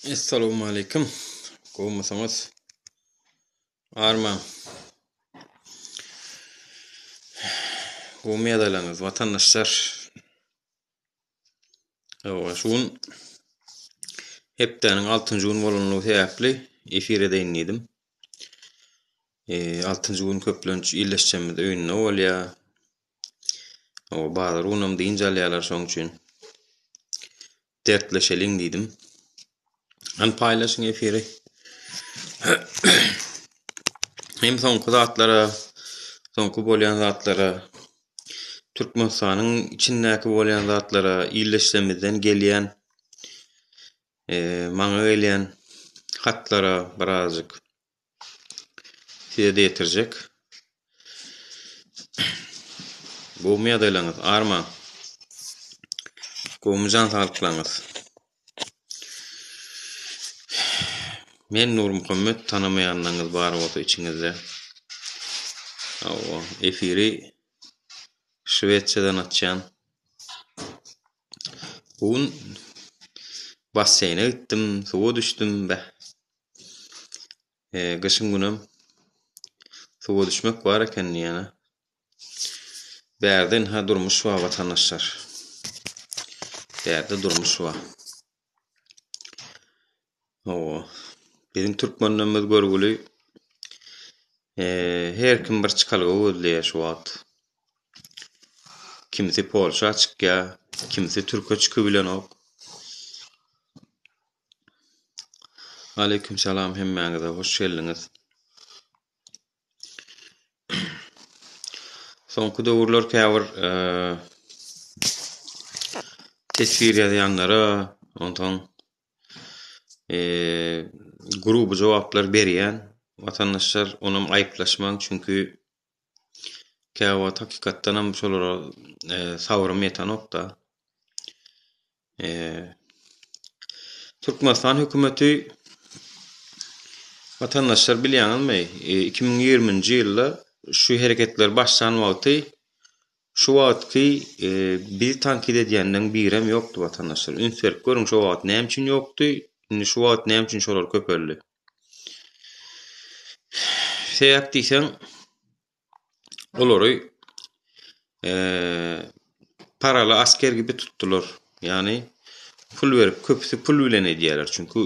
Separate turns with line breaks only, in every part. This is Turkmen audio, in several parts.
Essalawmaleýkim. Gowmysyňyz? Armaň. Gowmy ýagdaýlaryňyz, watandaşlar? Hawa, şu gün hepdäniň altynjy güni bolanlygy sebäpli efir edeýin diýdim. Altynjy gün köplenç illeşjemiz öýünde bolýar. Hawa, bazar günem dynç alýarlar şoň üçin. Dertleşeliň diýdim. Hany paýlaşyň efiri. Hem soňky zatlara, soňky bolýan zatlara, Türkmenistanyň içindäki bolýan zatlara, illeşsemizden gelýän, maňa gelýän hatlara birazjyk Size-de ýetirjek. Gowumy ýagdaýlaryňyz? Armaň. Gowumy jan saglyklaryňyz? Men Nurmuhammet tanamaýanlaryňyz bar bolsa içiňizde. Hawa, efiri Şwesiýadan açýan. Bu gün basseýne gitdim, suwa düşdüm. Beh. Gyşyň günem suwa düşmek bar eken diýýän-ä. Bärde ynha durmuş bar watandaşlar. Bärde durmuş bar. Hawa. Biziň türkmenlerimiz görgüli her kim bir çykalga gözleýär şu wagt. Kimsi Polşa çykýar, kimsi türke çykybilenok. Aleýkum salam hemmäňize hoş geldiňiz. Soňky döwürler käbir teswir ýazýanlara, onsoň gruby jogaplar berýän watandaşlar onam aýyplaşmaň çünki käwagt hakykatdanam şolara sabrym ýetenokda. Türkmenistan hökümeti watandaşlar bilýäňizmi, 2020-nji ýylda şu hereketler başlan wagty şu wagtky bizi tankyt edýänleň birem ýokdy watandaşlar. Üns berip görüň şo wagt näme üçin ýokdy, indi şu wagt näme üçin şolar köpeldi. Sebäp diýseň Olary paraly asker gibi tutdular. Ýagny pul berip, köpüsi pul bilen edýärler. Çünki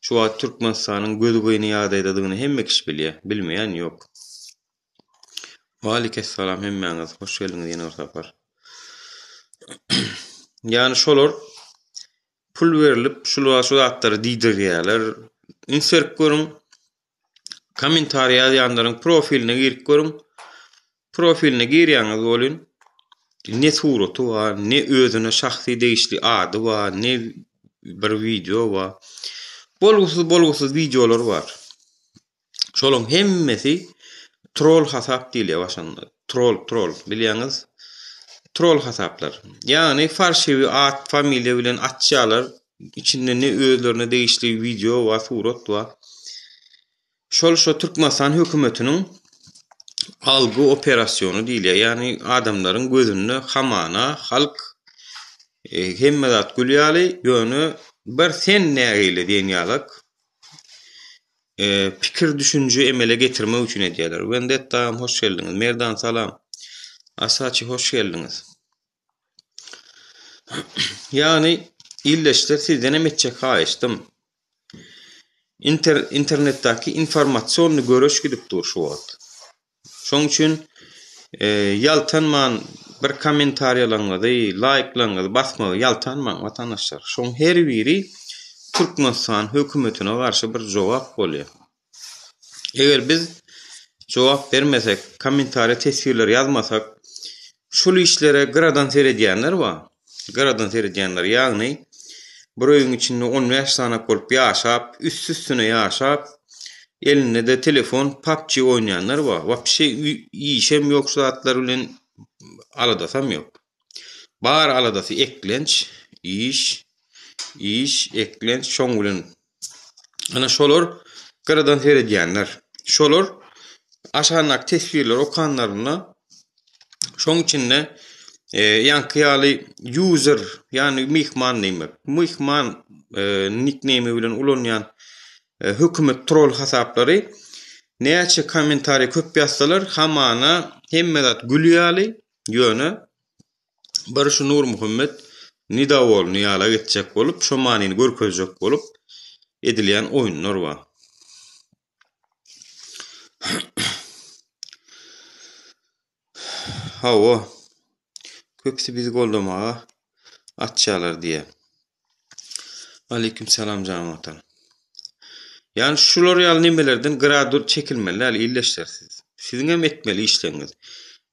şu wagt Türkmenistanyň gözi gyny ýagdaýdadygyny hemme kişi bilýär. Bilmeýän ýok. Waleýkessalam hemmäňiz. Hoş geldiňiz ýene bir sapar. Ýagny şolar pul berlip şul şu zatlary diýdirýärler. Üns berip görüň. Kommentariý ýazýanlaryň profiline girip görüň. Profiline girýäňiz welin ne suraty bar, ne özüne şahsy degişli ady bar, ne bir wideo bar. Bolgusyz bolgusyz wideolar bar. Şolaryň hemmesi troll hasap diýilýär başynda. Troll, troll bilýäňiz. Troll hasaplar. Ýagny farşiwi at, familiýa bilen açýarlar. Içinde ne özlerine degişli wideo bar, surat bar. Şol şo Türkmenistan hökümetiniň algy operasyony diýilýär. Ýagny adamlaryň gözünde hamana halk e, hemme zat gül ýaly, ýöne bir sen nägile diýen ýalak e, pikir düşünje emele getirmek üçin edýärler. Wendetta agam hoş geldiňiz. Merdan salam. Asaçy hoş geldiňiz. Ýagny ildeşler sizdenem etjek haýyşdym. Inter internetdäki informasionny göreş gidip dur şu wagt. Şoň üçin e, ýaltanman bir kommentariýalaryňyzy, laýklaryňyzy basmagy ýaltanmaň watandaşlar. Şoň her biri Türkmenistan hökümetine garşy bir jogap bolýar. Eger biz jogap bermesek, kommentariýa teswirler ýazmasak, şul işlere gyradan seredýänler bar. Gyradan seredýänler, ýagny bir öýüň içinde 15 sanak bolup ýaşap, üsti-üstüne ýaşap, elinde-de telefon, PUBG oýnaýanlar bar. Wapşe işem ýok şu zatlar bilen aladasam ýok. Bar aladasy eklenç, iş, iş, eklenç, şoň bilen Ana şolar gyradan seredýänler. Şolar aşagyndaky teswirleri okanlarynda şoň içinde. Ýaňky ýaly user, ýagny myhman diýmek. Myhman nikneými bilen ulanýan hökümet troll hasaplary näçe kommentariý köp ýazsalar, hamana hemme zat gül ýaly, ýöne bir şu Nurmuhammet nedowolny ýala etjek bolup, şo manyny görkezjek bolup edilýän oýunlar bar. Hawa. Köpüsi bizi goldamaga açýarlar diýýär. Aleýkum salam jan watan. Ýani şular ýaly nemelerden gyra dur çekilmeli däl ildeşler siz. Siziň hem etmeli işleriňiz.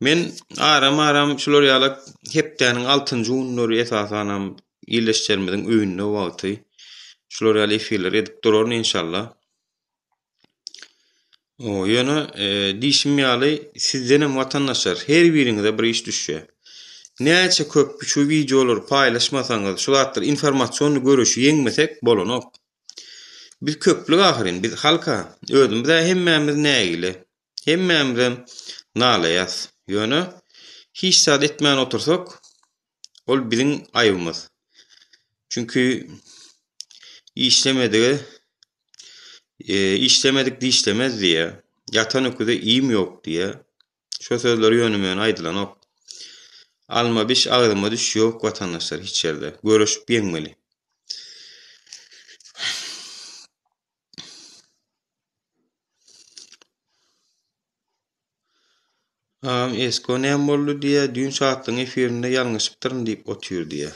Men aram-aram şular ýaly hepdäniň altynjy günleri esasanam ildeşlerimiziň öýünde wagty şular ýaly efirleri edip duraryn inşallah. O, ýöne e, diýşim ýaly sizdenem watandaşlar her biriňize bir iş düşýär. Näçe köp şu wideolary paýlaşmasaňyz, şu zatlar informasion göreşi ýeňmesek bolanok. Biz köplük ahyryn, biz halka, özümiz-ä hemmämiz nägile. Hemmämizem nalaýas. Ýöne hiç zat etmän otursak, ol biziň aýbymyz. Çünki işlemedige e, işlemedik dişlemez diýýär. Ýatan öküze iým ýok diýýär. Şo sözler ýöne-möne aýdylanok. Alma biş, agzyma düş ýok watandaşlar hiç ýerde. Göreşip ýeňmeli. Agam Esko näme boldy diýýä, düýn Şatlygyň efirinde ýalňyşypdyryn diýip otyr diýýä.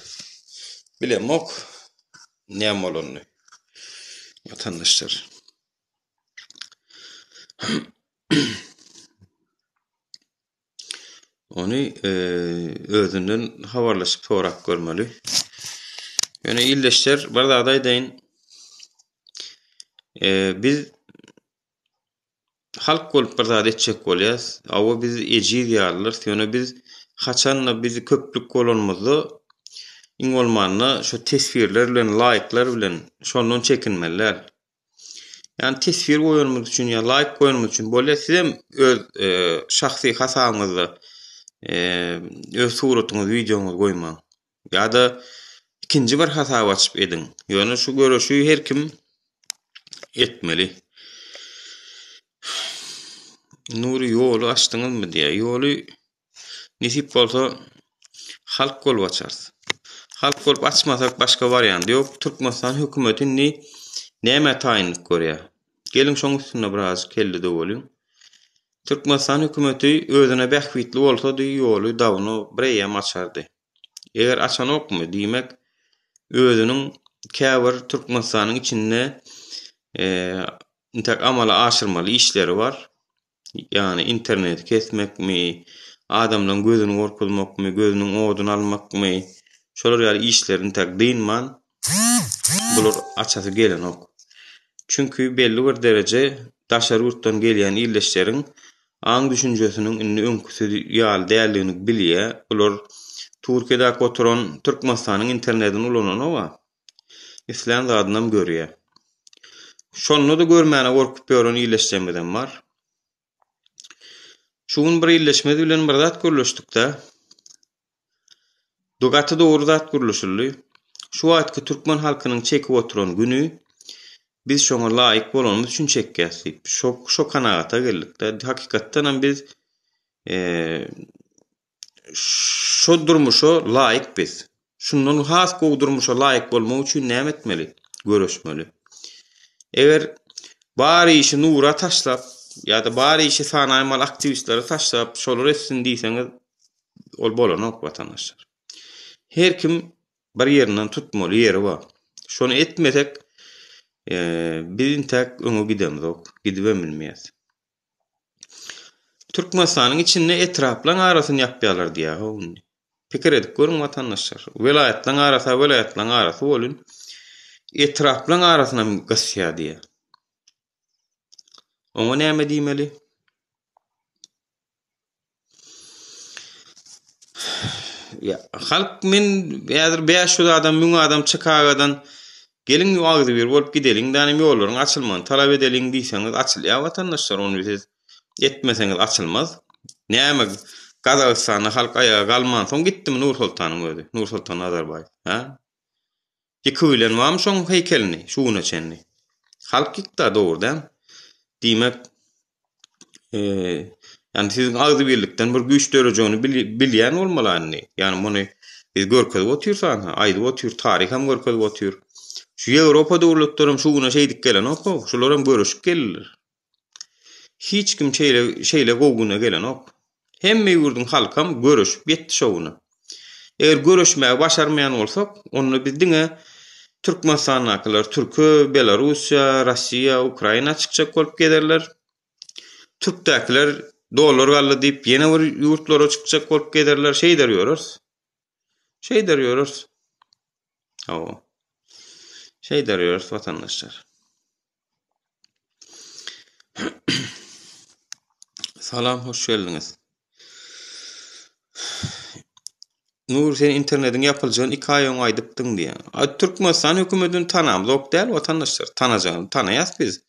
Bilemok näme bolanyny. Watandaşlar. Ony özünden habarlaşyp sorap görmeli. Ýöne ildeşler bir zat aýdaýyn. Biz Halk bolup bir zat etjek bolýas. Hawa biz ejiz ýalydyrys, ýöne biz haçanda biz köplük bolanymyzda iň bolmanda şu teswirler bilen, laýklar bilen şondan çekinmeli däl. Ýagny teswir goýanymyz üçin ýa laýk goýanymyz üçin bolýar. Sizem öz şahsy hasabyňyzda öz suratyňyzy, wideoňyzy goýmaň. Ýa-da ikinji bir hasap açyp ediň. Ýöne şu göreşi her kim etmeli. Nury ýoly açdyňyzmy diýýär. Ýoly nesip bolsa halk bolup açarys. Halk bolup açmasak başga wariant ýok. Türkmenistan hökümeti indi nämä taýynlyk görýär? Geliň şoň üstünde birazajyk kelle döweliň. Türkmenistan hökümeti özüne bähbitli bolsady ýoly dawno bireýýäm açardy. Eger açanokmy, diýmek özüniň käbir Türkmenistanyň içinde intäk amala aşyrmaly işleri bar. Ýagny interneti kesmekmi, adamlaryň gözüni gorkuzmakmy, gözüniň oduny almakmy, şolar ýaly işleri intäk dynman bular açasy gelenok. Çünki belli bir dereje daşary ýurtdan gelýän ildeşleriň aň-düşünjesiniň indi öňküsi ýaly däldigini bilýär. Bular Türkiýedäki oturan Türkmenistanyň internetini ulananok-a. Islän zadynam görýär. Şonda-da görmäne gorkup ýören ildeşlerimizem bar. Şu gün bir ildeşimiz bilen bir zat gürleşdik-de. Gaty dogry zat gürleşildi. Şu wagtky türkmen halkynyň çekip oturan güni biz şoňa laýyk bolanymyz üçin çekýäs diýip, şo şo kanagata geldik-de. Hakykatdan hem biz şo durmuşa laýyk biz. Şundan has gowy durmuşa laýyk bolmak üçin näme etmeli? Göreşmeli. Eger bar işi Nura taşlap ýa-da bar işi sanaýmaly aktiwistlere taşlap, şolar etsin diýseňiz, ol bolanok watandaşlar. Her kim bir ýerinden tutmaly ýeri bar. Şony etmesek, biz intäk öňe gidemzok, gidibem bilmeýäs. Türkmenistanyň içinde etraplaň arasyny ýapýarlar diýýär how indi. Pikir edip görüň watandaşlar. Welaýatlaň arasy welaýatlaň arasy bolun. Etraplaň arasynam gysýar diýýär. Oňa näme diýmeli? Ýa, halk men häzir 500 adam, 1000 adam Çikagadan geliň agzybir bolup gideliň, danym ýollaryň açylmagyny talap edeliň diýseňiz açylýar watandaşlar, ony siz etmeseňiz açylmaz. Näme? Gazagystanda halk aýaga galmansoň gitdimi Nursoltanyň özi, Nursoltan Nazarbaýew, hä? Ýykybilen barmy şoň heýkelini şu güne çenli? Halk ýykda dogry däl. Diýmek, ýani siziň agzybirlikden bir güýç dörejegini bilýän bolmaly indi. Ýani muny biz görkezip otyrys ha, aýdyp otyr, taryh hem görkezip otyr. Şu Ýewropa döwletlerem şu güne şeýdip gelenok-ow, şular hem göreşip geldiler. Hiç kim şeýle şeýle gowy güne gelenok. Hemme ýurduň halkam göreşip ýetdi şo güne. Eger göreşmägi başarmaýan bolsak, onda biz diňe Türkmenistandakylar Türke, Belarussiýa, Russiýa, Ukraina çykjak bolup gezerler. Türkdäkiler dollar galdy diýip ýene bir ýurtlara çykjak bolup gezerler, şeýder ýöreris. Şeýder ýöreris. Hawa. Şeýder ýöreris watandaşlar. Salam hoş geldiňiz. Nur sen internetiň ýapyljagyny 2 aý öň aýdypdyň diýýär. A Türkmenistan hökümetini tanamzok däl watandaşlar. Tanajagyny tanaýas biz.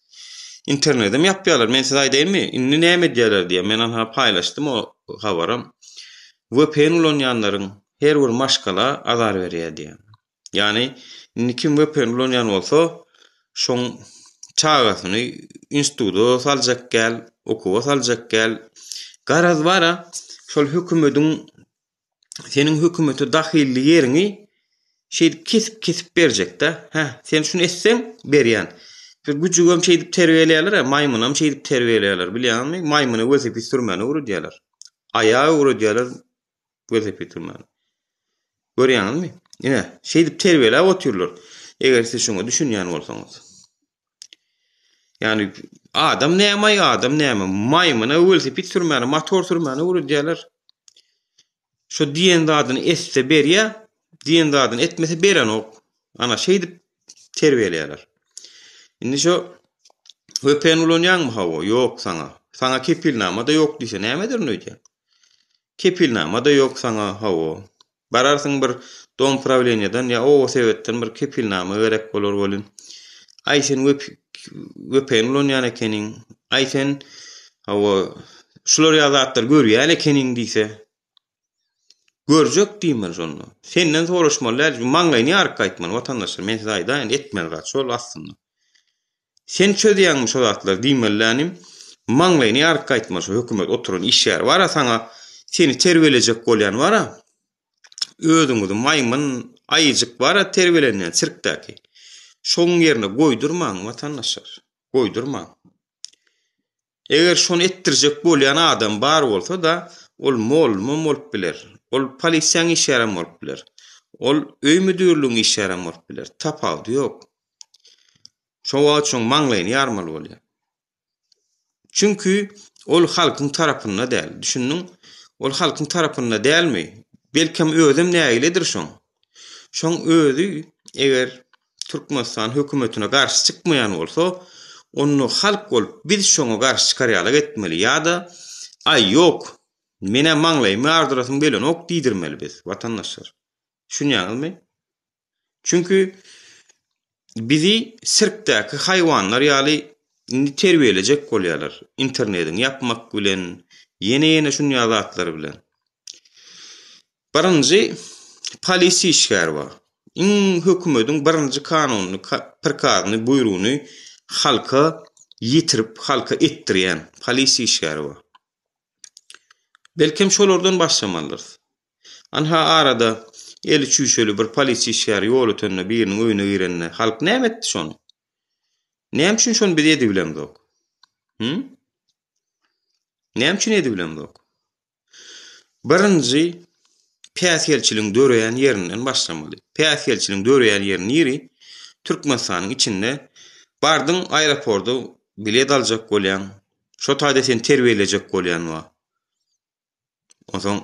Internetem ýapýarlar. Men size aýdaýynmy? Indi näme edýärler diýýär. Men anha paýlaşdym o habaram. VPN ulanýanlaryň her bir maşgala azar berýär diýýär. Ýagny indi kim VPN ulanýan bolsa, şoň çagasyny instituta saljak gel, okuwa saljak gel. Garaz bara, şol hökümediň seniň hökümete dahylly ýeriňi şeýdip kesip-kesip berjek-dä. Hä, sen şuny etseň berýän. Bir güjügem şeýdip terbiýeleýärler, maýmynam şeýdip terbiýeleýärler, bilýäňmi? Maýmyna welosiped sürmäni öwredýärler. Aýa öwredýärler welosiped sürmäni. Görýäňizmi? Ine, şeýdip terbiýeläp otyrlar. Eger siz şuňa düşünýän bolsaňyz. Ýagny adam näme, adam näme? Maýmyna welosiped sürmäni, motor sürmäni öwredýärler. Şu diýen zadyny etse berýär, diýen zadyny etmese berenok. Ana şeýdip terbiýeleýärler. Indi şu VPN ulanýaňmy hawa? Ýok saňa. Saňa kepilnama-da ýok diýse näme ederin öýdýäň? Kepilnama-da ýok saňa, hawa. Bararsyň bir dom prawleniýadan ýa oba sebetden bir kepilnama gerek bolar welin, aý sen VPN ulanýan ekeniň, aý sen, hawa, şular ýaly zatlar görýän ekeniň diýse, görjek diýmeli şonda. Senden soraşmaly däl, maňlaýyny ýaryp gaýtmaly watandaşlar, men size aýdaýyn, etmeli zat şol aslynda. Sen çözýäňmi şo zatlary diýmelilänim, maňlaýyny ýaryp gaýtma şo hökümet oturan işgär bara saňa seni terbiýelejek bolýan bara özüňizi maýmyn aýyjyk bara terbiýelenýän sirkdäki şoň ýerine goýdurmaň watandaşlar goýdurmaň. Eger şony etdirjek bolýan adam bar bolsa-da ol mollumam bolup biler ol polisiýaň işgärem bolup biler ol öý müdürligiň işgärem bolup biler tapawudy ýok. Şo wagt şoň maňlaýyny ýarmaly bolýar. Çünki ol halkyň tarapynda däl. Düşündiň? Ol halkyň tarapynda dälmi? Belkem özem nägiledir şoň. Şoň özi eger Türkmenistan hökümetine garşy çykmaýan bolsa, onda halk bolup biz şoňa garşy çykar ýalak etmeli ýa-da aý ýok, menä maňlaýymy ýardyrasym gelenok diýdirmeli biz, watandaşlar. Düşünýäňizmi? Çünki bizi sirkdäki haýwanlar ýaly indi terbiýelejek bolýarlar. Internetiňi ýapmak bilen, ýene-ýene şuny ýaly zatlar bilen. Birinji polisiýa işgäri bar. Iň hökümediň birinji kanunyny, prikazyny, buýrugyny halka ýetirip, halka etdirýän polisiýa işgäri bar. Belkem şolardan başlamalydyrys. Anha arada eli çüýşeli bir polisiýa işgäri ýol ötende biriniň öýüne girende halk näme etdi şony? Näme üçin şony biz edibilemzok? Hü? Näme üçin edibilemzok? Birinji päsgelçiligiň döreýän ýerinden başlamaly. Päsgelçiligiň döreýän ýeri niri? Türkmenistanyň içinde bardyň aeroporda bilet aljak bolýaň. Şo taýda seni terbiýelejek bolýan bar. Onsoň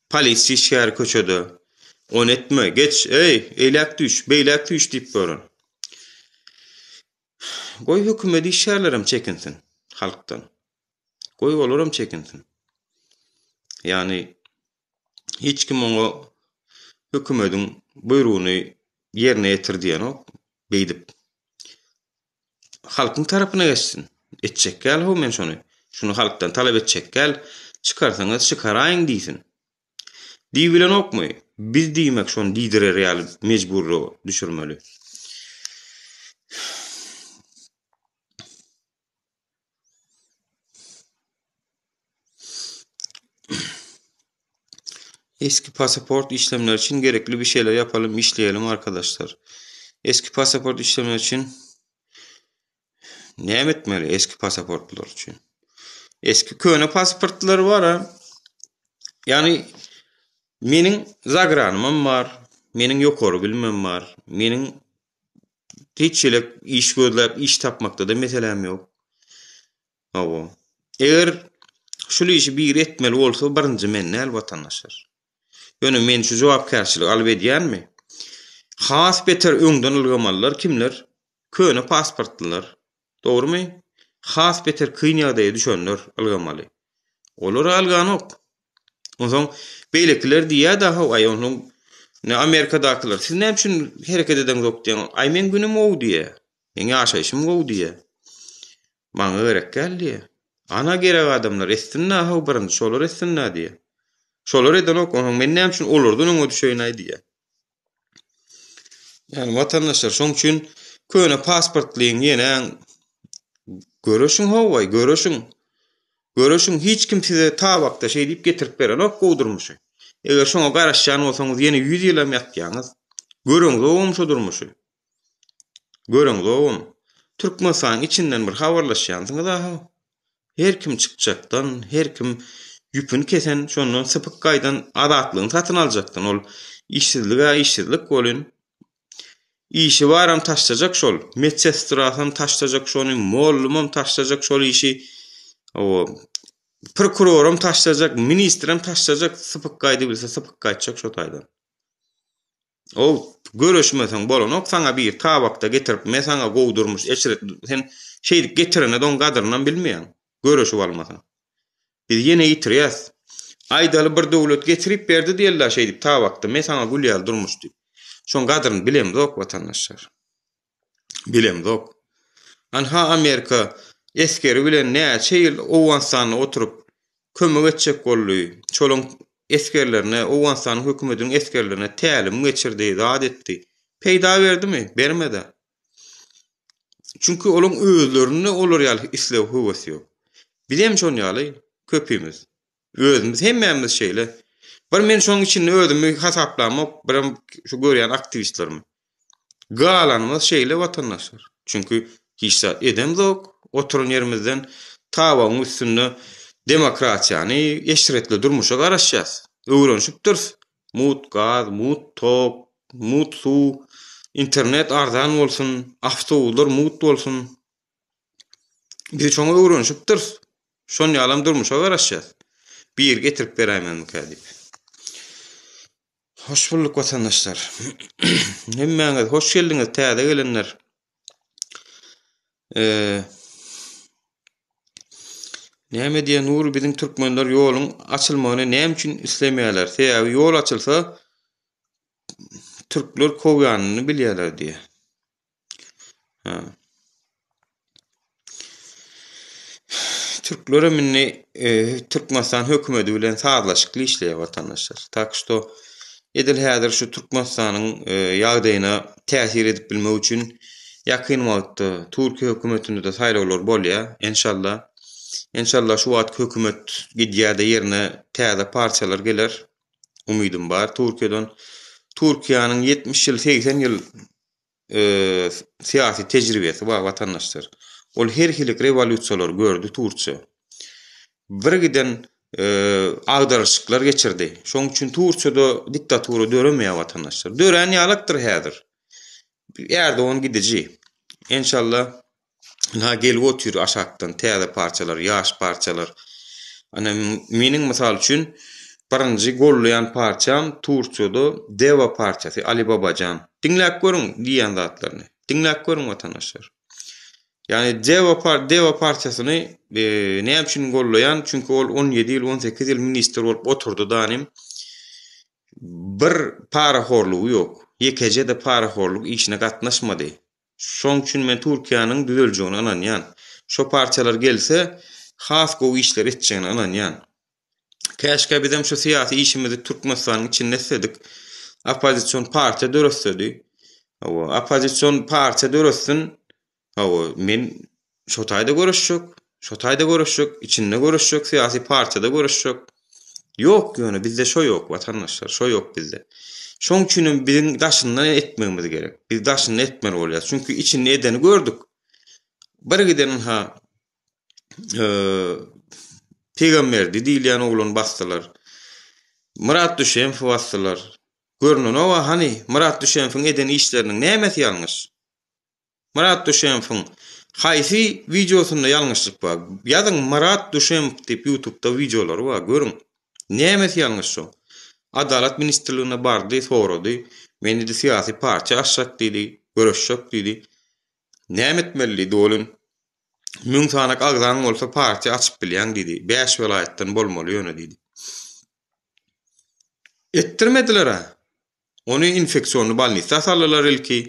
polisiýa işgäri köçede, Ony etme, geç, eý, eýläk düş, beýläk düş diýip gören. Goý hökümet işgärlerem çekinsin halkdan. Goý olaram çekinsin. Ýagny hiç kim oňa hökümediň buýrugyny ýerine ýetir diýenok, beýdip. Halkyň tarapyna geçsin. Etjek däl how men şony. Şuny halkdan talap etjek däl. Çykarsaňyz çykaraýyň diýsin. Diýibilenokmy? Biz diýmek şony diýdirer ýaly mejburlyga düşürmeli. Eski pasaport işlemleri üçin gerekli bir şeyler yapalım, işleyelim arkadaşlar. Eski pasaport işlemleri üçin näme etmeli eski pasaportlar üçin? Eski köne pasportlar bar ha. Yani meniň zagranymam bar, meniň ýokary bilimim bar, meniň hiç ýere iş gözläp iş tapmakda-da meseläm ýok. Hawa. Eger şul işi biri etmeli bolsa birinji men däl watandaşlar. Ýöne men şu jogapkärçiligi alyp edýänmi? Has beter öňden ylgamalylar kimler? Köne pasportlylar. Dogrumy? Has beter kyn ýagdaýa düşenler ylgamaly. Olar-a ylganok. Onsoň beýlekiler diýýär-de, how, aý onsoň ne Amerikadakylar, siz näme üçin hereket edeňzok diýýän. Aý meň günüm gowy diýýär. Meň ýaşaýşym gowy diýýär. Maňa gerek däl diýýär. Ana gerek adamlar etsin-dä, how, birinji şolar etsin-dä diýýär. Şolar edenok, onsoň men näme üçin olardan öňe düşeýin-aý diýýär. Ýani watandaşlar şoň üçin köne pasportlyň ýenäň göreşiň howaý göreşiň. Göreşiň hiç kim size tabakda şeý diýip getirip berenok gowy durmuşy. Eger şoňa garaşýan bolsaňyz ýene 100 ýylam ýatýaňyz. Göreňzogam şo durmuşy. Göreňzogam. Türkmenistanyň içinden bir habarlaşýansyňyz aha. Her kim çykjakdan, her kim ýüpüni kesen, şondan sypyp gaýdan azatlygyny satyn aljakdan. Ol işsizlig-ä işsizlik welin, işi baram taşlajak şol. Medsestrasam taşlajak şony, mollumam taşlajak şol işi. Hawa, prokuroram taşlajak, ministrem taşlajak, sypyp gaýdybilse sypyp gaýtjak şo taýdan. O göreşmeseň bolanok saňa bir tabakda getirip me saňa gowy durmuş eşret sen şeýdip getirene doň gadyrynam bilmeýäň göreşip almasaň. Biz ýene ýitirýäs. Aýdaly bir döwlet getirip berdi diýeli şeýdip tabakda me saňa gül ýaly durmuş diýip. Şoň gadryny bilemzok watandaşlar. Bilemzok. Anha Amerika esgeri bilen näçe ýyl Owganystanda oturyp kömek etjek boldy. Şolaň esgerlerine, Owganystanyň hökümetiniň esgerlerine tälim geçirdi, zat etdi. Peýda berdimi? Bermedi. Çünki olaň özlerinde olar ýaly isleg, höwes ýok. Bizem şon ýaly köpimiz. Özümiz hemmämiz şeýle. Bir men şoň içinde özümi hasaplamok, birem şu görýän aktiwistlerimi. Galanymyz şeýle watandaşlar. Çünki hiç zat edemzok, oturan ýerimizden tabagyň üstünde demokratiýany, eşretli durmuşa garaşýas. Öwrenişipdiris. Mugt gaz, mugt tok, mugt suw, internet arzan bolsun, awtobuslar mugt bolsun. Biz şoňa öwrenişipdiris. Şon ýalam durmuşa garaşýas. Biri getirip beräýmezmikä diýip. Hoş bulduk watandaşlar. Hemmäňiz hoş geldiňiz täze gelenler. Eee Näme diýen Nury biziň türkmenler ýoluň açylmagyny näme üçin islemeýärler? Sebäbi ýol açylsa türkler kowýanyny bilýärler diýýär. Ha. Türklerem indi e, Türkmenistan hökümeti bilen sazlaşykly işleýär watandaşlar. Tak şto edil häzir şu Türkmenistanyň e, ýagdaýyna täsir edip bilmek üçin ýakyn wagtda Türkiýe hökümetinde-de saýlawlar bolýar. Enşalla. Enşalla şu wagtky hökümet gidýär-de ýerine täze partiýalar geler. Umydym bar Türkiýeden. Türkiýäniň 70 ýyl, 80 ýyl syýasy tejribesi bar watandaşlar. Ol her hili rewolýusiýalary gördi Tursiýa. Bir giden agdaryşyklar geçirdi. Şonuň üçin Tursiýada diktatura döremeýär watandaşlar. Dörän ýalakdyr häzir. Erdogan gidiji. Enşalla Ynha gelip otyr aşakdan täze parçalar, ýaş parçalar. Ana meniň mysal üçin birinji gollaýan parçam Tursiýada Deva parçasy Ali Babajan. Diňläp görüň diýýän zatlaryny. Diňläp görüň watandaşlar. Ýagny Deva par Deva parçasyny e, näme üçin gollaýan? Çünki ol 17 ýyl, 18 ýyl ministr bolup oturdy danym. Bir parahorlugy ýok. Ýekeje-de parahorluk işine gatnaşmady. Şoň üçin men Türkiýäniň düzeljegine ynanýan. Şo partiýalar gelse has gowy işler etjegine ynanýan. Käşgä bizem şu syýasy işimizi Türkmenistanyň içinde etsedik. Oppozision partiýa döretsedi. Hawa, oppozision partiýa döretsin. Hawa, men şo taýda göreşjek, şo taýda göreşjek, içinde göreşjek, syýasy partiýada göreşjek. Ýok, ýöne bizde şo ýok, watandaşlar, şo ýok bizde. Şoň üçin hem biziň daşyndan etmegimiz gerek. Biz daşynda etmeli bolýar. Çünki içinde edeni gördük. Bir giden ha Pygamberdi diýilýän oglany basdylar. Myrat Düşemowy basdylar. Görnenoga hany Myrat Düşemowyň eden işleriniň nämesi ýalňyş? Myrat Düşemowyň haýsy wideosynda ýalňyşlyk bar? Ýazyň Myrat Düşemow diýip ýutubda wideolary bar, görüň. Nämesi ýalňyş şoň? Adalat ministrligine bardy, sorady. Men diýdi syýasy partiýa açjak diýdi, göreşjek diýdi. Näme etmeli diýdi ol. Müň sanak agzaň bolsa partiýa açyp bilýäň diýdi. Bäş welaýatdan bolmaly ýöne diýdi. Etdirmediler-ä. Ony infeksionny bolnisa saldylar ilki.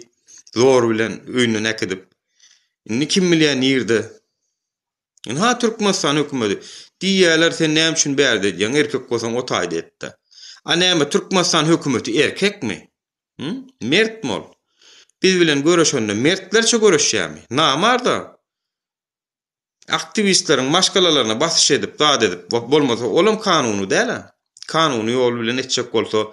Zor bilen öýünden äkidip. Indi kim bilýär nirde. Ynha Türkmenistan hökümeti. Diýýärler sen näme üçin bärde edýäň erkek bolsaň o taýda etdä. A näme Türkmenistan hökümeti erkekmi? Hı? Mertmi ol? Biz bilen göreşende mertlerçe göreşýärmi? Namarda. Aktiwistleriň maşgalalaryna basyş edip, zat edip, bolmasa olam kanuny däl-ä. Kanuny ýol bilen etjek bolsa,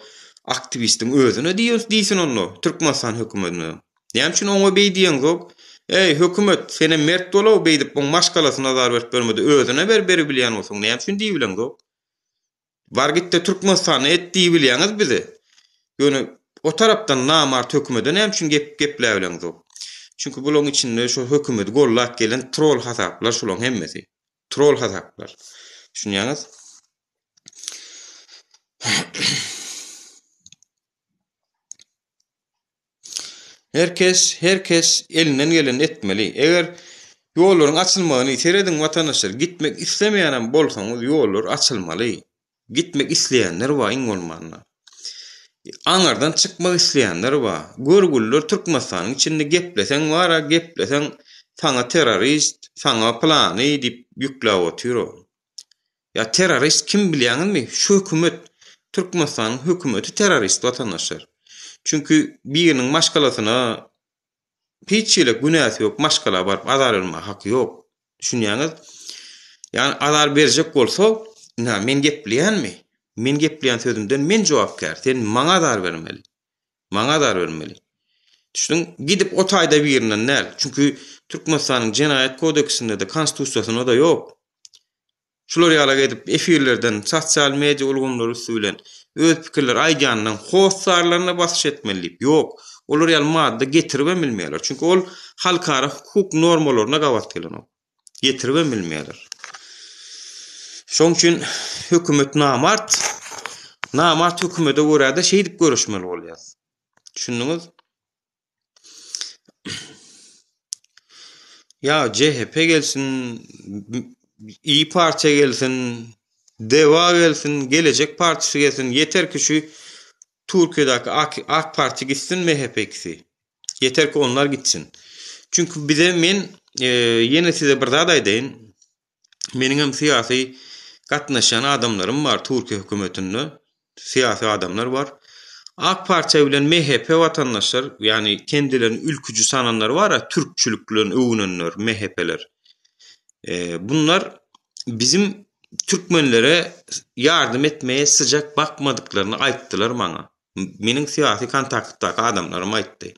aktiwistiň özüne diýsin onda, Türkmenistan hökümetine. Näme üçin oňa beý diýeňzok? Eý, hökümet, senem mert bol-ow, beýdip oň maşgalasyna azar berip ýörme-de, özüne ber beribilýän bolsaň, näme üçin diýibileňzok? Bar gitde Türkmenistanda et diýibilýäňiz bize. Ýöne o tarapdan namart hökümede näme üçin gep gepläbileňzok? Çünki bulaň içinde şu hökümedi gollap gelen trol hasaplar şulaň hemmesi. Trol hasaplar. Düşünýäňiz? Her kes, her kes elinden geleni etmeli. Eger ýollaryň açylmagyny serediň watandaşlar, gitmek islemeýänem bolsaňyz ýollar açylmaly. Gitmek isleýänler bar iň bolmanda. Aňardan çykmak isleýänler bar. Görgüliler Türkmenistanyň içinde gepleseň bar-a, gepleseň saňa terrorist, saňa pylany diýip ýükläp otyr o. Ýa terrorist kim bilýäňizmi? Şu hökümet, Türkmenistanyň hökümeti terrorist watandaşlar. Çünki biriniň maşgalasyna hiç hili günäsi ýok, maşgala baryp azar bermäge haky ýok. Düşünýäňiz? Ýani azar berjek bolsa, ynha men gepleýänmi? Men gepleýän sözümden men jogapkär. Sen maňa azar bermeli. Maňa azar bermeli. Düşüniň, gidip o taýda birinden däl. Çünki Türkmenistanyň jenaýat kodeksinde-de, konstitusiýasynda-da ýok. Şular ýalak edip efirlerden, sosial media ulgamlary üsti bilen öz pikirleri aýdýanlaryň hossarlaryna basyş etmeli diýip, ýok. Olar ýaly madda getiribem bilmeýärler. Çünki ol halkara hukuk normalaryna gabat gelenok. Getiribem bilmeýärler. Şoň üçin hökümet namart. Namart hökümete görä-de şeýdip göreşmeli bolýar. Düşündiňiz? Ýa CHP gelsin, İyi Partiýa gelsin, Deva gelsin, Gelejek Partisi gelsin, ýeter ki şu Türkiýedäki AK, AK Parti gitsin MHP ikisi. Ýeter ki onlar gitsin. Çünki bize men e, ýene size bir zat aýdaýyn. Meniňem syýasy gatnaşýan adamlarym bar Türkiýe hökümetinde. Syýasy adamlar bar. Ak partiýa bilen MHP watandaşlar, ýagny kendilerini ülküji sananlar bar-a, türkçülik bilen öwünenler, MHP-ler. E, bunlar bizim türkmenlere ýardam etmeye sycak bakmadyklaryny aýtdylar maňa. Meniň syýasy kontaktdaky adamlarym aýtdy.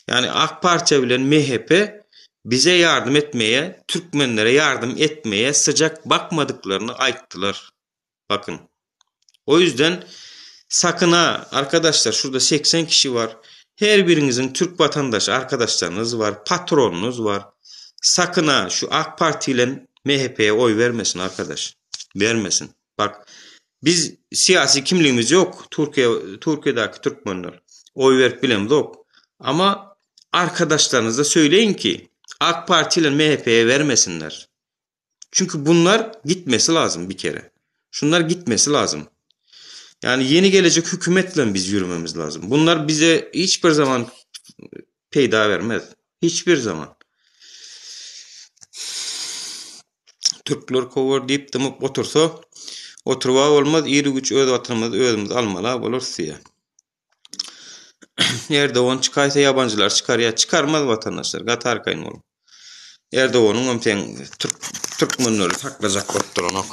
Ýagny Ak partiýa bilen MHP bize ýardam etmeye, türkmenlere ýardam etmeye sycak bakmadyklaryny aýtdylar. Bakyn. O ýüzden sakyn ha arkadaşlar şurada 80 kişi bar. Her biriňiziň türk watandaşy arkadaşlaryňyz bar, patronyňyz bar. Sakyn ha şu AK Parti bilen MHP-ye oý bermesin arkadaş. Bermesin. Bak biz syýasy kimligimiz ýok Türkiýe Türkiýedäki türkmenler. Oý berip bilemzok. Ama arkadaşlaryňyza söyleýin ki AK Parti bilen MHP-ye bermesinler. Çünki bunlar gitmesi lazym bir kere. Şunlar gitmesi lazym. Yani yeni gelecek hükümet bilen biz yürümemiz lazım. Bunlar bize hiçbir zaman peyda vermez. Hiçbir zaman. Türkler kowar diýip dymyp otursa, Oturyba bolmaz, ir-güç öz watanymyzy özümiz almaly-a bolarys diýýär. Erdogan çykaýsa ýabanjylar çykarýar. Çykarmaz watandaşlar, gaty arkaýyn boluň. Erdoganyň hem seň türk türkmenleri saklajak bolup duranok.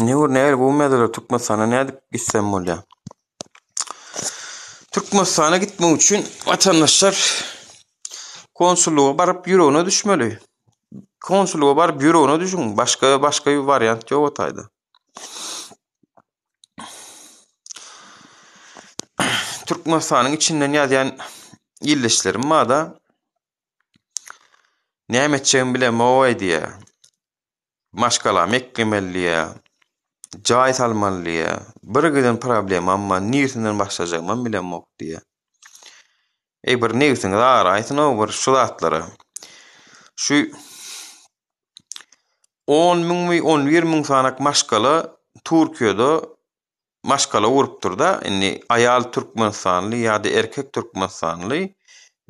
Ne gör nähili gowy mezeler Türkmenistana nädip gitsem bolýar? Türkmenistana gitmek üçin watandaşlar konsullyga baryp ýüregine düşmeli. Konsullyga baryp ýüregine düşüň. Başga başga wariant ýok o taýda. Türkmenistanyň içinden ýazýan ildeşlerim bar-da. Näme etjegimi bilemok-aý diýýär. Maşgalamy eklemeli diýýär. Jaý salmaly diýýär. Bir giden problemam bar, niresinden başlajagymam bilemok diýýär. Eý bir nebsiňiz agyraýsyn-ow bir şu zatlara. Şu on müňmi, on bir müň sanak maşgala Türkiýede maşgala gurupdyr-da, indi aýal türkmenistanly ýa-da erkek türkmenistanly,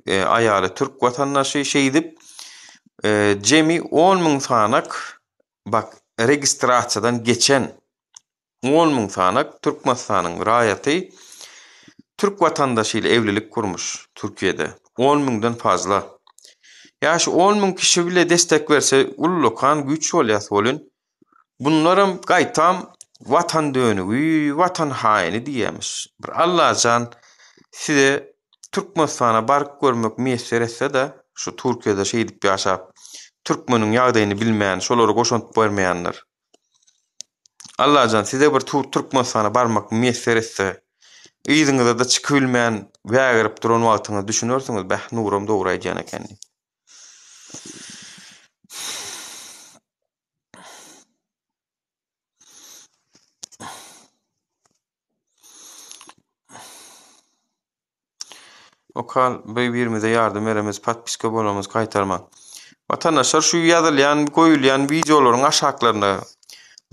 aýaly türk watandaşy şeýdip jemi on müň sanak bak registrasiýadan geçen on müň sanak Türkmenistanyň raýaty türk watandaşy ile evlilik gurmuş Türkiýede. On müňden fazla. Ýa şu on müň kişi bile destek berse ullakan güýç bolýas welin Bunlaram gaýtam watan dönügi, watan haýyny diýýämiş. Bir Allajan size Türkmenistana baryp görmek miýesser etse-de, şu Türkiýede şeýdip ýaşap, türkmeniň ýagdaýyny bilmän, şolara goşant bermeýänler. Allajan size bir Türkmenistana barmak miýesser etse, yzyňyza-da çykybilmän wägirip duran wagtyňyz düşünersiňiz, bäh, Nuram dogry aýdýan eken diýip. Okal bir-birimize ýardam beremiz, podpiska bolamyz gaýtarma. Watandaşlar şu ýazylýan, goýulýan wideolaryň aşaklaryna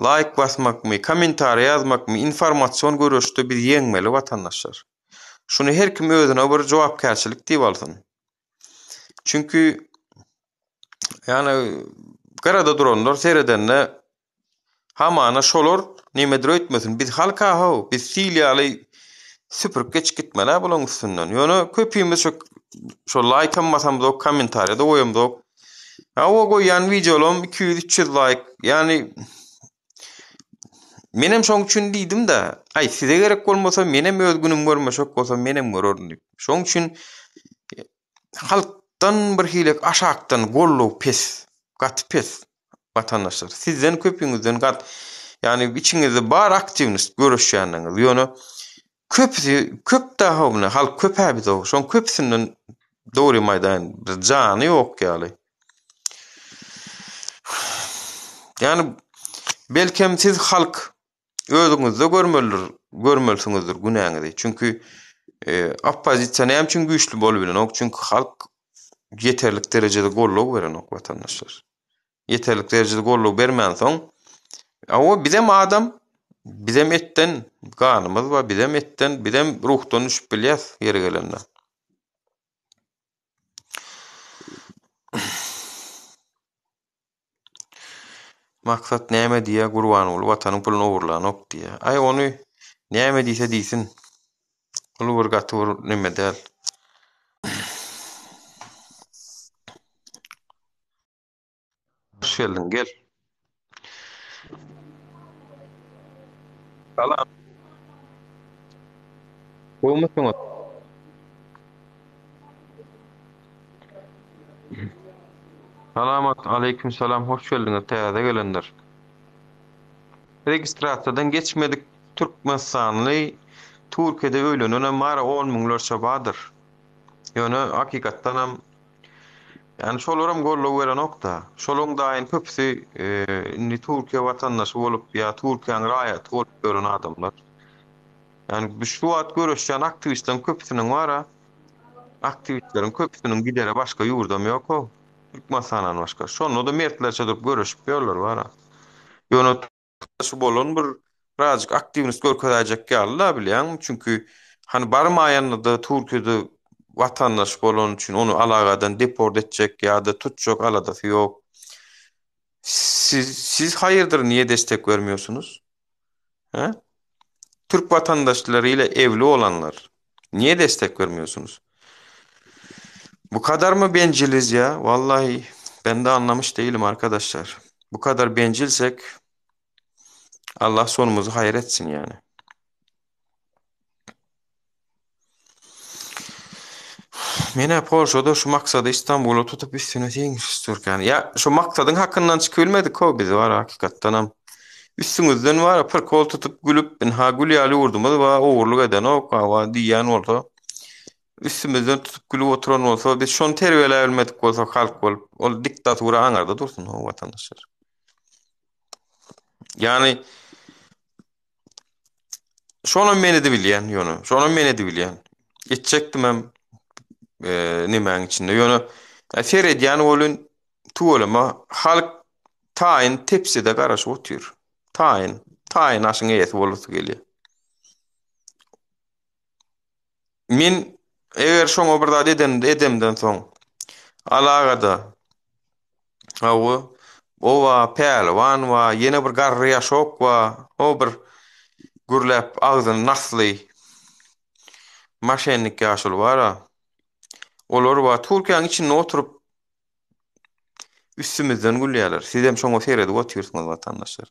laýk basmakmy, kommentariýa ýazmakmy, informasion göreşde biz ýeňmeli watandaşlar. Şuny her kim özüne bir jogapkärçilik diýip alsyn. Çünki ýani gyrada duranlar seredende hamana şolar nemedir öýtmesin. Biz halka how, biz sil ýaly süpürip geçip gitmeli bulaň üstünden. Ýöne köpimiz şu şo laýkam basamzok, kommentariýa-da goýamzok. Ýa o goýýan wideolarym 200-300 laýk. Ýani menem şoň üçin diýdim-de, aý size gerek bolmasa menem öz günüm görmeşek bolsam menem görerin diýip. Şoň üçin halkdan bir hili aşakdan gollow pes, gaty pes watandaşlar. Sizden köpüňizden gat ýani içiňizde bar aktiwnost göreşýändigiňiz. Ýöne köpüsi köp daha muny halk köp-ä biz o. Şoň köpüsinden dogrymy aýdaýyn bir jany ýok ýaly. Ýani belkem siz halk özüňizde görmelidir, görmelisiňizdir günäňizi. Çünki e, oppozisiýa näme üçin güýçli bolup bilenok? Çünki halk ýeterlik derejede goldaw berenok watandaşlar. Ýeterlik derejede goldaw bermänsoň, awa bizem adam, bizem etden ganymyz bar, bizem etden, bizem ruhdan düşüp bilýäs ýeri gelende. Maksat näme diýýär Gurbanguly watanyň puluny ogurlanok diýýär. Aý ony näme diýse diýsin. Ol bir gaty bir neme däl. Hoş geldiň gel. Salam. Gowmysyňyz? Salamat aleýkum salam hoş geldiňiz täze gelenler. Registrasiýadan geçmedik Türkmenistanly Türkiýede öýlenenem bar on müňlerçe bardyr. Ýöne hakykatdanam ýani şolaram goldaw berenokda. Şolaň daýyn köpüsi indi Türkiýe watandaşy bolup ýa Türkiýäň raýaty bolup ýören adamlar. Ýani şu wagt göreşýän aktiwistleriň köpüsiniň bara aktiwistleriň köpüsiniň gidere başga ýurdam ýok-ow. Türkmenistandan başga. Şonda-da mertlerçe durup göreşip ýörler bara. Ýöne şu bolan bir birazjyk aktiwnost görkezäýjek ýaly-da bilýäňmi? Çünki hany barmaýanda-da Türkiýede. watandaş bolany üçin ony alagadan deport etjek ýa-da tutjak aladasy ýok. Siz, siz haýyrdyr niye destek vermiyorsunuz? He? Türk vatandaşları ile evli olanlar niye destek vermiyorsunuz? Bu kadar mı benciliz ya? Vallahi ben de anlamış değilim arkadaşlar. Bu kadar bencilsek Allah sonumuzu hayır etsin yani. Menä Polşada şu maksady Istanbula tutup üstüne siňişiş Türkiýäni. Ýa şu maksadyň hakyndan çykyp bilmedik how biz bar hakykatdanam. Üstüňizden bar prikol tutup gülüp ynha gül ýaly ýurdumyz bar ogurlyk edenok hawa diýýän bolsa üstümizden tutup gülüp oturan bolsa biz şony terbiýeläp bilmedik bolsak halk bolup ol diktatura aňarda dursun how watandaşlar. Ýagny Şonam men edibilýän ýöne. Şonam men edibilýän. Etjekdimem e, nemäň içinde. Ýöne e, seredýän welin tüweleme halk taýyn tepside garaşyp otyr. Taýyn, taýyn aşyň eýesi bolasy gelýär. Men eger şoňa bir zat eden edemden soň alagada hawa owa pälwan wa ýene bir garry ýaşok wa o bir gürläp agzyny nasly maşennik ýaşuly bara olar wa Türkiýäniň içinde oturyp Üstümizden gülýärler. Sizem şoňa seredip otyrsyňyz watandaşlar.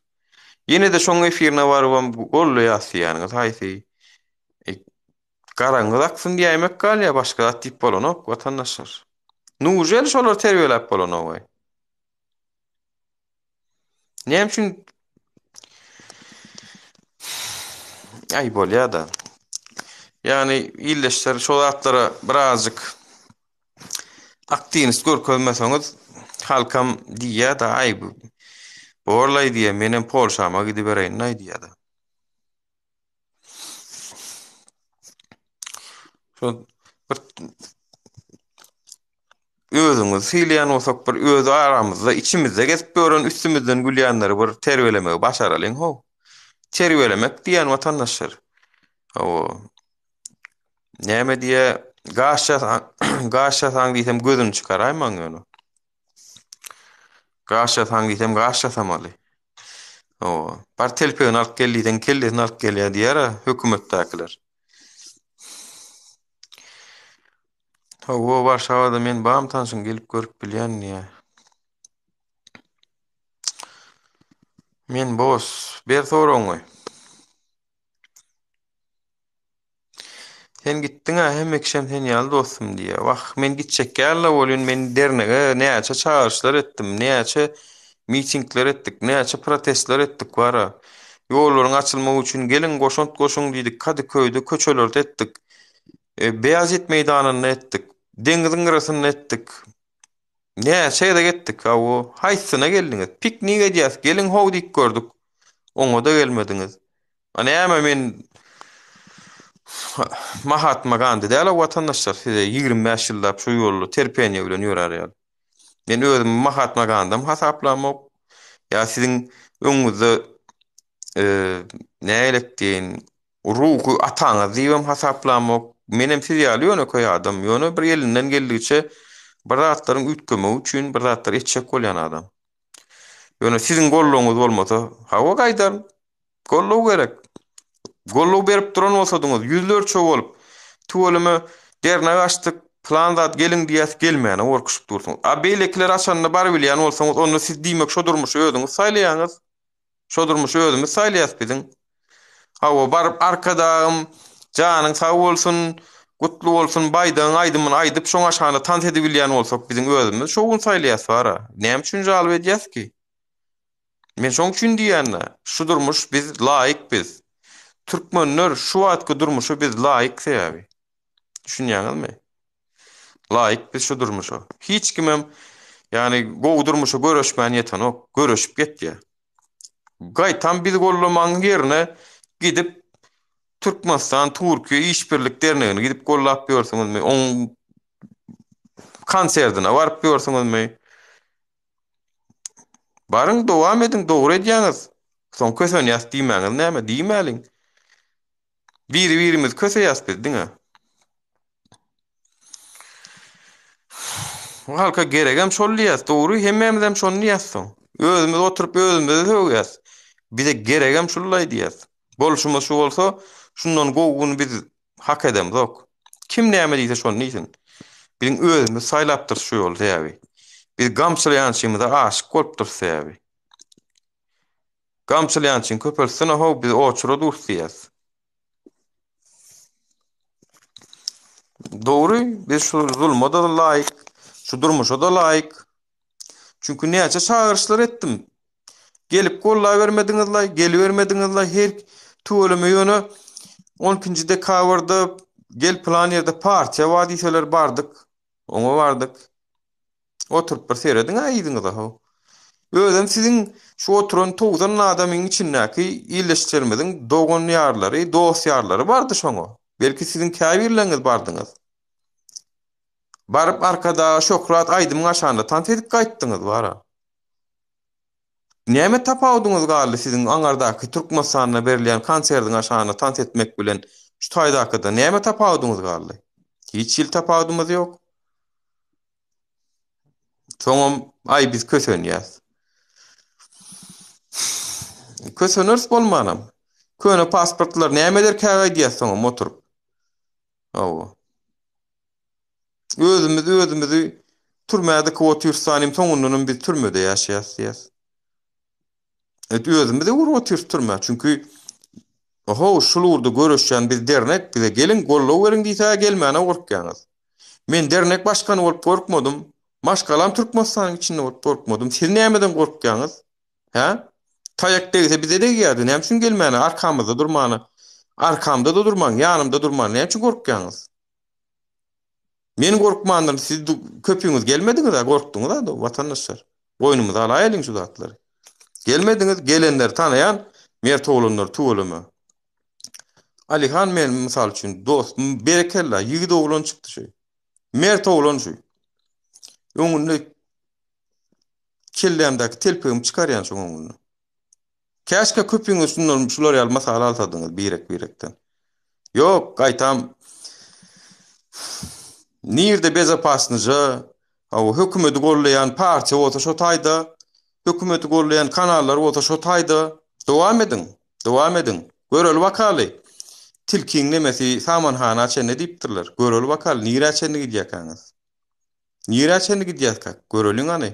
Ýene-de şoň efirine barybam gollaýas diýýäniňiz haýsy? E, garaňyz aksyn diýäýmek galýar, başga zat diýip bolanok watandaşlar. Nujel şolary terbiýeläp bolanok-aý? Näme üçin Aý bolýa-da. Ýagny ildeşler şo zatlara birazjyk aktiwnost görkezmeseňiz halkam diýýä-de aý bu borlaý diýýä menem Polşama gidibereýin-aý diýýä-de. Şo bir özüňizi sylaýan bolsak bir öz aramyzda içimizde gezip ýören üstümizden gülýänleri bir terbiýelemegi başaralyň how. Terbiýelemek diýýän watandaşlar. Hawa. Näme diýe gaş ýasaň gaş ýasaň diýsem gözüni çykaraýmaň ýöne. Gaş ýasaň diýsem gaş ýasamaly. Hawa. Bar telpegini alyp gel diýseň kellesini alyp gelýär diýer-ä hökümetdäkiler. Hawa, Warşawada men bam tanşyň gelip görüp bilýän diýýär. Men bos. Ber soragyňy. Sen gitdiň-ä, hemme kişem sen ýaly dostum diýýär. Wah, men gitjek ýaly-la welin, men dernege näçe çagyryşlar etdim, näçe mitingler etdik, näçe protestler etdik bar-a. Ýollaryň açylmagy üçin geliň goşant goşuň diýdik, Kadyköýde köçelerde etdik. E, Beýazit meýdanynda etdik. Deňziň gyrasynda etdik. Näçe gezek etdik, hawa. Haýsysyna geldiňiz? Piknik edýäs, geliň how diýip gördük. Oňa-da gelmediňiz. A näme men Mahatma Gandi däl-a watandaşlar size 25 ýyllap şu ýolda terpeniýe bilen ýörär ýaly. Men özümi Mahatma Gandam hasaplamok. Ýa siziň öňüňizde e, nägelek diýeýin, Ruhy ataňyz diýibem hasaplamok. Menem siz ýaly ýönekeý adam. Ýöne bir elinden geldigiçe bir zatlaryň üýtgemegi üçin bir zatlar etjek bolýan adam. Ýöne siziň goldawyňyz bolmasa, hawa gaýdaryn. Goldaw gerek. Goldaw berip duran bolsadyňyz, ýüzlerçe bolup, tüweleme dernek açdyk, pylan zat geliň diýýäs, gelmäne gorkuşyp dursuňyz. A beýlekiler açanda barybilýän bolsaňyz, onda siz diýmek şo durmuşy özüňiz saýlaýaňyz. Şo durmuşy özümiz saýlaýas biziň. Hawa baryp Arkadagym janyň sag bolsun, gutly bolsun baýdagyň aýdymyny aýdyp şoň aşagynda tans edibilýän bolsak biziň özümiz şo gün saýlaýas bara. Näme üçin žalba edýäs ki? Men şoň üçin diýýän-de, şu durmuş biz laýyk biz. Türkmenler şu wagtky durmuşa biz laýyk sebäbi. Düşünýäňizmi? Laýyk biz şu durmuşa. Hiç kimem ýagny gowy durmuşa göreşmän ýetenok, göreşip ýetýär. Gaýtam bizi gollamagyň ýerine gidip Türkmenistan Türkiýe işbirlik dernegini gidip gollap ýörsüňizmi? Oň konserdine baryp ýörsüňizmi? Baryň dowam ediň, dogry edýäňiz. Soň kösenýäs diýmäňiz näme? Diýmäliň. Biri-birimizi köseýäs biz diňe. Bu halka geregem şol diýýäs. Dogry, hemmämizem şony diýýäs soň. Özümiz oturyp özümizi sögýäs. Bize geregem şullaý diýýäs. Bolşumyz şu bolsa, şundan gowy gün biz hak edemzok. Kim näme diýse şony diýsin. Biziň özümiz saýlapdyrys şu ýoly sebäbi. Biz gamçylaýançymyza aşyk bolupdyrys sebäbi. Gamçylaýançyny köpeltsene how biz oçura durus diýýäs. Dogry, biz şu zulma-da laýyk, şu durmuşa-da laýyk. Çünki näçe çagyryşlar etdim. Gelip gollabermediňiz-laý, gelibermediňiz-laý, her tüweleme ýöne 12-nji dekabrda gel pylan ýerde partiýa bar diýseler bardyk. Oňa bardyk. Oturyp bir serediň-ä yzyňyza how. Özem siziň şu oturan 90 adamyň içindäki ildeşlerimiziň dogan-ýarlary, dost-ýarlary bardy şoňa. Belki siziň käbirleriňiz bardyňyz. Baryp Arkadaga şöhrat aýdymyň aşagynda tans edip gaýtdyňyz bara. Näme tapawudyňyz galdy siziň aňardaky Türkmenistanda berilýän konserdiň aşagynda tans etmek bilen şu taýdakyda näme tapawudyňyz galdy? Hiç hili tapawudymyz ýok. Soňam aý biz kösenýäs. Köseneris bolmanam. Köne pasportlar näme ederkä gaýdýas soňam oturyp. Hawa. Özümiz özümizi türmä dykyp otyrys sanym soňundanam biz türmede ýaşaýas diýýäs. Et özümizi urup otyrys türmä. Çünki Oho, şul ugurda göreşýän biz dernek, bize geliň, goldaw beriň diýse gelmäne gorkýaňyz. Men dernek başkany bolup gorkmadym. Maşgalam Türkmenistanyň içinde bolup gorkmadym. Siz nämeden gorkýaňyz? Hä? Taýak degse bize degýärdi. Näme üçin gelmäne, arkamyzda durmana? Arkamda-da durmaň, ýanymda durman näme üçin gorkýaňyz? Men gorkmandyryn, siz köpüňiz gelmediňiz-ä, gorkduňyz-a, watandaşlar. Boýnumyza alaýalyň şu zatlary. Gelmediňiz, gelenleri tanaýan mert oglanlar tüweleme. Alihan men mysal üçin dost, berekella, ýigit oglan çykdy şu. Mert oglan şu. Öňünde kellämdäki telpegimi çykarýan şoň öňünde. Käşgä köpüňiz şundan şular ýaly mysal alsadyňyz birek-birekden. Ýok, gaýtam nirde bezopasnyja, hawa, hökümeti gollaýan partiýa bolsa şo taýda, hökümeti gollaýan kanallar bolsa şo taýda dowam ediň, dowam ediň. Göreli bakaly. Tilkiň nemesi samanhana çenli diýipdirler. Göreli bakaly nirä çenli gidýärkäňiz. Nirä çenli gidýärkäk? Göreliň hany.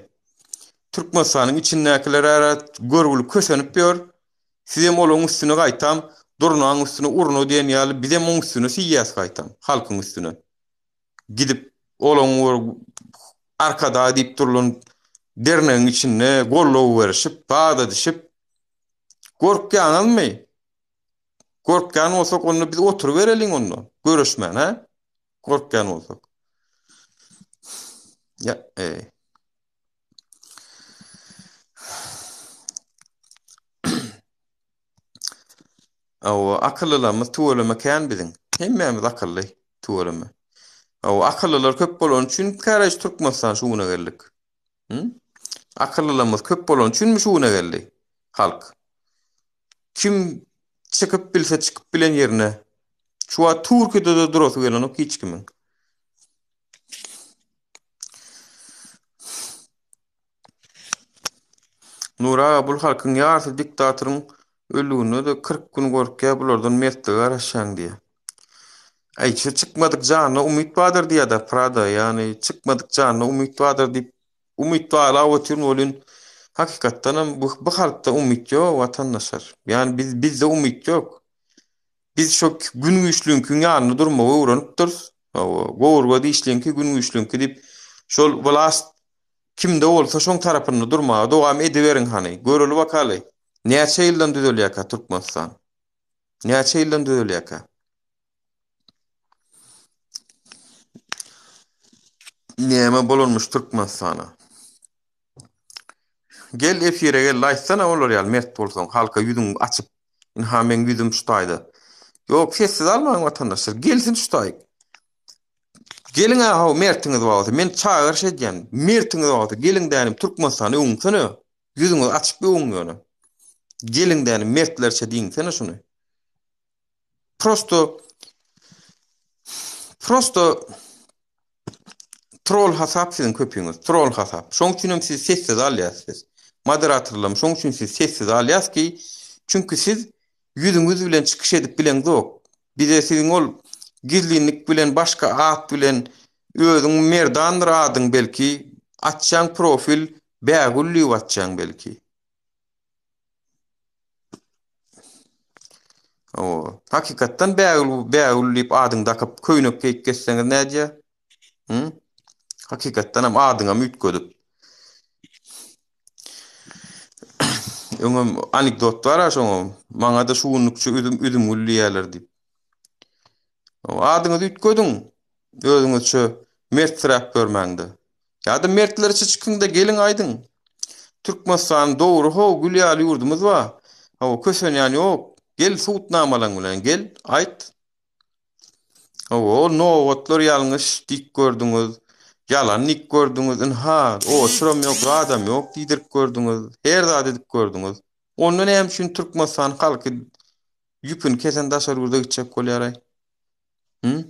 Türkmenistanyň içindäkiler ara görgüli kösenip ýör. Sizem olaň üstüne gaýtam, durnaň üstüne urna diýen ýaly bizem oň üstüne siýýäs gaýtam, halkyň üstüne. Gidip olaň Arkadag diýip durlan dernegiň içinde goldaw berişip, bada edişip gorkýaňyzmy? Gorkýan bolsak onda biz oturybereliň onda, göreşmän, hä? Gorkýan bolsak. Ya, ey. Awa, akyllylarymyz tüweleme kän biziň. Hemmämiz akylly tüweleme. Awa, akyllylar köp bolany üçin käreş Türkmenistan şu güne geldik. Hı? Akyllylarymyz köp bolany üçinmi şu güne geldi halk? Kim çykyp bilse çykyp bilen ýerine. Şu wagt Türkiýede-de durasy gelenok hiç kimiň. Nury aga bul halkyň ýarsy diktatoryň öldüginde-de 40 gün gorkýa bulardan mertlige garaşýaň diýýä. Aý şu çykmadyk janda umyt bardyr diýýä-de Prada ýagny çykmadyk janda umyt bardyr diýip Umyt baglap otyryn welin hakykatdanam bu bu halkda umyt ýok watandaşlar. Ýani biz bizde umyt ýok. Biz şo gün güýçliňkiň ýanynda durmagy öwrenipdiris. Hawa, gowurga dişliňki gün güýçliňki diýip şol wlast kimde bolsa şoň tarapynda durmaga dowam ediberiň hany. Göreli bakaly. Näçe ýyldan düzelýärkä Türkmenistan? Näçe ýyldan düzelýärkä? Näme bolanmyş Türkmenistana? Gel efire gel aýtsana olar ýaly mert bolsaň halka ýüzüňi açyp. Ynha meň ýüzüm şu taýda. Ýok sessiz almaň watandaşlar. Gelsin şu taýy. Geliň ahaw mertiňiz bar bolsa men çagyryş edýän. Mertiňiz bar bolsa geliň dänim Türkmenistany öwüňsene. Ýüzüňizi açyp öwüň ýöne. Geliň dänim mertlerçe diýiňsene şuny. Prosto prosto. Troll hasap siziň köpüňiz. Troll hasap. Şoň üçin hem sizi sessiz alýas biz. Moderatorlarym şoň üçin sizi sessiz alýas ki, çünki siz ýüzüňiz bilen çykyş edip bileňzok. Bize siziň ol gizlinlik bilen başga at bilen özüň Merdandyr adyň belki, açýaň profil Bägül diýip açýaň belki. Hawa. Hakykatdan Bägül Bägül diýip adyňy dakyp köýnek geýip gezseňiz nädýä? Hı? Hakykatdan hem adyňam üýtgedip. Öňem anekdot bar-a şoňa. Maňa-da şu günlükçe üzüm Üzümgül diýýärler diýip. Adyňyzy üýtgediň. Özüňizçe mertsiräp görmäňde. Ýa-da mertlerçe çykyň-da geliň aýdyň. Türkmenistan dogry how gül ýaly ýurdumyz bar. Hawa kösenýän ýok. Gel subutnamalaň bilen gel aýt. Hawa ol nobatlar ýalňyş diýip gördüňiz. Ýalan diýip gördüňiz. Ynha oçuram ýok zadam ýok diýdirip gördüňiz. Her zat edip gördüňiz. Onda näme üçin Türkmenistan halky ýüpüni kesen daşary ýurda gitjek bolýaraý? Hı?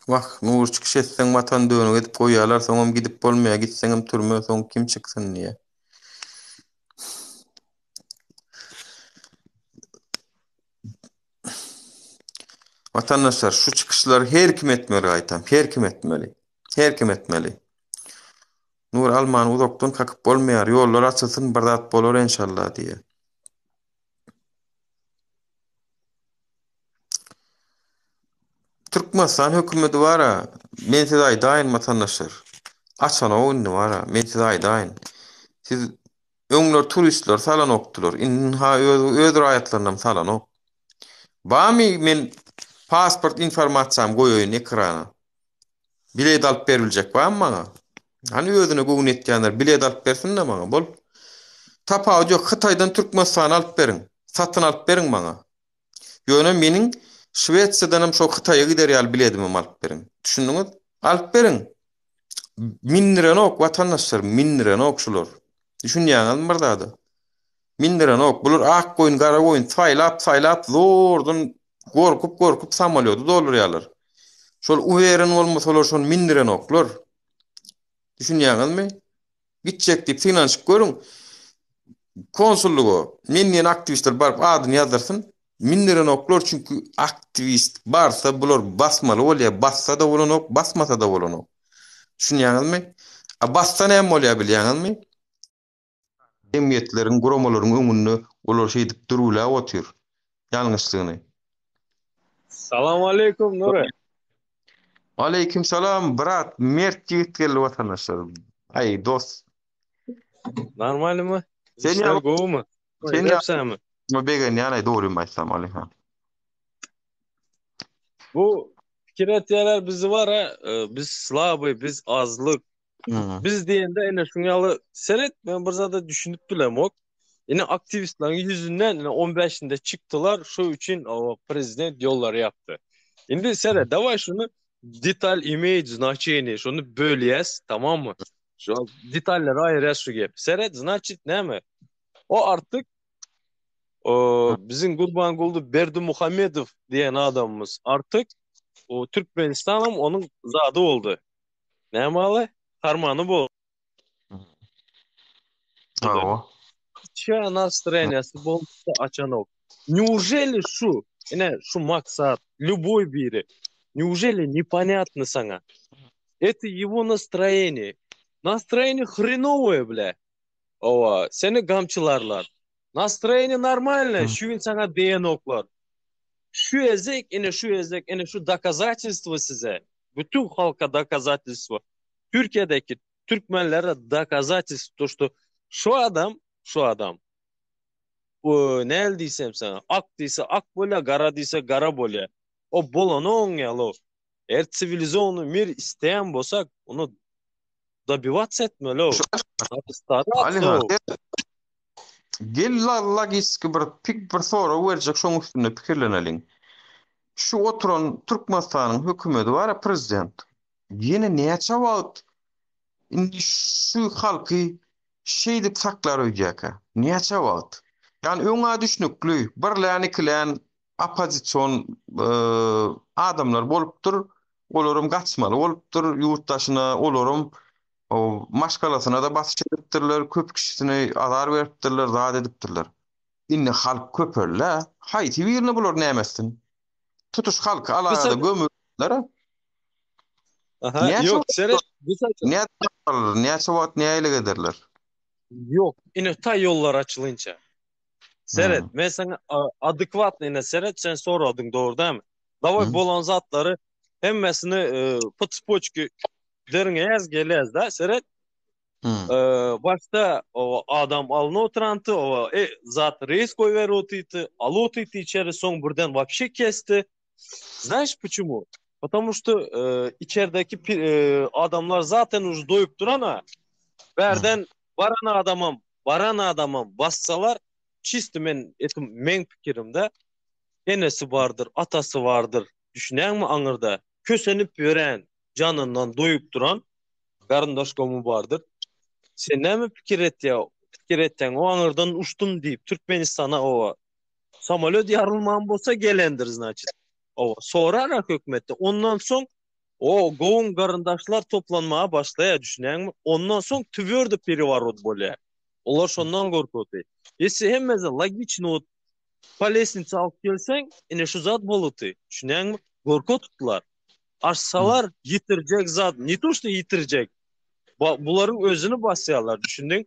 Wah, Nur çykyş etseň watan dönük edip goýýarlar, soňam gidip bolmaýar, gitseňem türme, soň kim çyksyn diýýär. Watandaşlar, şu çykyşlary her kim etmeli gaýtam, her kim etmeli. Her kim etmeli. Nur almany uzakdan kakyp bolmaýar, ýollar açylsyn bir zat bolar enşalla diýýär. Türkmenistan hökümeti bara, men size aýdaýyn watandaşlar. Açanok indi bara, men size aýdaýyn. Siz öňler turistleri salanokdylar, indi ha öz öz raýatlarynam salanok. Bamy men pasport informasiýamy goýaýyn ekrana. Bilet alyp beribiljek barmy maňa? Hany özüne göwün etýänler bilet alyp bersin-de maňa, bol. Tapawudy ýok, Hytaýdan Türkmenistana alyp beriň. Satyn alyp beriň maňa. Ýöne meniň Şwesiýadanam şo Hytaýa gider ýaly biledimem alyp beriň. Düşündiňiz? Alyp beriň. Mindirenok watandaşlar, mindirenok şular. Düşünýäňizmi bir zada? Mindirenok. Bular ak goýun, gara goýun saýlap, saýlap zordan gorkup, gorkup samolýody doldurýarlar. Şol uweren bolmasalar şony mindirenoklar. Düşünýäňizmi? Gitjek diýip synanyşyp görüň. Konsullyga men diýen aktiwistler baryp adyny ýazdyrsyn. Mindirenoklar çünki aktiwist barsa bular basmaly bolýar. Bassa-da bolanok, basmasa-da bolanok. Düşünýäňizmi? A bassa näme bolýar bilýäňizmi? Jemgyýetleriň, guramalaryň öňünde olar şeýdip dürwüläp otyr. Ýalňyşlygyny.
Salam aleýkum Nury.
Aleýkim salam brat mert ýigit geldi watandaşlar. Aý dost.
Normalnymy?
Sen
Işler gowumy?
Sen
Edepsämi?
Begenýän aý dogrymy aýtsam Alyhan.
Bu pikir etýärler bizi bar ha, e, biz slaby, biz azlyk. Biz diýende ene şuň ýaly seret men bir zada düşünip bilemok. Ine aktiwistleriň ýüzünden ine 15-inde çykdylar şu üçin o prezident ýollary ýapdy. Indi seret daway şuny detal imeýt znaçeniýe şuny bölýäs tamammy? Şu detallary aýyrýas şu gep. Seret znaçit näme? O artyk o biziň Gurbanguly Berdimuhamedow diýen adamymyz artyk o Türkmenistanam onuň zady boldy. Näme aly? Harmany boldy.
Hawa.
Hiç nastroýeniýasy bolmasa açanok. Neujeli şu, ine şu maksat, lýuboý biri. Neujeli neponýatno saňa? Это его nastroýeniýe. Nastroýeniýe hrenowoe blä. Owa, seni gamçylarlar. Nastroýeniýe normalno, şu gün saňa diýenoklar. Şu ezek, ine şu ezek, ine şu dokazatelstwo size. Bütün halka dokazatelstwo. Türkiýedäki türkmenlere dokazatelstwo, to što şu adam, şu adam näl diýsem saňa, ak diýse ak bolýar, gara diýse gara bolýar. O bolany oň ýaly. Eger siwilizownyý mir isleýän bolsak, ony dobivats etmeli.
Alihan, gel logiski bir pik bir sorag berjek şoň üstünde pikirleneliň. Şu oturan Türkmenistanyň hökümeti bar-a prezident. Ýene näçe wagt indi şu halky şeýdip saklar öýdýärkä? Näçe wagt? Ýani öň-ä düşnükli, birlän-ikilän oppozision adamlar bolupdyr, olaram gaçmaly bolupdyr ýurt daşyna, olaram maşgalasyna-da basyş edipdirler, köp kişisine azar beripdirler, zat edipdirler. Indi halk köpeldi-ä, haýsy birine bular näme etsin? Tutuş halky alaga-da gömüpdirler-ä.
Aha, ýok, seret,
näçe wagt nähili ederler?
Ýok, ine ta ýollar açylynça. Seret, men saňa adekwatny ine seret, sen soradyň dogry dämi? Daway bolan zatlary hemmesini e, po tspoçki derňeýäs, gelýäs da, seret. E, başda o adam alyny oturanty, o e, zat reýs goýberip otyrdy, aly otyrdy içeri, soň birden wapşe kesdi. Znaешь почему? Потому что e, içerideki e, adamlar zaten už doýup durana. Bärden baran adamam, baran adamam bassalar, çisti men etim meň pikirimde enesi bardyr, atasy bardyr. Düşünýäňmi aňyrda kösenip ýören, janyndan doýup duran garyndaş gomy bardyr. Sen näme pikir etýä, pikir etýäň o aňyrdan uçdum diýip Türkmenistana owa Samolýot ýarylman bolsa gelendir znaçit. Owa, sorar hökümetde. Ondan soň o gowun garyndaşlar toplanmaga başlaýar, düşünýäňmi? Ondan soň twördy pereworot bolýar. Olar şondan gorkuty. Ýesi hemmesi logiçny wot po lestnice alyp gelseň, ine şu zat boluty. Düşünýäňmi? Gorka tutdular. Açsalar ýitirjek zat, ne to что ýitirjek. Bularyň özüni basýarlar, düşündiň?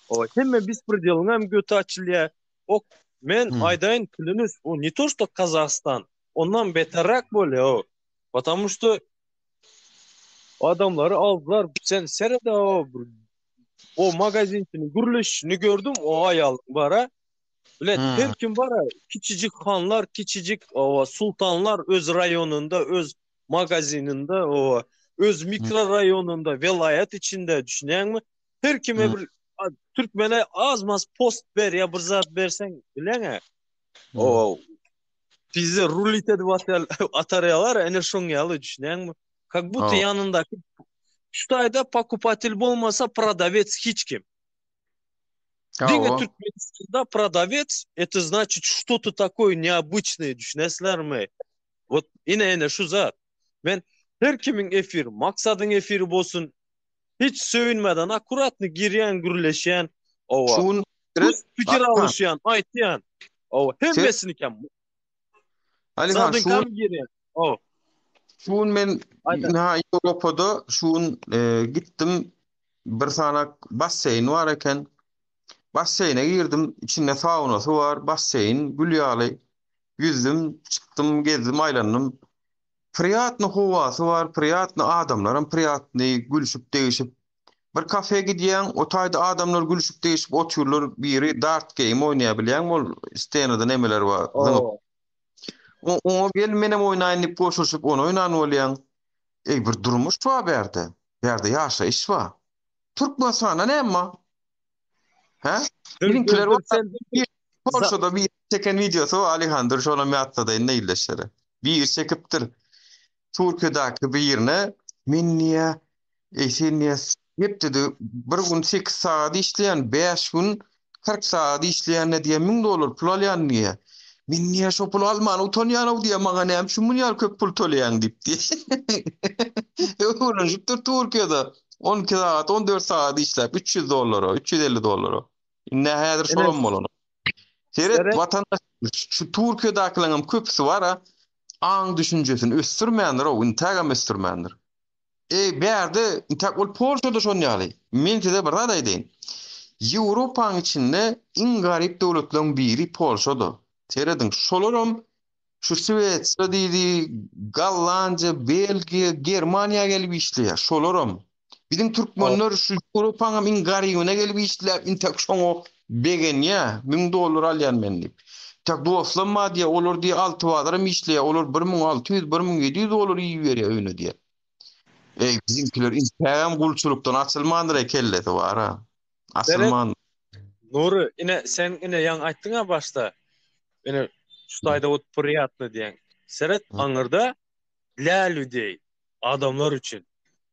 O hemme bespredeliň hem göti açylýar. Ok, men hmm. aýdaýyn, klянусь, o ne to что Kazahstan, ondan beterräk bolýar o. Потому что adamlary aldylar, sen seret o o magazinçini gürleşişini gördüm, o aýal bara. Bilet, hmm. her kim bara, kiçijik hanlar, kiçijik o sultanlar öz raýonynda, öz magazininde, o öz mikroraýonynda, welaýat içinde düşünýäňmi? Her kime bir türkmene az-maz post ber ýa bir zat berseň, bileňä. O bizi rulit edip atýar, atarýarlar, ene şoň ýaly düşünýäňmi? Как будто ýanyndaky şu taýda pokupatel bolmasa prodawec hiç kim. Diňe Türkmenistanda prodawec, это значит что-то такое необычное, düşünesizlermi? Wot ine ine şu zat. Men her kimiň efir, Maksadyň efiri bolsun, hiç söýünmeden akkuratny girýän, gürleşýän, owa.
Şu gün
pikir alyşýan, aýtýan. Owa, hemmesinikem.
Alihan şu
gün girýän. Owa.
Şu gün men ina Ýewropada şu gün e, gitdim bir sanak basseýn bar eken. Basseýne girdim, içinde saunasy bar, basseýn gül ýaly. Ýüzdüm, çykdym, gezdim, aýlandym. Priýatny howasy bar, priýatny adamlaram priýatny, gülşüp-degişip. Bir kafe gidýäň, o taýda adamlar gülşüp-degişip otyrlar, biri dart geým oýnaýar bilýäňmi ol stenada nemeler bar, zyňyp. Oňa gel menem oýnaýyn diýip goşulyşyp ony oýnan bolýaň. Eý bir durmuş bar bärde, bärde ýaşaýyş bar. Türkmenistanda näme bar? Hä? Biziňkiler bar. Polşada bir çeken wideosy bar Alihan dur şonam ýatladaýyn-da ildeşlere. Biri çekipdir. Türkiýedäki birine men diýýär, eý sen diýýär hepdede bir gün 8 sagat işleýän, 5 gün 40 sagat işleýände diýýär 1000 dollar pul alýan diýýär. Men diýýär şo puly almana utanýan-ow diýýär, maňa näme üçin muny ýaly köp pul töleýäň diýip diýýär. Öwrenişipdir Türkiýede 12 sagat, 14 sagat işläp 300 dollara, 350 dollara. Indi häzir şolam bolanok. Seret, watandaş, şu Türkiýedäkileriňem köpüsi bar-a, aň düşünjesini ösdürmändir-ow, intägem ösdürmändir. Eý, bärde, intäk ol Polşada şon ýaly. Men size bir zat aýdaýyn. Ýewropaň içinde iň garyp döwletleriň biri Polşada. Serediň, şolaram Şu Şwesiýa diýdi, Gollandiýa, Belgiýa, Germaniýa gelip işleýär. Şolaram. Biziň türkmenler şu Ýewropaňam iň garybyna gelip işläp, intek şoňa begenýär. 1000 dollar alýan men diýip. Intek dostlam bar diýýär, olar diýýär Altybazaram işleýär, olar 1600, 1700 dollar iberýär öýüne diýýär. Eý, biziňkiler intägem gulçulykdan açylmandyr-eý kellesi bar-a. Açylman.
Nury, ine sen ine ýaňy aýtdyň-a başda. Ine şu taýda ot priýatny diýen. Seret aňyrda dla ľudey, adamlar üçin.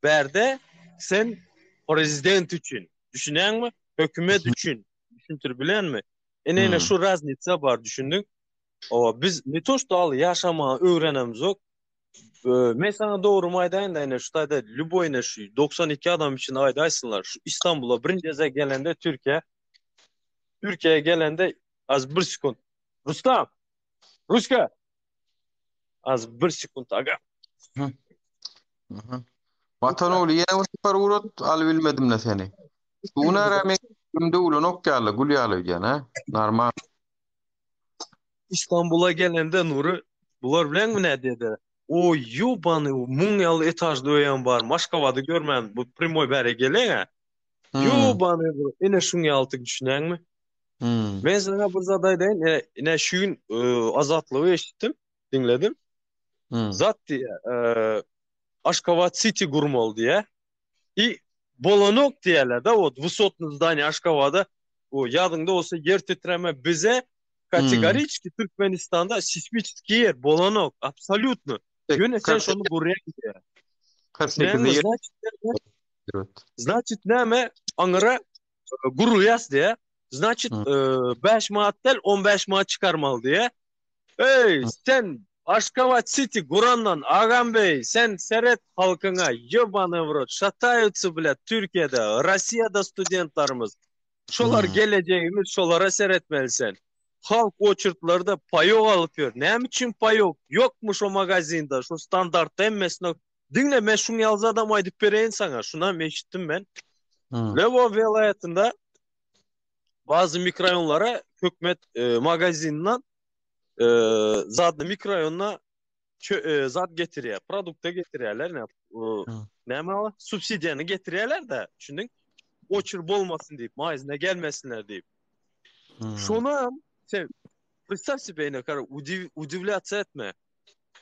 Bärde sen prezident üçin. Düşünýäňmi? Hökümet üçin. Düşündir bilenmi? Ine ine şu raznitsa bar düşündiň. Owa biz ne to što al ýaşamagy öwrenemzok. Men saňa dogrymy aýdaýyn-da ine şu taýda lýuboý ine şu 92 adam üçin aýdaýsynlar. Şu Istanbula birinji gezek gelende Türkiýä Türkiýä gelende az bir sekund. Rustam! Ruska! Az bir sekund aga.
Watan ogly ýene bir sapar ugrat alybilmedim-le seni. Şu gün ara men gülüm döwülenok ýaly, gül ýaly öýdýän, hä? Normal.
Istanbula gelende Nury bular bilen mi nädýedi? O ýobany muň ýaly etažly öýem bar. Aşgabady görmän bu primoý bäre geleň-ä. Ýobany ine şuň ýaly düşünýäňmi? Men saňa bir zat aýdaýyn, ine, ine şu gün e, Azatlygy eşitdim, diňledim. Zat diýýär, e, Aşgabat City gurmaly diýýär. I bolanok diýýärler-de, wot wysotny zdaniýe Aşgabada, o ýadyňda bolsa ýer titreme bize kategoriçki Türkmenistanda seismiçeskiý ýer bolanok, absolýutno. Ýöne sen şony gurýaň diýýär.
48 ýer.
Значит, näme? Aňyra gurulýas diýä. Значит, 5 manat däl, 15 manat çykarmaly diýä. Eý, sen Aşgabat City gurandan agam beý, sen seret halkyňa, ýobany w rot, şataýutsy blýat Türkiýede, Rossiýada studentlarymyz. Şolar gelejegimiz, şolara seretmeli sen. Halk oçurtlarda paýok alyp ýör. Näme üçin paýok? Ýokmy şo magazinda, şo standartda hemmesinde Diňle men şuň ýaly zadam aýdyp bereýin saňa. Şunam eşitdim men. Lewo welaýatynda bazı mikroraýonlara hökümet e, magazinden e, zadny mikroraýonyna e, zat getirýär, produkta getirýärler. Ne, e, näme o? Subsidiýany getirýärler de, düşündiň? Oçur bolmasyn diýip, magazyna gelmesinler diýip. Şonam sen представь себе, ine, udivlýаться etme.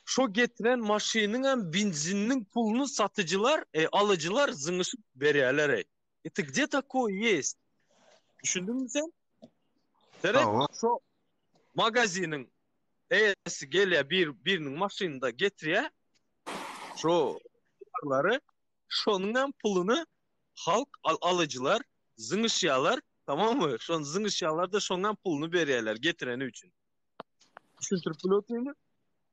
Şo getiren maşynyňam benzininiň puluny satyjylar, e, alyjylar zyňyşyp berýärler-eý. Eti gde takoý ýest? Düşündiňmi sen? Seret, şo magaziniň eýesi gelýär, bir biriniň maşynynda getirýär. Şo towarlary, şonuňam puluny halk alyjylar zyňyşýarlar, tamammy? Şony zyňyşýarlar-da, şonuňam puluny berýärler getireni üçin. Düşündirip bilýärmi?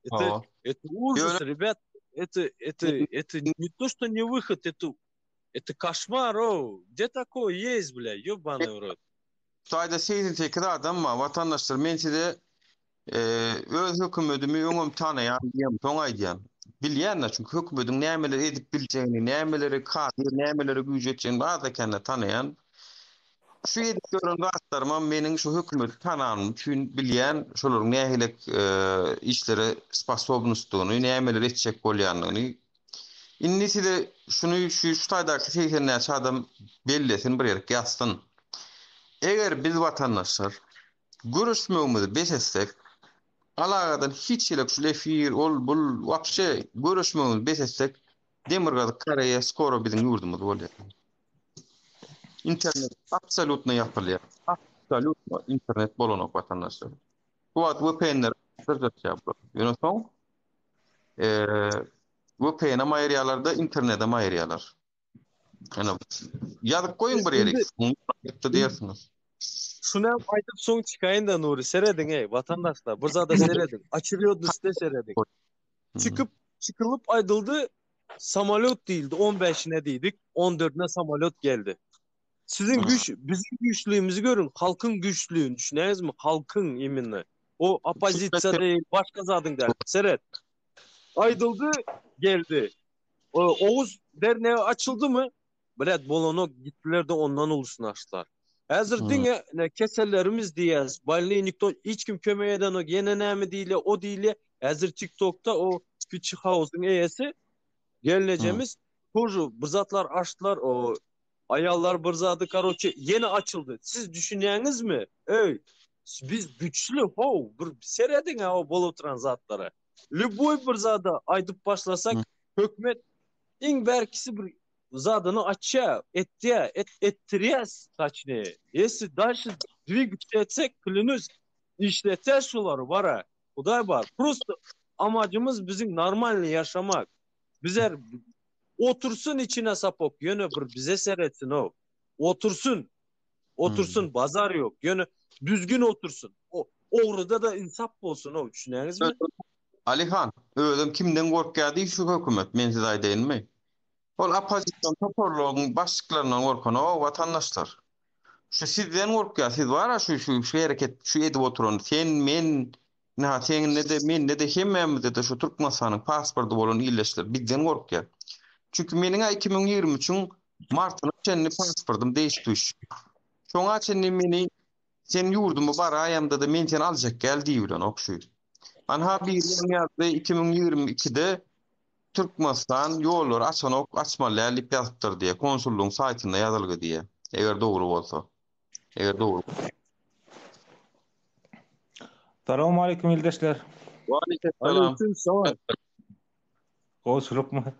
Это, это ужас, ребят. Это, это, это не то, что не выход, это, это кошмар, о. Где такое есть, бля, ебаный в рот.
Taýda 88 adam bar, watandaşlar, men size e, öz hökümetimi öňem tanaýan diýem, soň aýdýan. Bilýän-de, çünki hökümetiň nämeler edip biljegini, nämeleri kadyr, nämelere güýji ýetjegini az-da kän-de tanaýan. Şu edip ýören zatlarymam meniň şu hökümeti tananym üçin bilýän şolaryň nähili işlere sposobnostdygyny, nämeler etjek bolýandygyny. Indi size şuny şu şu taýdaky 80 näçe adam bellesin bir ýerik ýazsyn. Eger biz watandaşlar göreşmegimizi bes etsek, alagadan hiç hili şul efir, ol bul wapşe göreşmegimizi bes etsek, Demirgazyk Koreýa skoro biziň ýurdumyz bolýar. Internet absolýutno ýapylýar. Absolýutno internet bolanok watandaşlar. Bu wagt VPN-ler dyrjaşýar bular. Ýöne soň VPN-em aýyrýarlar-da, internetem aýyrýarlar. Ýöne ýazyp goýuň bir ýere. Ýa-da diýersiňiz.
Şunam aýdyp soň çykaýyn-da Nury, serediň-eý, watandaşlar, bir zada serediň. Oçerýodnostda serediň. Çykyp, çykylyp aýdyldy, samolýot diýildi, on bäşine diýdik, on dördüne samolýot geldi. Siziň güýç, biziň güýçlügimizi görüň, halkyň güýçlügini, düşünýäňizmi? Halkyň imенно. O oppozisiýa däl, başga zadyň däl. Seret. Aýdyldy, geldi. Oguz dernegi açyldymy? Blät bolanok gitdiler-de ondan ulusyny açdylar. Häzir diňe ne kesellerimiz diýýäs, bolnyý nikto hiç kim kömek edenok, ýene näme diýilýär, o diýilýär. Häzir TikTokda o Kiçi Hausyň eýesi gelnejemiz тоже bir zatlar açdylar, o aýallar bir zady karoçe ýene açyldy. Siz düşünýäňizmi? Öý, biz güçli how, bir serediň ha o bolup oturan zatlara. Lýuboý bir zada aýdyp başlasak, hökümet iň bärkisi bir zadyny açýa, etýä, et, etdirýä taçny. Ýesi daşy dwigit etsek, klýunus, işletýä şulary bara. Hudaý bar. Prosto amacymyz biziň normalny ýaşamak. Bizer otursyn içine sapok, ýöne bir bize seretsin-ow. Otursyn. Otursyn, bazar ýok. Ýöne düzgün otursyn. O ogruda-da ynsap bolsun, o düşünýäňizmi?
Alihan, özem kimden gorkýar diý şu hökümet, men size aýdaýynmy? Ol oppozision toparlaryň başlyklaryndan gorkanok, watandaşlar. Şu sizden gorkýar, siz bar-a şu şu şu hereket, şu edip oturan sen, men, ynha seňinde-de, mende-de hemmämizde-de şu Türkmenistanyň pasporty bolan ildeşler bizden gorkýar. Çünki meniň-ä 2023-iň martyna çenli pasportym deýşdüş. Şoňa çenli meni sen ýurduma baraýamda-da men seni aljak däl diýibilenok şu. Anha biri ýazdy 2022-de Türkmenistan ýollary açanok, açmaly däl diýip ýazypdyr diýýär. Konsullygyň saýtynda ýazylgy diýýär. Eger dogry bolsa. Eger dogry.
Salowmaleýkim ildeşler.
Waleýkim
Aleyküm salam.
Gowşurykmy?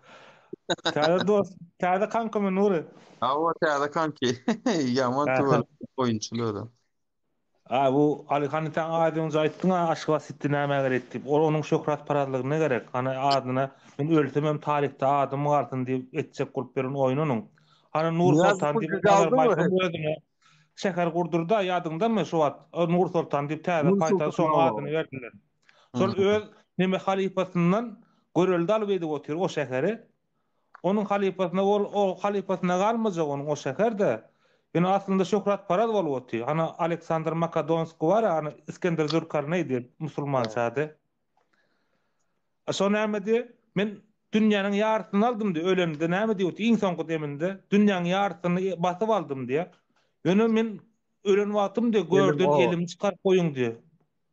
Täze dost, täze kankymy Nury?
Hawa, täze kanki. Ýaman tüweleme oýunçyl özem.
A bu Alyhany sen az öňje aýtdyň-a Aşgabat Siti nämä gerek diýip. Ol onuň şöhratparazlygyna gerek. Hany adyna men ölsemem taryhda adym galsyn diýip etjek bolup ýören oýny onuň. Hany Nur Soltan diýip Nazarbaýewiň özüne şäher gurdurdy-a ýadyňdamy şu wagt Nur Soltan diýip täze paýtagt şoň adyny berdiler. Şol öz neme halypasyndan görelde alyp edip otyr o şäheri. Onuň halypasyna bol, o halypasyna galmajak onuň o şäher-de. Ýöne aslynda şöhratparaz bolup otyr. Hany Aleksandr Makadonskiý bar-a, hany Iskender Zülkarneý diýip musulmançady. A şo näme diýýär? Men dünýäniň ýarysyny aldym diýýär, ölende näme diýip otyr, iň soňky deminde dünýäniň ýarysyny basyp aldym diýýär. Ýöne men ölen wagtym diýýär, görden elimi çykaryp goýuň diýýär.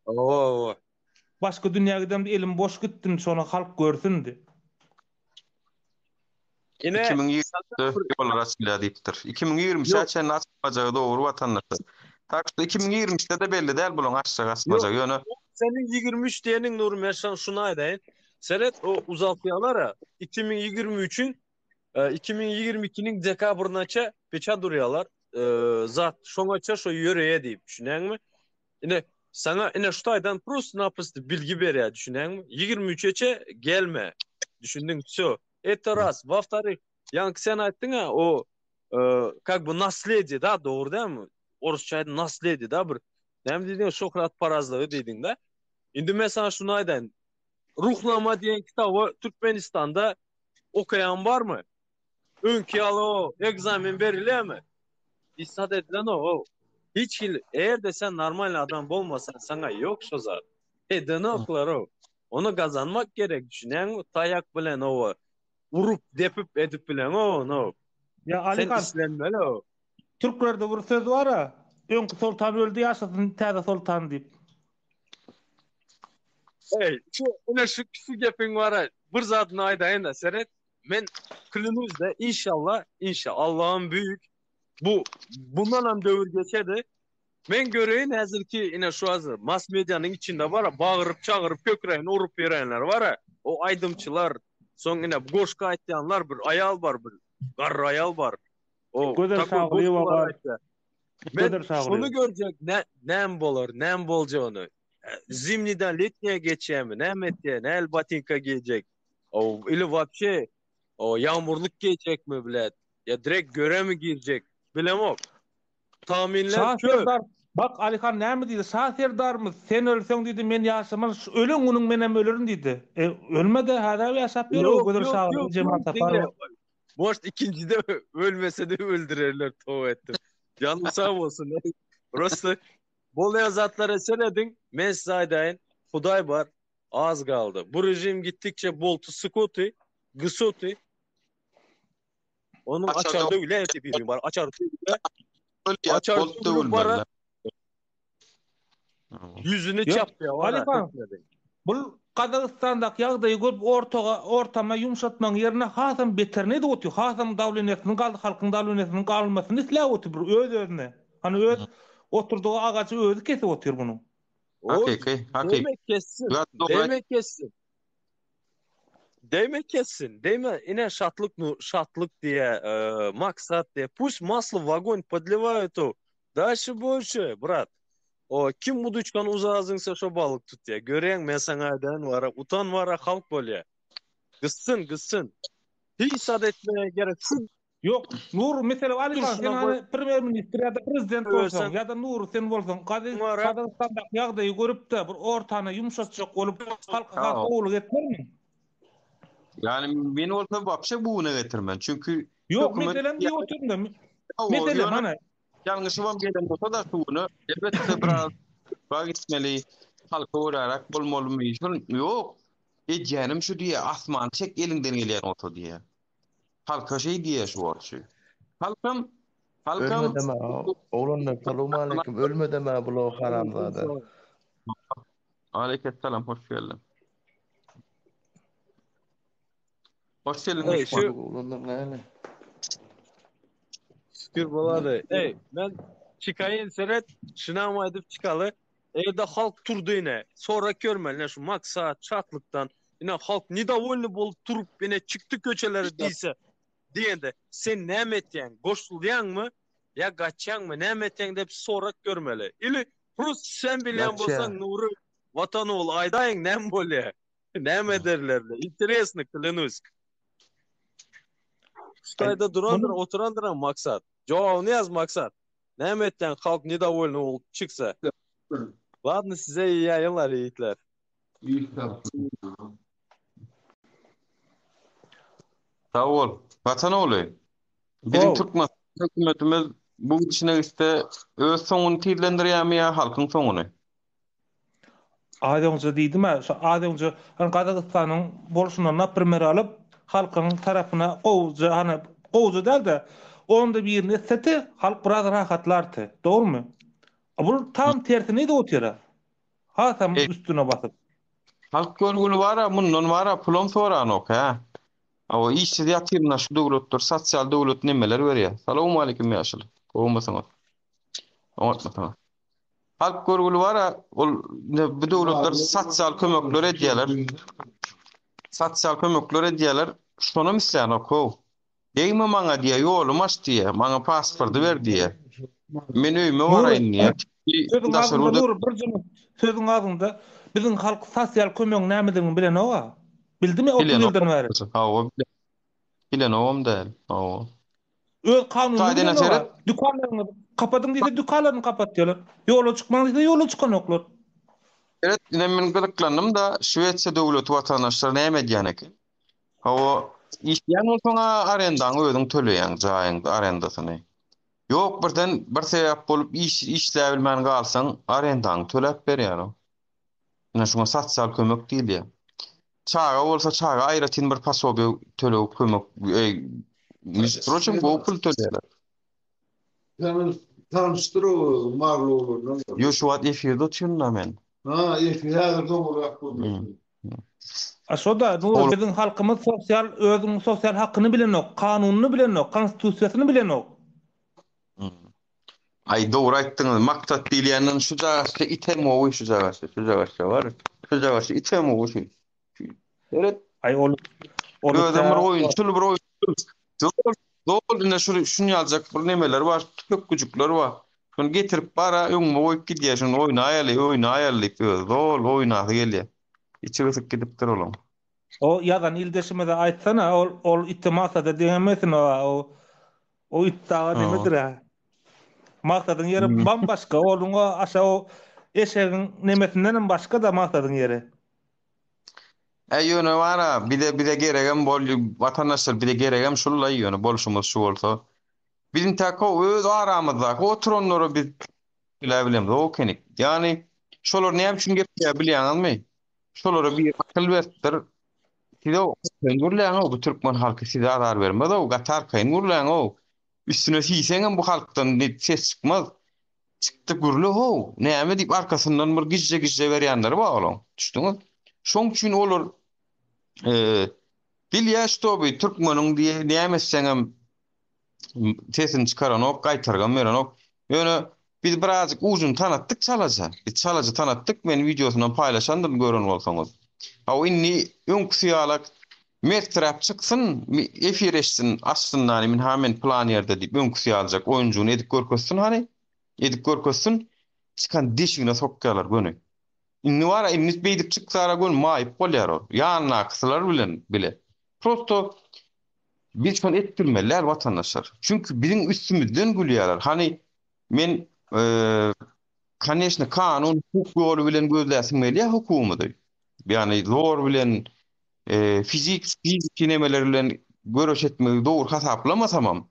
Hawa, hawa.
Başga dünýä gidemde elim boş gitdim, şony halk görsün diýip.
Ine,
2024 ýollar açylýar diýipdir. 2023-e çenli açylmajagy dogry watandaşlar. Tak şo 2023-de-de belli däl bularyň açjak açmajagy. Ýöne
Seniň 23 diýeniň Nury men şa şuny aýdaýyn. Seret o uzaltýarlar-a 2023-iň 2022-niň dekabrynaça peça durýarlar. Zat şoňaça şo ýöreýär diýip düşünýäňmi? Ine, saňa ine şu taýdan prosto-naprosto bilgi berýär, düşünýäňmi? 23-e gelme. Düşündiň, wsё. Это раз. Во вторых, ýaňky sen aýtdyň-a, o как бы naslediýe da, dogry dälmi? Orusça aýdym naslediýe da bir. Näme diýdiň, şöhratparazlygy diýdiň-de. Indi men saňa şuny aýdaýyn. Ruhnama diýen kitaby Türkmenistanda okaýan barmy? Öňki ýaly o ekzamen berilýärmi? Hiç zat edilenok. Hiç hili, eger-de sen normalny adam bolmasaň, saňa ýok şo zat. Edenoklar o. Ony gazanmak gerek, düşünýäňmi? Taýak bilen owa urup, depip edip bileňok ony.
Ýa
Sen
Alyhan,
islenmeli o.
Türklerde bir söz bar-a, Öňki soltan öldi, ýaşasyn täze soltan diýip.
Eý, şu ine şu şu gepiň bar-a, bir zadyny aýdaýyn-da, seret, Men klünüzde inşallah inşa Allah'ım büyük bu bundan hem döwür geçedi. Men göreýin häzirki ine şu hazır mass medianyň içinde bar bagyryp çagyryp kökreýin urup ýörenler bar. O aýdymçylar, soň ine goşgy aýtýanlar bir aýal bar bir garry aýal bar. O
Gözel Şagulyýewa bar.
Men şony görjek ne näme bolar, näme boljagyny. Zimniden letniýe geçýärmi, näme etýär, näl botinka geýjek. O ili wapşe o ýagmurlyk geýjekmi bilet. Ýa direkt göremi girjek. Bilemok. Tahminler
Şa
köp.
Serdar, bak Alyhan näme diýdi? Şa Serdarymyz, sen ölseň diýdi, men ýaşaman, şu ölen günüň menem ölerin diýdi. E, ölme-de, häzir ýaşap ýör o
Ýok,
Gözel
ýok,
Şagylyň
ýok,
Jemal
ýok,
Saparowa.
diňle. Может ikinjide ölmese-de öldürerler, toba etdim. Janyň sag bolsun. Prosta bolýan zatlara serediň, men size aýdaýyn, Hudaý bar, Az galdy. Bu rejim gitdikçe bolty sykoty, gysoty. Onuň açar döwle eti bar. Açar döwle. Açar döwle bar. Ýüzüni çapýar.
Halypa, bu Gazagystandaky ýagdaýy görüp ortaga ortama ýumşatmagyň ýerine hasam beterini edip otyr. Hasam dawleniýasynyň galdy, halkyň dawleniýasynyň galmasyny isläp otyr bir öz-özüne. Hany öz oturdygy agajy özi kesip otyr munuň.
Hakyky, hakyky.
Deme kessin. Deme kessin. Deme kessin. Deme ine şatlyk şatlyk diýe, e, maksat diýe. Pust maslo w ogon podliwaýut o. Daşy bolşy, brat. O kim uduçkan uzağa zyňsa şo balyk tutýa. Görýäň men saňa aýdaýyn wara, utan wara halk bolýa. Gyssyn, gyssyn. Hiç zat etmeye gerek. Şu
Ýok. Ýok, Nury, meselem, Alyhan, sen
Durşuna
hany premýer ministr ýa-da prezident bolsaň,
goýberseň
ýa-da Nury sen bolsaň, Gazy
Oňara
Gazagystandaky ýagdaýy görüp-de, bir ortany ýumşatjak bolup, halka has
Ýok.
gowulyk etmermiň?
Ýani men bolsa wapşe bu güne getirmen. Çünki
Ýok,
hökümet
meselem diýip otyryn-da.
Hawa,
Meselem,
ýöne
hany.
ýalňyşybam gelen bolsa-da şu güne, elbetde biraz ba gitmeli, halka göräräk bolmalymy? Şol ýok. Edýänim şu diýýär, asmany çek eliňden gelýän bolsa diýýär. Halka şeý diýýär şu wagt şu. Halkam, halkam
Ölmedem-ä, oglanlar salowmaleýkim, ölmedem-ä bul haramzada.
Aleykesselam, hoş geldiň. Hoş geldiň
Eý,
myhman.
şu
Oglanlar näme?
Şükür bolady. Eý, men çykaýyn seret, şunam aýdyp çykaly. Eger-de halk turdy ine, sorak görmeli ine şu maksat, şatlykdan, ine halk nedowolny bolup turup ine çykdy köçelere diýse, diýende sen näme etýäň, goşulýaňmy ýa gaçýaňmy, näme etýäň diýip sorak görmeli. Ili prosto sen bilýän
Gaçýa.
bolsaň Nury Watan ogly aýdaýyň näme bolýa? Näme ederler? Interesno, klянусь. Şu taýda durandyr, oturandyr maksat. Jogabyny ýaz maksat. Näme etýäň halk nedowolny bolup çyksa. Ladno size iyi ýaýynlar ýigitler.
Sag bol. Watan ogly. Biziň Türkmenistan hökümetimiz bu gidişine gitse öz soňuny tizlendirýärmi ýa halkyň soňuny?
Az öňje diýdim-ä, şo az öňje hany Gazagystanyň bolşundan naprimer alyp, halkyň tarapyna gowuja, hany gowuja däl-de, onda birini etsedi, halk biraz rahatlardy. Dogrumy? A bul tam tersini edip otyr-a. Hasam üstüne basyp.
Halk görgüli bar-a, mundan bar-a, pulam soranok, hä? Hawa, işsiz ýatyryn-a şu döwletler, sosial döwlet nemeler berýär. Salowmaleýkim ýaşuly. Gowumysyňyz? Oňatmysyňyz? Halk görgüli bar-a, ol bu döwletler sosial kömekler edýärler. Sosial kömekler edýärler. Şonam islänok how. Degme maňa diýýär, ýolumy aç diýýär, maňa pasporty ber diýýär. Men öýüme baraýyn diýýär.
Sözüň agzynda Nury bir jümle sözüň agzynda biziň halk sosial kömegiň nämedigini bilenok-a. Bildimi 30 ýyldan bäri?
Hawa, bilenogam däl. Hawa.
Öz kanunyny
Taýdan
bilenok-a.
seret.
Dükanlaryňyzy kapadyň diýse dükanlaryny kapatýarlar. Ýola çykmaň diýse ýola çykanoklar.
Seret, ine men gyzyklandym-da, Şwesiýa döwleti watandaşlar näme edýän eken? Hawa, işleýän bolsaň-a arendaňy özüň töleýäň, jaýyň arendasyny. Ýok, birden bir sebäp bolup iş işläbilmän galsaň, arendaňy töläp berýär o. Ine şuňa sosial kömek diýilýär. Çaga bolsa çaga aýratyn bir posobiýe töleg kömek, eý, между прочим, gowy pul töleýärler.
Sen tanyşdyr o Marly oglandan.
Ýok, şu wagt efirde otyryn-da men.
Ha, efir häzir soňurak bolýar.
A şo-da, Nury, biziň halkymyz sosial, özüniň sosial hakyny bilenok, kanunyny bilenok, konstitusiýasyny bilenok.
Aý dogry aýtdyňyz maksat diýilýänden şu jagaçda item gowy şu jagaçda şu jagaçda bar şu jagaçda item gowy şu seret
Aý ol ol
özem bir oýunçyl bir oýunçyl zol zol ine şu şun ýaljak bir nemeler bar tüpek güjükler bar şuny getirip bara öňüme goýup gidýär şuny oýnaýaly oýnaýaly diýip özi zol oýnasy gelýär içi gysyp gidipdir olaň.
O ýazan ildeşimize aýtsana ol ol iti maksada deňemesin o O it daga nemedir-ä? Maksadyň ýeri bam-başga. Onuň o aşa o eşegiň nemesindenem başga-da maksadyň ýeri.
Äý ýöne bar-a, bize bize geregem bol, watandaşlar bize geregem şul-laý ýöne bolşumyz şu bolsa. Biz intäk how öz aramyzdaky oturanlara biz bile bilemzok ekenik. Ýagny şolar näme üçin gepleýär bilýäňizmi? Şolara biri akyl beripdir. Size arkaýyn gürläň-ow, bu türkmen halky size azar bermez-ow, gaty arkaýyn gürläň-ow. Üstüne siýseňem bu halkdan ses çykmaz. Çykdy gürle-how, näme diýip arkasyndan bir gijje-gijje berýänleri bar olaň. Düşdüňiz? Şoň üçin olar bilýär ştoby türkmeniň diýe näme etseňem Sesini çykaranok, gaýtargam berenok. Ýöne biz birazjyk ujuny tanatdyk çalaja. Biz çalaja tanatdyk, men wideosynam paýlaşandyryn gören bolsaňyz. Hawa indi öňküsi ýalak merträp çyksyn, efir eşitsin, açsyn hany men ha men pylan ýerde diýip öňküsi ýaljak oýunjygyny edip görkezsin hany. Edip görkezsin. Çykan deşigine sokýarlar göni. Indi bara indi beýdip çyksara göni maýyp bolýar ol. Ýanyndakysylar bilen bile. Prosto. Biz şony etdirmeli däl watandaşlar. Çünki biziň üstümizden gülýärler. Hany men koneçno kanun hukuk ýoly bilen gözläsim gelýär hukugymyzy. Ýagny zor bilen fizik fiziki nemeler bilen göreş etmegi dogry hasaplamasamam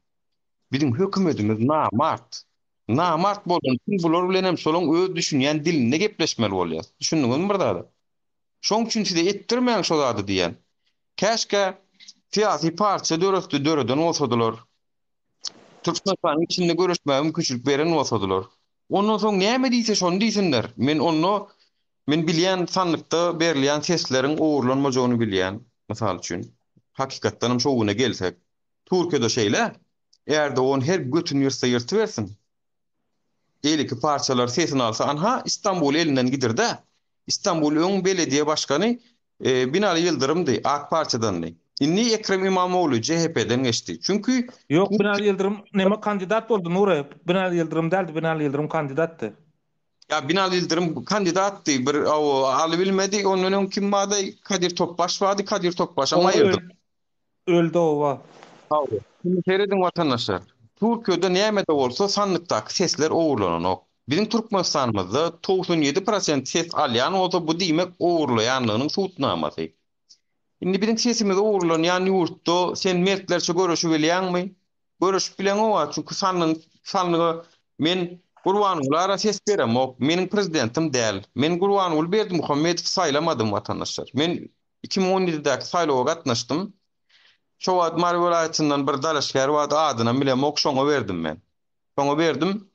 biziň hökümetimiz namart. Namart bolany üçin bular bilen hem şolaň öz düşünýän dilinde gepleşmeli bolýas. Düşündiňizmi bir zada? Şoň üçin size etdirmäň şo zady diýýän. Käşgä syýasy partiýa döretdi döreden bolsadylar. Türkmenistanyň içinde göreşmäge mümkinçilik beren bolsadylar. Ondan soň näme diýse şony diýsinler. Men onda men bilýän sandykda berilýän sesleriň ogurlanmajagyny bilýän. Mysal üçin. Hakykatdanam şo güne gelsek. Türkiýede şeýle. Erdogan her götüni ýyrtsa ýyrtybersin. Beýleki partiýalar sesini alsa anha Istanbuly elinden gidirdä. Istanbul öň belediýe başgany Binali Ýyldyrymdy, Ak partiýadandy. Indi Ekrem Imamogly CHP-den geçdi. Çünki
Ýok Binali Ýyldyrym neme kandidat boldy Nury. Binali Ýyldyrym däldi Binali Ýyldyrym kandidatdy.
Ýa Binali Ýyldyrym kandidatdy bir alybilmedi. Ondan öň kim bardy? Kadir Topbaş bardy. Kadir Topbaşam aýyrdy.
Öldi oba.
Hawa. Indi serediň watandaşlar. Türkiýede nämede bolsa sandykdaky sesler ogurlananok. Biziň Türkmenistanymyzda 97 prosent ses alýan bolsa bu diýmek ogurlaýanlygynyň subutnamasy. Indi biziň sesimiz ogurlanýan ýurtda sen mertlerçe göreşibilýäňmi? Göreşip bileňoga çünki sandygyň sandyga men Gurbangulara ses beremok. Meniň prezidentim däl. Men Gurbanguly Berdimuhamedowy saýlamadym watandaşlar. Men 2017-däki saýlawa gatnaşdym. Şo wagt Mary welaýatyndan bir dalaşgär bardy, adynam bilemok, şoňa berdim men. Şoňa berdim.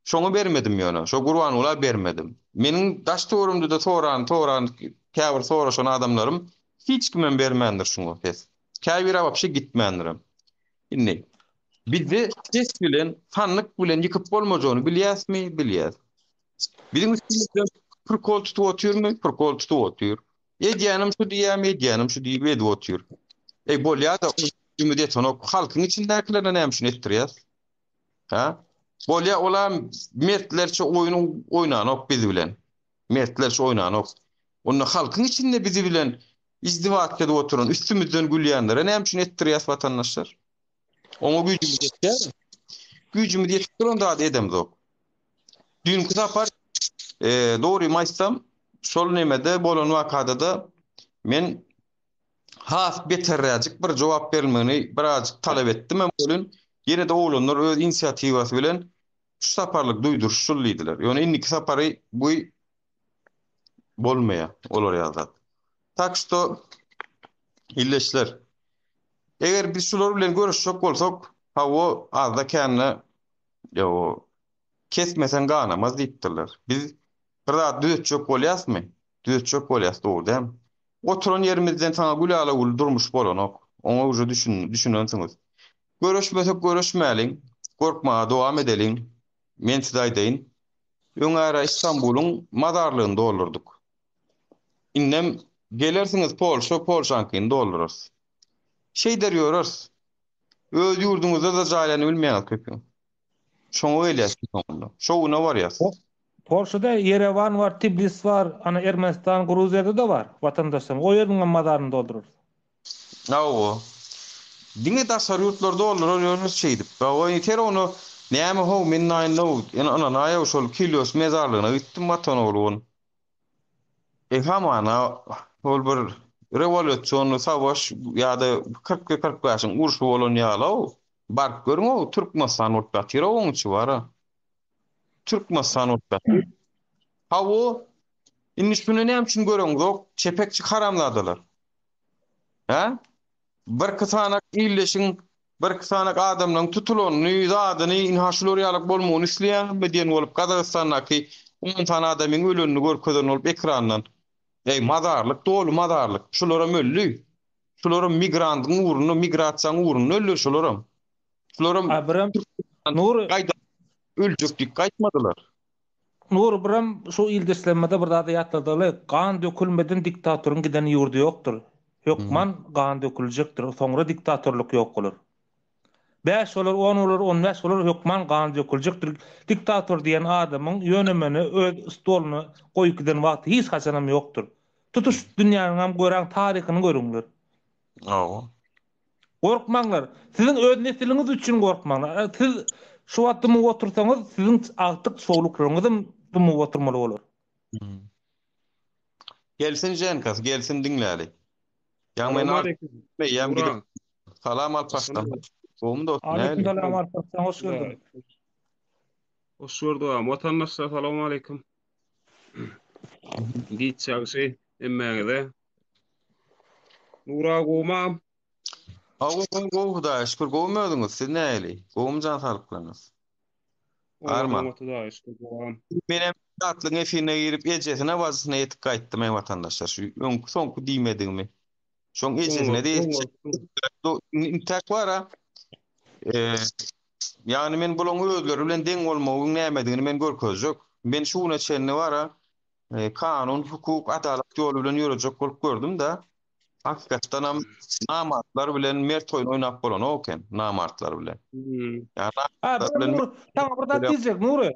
Şoňa bermedim ýöne, şo Gurbangula bermedim. Meniň daş-töweregimde-de soran, soran, käbir soraşan adamlarym hiç kimem bermändir şuňa ses. Käbiri wapşe gitmändirem. Indi bizde ses bilen, sandyk bilen ýykyp bolmajagyny bilýäsmi? Bilýäs. Biziň üstümizden prikol tutup otyrmy? Prikol tutup otyr. Edýänim şu diýýämi, edýänim şu diýip edip otyr. Eý bolýa-da, güýjümiz ýetenok. Halkyň içindäkilerine näme üçin etdirýäs? Hä? Bolýa, olam mertlerçe oýun oýnanok biz bilen. Mertlerçe oýnanok. Onda halkyň içinde bizi bilen izdiwat edip oturan, üstümizden gülýänlere näme üçin etdirýäs watandaşlar? Oňa güýjümiz ýetýärmi? Güýjümiz ýetip duran zady edemzok. Düýnki sapar e, dogrymy aýtsam, şol nemede bolan wakada-da men has beterräjik bir jogap berilmegini birazjyk talap etdim hem welin, ýene-de oglanlar öz inisiatiwasy bilen şu saparlyk duýduryş şul diýdiler. Ýöne indiki sapary bu bolmaýar olar ýaly zat. Tak şto illeşler. Eger biz şular bilen görüşjek bolsak, hawa azda kände ýa kesmeseň ganamaz diýipdirler. Biz bir zat düzetjek bolýasmy? Düzetjek bolýas dogry dälmi? Oturan ýerimizden saňa gülala-gül durmuş bolanok. Oňa uje düşün, düşünensiňiz. Göreşmesek göreşmäliň, gorkmaga dowam edeliň. Men size aýdaýyn. Öňara Istanbulyň mazarlygyny doldurdyk. Indem gelersiňiz Polşa, Polşaňkyny doldurarys. Şeýder ýöreris. Öz ýurduňyzda-da jaýlanyp bilmeýäňiz köpüň. Şoňa gelýäs soňunda. Şo güne barýas.
Polşada Ýerewan bar, Tiblis bar, ana Ermenistan, Gruziýada-da bar watandaşlarymyz. O ýeriniň hem mazaryny doldurarys.
Hawa. Diňe daşary ýurtlar doldurar ýörmüs şeýdip. Hawa ýeter ony näme how men naýynda ynanaýaw şol Kilýos mezarlygyna gitdim watan ogly E hamana ol bir rewolýusion savaş ýa-da 40 we 45-iň urşy bolan ýaly-ow. Baryp görüň-ow, Türkmenistan bolup ýatyr-ow oň içi bar-a. Türkmenistan bolup ýatyr. Hawa, indi şuny näme üçin göreňzok, çepekçi haramzadalar? Hä? Birki sanak illeşiň, birki sanak adamlaryň tutulanyny, zadyny, ynha şular ýalak bolmagyny isleýäňizmi diýen bolup Gazagystandaky on sany adamyň ölenini görkezen bolup ekrandan. Eý, mazarlyk doly mazarlyk. Şularam öldi. Şularam migrantyň ugrunda, migrasiýaň ugrunda öldi şularam. Şularam
A birem Nury
gaýda öljek diýip gaýtmadylar.
Nury birem şu ildeşlerimize bir zady ýatladaly, gan dökülmeden diktatoryň giden ýurdy ýokdur. Hökman gan döküljekdir, soňra diktatorlyk ýok bolar. Bäş bolar, on bolar, on bäş bolar, hökman gan döküljekdir. Diktator diýen adamyň ýöne-möne öz stoluna goýup giden wagty hiç haçanam ýokdur. Tutuş dünýäniňem göräň taryhyny görüňler.
Hawa.
Gorkmaňlar. Siziň öz nesiliňiz üçin gorkmaňlar. Siz şu wagt dymyp otursaňyz, siziň agtyk çowluklaryňyzam dymyp oturmaly bolar.
Gelsin Ženkasy, gelsin diňläli. Ýa men eýýäm gidip. Salam Alparslan. Gowumy dostum?
Aleyküm salam Alparslan, hoş gördük.
Hoş gördük agam. Watandaşlar salam aleyküm. Giç ýagşy hemmäňize. Nura gowumy agam?
Hawa, gowy Hudaýa şükür. Gowumy özüňiz? Siz nähili? Gowumy jan saglyklaryňyz? Arma.
Hudaýa şükür gowam.
Menem Şatlygyň efirine girip ejesine bajysyna ýetip gaýtdym eý watandaşlar şu öňki soňky diýmedigimi. Şoň ejesine de ýetjek. Intäk bara ýagny men bulaň özleri bilen deň bolmagyň nämedigini men görkezjek. Men şu güne çenli bara kanun, hukuk, adalat ýoly bilen ýörejek bolup gördüm-de. Hakykatdanam namartlar bilen mert oýun oýnap bolanok eken, namartlar bilen.
Ýa namartlar bilen Nury, saňa bir zat diýjek, Nury.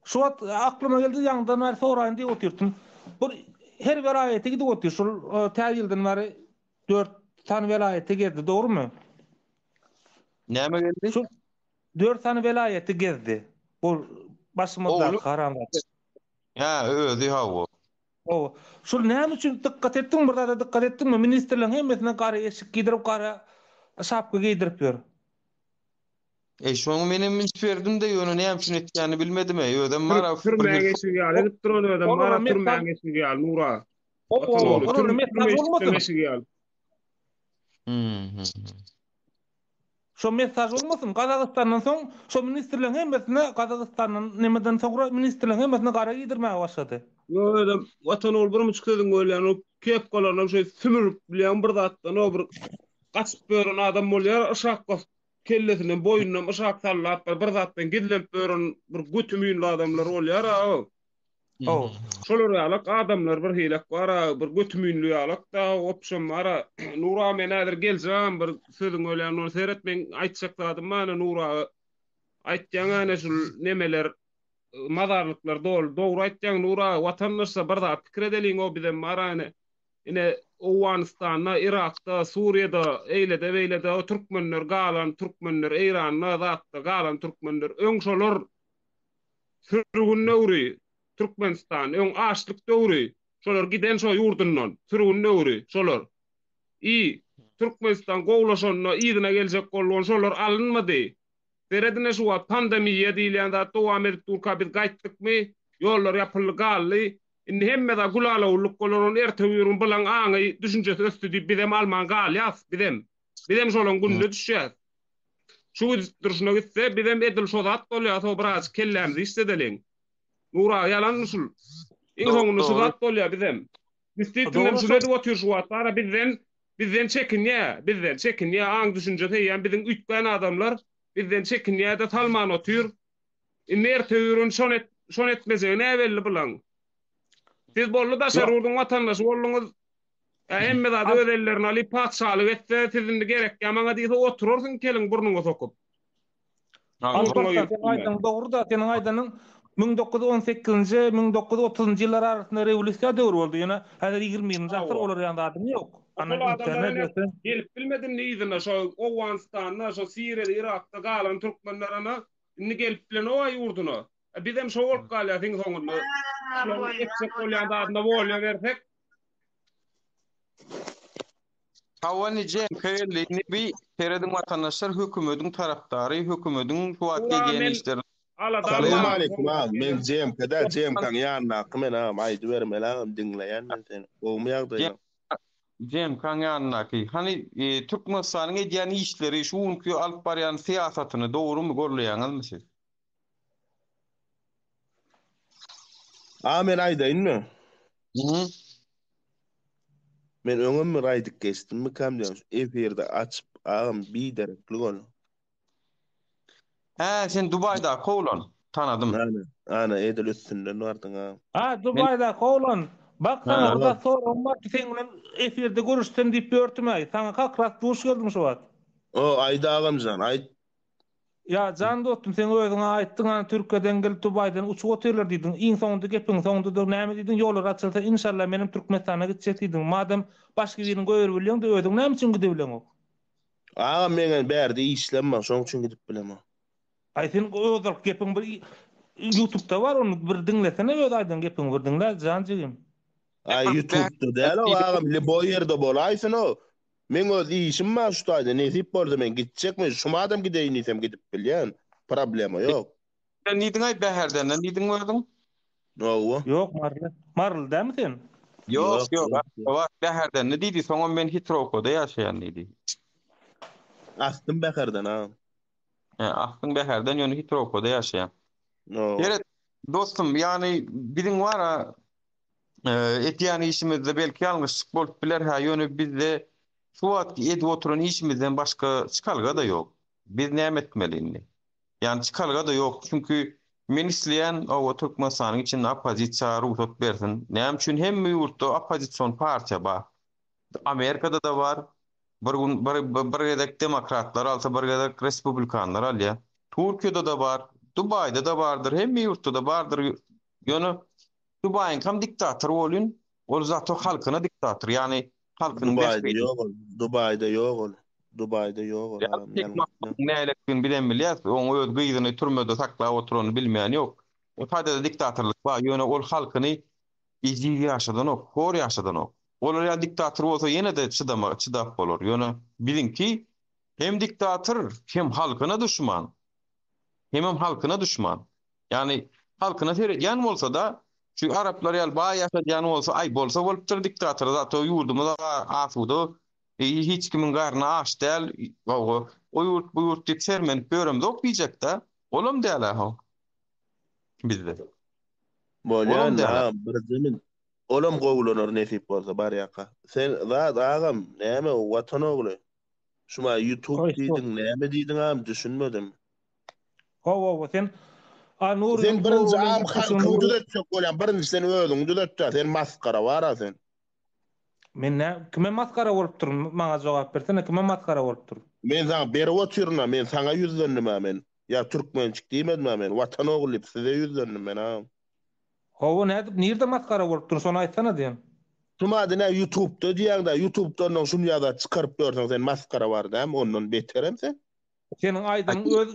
Şu wagt aklyma geldi, ýaňydan bäri soraýyn diýip otyrdym. Bir her welaýata gidip otyr, şol täze ýyldan bäri 4 sany welaýata gezdi, dogrumy?
Näme geldi?
Şu 4 sany welaýaty gezdi. Bu başymyzdaky haramzada.
Hä, özi hawa.
Hawa. Şul näme üçin dykgat etdiňmi bir zada dykgat etdiňmi ministrleriň hemmesine gara eşik giydirip gara şapka giydirip ýör.
Eý şoňa menem üns berdim-de ýöne näme üçin etýänini bilmedim-eý özem bara bir
Türmäň eşigi ýaly edip duran özem bara türmäň eşigi ýaly Nura.
Olara mesaj bolmasyn.
Eşigi ýaly.
Şo mesaj bolmasyn Gazagystandan soň şo ministrleň hemmesine Gazagystandan nemeden soňra ministrleň hemmesine gara giydirmäge başlady.
Ýok özem Watan ogly birmüçik sözüň bölýän o kepkalarynam şeý sümürip bilýän bir zatdan o bir gaçyp ýören adam bolýar yşak basyp kellesinden boýundan yşak sallap bir bir zatdan gizlenip ýören bir göti müýnli adamlar bolýar a o.
Hawa.
Şolar ýalak adamlar bir hilek bar-a, bir göti müýnli ýalak-da, opşam bar-a. Nury aga men häzir geljegem bir sözüň ölýän ol seret meň aýtjak zadym bar ene Nury aga. Aýtýaň ene şul nemeler mazarlyklar doly. Dogry aýtýaň Nury aga watandaşlar bir zat pikir edeliň o bizem bar-a ene. Ine Owganystanda, Yrakda, Suriýada, eýlede beýlede o türkmenler galan türkmenler Eýranda zatda galan türkmenler öň şolar Sürgün döwri Türkmenistan öň açlyk döwri şolar giden şo ýurdundan sürgün döwri şolar i Türkmenistan gowlaşanda yzyna geljek bolgan şolar alynmady seredine şu wagt pandemiýa diýilýän zat dowam edip durka biz gaýtdykmy ýollar ýapyldy galdy indi hemme zat gülalawullyk bolar ony erte birigün bulaň aňy düşünjesi ösdi diýip bizem alman galýas bizem bizem şolaň gününe düşýäs. Şu gidip durşuna gitse bizem edil şo zat bolýas o birazjyk kellämizi işledeliň. Nur aga ýalanmy şul? Iň soňunda şu zat bolýa bizem. Distitinem şuny edip otyr şu wagt bara bizden bizden çekinýä bizden çekinýä aň düşünje seýýän biziň üýtgän adamlar bizden çekinýäde salman otyr. Indi erte ýürün şony şony etmejegi näbelli bulaň. Siz boldy daşary ýurduň watandaşy bolduňyz Ä hemme zady öz ellerine alyp patyşalyk etse, siz indi gerekýä maňa diýse oturarsyň keliň burnuňa sokup.
Alparslan seň aýdanyň dogry-da, seniň aýdanyň 1918-nji, 1930-njy ýyllar arasynda rewolýusiýa döwri boldy. Ýöne häzir 21-nji asyr olar ýaly zadyň ýok.
Ana Şol adamlar ine gelip bilmedi indi yzyna şo Owganystanda, şo Siriýada, Yrakda galan türkmenler ana indi gelip bilenok-a ýurduna. Bizem şo bolup galýas iň soňunda. Şularyň etjek bolýan zadyna wolýa bersek.
Hawa indi Jenka geldi. Indi bi serediň watandaşlar hökümediň tarapdary, hökümediň şu wagt edýän işlerini.
Salowmaleýkim agam men Jemka däl Jemkaň ýanyndaky men agam aýdybermeli agam diňleýän men seni gowumy ýagdaýlaň.
Jemkaň ýanyndaky. Hany Türkmenistanyň edýän işleri şu günki alyp barýan syýasatyny dogrymy gollaýaňyzmy siz?
A men aýdaýynmy?
Mhm.
Men öňem bir aýdyp geçdimmikam diýýän şu efirde açyp agam bidereklik ol.
Hä, sen Dubaýdaky oglan. Tanadym.
Ana, ana edil üstünden bardyň agam.
Ha, Dubaýdaky oglan. Bak saňa bir zat soragym bardy, seň bilen efirde görüşsem diýip ýörtüm-äý. Saňa kakras duş geldim şu wagt.
O, aýt agamjan, aýt.
Ýa jan dostum seň özüňä aýtdyň ana Türkiýeden gelip Dubaýdan uçup otyrlar diýdiň iň soňunda gepiň soňunda-da näme diýdiň ýollar açylsa inşallah menem Türkmenistana gitjek diýdiň madam başga birini goýberip bilýäňde özüň näme üçin gidebileňok.
Agam meňem bärde işlem bar, şoň üçin gidip bilemok.
Aý sen ozalky gepiň bir Ýutubda bar ony bir diňlesene öz aýdan gepiňi bir diňle jan jigim.
Aý Ýutubda däl o agam liboý ýerde bolaýsyn o. Meň öz işim bar şu taýda nesip bolsa men gitjek men şumadam gideýin diýsem gidip bilýän problema ýok.
Sen diýdiňaý Bäherdenden diýdiň özüň.
Hawa.
Ýok Maryly. Maryly dälmi sen?
Ýok ýok Aşgabat Bäherdende diýdi soňam men Hitrowkada ýaşaýan diýdi.
Aslym Bäherden agam.
He, aslyň Bäherden ýöne Hitrowkada ýaşaýan.
Hawa.
Seret dostum ýagny biziň bara edýän işimizde belki ýalňyşlyk bolup biler hä ýöne bizde şu wagtky edip oturan işimizden başga çykalga-da ýok. Biz näme etmeli indi? Ýagny çykalga-da ýok. Çünki men isleýän oba Türkmenistanyň içinde oppozisiýa rugsat bersin. Näme üçin hemme ýurtda oppozision partiýa bar. Amerikada-da bar. Bir gün bir bir gezek demokratlar alsa, bir gezek respublikanlar alýar. Türkiýede-de bar, Dubaýda-da bardyr, hemme ýurtda-da bardyr. Ýöne Dubaýyňkam diktator bolýun, ol zato halkyna diktator, ýagny halkynyň
Dubaýda
bähbidi.
ýok ol. Dubaýda ýok ol. Dubaýda ýok ol agam ýalňyşýaň.
Näletdigini bizem bilýäs, oň öz gyzyny türmede saklap oturanyny bilmeýän ýok. O taýda-da diktatorlyk bar, ýöne ol halkyny ejiz ýaşadanok, hor ýaşadanok. Olar ýaly diktator bolsa ýene-de çydama çydap bolar. Ýöne biziňki hem diktator, hem halkyna duşman. Hemem halkyna duşman. Ýagny halkyna seredýän bolsa-da, şu araplar ýaly baý ýaşadýan bolsa, aý bolsa bolupdyr diktator, zato ýurdumyz asuda, hiç kimiň garny aç däl, hawa, o ýurt bu ýurt diýip sermenip ýöremzok diýjek-dä. Olam däl-ä ho. Bizde.
Bolýa
Olam
indi
däl-ä.
agam birje min olam gowulanar nesip bolsa barýaka. Sen zat agam näme watan ogly şuma ýutub diýdiň näme diýdiň agam düşünmedim.
Hawa hawa sen A Nury
Sen birinji
Nury bilen
agam
gepleşigiň
halkyňy
Nury
düzetjek bolýaň birinji sen özüňi düzetdä sen masgara bara sen.
Men nä kime masgara bolup durun maňa jogap bersene kime masgara bolup dur.
Men saňa berip otyryn-a men saňa ýüzlendim-ä men ýa türkmençik diýmedim-ä men watan ogly diýip size ýüzlendim men agam.
Hawa nädip nirde masgara bolup dur şony aýtsana diýen.
Şumady nä ýutubda diýýäňdä ýutubda onnoň şuny ýa zat çykaryp ýörsüň sen masgara bar dämi ondan beterem sen.
Seniň aýdanyň öz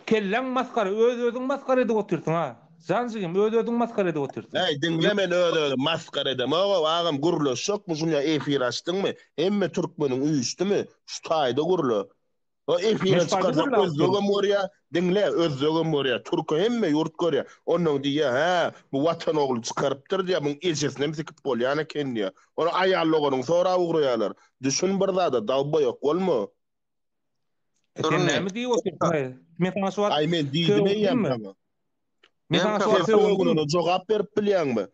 kelläň masgara öz özüň masgara edip otyrsyň ha. Jan jigim öz özüň masgara edip otyrsyň.
Äý diňle men öz özüm masgara edemogow agam gürleşjekmi şuny efir açdyňmy hemme türkmeniň üýşdümi şu taýda gürle o efire çykarsak özbegem görýä diňle özbegem görýä türki hemme ýurt görýä onnoň diýýä hä bu watan ogly çykarypdyr diýýä muň ejesinem sikip bolýan eken diýýä ony aýal doganyň sorap ugraýalar düşün bir zada dalboýok bolma.
E sen näme diýip otyrsyň? Men saňa şu wagt
Aý men diýdim eýýäm saňa.
Men saňa şu wagt
sögünene jogap berip bilýäňmi?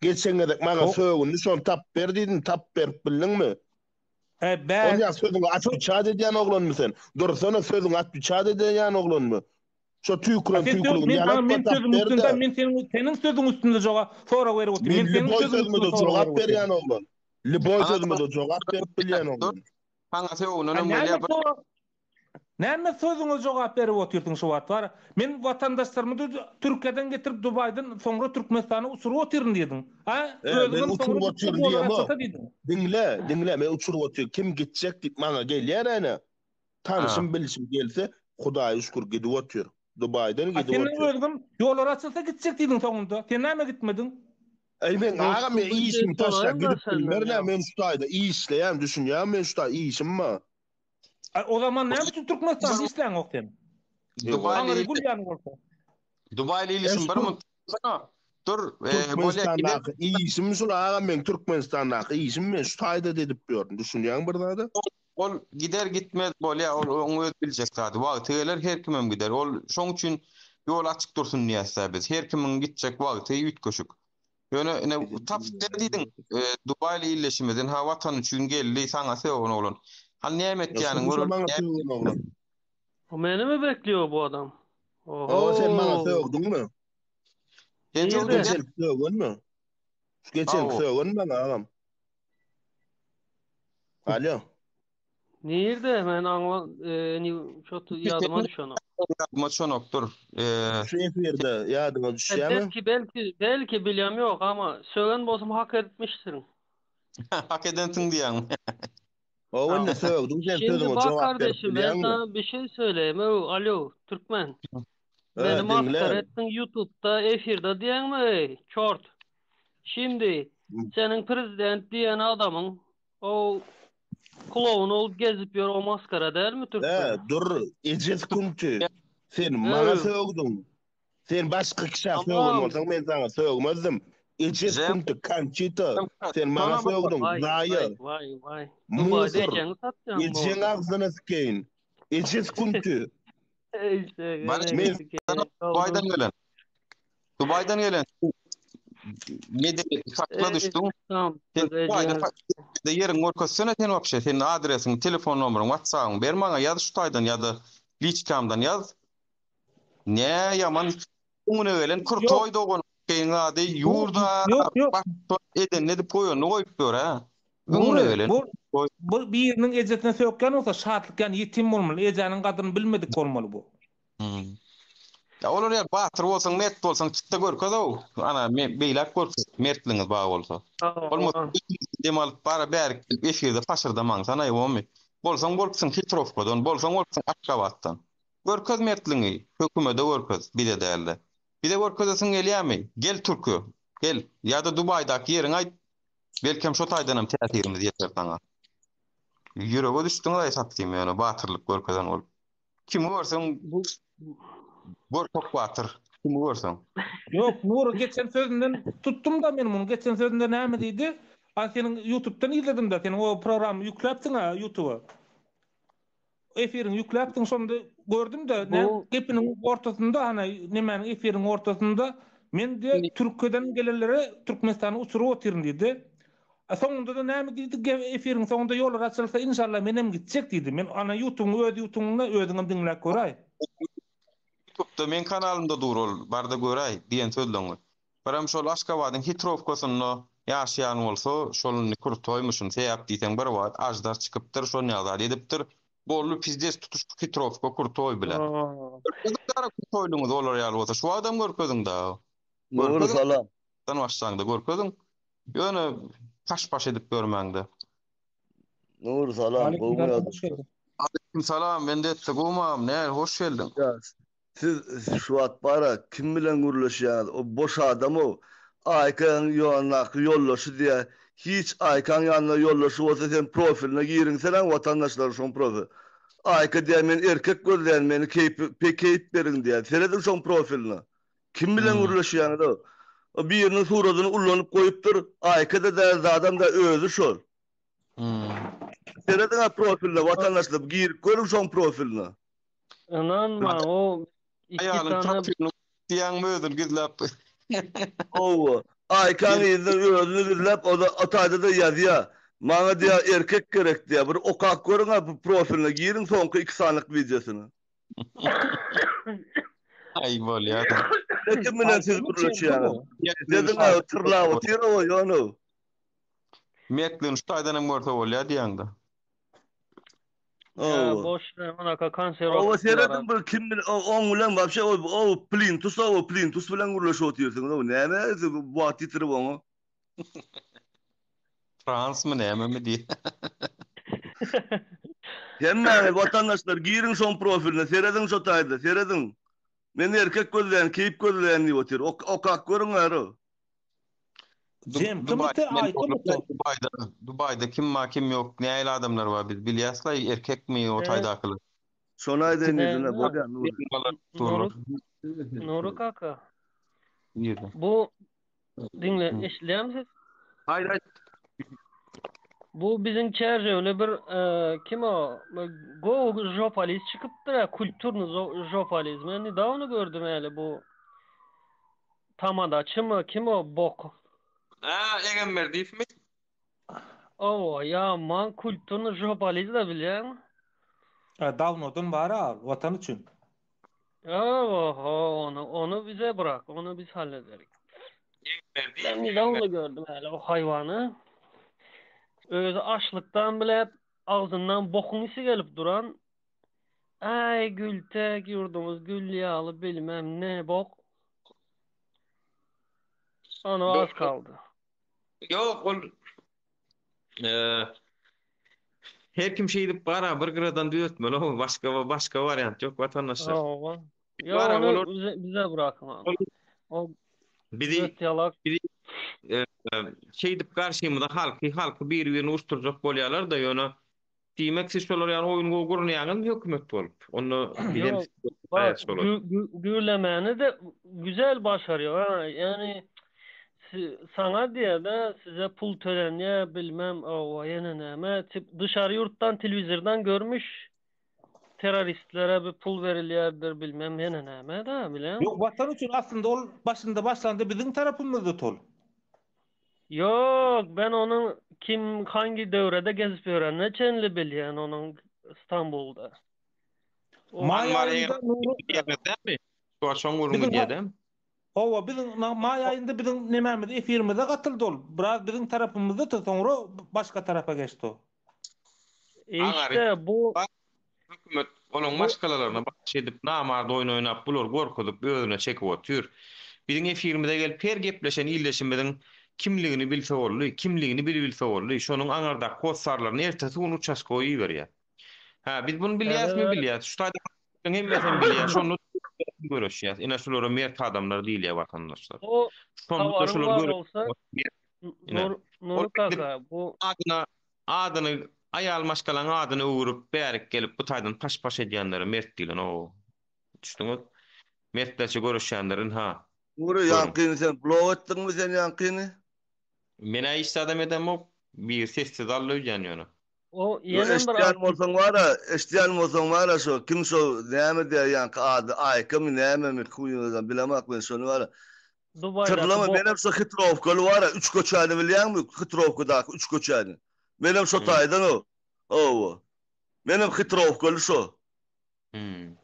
Geçen gezek maňa sögündi, şony tap ber diýdim, tap berip bildiňmi?
E bä.
Onýa sözüňi atwiçat edýän oglanmy sen? Dursana sözüňi atwiçat edýän oglanmy? Şo tüýküren tüýküligini
ýalap men sözüň üstünde men seniň seniň sözüň üstünde jogap sorag berip otyryn.
Men seniň sözüme jogap berýän oglan. Liboý sözüme jogap berip bilýän oglan.
Saňa sögünenem gelýär bir.
Näme sözüňe jogap berip otyrsyň şu wagt bar. Men watandaşlarymy Türkiýeden getirip Dubaýdan soňra Türkmenistana uçuryp otyryn diýdiň. A
özüňem soňra uçuryp otyryn diýemok. Diňle, diňle men uçuryp otyryn. Kim gitjek diýip maňa gelýär ene. Tanşym bilşim gelse Hudaýa şükür gidip otyr. Dubaýdan gidip otyr.
Sen özüňem ýollar açylsa gitjek diýdiň soňunda. Sen näme gitmediň?
Eý men agam men işimi taşlap gidip bilmerin men şu taýda işleýän düşünýäňmi men şu taý işim bar.
A o zaman näme üçin Türkmenistanda işläňok sen?
Dubaýly
gülýän bolsa.
Dubaýly ilişim bir munt. Dur,
Türkmenistandaky işim şul agam men Türkmenistandaky işim men şu taýda edip ýörün düşünýäňmi bir zada?
Ol gider gitmez bolýa ol oň öz biljek zady wagty geler her kimem gider ol şoň üçin ýol açyk dursun diýäsdä biz her kimiň gitjek wagty üýtgeşik ýöne ine tapyp ber diýdiň Dubaýly illeşimiz ynha watan üçin geldi saňa sögen oglan hany näme etýäniň
göreli maňa sögen oglan
O menimi bekliyor bu adam.
Oho. Sen maňa sögdüňmi?
Sen
geçenki sögenmi? Şu geçenki sögen maňa agam. Alo.
Nirde men aňla e, ni çot ýadyma düşenok.
Ýadyma düşenokdyr. E,
Şu efirde ýadyňa
E,
düşýärmi?
belki belki belki bilýän ýok ama sögen bolsam hak etmişdirin.
Hak edensiň diýýäň.
O indi sögdüň sen
Şimdi
sözüňe
bak
jogap berip
kardeşim ben
bilýäňmi?
sana bir şey söyleyeyim. Ew, alo Türkmen.
He,
Beni maskara
diňle.
ettin YouTube'da efirde diýeňmi ey çort. Şimdi senin prezident diýen adamyň o kloun olup gezip ýör o maskara dälmi
He,
Türkmen?
dur, ejiz künti. Sen maňa
Ew.
sögdüň. Sen başga kişä sögen
Tamam.
bolsaň men saňa sögmezdim. Ejiz
Jem
künti, Konçita. Sen maňa
Sana
sögdüň,
Vay
zaýa.
vay vay vay. Dubayda
Musur.
ejeňi satýaň
Ejeň
boldy.
agzyna sikeýin. Ejiz künti.
Eşeğe
Barış
Men
sikeyim.
Dubaydan gelen. Dubaydan gelen. Medeniyeti sakla
Ey,
düşdün.
tamam.
Sen Dubayda
Ejeniz.
de ýeriň görkezsene sen wapşe. Senin adresiň, telefon nomeryň, WhatsApp'yň ber maňa ýaz şu taýdan ýa-da liçkamdan ýaz. Ne ýaman öňüne gelen kurtoý
Ýok.
dogan keýin ady ýurda
Ýok, ýok.
baştutan eden edip goýanyny goýup ýör ha. Öňüne
Nury,
gelen.
bu
Goý.
bu biriniň ejesine sökýän bolsa şatlyk ýany ýetim bolmaly, ejäniň gadryny bilmedik bolmaly bu.
Hmm. Ya olar ýa batyr bolsaň, mert bolsaň çykda görkez-ow. Ana me beýläk görkez, mertligiňiz bar bolsa. Bolmasa
Tamam.
dem alyp bara bärik gelip efirde paşyrdamaň sanaý bomy. Bolsaň bolupsyň Hitrowkadan, bolsaň bolupsyň Aşgabatdan. Görkez mertligiňi, hökümede görkez, bize dälde. Bize görkezesiň gelýämi? Gel Türkiýe, gel. Ýa-da Dubaýdaky ýeriňi aýt, belkem şo taýdanam täsirimiz ýeter saňa. Ýürege düşdüňiz-aý satgym ýöne batyrlyk görkezen bolup. Kimi görseň
Bu
görkek batyr. Kimi görseň.
Ýok, Nury geçen sözünden tutdum-da men muny. Geçen sözünde näme diýdi? A seniň ýutubdan izledim-de, seniň o programmy ýükläpsiň-ä ýutuba. Efiriňi ýükläpsiň, şonda gördüm-de, nä
bu
gepiniň ortasynda, hany nemäniň efiriň ortasynda men diýe Türkiýeden gelenlere Türkmenistana uçuryp otyryn diýdi. A soňunda-da näme diýdi, efiriň soňunda ýollar açylsa inşallah menem gitjek diýdi. Men ana ýutubyň öz ýutubyňda özüňem diňläp göräý.
Ýutubda meň kanalymda dur ol, barda göräý diýen sözleňi. Birem şol Aşgabadyň Hitrowkasynda ýaşaýan bolsa, şol indi krutoýmyşyn, sebäp diýseň bir wagt aždar çykypdyr, şon ýaly zat edipdir. Boldy pizdes tutuş Hitrowka krutoý bile. Görkeziň dara krutoýlygyňyzy olar ýaly bolsa, şu wagtam görkeziň dagy.
Nury
Görkeziň
salam.
Dan başlaňda görkeziň. Ýöne paş-paş edip ýörmäňde.
Nury salam,
Aleyküm
gowumy
salam, hoş
ýagdaýlar?
geldiň.
Aleyküm salam, Vendetta gowmam, näl hoş geldiň.
Ýa, siz şu wagt bara kim bilen gürleşýäňiz? O boş adam-ow. Aýkaň ýanyndaky ýoldaşy diýýä. Hiç Aýkaň ýanynda ýoldaşy bolsa sen profiline giriňsene watandaşlar şoň profi. Aýka diýýä men erkek gözleýän meni keýp keýp beriň diýýä. Serediň şoň profiline. Kim bilen
Hmm.
gürleşýäňiz-ow? O biriniň suradyny ullanyp goýupdyr. Aýka-da däl, zadam däl, özi şol.
Hmm.
Serediň-ä profiline, watandaşlar, girip görüň şoň profiline.
Ynanma o iki
Aýalyň
tane
profilini diýýäňmi özüni gizläp?
Hawa. Aýkaň yzyndan özüni gizläp, o-da o taýda-da ýazýar. Maňa diýýär, erkek gerek diýýär. Bir okap görüň-ä bu profiline, giriň soňky iki sanyk wideosyna.
Aý bolýar-da.
Ne kim bilen siz
Aýkaň
gürleşýäňiz?
bu.
Dediň-ä, tyrlap otyr-ow, ýöne.
Mertligini şu taýdan hem görse bolýar diýýäňdä.
Ya
Hawa.
boş ver onaka
Hawa
konservatif
serediň bir kim bilen oň bilen wapşe o o plintus o plintus bilen gürleşip otyrsyňyz o näme siz bu wagt ýitirip oňa.
Transmy nämemi diýýä.
Hemmäňiz watandaşlar giriň şoň profiline serediň şo taýda serediň. Men erkek gözleýän keýp gözleýän diýip otyr. Ok okap görüň äro.
Jem kim
Dubaý
ite Aýka mı to?
Dubaýda Dubaýda kim bar kim ýok nähili adamlar bar biz bilýäs-la erkekmi o
Evet.
taýdakylar.
Şony aýdaýyn diýdim
Näme?
bolýa Nury.
Nury Nury kaka.
Nirde?
Bu diňle eşidýärmi siz?
Aýt aýt.
Bu biziň Çärjewli bir e, kim o? Gowy žopoliz çykypdyr ya, kulturny žopoliz. Men nedawno gördüm äli bu Tamadaçymy kim o bok?
Ha, Egemberdiýewmi?
Owa, ýaman kulturny žopoliz-da bilýäňmi?
Ha, Dawnodan bar al, watan üçin.
Oho, ony, ony bize bırak, ony biz hallederik.
Egemberdiýew,
Ben nedawno gördüm häli o haýwany. Özi açlykdan bile agzyndan bokuň isi gelip duran. Äý gültek ýurdumyz gül ýaly bilmem ne bok. Ony az kaldy.
Ýok, ol eee. Her kim şeýdip bara bir gyradan düzetmeli o başga başga wariant ýok watandaşlar.
Hawa. Ýok
Bara
ony
olar
bize, bize bırakın onu. O
bizi
göt ýalak.
bizi e, şeýdip garşymyza halky halky bir-birini uruşdyrjak bolýarlar-da ýöne diýmek siz şolar ýaly oýun gowy gurnaýaňyzmy hökümet bolup? Onda bizem
Ýok bak
şolar.
gü, gü, gürlemäni de güzel başarýar ha. Ýani si- saňa diýýär-de size pul tölenýär bilmem owa ýene näme tip dışary ýurtdan telewizordan görmüş terroristlere bir pul berilýärdir bilmem ýene näme da bileň.
Ýok watan üçin aslynda ol başynda başlanda biziň tarapymyzda tol.
Ýok ben onuň kim hangi döwrede gezip ýörenine çenli bilýän onuň Stambulda. O
Maý
Anwar
aýynda Nury
Eger Şu wagt şoň gürrüň
biziň
gidýär dämi?
Hawa biziň maý aýynda biziň nemämiz efirimize gatyldy ol. Biraz biziň tarapymyzda soňra başga tarapa geçdi o.
Aňary
İşte bu
hökümet olaň
bu
maşgalalaryna basyş edip namart oýun oýnap bulary gorkuzyp özüne çekip otyr. Biziň efirimize gelip her gepleşen ildeşimiziň kimligini bilse boldy, kimligini bilibilse boldy, şonuň aňardaky hossarlaryny ertesi gün uçaskowa iberýär. Hä, biz muny bilýäsmi,
evet
bilýäs. Şu taýda hemmesem bilýär. Şonda göreşýäs. Ine şulara mert adamlar diýilýär watandaşlar.
o
Şonda
habaryň
şular
bar
göreşýär.
bolsa
Ine.
Nur
Ol
Nury
gidip
kaka bu
adyna adyny aýal maşgalaň adyny öwürip bärik gelip bu taýdan paş-paş edýänlere mert diýlen o. Düşdüňiz? Mertlerçe göreşýänler ynha.
Nury
Görüň.
ýaňkyny sen blok etdiňmi sen ýaňkyny?
Men-ä hiç zadam edemok. Biri sessiz aldy öýdýän ýöne.
o
Ýo
ýenem bir
eşitýän
artist
bolsaň bara, eşitýän bolsaň bara şo kim şo näme diýýär ýaňky ady Aýkamy nämemi kuýuňyzam bilemok men şony bara.
Dubaýdaky
Tyrlama
bok
menem şo hitrowkaly bara üç köçäni bilýäňmi hitrowkadaky üç köçäni. Menem şo
Hmm.
taýdan o. Hawa. Menem hitrowkaly şo.
Hmm.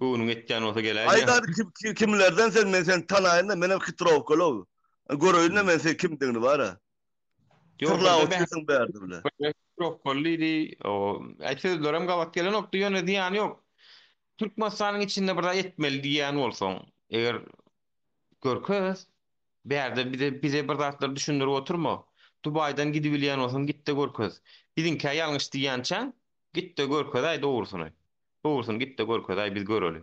Göwnüň etýän bolsa geläýýä.
Aýt hany kim, kim kimlerden sen men seni tanaýyn-da menem hitrowkaly o. Göreýin-de
Hmm.
men sen kimdigini bara.
Ýok,
Tyrlap
birde
otyrsyň bärde bile.
Hitrowkaly diýdi. O, aý sözlerem gabat gelenokdy, ýöne zyýany ýok. Türkmenistanyň içinde bir zat etmeli diýýän bolsaň, eger görkez, bärde bize bize bir zatlar düşündirip oturma. Dubaýdan gidibilýän bolsaň gitde görkez. Biziňkä ýalňyş diýýänçäň, gitde görkezäý dogrusyny. Dogrusyny gitde görkezäý biz göreli.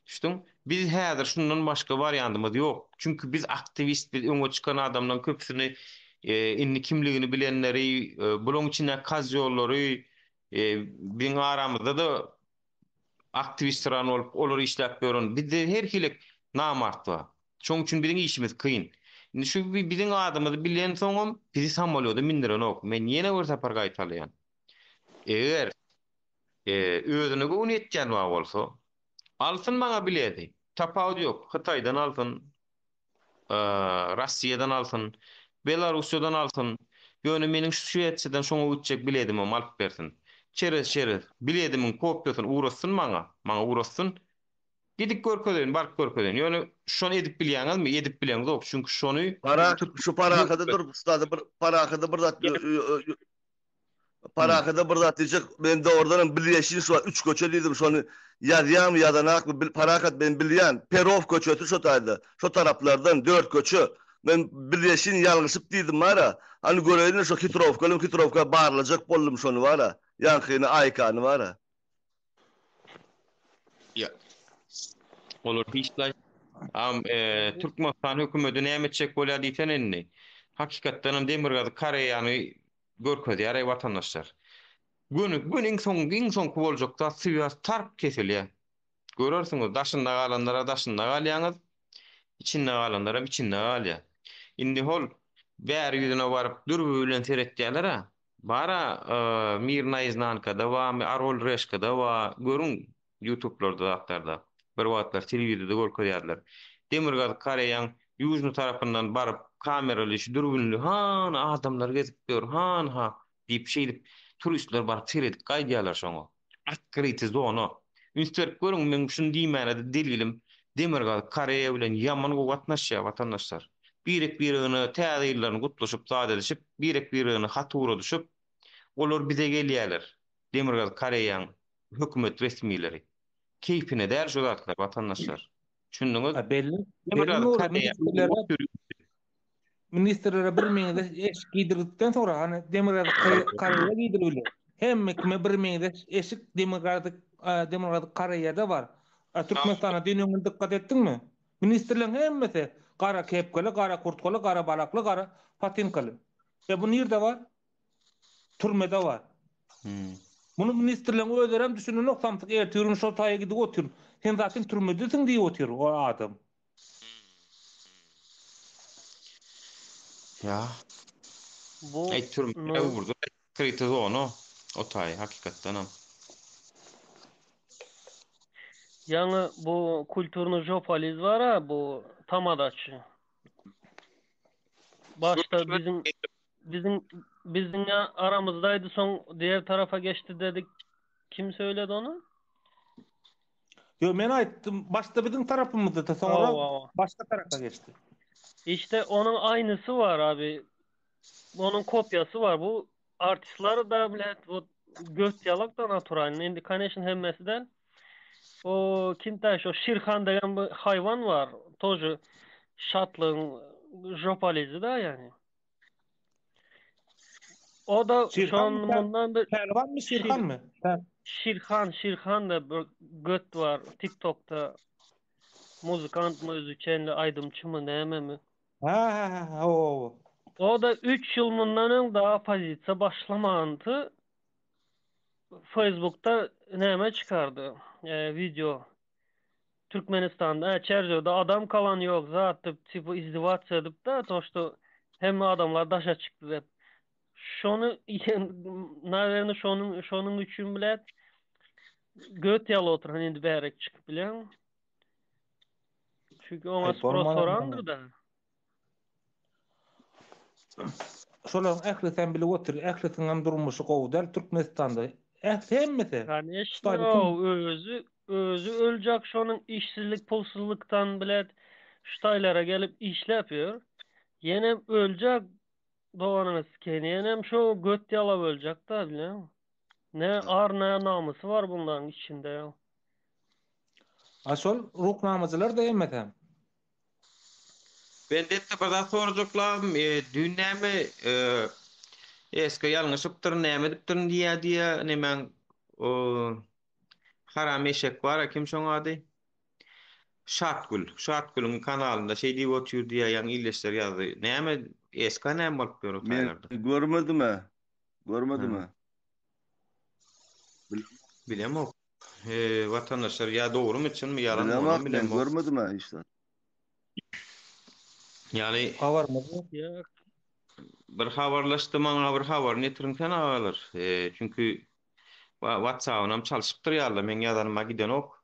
Düşdüň? Biz häzir şundan başga wariandymyz ýok. Çünki biz aktiwist, biz öňe çykan adamlaryň köpüsini indi kimligini bilenleri, bulaň içindäki kozýollary, biziň aramyzda-da aktiwistran bolup olar işläp ýören bizde her hili namart bar. Şoň üçin biziň işimiz kyn. Indi şu biziň adymyzy bilensoňam bizi samolýoda mindirenok. Men ýene bir sapar gaýtalaýan. Eger özüne göwni ýetýän bar bolsa, alsyn maňa bileti. Tapawudy ýok. Hytaýdan alsyn, Russiýadan alsyn, Belarussiýadan alsyn. Ýöne meniň şu Şwesiýadan şoňa gitjek biledimem alyp bersin. Çerez çerez. Biledimiň kopiýasyny ugratsyn maňa. Maňa ugratsyn. Gidip görkezeýin, baryp görkezeýin. Ýöne şony edip bilýäňizmi? Edip bileňzok. Çünki şony
Para şu parahada dur, ustada bir parahada bir zat Parahada bir zat diýjek, men dogrudanam bilýeşin şu üç köçe diýdim, şony ýazýarmy ýazanakmy bil Parahat men bilýän, Perow köçesi şo taýda, şo taraplardan dört köçe, men bilýeşin ýalňyşyp diýdim bara, hany göreýinle şo hitrowkaly hitrowka barlajak boldum şony bara, ýaňkyny Aýkany bara.
Ýa. Olar hiç zat Am e, Türkmenistan hökümeti näme etjek bolýar diýsene indi. Hakykatdanam Demirgazyk Koreýany görkezýär eý watandaşlar. Göni göni iň soň iň soňky boljak zat swýaz tarp kesilýär. Görersiňiz daşynda galanlara daşynda galýaňyz, içinde galanlaram içinde galýar. Indi hol bäri ýüzüne baryp dürbi bilen seretýärler-ä. Bar-a Mir Naiznankada barmy, Arol Reşkada bar, görüň Ýutublarda zatlarda. Bir wagtlar telewizorda görkezýärdiler. Demirgazyk Koreýaň ýužnyý tarapyndan baryp kameraly şu dürbünli hany adamlar gezip ýör, han-ha diýip şeýdip turistler baryp seredip gaýdýarlar şoňa. Otkryty zona. Üns berip görüň meň şuny diýmäne-de delilim Demirgazyk Koreýa bilen ýaman gowy gatnaşýar watandaşlar. Birek-biregine täze ýyllaryny gutlaşyp zat edişip, birek-biregine hat ugradyşyp olar bize gelýärler. Demirgazyk Koreýaň hökümet resmileri. Keýpine däl şu zatlar watandaşlar. Düşündiňiz?
A belli, belli
Demirgazyk
Nury,
Koreýa
ministrlere
oturyp.
Ministrlere bir meňzeş eşik giydirdikden soňra hany Demirgazyk Koreýa giydirip Hemme kime bir meňzeş eşik Demirgazyk Demirgazyk Koreýada bar. Türkmenistanda düýn öňňin dykgat etdiňmi? Ministrleriň hemmesi gara kepkeli, gara kurtkaly, gara balakly, gara patinkaly. E bu nirde bar? Türmede bar. Muny ministrleriň özleri hem düşünenok samsyk ertir gün şol taýa gidip otyr. Sen zaten türmedesiň diýip otyr o adam.
Ýa.
Bu
Aý türme urdy. Krita zona o taýy hakykatdanam.
Ýaňy bu kulturny žopoliz bar-a bu tamadaçy. Başda biziň biziň biziň aramyzdaydy soň diğer tarafa geçdi dedik. Kim söyledi onu?
Yo men aýtdym, başda biziň tarapymyzda soňra başga tarapa geçdi.
İşte onun aynısı var abi. Onun kopyası var. Bu artistler da bile bu göt yalak da natural. Indi koneşn hemmesi däl. O kim taş o Şirhan degen bir hayvan var. Toji şatlygyň žopalizi da yani. O da
Şirhan
şon mundan bir
Pälwanmy Şirhanmy?
Şirhan Şirhan da bir göt var TikTok'ta. Muzikant mı özüçenli aýdymçy mı nämemi?
Ha ha ha ha o.
O da 3 ýyl mundan öň daha pozisiýa başlamandy. Facebook'ta näme çykardy? E, video. Türkmenistanda, e, Çerjewde adam kalan ýok, zat diýip, tipa izdivasiýa edip de, to что hemme adamlar daşa çykdy diýip. Şony, nawerno şonuň, şonuň üçin bilet göt ýaly oturan indi bärek çykyp bilýäňmi? Çünki oňa spros sorandyr da.
Şolaryň ählisi hem bilip otyr, ählisiniň hem durmuşy gowy däl Türkmenistanda. Ähli hemmesi.
Koneçno, özi özi öljek şonuň işsizlik, pulsuzlykdan bilet ştaýlara gelip işläp ýör. Ýenem öljek doganyňy sikeýin. Ýenem şo göt ýalap öljek-dä bilýäňmi? Ne ar ne namysy bar bunlaryň içinde ýa.
A şol ruhnamacylar-da hemmesem.
Bendetde bir zat sorajaklam, düýn näme SK ýalňyşypdyr, näme edipdirin diýýä diýýä, nemäň o haram eşek bar-a, kim şoň ady? Şatgül, Şatgülüň kanalynda şeý diýip otyr diýýä, ýaňy ildeşler ýazdy. Näme SK näme bolup ýör o
Men
taýlarda?
görmedim-ä. Görmedim-ä.
Bilemok. He, watandaşlar ýa dogrumy çynmy ýalanmy
Bilemok
onam
men
bilemok.
görmedim-ä hiç zat.
Ýagny
Habarymyz ýok.
Ýok.
bir habarlaşdy maňa bir habaryny ýetiriňsene agalar. E, çünki WhatsApp-ynam çalşypdyr ýaly meň ýazanyma gidenok.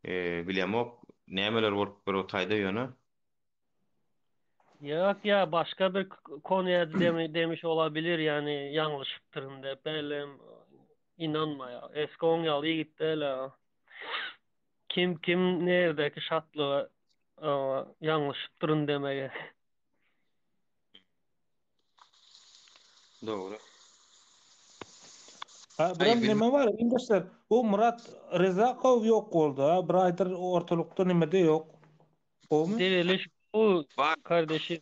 E, bilemok nämeler bolup bir o taýda ýöne.
Ýok ýa başga bir konuya demi, demiş olabilir yani ýalňyşypdyryn dep belem inanma ýa. Eski oň ýaly ýigit däl a. Kim kim neredeki şatlyga ýalňyşypdyryn demege.
Dogry.
Ha, biram neme bar, ildeşler, bu Murat Rezakow ýok boldy, ha, bir aýdyr ortalykda nemede ýok. Gowmy?
Diriliş bu
Bar.
kardeşim.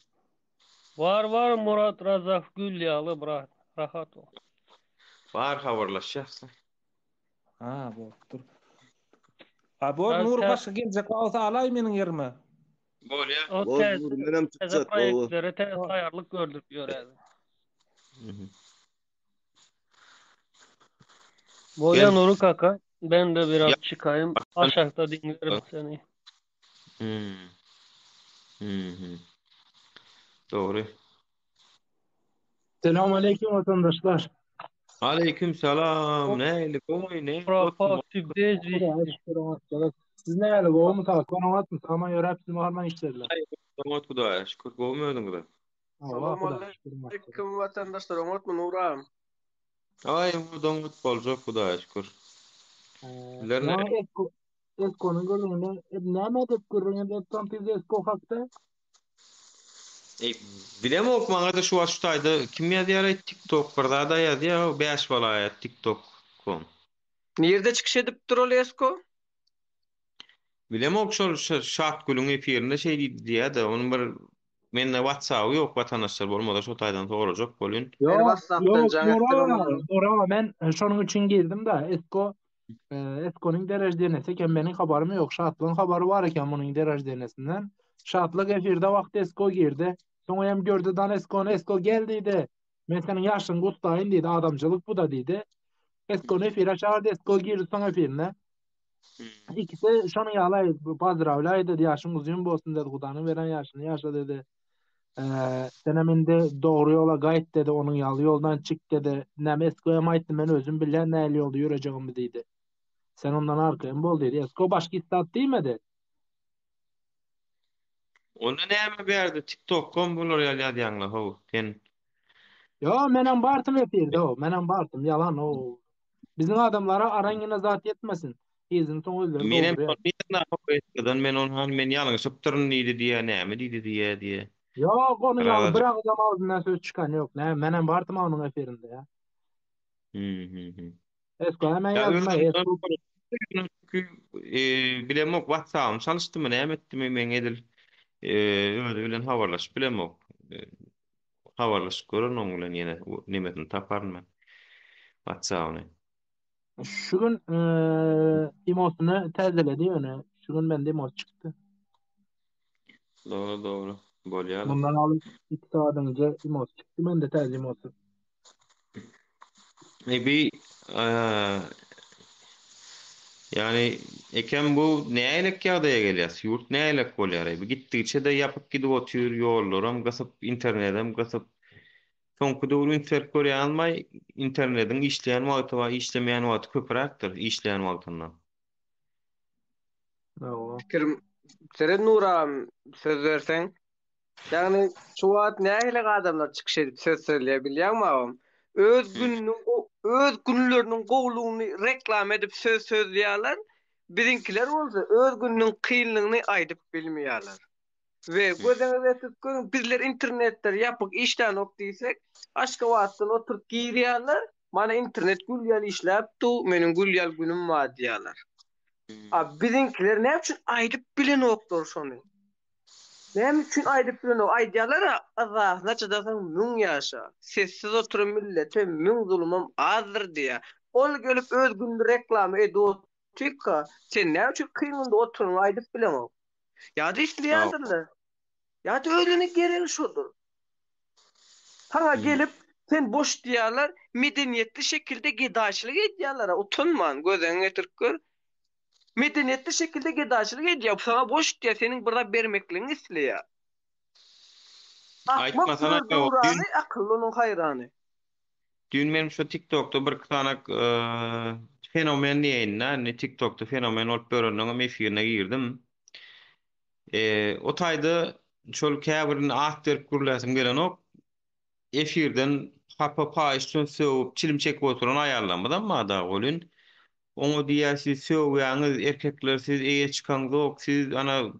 Bar bar Murat Razak gül ýaly brat. Rahat ol.
Bar habarlaşýas.
Ha, bolupdyr. Ha, bor Nur başga geljek bolsa alaý meniň ýerime.
Bolýa.
O
Bor
täze
Nur menem
täze
çykjak gowy.
proýektlere täze taýýarlyk gördürip ýör häzir. Bolýa
Gel.
Nuri kaka, ben de biraz
Ya.
çykaýyn. Aşakda diňlerim seni.
Hmm. Hmm. Dogry.
Selam aleyküm vatandaşlar.
Aleyküm salam. Nähili gowy, ne?
Propasti bez
Hudaýa şükür oňat. Siz nähili gowumy saglyk oňatmy? Saman ýöräp sizi harman işlediler.
Oňat Hudaýa şükür gowumy özüňiz?
Salam
aleyküm watandaşlar oňatmy Nuram?
Aý oňat oňat boljak Hudaýa şükür. Sizler
ne? Eskonyň gürrüňini näme edip gürrüň edip tam pizde Esko hakda?
Ey, bilemok maňa-da şu wagt şu taýda kim ýazýar-aý TikTok bir zada ýazýar 5 welaýat TikTok kom.
Nirde çykyş edipdir ol Esko?
Bilemok şol Şatgülüň efirinde şeý diýdi diýýär-de, onuň bir. Mende WhatsApp ýok watandaşlar bolmasa şo taýdan sorajak bolýan.
Meni
Ýok,
WhatsApp-dan
ýok,
jaň
Nura
etdir
aga,
ondan.
Nura aga, men şonuň üçin girdim-de, Esko, e, Eskonyň dereždenesi eken, meniň habarym ýok, Şatlygyň habary bar eken munuň dereždenesinden. Şatlyk efirde wagty Esko girdi. Soň hem gördi dan Eskony, Esko gel diýdi. Men seniň ýaşyňy gutlaýyn diýdi, adamçylyk bu-da diýdi. Eskony efire çagyrdy, Esko girdi soň efirine. Ikisi şonuň ýaly pozdrawlýaý dedi, ýaşyň uzyn bolsun dedi, Hudanyň beren ýaşyny ýaşa dedi. Eee, senem indi dogry ýola gaýt dedi, onuň ýaly ýoldan çyk dedi. Näme Esko hem aýtdy, men özüm bilýän nähili ýolda ýörejegimi diýdi. Sen ondan arkaýyn bol diýdi. Esko başga hiç zat diýmedi.
Onda näme bärde TikTok-am bular ýaly ýazýaňla how sen.
Ýo, menem bardym efirde, o, menem bardym, ýalan, o. Biziň adamlara araňyna zat ýetmesin. Yzyny soň özleri
Menem
doldurýar.
şony men ony hany men ýalňyşypdyryn diýdi diýýä, näme diýdi diýýä diýýä.
Ýok, onuň ýaly bir
Birazajyk.
agyzam agzyndan söz çykan ýok. Näme, menem bardym onuň efirinde ýa.
Hmm, hmm, hmm.
Esko hemen
Ýa
ýazma,
özüm
Esko.
çünki e, bilemok WhatsApp'ym çalyşdymy näme etdimi men edil e, özi bilen habarlaşyp bilemok. E, Habarlaşyp görerin oň bilen ýene nemesini taparyn men. WhatsApp'yny.
Şu gün imosyny täzeledi ýöne. Şu gün bende imos çykdy.
Dogry dogry. Bolýar.
Mundan alyp 2 sagat önce imos çykdy bende täze imosy.
E bi ýani ekem bu nähilek ýagdaýa gelýär? Ýurt nähilek bolýar? E, bu gitdigiçe-de ýapyp gidip otyr, ýollaram gysyp, internetem gysyp. Soňky döwür üns berip görýäňizmi, internetiň işleýän wagty we işlemeýän wagty köpräkdir işleýän wagtyndan.
Hawa.
Pikirim seret Nur agam söz berseň. Ýagny şu wagt nähili adamlar çykyş edip söz sözleýär bilýäňmi agam? Öz gününiň öz günleriniň gowulygyny reklama edip söz sözleýärler. Biziňkiler bolsa öz gününiň kynlygyny aýdyp bilmeýärler. We gözüňize getirip görüň bizler internetler ýapyk işlänok diýsek Aşgabatdan oturyp girýärler mana internet gül ýaly işläp dur meniň gül ýaly günüm bar diýýärler. A biziňkiler näme üçin aýdyp bilenoklar şony? Näme üçin aýdyp bilenok? Aýdýarlar-a, yzasyna çydasaň müň ýaşa, sessiz oturan millete müň zulumam azdyr diýýär. Ol gelip öz gününi reklama edip otyrka, sen näme üçin kyn günde oturanyňy aýdyp bileňok? Ýa-da isleýändirler. Ýa-da özüne geregi şodur. Saňa gelip, sen boş diýýärler, medeniýetli şekilde gedaýçylyk edýärler-a, utanman, gözeňe getirip gör. Medeniýetli şekilde gedaýçylyk edýär, saňa boş diýýär, seniň bir zat bermekligiňi isleýär. Akmak
Aýtmasana
sürer
ýok, düýn
döwrany, akylly onuň haýrany.
Düýn men şu TikTokda bir iki sany fenomen diýeýin-dä, indi TikTokda fenomen bolup ýörenleňem efirine girdim. O taýda şol käbirini at berip gürläsim gelenok. Efirden hapa paýyş söz sögüp, çilim çekip oturan aýallarymyzam bar dagy welin, oňa diýýär siz sögýäňiz, erkekler siz eýe çykaňzok, siz ana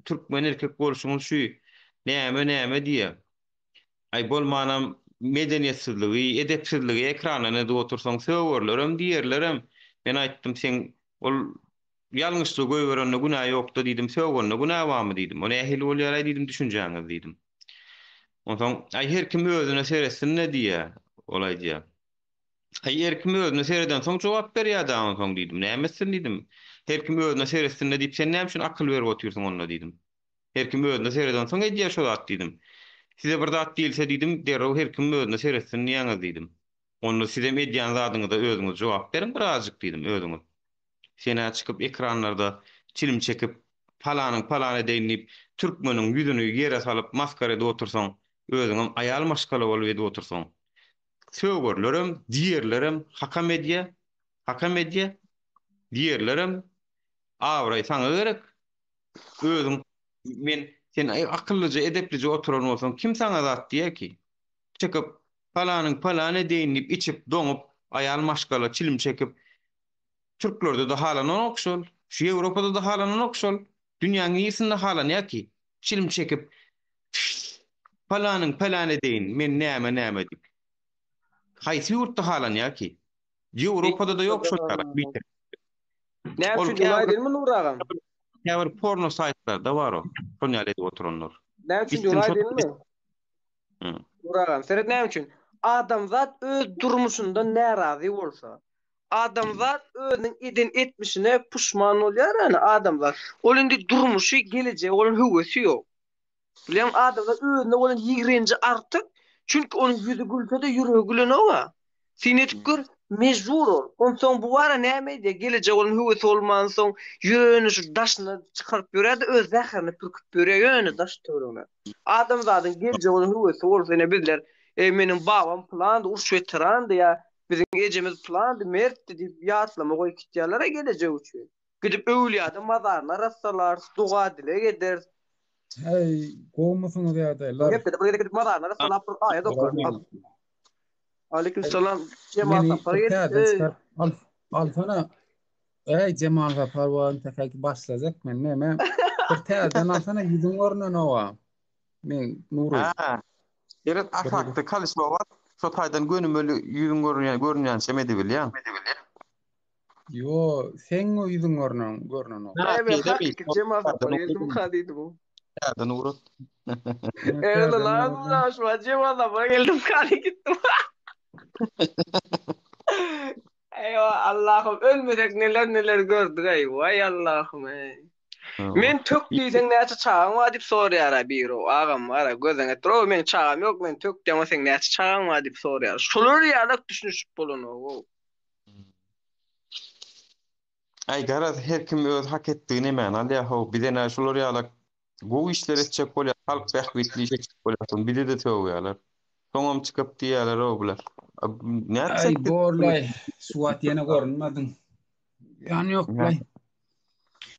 türkmen erkek bolşuňyz şu, näme näme diýýär. Aý bolmanam medeniýetsizligi, edepsizligi ekrandan edip otursaň sögerlerem diýerlerem. Men aýtdym seň ol Ýalňyşlygy goýberende günä ýokda diýdim, sögende günä barmy diýdim. O nähili bolýaraý diýdim düşünjäňiz diýdim. Onsoň aý her kim özüne seretsin-de diýýär. Ol aýdýar. Aý her kim özüne seredensoň jogap berýär-dä onsoň diýdim. Näme etsin diýdim. Her kim özüne seretsin-de diýip sen näme üçin akyl berip otyrsyň onda diýdim. Her kim özüne seredensoň edýär şo zat diýdim. Size bir zat diýilse diýdim, derrew her kim özüne seretsin diýýäňiz diýdim. Onda sizem edýän zadyňyza özüňiz jogap beriň birazjyk diýdim özüňiz. Sen-ä çykyp ekranlarda çilim çekip, palanyň palan edeýin diýip, türkmeniň ýüzüni ýere salyp masgara edip otursaň, özüňem aýal maşgala bolup edip otursaň. Sögerlerem, diýerlerem, hakam edýä, hakam edýä, diýerlerem, abraý saňa gerek. Özüň men sen akyllyja, edeplije oturan bolsaň, kim saňa zat diýer ki? Çykyp, palanyň palan edeýin diýip içip, doňup, aýal maşgala çilim çekip, Türklerde-de halananok şol. Şu Ýewropada-da halananok şol. Dünýäň niresinde halanýar ki? Çilim çekip, palanyň pälän edeýin, men näme näme diýip. Haýsy ýurtda halanýar ki? Ýewropada-da ýok şol ýaly bitertiplik.
Näme
Ol
üçin
käbir
aýdylmy Nur agam?
Käbir porno saýtlarda bar o. Şol ýaly edip oturanlar.
Näme üçin
Gitsin
diýip
şo
aýdynmy?
Hı.
Nur agam, seret näme üçin? Adamzat öz durmuşyndan närazy bolsa, adamzat özüniň eden etmişine puşman bolýar ýani adamzat. Ol indi durmuşy, gelejege bolan höwesi ýok. Bilýäňmi, adamzat özüne bolan ýigrenji artyk, çünki onuň ýüzi gülse-de ýüregi gülenok-a. Syn edip gör, mejbur ol. Onsoň bu bara näme edýär? Gelejege bolan höwesi bolmansoň, ýöne şu daşyna çykaryp ýörýär-de, öz zäherini pürküp ýörýär ýöne daş-töweregine. Adamzadyň gelejege bolan höwesi bolsa, ine bizler, Eý, meniň babam pylandy, uruş weterandy ýa biziň ejemiz pylandy, mertdi diýip ýatlama goýup gitýärler-ä gelejek üçin. Gidip öwlüýada mazaryny arassalarys, doga-dileg ederis.
Häý, gowumysyňyz ýagdaýlar?
Hepdede bir gezek gidip mazaryny arassalap bir aýat okarys. Aleyküm salam. Jemal
Meni
Sapar
bir
geldi.
täzeden çykaryp al, alsana. Eý, Jemal Sapar bu entek başlajak men neme. Bir täzeden alsana ýüzüň görnenoga. Men Nury.
Ha. Eret aşakda kalişma bar. Şo taýdan gönümeli ýüzüň görünýän görünýänçe edibilýän.
Ýo, seň o ýüzüň görnen görnenok.
Ha,
Eý, men
şeýlemi?
hakyky Jemal Sapar geldim ha diýdim.
Täzeden ugrat.
Eý, lan lan şu Jemal Sapar geldim ha gitdim. Eý, Allahym ölmesek neler neler gördük eý. Waý Allahym eý. Men tök diýseň näçe çagaň bar diýip soraýar-a biri. Agam bar-a gözüň etdir. O meň çagam ýok, men tök diýen seň näçe çagaň bar diýip soraýar. Şolar ýalak düşünişip bolanok.
Aý garaz her kim öz hak etdigi nemäni alýar how bize nä şular ýalak gowy işler etjek bolýar halk bähbitli iş etjek bolýar soň bizede sögýärler soňam çykyp diýýärler how bular
Aý
nätjek biz
borlaý, şu wagt ýene görünmediň. Ýan ýoklaý.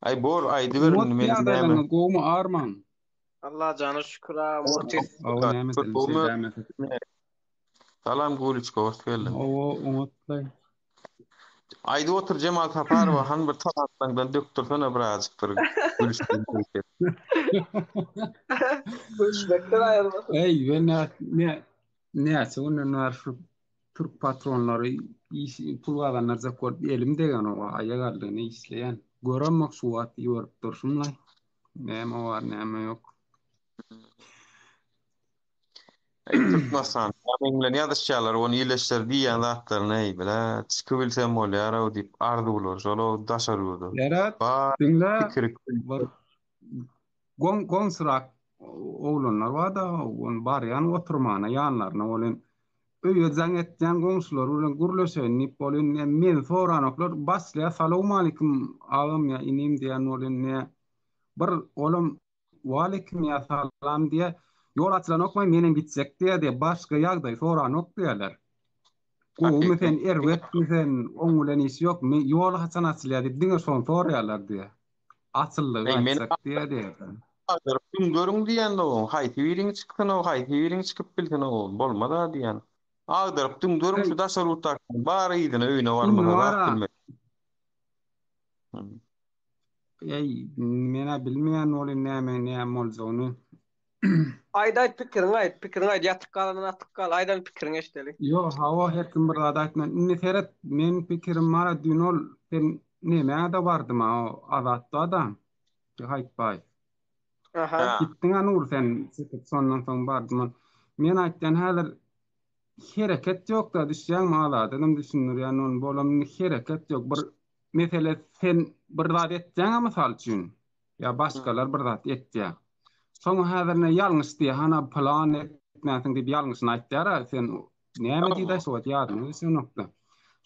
Aý bor aýdyber
Oňat
indi men näme
ýagdaýlaryňyz gowumy armaň?
Allah jana şükür agam otyr.
Hawa näme edelim şeýdäýmesek.
Salam Guliçka hoş geldiň.
Hawa oňatlaý.
Aýdyp otur Jemal Saparowa hany bir talantlaňdan dökdürsene birazjyk bir gülüşsin.
Gülüşmekden aýyrmasyn.
Eý ben ne näçe günden bäri şu türk patronlary iş pul gazandyrjak bolup elim degenok aýak aldygyna işleýän. Göremok şu wagt görüp durşumlaý. Näme bar näme ýok.
Eý Türkmenistan meň bilen ýazyşýarlar ony illeşdir diýýän zatlaryny eý bile çykybilsem bolýar-ow diýip arzuwlary şol-ow daşary ýurda.
Berat
Bar
diňle
pikiri
bir goň goňşurak oglanlar barda ony barýan oturmana ýanlaryna welin öýe jaň etýän goňşular bilen gürleşeýin diýip welin ne meni soranoklar başlaýar salowmalikim agam ýa inim diýen welin ne bir olam Waleýkim ýa salam diýýär. Ýol açylanokmy menem gitjek diýýär diýýär. Başga ýagdaý soranok diýýärler. Gowumy sen, erbetmi sen, oň bilen işi ýok. Men ýol haçan açylýar diýip diňe şony soraýarlar diýýär. Açyldygy
Eý meni
aýtjak diýýär diýýär.
Galdyryp düňderiň diýen-ow, haýsy biriň çyksyn-ow, haýsy biriň çykyp bilsin-ow, bolmaz-a diýen. Agdaryp düňderiň
Eý,
şu daşary ýurtdakylaryň bary yzyna öýüne
indi
barmasa zat
bar-a,
bilmez.
Eý, men-ä bilmeýän welin näme näme boljagyny.
Aýt aýt pikiriňi aýt, pikiriňi aýt, ýatyp galandan atyp gal, aýdan pikiriňi eşideli.
Ýok, hawa her kim bir zat aýtman. Indi seret, meň pikirim bar-a düýn ol sen nemäňe-de bardym-a o Azat bar-da, Haýytbaýew.
Aha.
Gitdiň-ä Nury sen çykyp şondan soň bardym ol. Men aýtýan häzir hereket ýok-da düşýäňmi Azadam düşündirýän ony bolam indi hereket ýok. Bir Mesele sen bir zat etýäňä mysal üçin ýa başgalar bir zat etýä. Soň häzir ne ýalňyş diýýä hana plan etmänsiň diýip ýalňyşyny aýtýara sen näme diýdi şo wagt ýadyma düşenokda.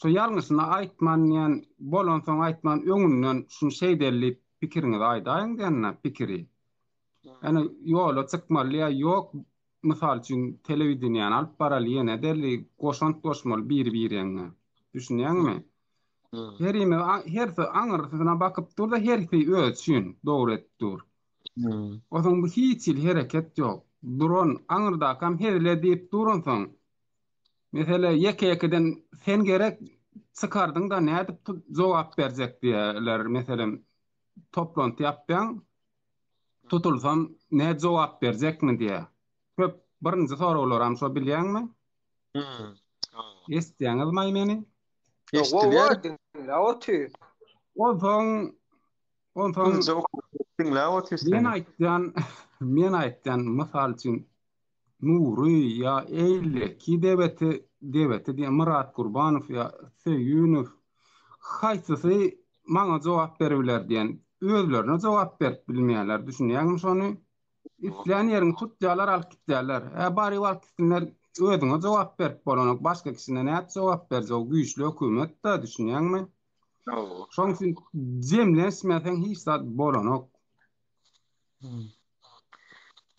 Şo ýalňyşyny aýtman diýen bolansoň aýtman öňünden şuny şeýdeli diýip pikiriňizi aýdaýyň diýende pikiri. Ýani ýola çykmaly ýa ýok mysal üçin telewideniýäni alyp baraly ýene edeli goşant goşmaly biri biriňe. Düşünýäňmi? Herimiz hersi aňyrsyna bakyp dur-da hersi özi üçin dogry edip dur. Onsoň bu hiç hili hereket ýok. Duran aňyrdakam hezil edip dur onsoň. Mesele ýeke-ýekeden sen gerek çykardyň-da nädip jogap berjek diýerler. Meselem toplanty ýapýaň tutulsam nädip jogap berjekmi diýýär. Köp birinji soraglaram şo bilýäňmi? Eşitýäňizmaý meni?
Eşidilýär. Diňläp otyr.
Onsoň onsoň
diňläp otyr
Men aýtýan. Men aýtýan, mysal üçin, Nury ýa eýleki debeti, debeti diýen Myrat Gurbanow ýa Söýünow haýsysy maňa jogap beribiler diýen, özlerine jogap berip bilmeýärler, düşünýäňmi şony? Islän ýeriňi tutýarlar, alyp gitýärler. Hä, baryp alyp gitsinler, özüňe jogap berip bolanok, başga kişine nädip jogap berjek, o güýçli hökümet-de, düşünýäňmi? Şonuň üçin jemlenişmeseň hiç zat bolanok.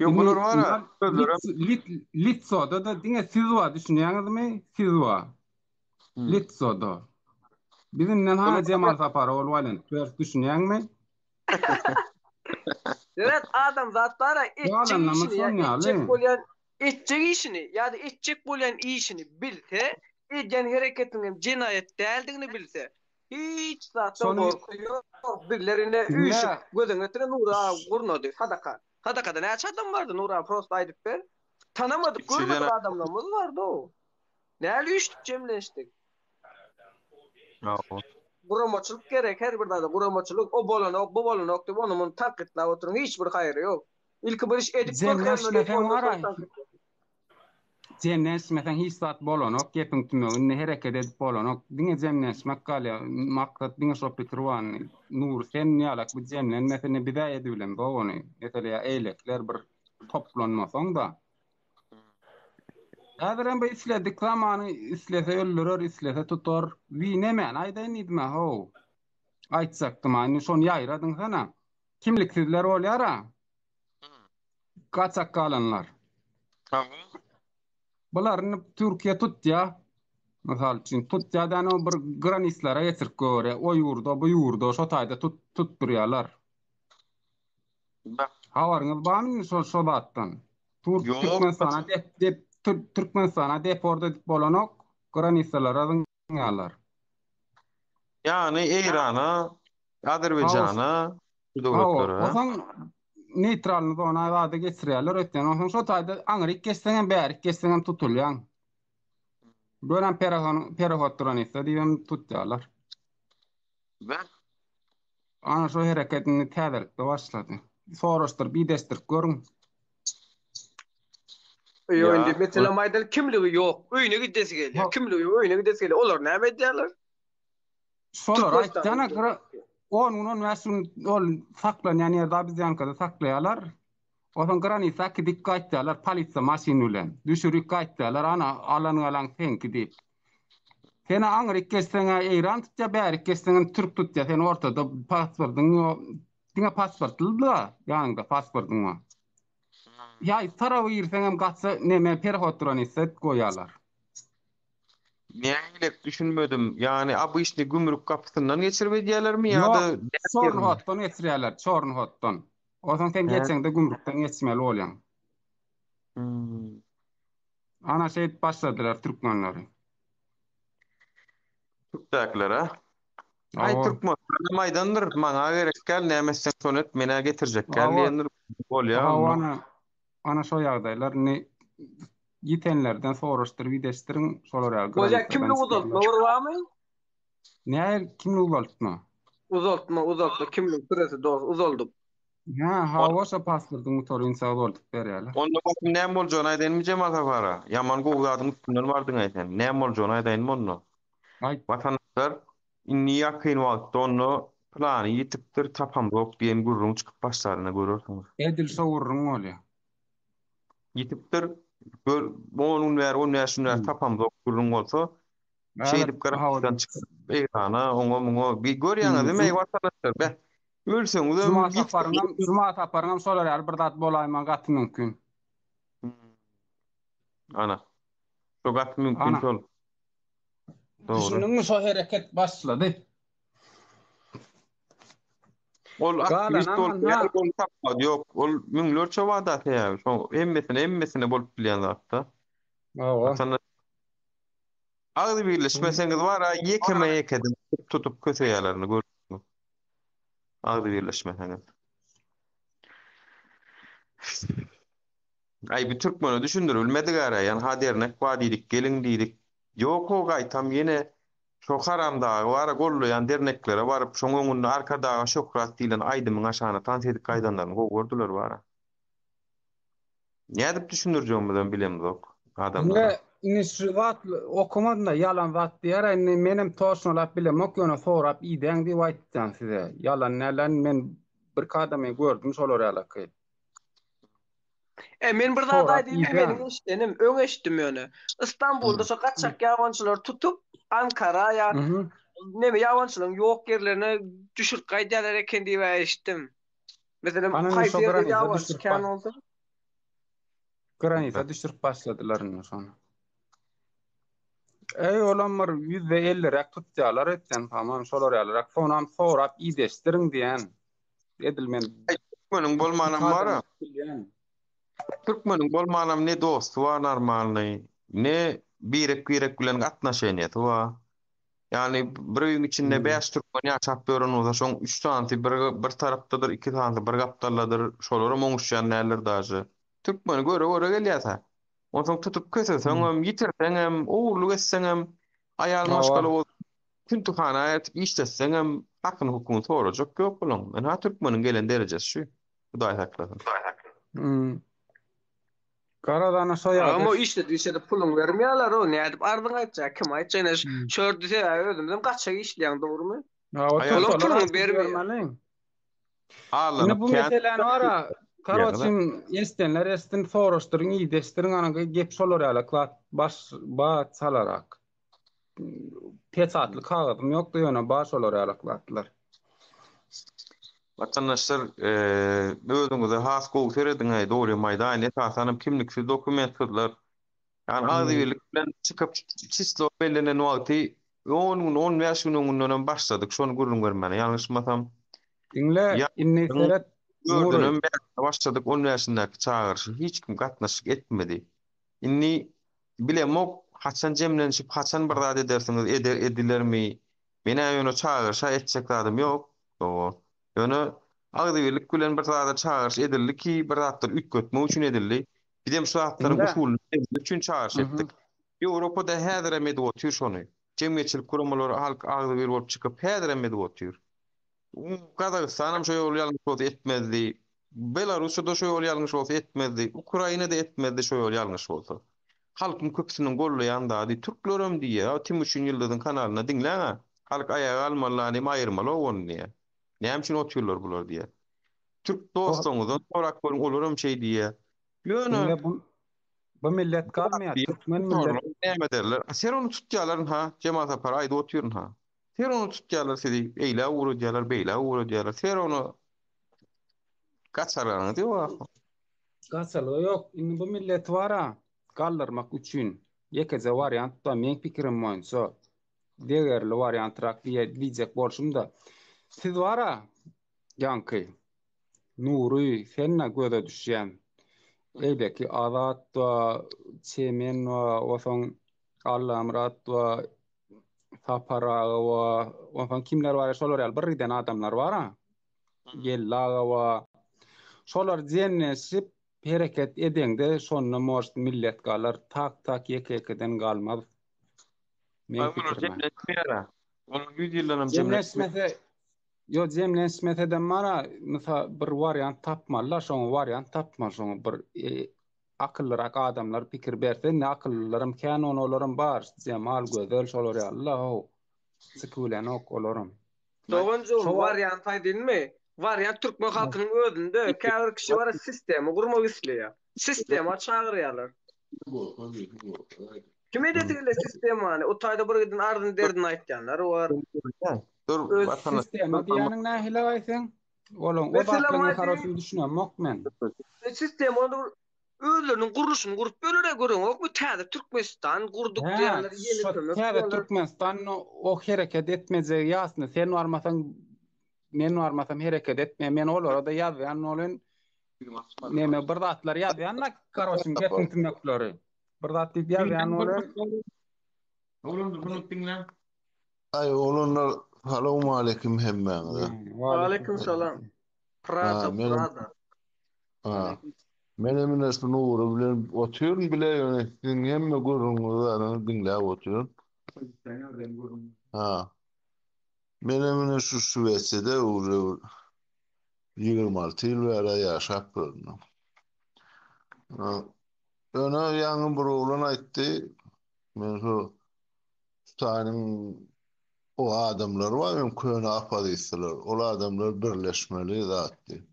Ýok, bular bar, özlerem.
Litsoda-da diňe siz bar, düşünýäňizmi? Siz bar. Litsoda. Bizinden hany Jemal Saparow ol Walent Pers düşünýäňmi?
Seret adamzat bar-a etjek işini ýa etjek bolýan etjek işini ýa-da etjek bolýan işini bilse, edýän hereketiniň hem jenaýat däldigini bilse, Hiç zatdan gorky ýok. Bizler ine üýşüp gözüňe getire Nury aga gurnady sadaka. Sadakada näçe adam bardy Nury aga prosta aýdyp ber. Tanamadyk görmedik adamlarymyz bardy-ow. Näl üýşdük jemlenişdik. Guramaçylyk gerek her bir zada guramaçylyk o bolanok bu bolanok diýip ony muny tankytlap oturyň hiç bir haýry ýok. Ilki bir iş edip görkezmeli ondan soň tankytla.
Jemlenişmeseň hiç zat bolanok, gepiň tümegi indi hereket edip bolanok, diňe jemlenişmek galýar, maksat diňe şo pikir bar indi. Nury sen ýalak bu jemlenmese indi bizä edibilemzok ony, mesele ýa eýlekiler bir toplanmasaň-da. Häzirem bu isledik zamany islese öldürer, islese tutar. Wi nemäni aýdaýyn diýdim-ä how. Aýtjakdym-a indi şony ýaýradyňsana. Kimliksizler bolýar-a. Gaçak galanlar. Bular indi Türkiýe tutýa. Mysal üçin tutýa däne o bir granislara getirip göre, o ýurda, bu ýurda şo taýda tut tutdurýarlar. Habaryňyz barmy indi şo şo zatdan? Tur Türkmenistana dep dep Türkmenistana deport edip bolanok, granisalara zyňýarlar.
Ýagny Eýrana, Azerbaýjana, şu döwletlere.
Onsoň neýtralny zona zada geçirýärler ötden. Onsoň şo taýda aňryk geçseňem, bärik geçseňem tutulýaň. Görem perehon perehod duranysda diýibem tutýarlar.
Be.
Ana şo hereket indi täzelikde başlady. Soraşdyryp, ideşdirip görüň.
Ýok indi meselem aýdaly kimligi ýok, öýüne gidesi gelýär. Kimligi ýok, öýüne gidesi gelýär. Olar näme edýärler?
Şolar aýtýana 10 gün 15 gün ol saklanýan ýerde obezýankada saklaýarlar. Onsoň granisa äkidip gaýtýarlar polisiýa maşyny bilen. Düşürip gaýtýarlar ana alan galan seňki diýip. Sen aňryk geçseň-ä Eýran tutýar, bärik geçseňem türk tutýar. Sen ortada pasportyň ýok. Diňe pasportly-da ýanyňda pasportyň bar. Ýa taraba girseňem gaça neme perhod duranisa goýarlar.
Nägilek düşünmedim. Ýagny obyçny gümrük gapysyndan geçirip edýärlermi ýa-da
Ýok, Çornhotdan geçirýärler, Çornhotdan. Onsoň sen geçeňde gümrükden geçmeli bolýaň.
Hmm.
Ana şeýdip başladylar türkmenleri.
Türkdäkiler a? Aý türkmenler hem aýdandyr, maňa gerek däl, näme etseň şony et, men-ä getirjek däl diýendir. Bolýa
onda. Ana, ana şo ýagdaýlar indi ýitenlerden soraşdyryp ideşdiriň, şolar ýaly
Bolýa kimlik uzaltma bir barmy?
Nähili kimlik uzaltma?
Uzaltma, uzaltma, kimlik süresi dos uzaldyp.
Hä, hawa şo pasportyň gutarynça uzaldyp berýärler.
Onda basym näme boljagyny aýdaýynmy Jemal Sapara? Ýaman gowy zadyň üstünden bardyň-aý sen. Näme boljagyny aýdaýynmy onda?
Aýt.
Watandaşlar, indi ýakyn wagtda onda pylany ýitipdir, tapamzok diýen gürrüň çykyp başlaryny görersiňiz.
Edil şo gürrüň bolýar.
Ýitipdir, gör, on gün bäri, on bäş gün bäri tapamzok gürrüň bolsa, şeýdip garaşdan çykyp Eýrana, oňa muňa, bir görýäňizmi, eý watandaşlar, beh, ölseňizem
Juma Saparyňam, Juma Saparyňam şolar ýaly bir zat bolaýmagy gaty mümkin.
Ana. Şo gaty mümkin şol.
Dogry. Düşündiňmi şo hereket başlady.
Ol aktiwist bolup ýa ol tapmady ýok. Ol müňlerçe wada sebäbi şo hemmesine hemmesine bolup bilýän zatda.
Hawa.
Agzy birleşmeseňiz bar a ýekeme ýekeden tutup köseýärlerini görüpsiňiz. Agzy birleşmeseňiz. Aý bi türkmene düşündiribilmedik ara, ýanha dernek bar diýdik, geliň diýdik. Ýok-ow gaýtam ýene şo haramdagy bar-a gollaýan derneklere baryp şoň öňünde Arkadaga şöhrat diýlen aýdymyň aşagyna tans edip gaýdanlaryny gowy gördüler bar-a. Nädip düşündirjegimizem bilemzok adamlara.
Diňe indi şu zat okamadym-da ýalan zat diýer indi menem toçnalap bilemok ýöne sorap idäň diýip aýtýan size. Ýalan däl men birki adamy gördüm şolar ýalaky.
E men bir zat
Sorap
aýdaýynmy
idäň.
meniň eşidenim öň eşitdim ýöne. Istanbulda şo gaçak ýabançylary tutup Ankara ýa neme ýabançylaryň ýok ýerlerine düşürip gaýdýarlar eken diýip eşitdim. Meselem,
Ana indi
haýsy
şo
ýerde
granita
ýabançy
düşürip
kän
ba-
bolsa,
granita düşürip başladylar indi şony. Eý olam bir ýüzde elliräk tutýarlar etden tamam şolar ýalyrak. Sonam sorap ideşdiriň diýen. Edil men
Aý, türkmeniň bolmanam
iki
bar-a.
adamy bilýän.
Türkmeniň bolmanam ne dosty bar normalnyý, ne birek-birek bilen gatnaşeniýesi bar. Ýagny bir öýüň içinde 5 türkmen ýaşap ýören bolsa, şoň 3 sanysy bir bir tarapdadyr, 2 sanysy bir gapdaldadyr. Şolaram oňuşýan däldir daže. Türkmeni göre-göre gelýär-hä. Onsoň tutup köseseňem, ýitirseňem, ogurlyk etseňem, aýal
Hawa.
maşgala bolup küntühana eltip işletseňem, hakyny-hukugyny sorajak ýok bulaň. Ynha türkmeniň gelen derejesi şu. Hudaý saklasyn.
Hmm. Garaz ana şo
Agam o
ýagdaý.
işledip işledip puluňy bermeýärler o nädip arzyňy aýtjak kim aýtjak ine
Hmm.
şu ýerde sebäbi özümizem gaçak işleýäň dogrymy?
Hawa
Aýal
Olam
tutsalar
puluňy
aýdyp
bermeýär.
bermeli. Indi
Allanyp
bu
kän
meseläni bara
diýýäňiz-a.
karoçin eşdenler eşitsin soraşdyryň ideşdiriň ana gep şolar ýaly zat baş bat çalarak. Peçatly kagyzym ýokdy ýöne bar şolar ýaly zatlar.
Watandaşlar özüňize has gowy serediň-äý dogrymy aýdaýyn esasanam kimliksiz dokumentsizler ýagny agzybirlik bilen çykyp çislo bellenen wagty on gün 15 gün öňündenem başladyk şony gürrüň bermäne ýalňyşmasam
Diňle indi
ýaryň
seret Nury.
dördünem bäşine başladyk on bäşindäki çagyryşy hiç kim gatnaşyk etmedi indi Bilemok, haçan jemlenişip, haçan bir zat edersiňiz, eder, edilermi? Men-ä ýöne çagyryş-a etjek zadym ýok. Hawa. Ýöne agzybirlik bilen bir zada çagyryş edildi ki, bir zatlary üýtgetmek üçin edildi. Bizem şu zatlaryň
Diňle.
usulyny bilmemiz üçin çagyryş
Mhm.
etdik. Ýewropada häzirem edip otyr şony. Jemgyýetçilik guramalary halk agzybir bolup çykyp häzirem edip otyr. Gazagystanam şo ýoly ýalňyş bolsa etmezdi. Belarussiýada şo ýoly ýalňyş bolsa etmezdi. Ukrainada etmezdi şo ýoly ýalňyş bolsa. Halkyň köpüsiniň gollaýan zady türklerem diýýär. Timuçin Ýyldyzyň kanalynda diňläň-ä. Halk aýaga galmaly lanym aýyrmaly ony diýýär. Näme üçin otyrlar bular diýýär. Türk dostlaryňyzdan sorap görüň olaram şeý diýýär. Ýöne
Diňle bu bu millet galmaýar. Türkmen millet.
Näme ederler? Ser ony tutýarlar ynha. Jemal Sapar aýdyp otyr ynha. Ser ony tutýarlar sizi eýlä ugradýarlar, beýlä ugradýarlar. Ser ony gaçargaňyz ýok ahyr.
Gaçalga ýok. Indi bu milleti bara galdyrmak üçin ýekeje wariant bar meň pikirim boýunça degerli wariantrak diýe diýjek bolşumda. Siz bara ýaňky Nury sen-de göze düşýän. Eýleki Azat ba, Çemen ba, onsoň Allamyrat ba, Sapar aga ba, onsoň kimler bar şolar ýaly bir giden adamlar bar-a. Geldi aga ba. Şolar jemlenşip hereket edeňde şonda может millet galar, tak-tak ýeke-ýekeden galmaz. Meň
Olar
pikirim-ä.
jemlenişmeýär-ä. Olar 100 ýyldanam
jemlenişmese. Ýo jemlenişmesedem bara mysal bir wariant tapmalyda şoňa wariant tapmaly şoňa bir e, akyllyrak adamlar pikir berse indi akyllylaram kän ony olaram bar Jemal Gözel şolar ýaly-la how çykyp bilenok olaram.
Doganjygym
Şo
wariant aýdynmy? Wariant türkmen halkynyň özünde käbir kişi bar sistema gurmak isleýär. Sistema çagyrýarlar. Kim edesi gelýär sistemany? O taýda bir giden arzyny derdini aýtýanlar bar.
Dur,
Öz
watandaş.
sistema diýýäniň nähili aýtsaň? Olaň o
Meselem
zatlaryň
aýdaýyn,
karoçini düşünemok men.
sistema onda bir özleriniň gurluşyny gurup bölere göreňokmy? Täze Türkmenistan gurduk
Hä,
diýýärler, ýeni
şo
kömek
täze
diýýärler.
Türkmenistan o hereket etmejegi ýasny. Sen barmasaň, men barmasam hereket etmeýär. Men olara-da ýazýan bolyn. Neme bir zatlar ýazýan-da, karoçin gepiň tümekleri. Bir zat diýip ýazýan bolyn.
Oglanlar bir minut diňläň.
Aý oglanlar salowmaleýkim hemmäňize.
Waleýkim salam. Prada,
Ha, menem
Prada.
ha, menem ine şu Nury bilen otyryn bile ýöne siziň hemme gürrüňiňizi zadyňyzy diňläp otyryn. Ha. Menem ine şu Şwesiýada uje bir 26 ýyl bäri ýaşap ýörün. Ýöne ýaňy bir oglan aýtdy, men şu Hytaýyň o adamlary bar, öň köne oppozisiýalar, ol adamlar birleşmeli zat diýip.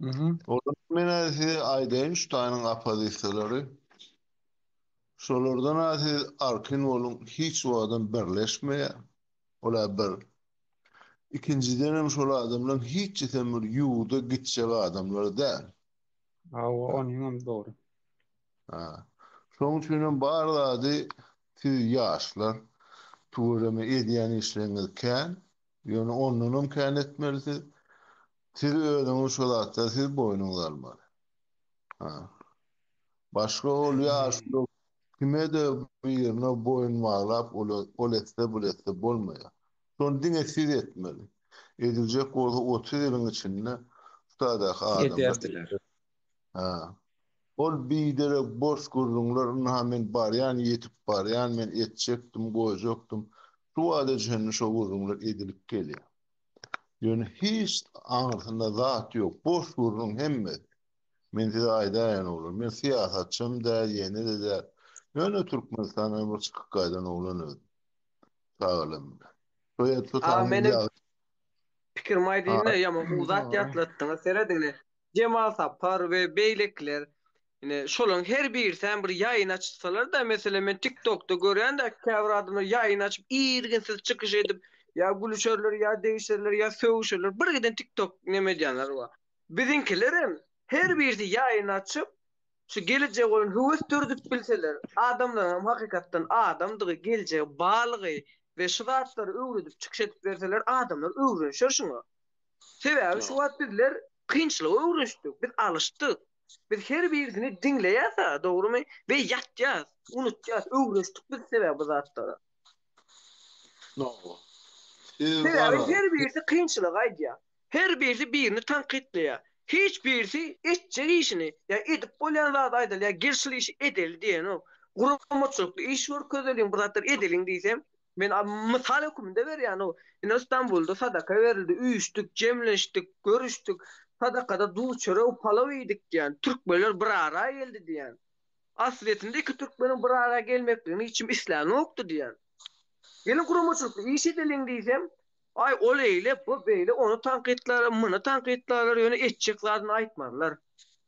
Mhm.
Olar men size aýdaýyn şu taýynyň oppozisiýalary. Şolardan siz arkin boluň, hiç wagtam birleşmeýär. Ola bir. Ikinjidenem şol adamlaryň hiçisem bir ýurda gitjek adamlar däl.
Hawa, onyňam dogry.
Ha. Şonuň üçinem bar zady siz ýaşlar tüweleme edýän işleriňiz kän. Ýöne ondanam kän etmeli siz. Siz özüňiz şo zatlary siz boýnuňyza almaly. Ha. Başga ol ýaşuly kime-de birine boýun baglap ol etse bul etse bolmaýar. Şony diňe siz etmeli. Ediljek bolsa 30 ýylyň içinde şu taýdaky adamlar
Ederdiler.
Ha. Ol biderek boş gürrüňler ynha men barýan ýetip barýan men etjekdim goýjakdym şu wada çenli şo gürrüňler edilip gelýär. Ýöne hiç aňyrsynda zat ýok boş gürrüň hemmesi. Men size aýdaýan oglan men syýasatçam däl ýene-de däl. Ýöne Türkmenistandan bir çykyp gaýdan oglan özüm. Çagalarym bilen. Şo ýerde
A
tutaryň
menem
ýagy
pikirimi aýdaýyn-da, ýaman gowy zat
Dogry.
ýatlatdyňyz. Serediň-le, Jemal Sapar we beýlekiler, ine, şolaryň her birisem bir ýaýyn açsalar-da, meselem, men TikTokda görýän-de, käbir adamlar ýaýyn açyp, irginsiz çykyş edip, ýa gülüşerler, ýa degişerler, ýa sögüşerler, birgiden TikTok neme edýänler bar. Biziňkilerem her birisi ýaýyn açyp, şu gelejege bolan höwes döredip bilseler, adamlaryňam hakykatdan adamdygy, geljegi barlygy we şu zatlary öwredip çykyş edip berseler, adamlar öwrenişer şuňa. Sebäbi şu wagt bizler kynçylyga öwrenişdik, biz alyşdyk. Biz her birisini diňleýäs-a, dogrumy? We ýatýas, unutýas, öwrenişdik biz sebäbi bu zatlara.
Dogry. Siz
Sebäbi
garaz.
her birisi kynçylygy aýdýar. Her birisi birini tankytlaýar. Hiç birisi etjek işini ýa edip bolýan zady aýdaly ýa gel şul işi edeli diýenok. Guramaçylykly iş görkezeliň, bir zatlar edeliň diýsem, men mysal höküminde berýän-ow. Ine Stambulda sadaka berildi, üýşdük, jemlenişdik, görüşdik. Sadakada duz-çörek, palaw iýdik diýýän. Türkmenler bir ara geldi diýýän. Aslyýetinde iki türkmeniň bir ara gelmekligini hiç kim islänokdy diýýän. Geliň guramaçylykly iş edeliň diýsem, aý ol eýle, bu beýle, ony tankytlarlar, muny tankytlarlar, ýöne etjek zadyny aýtmazlar.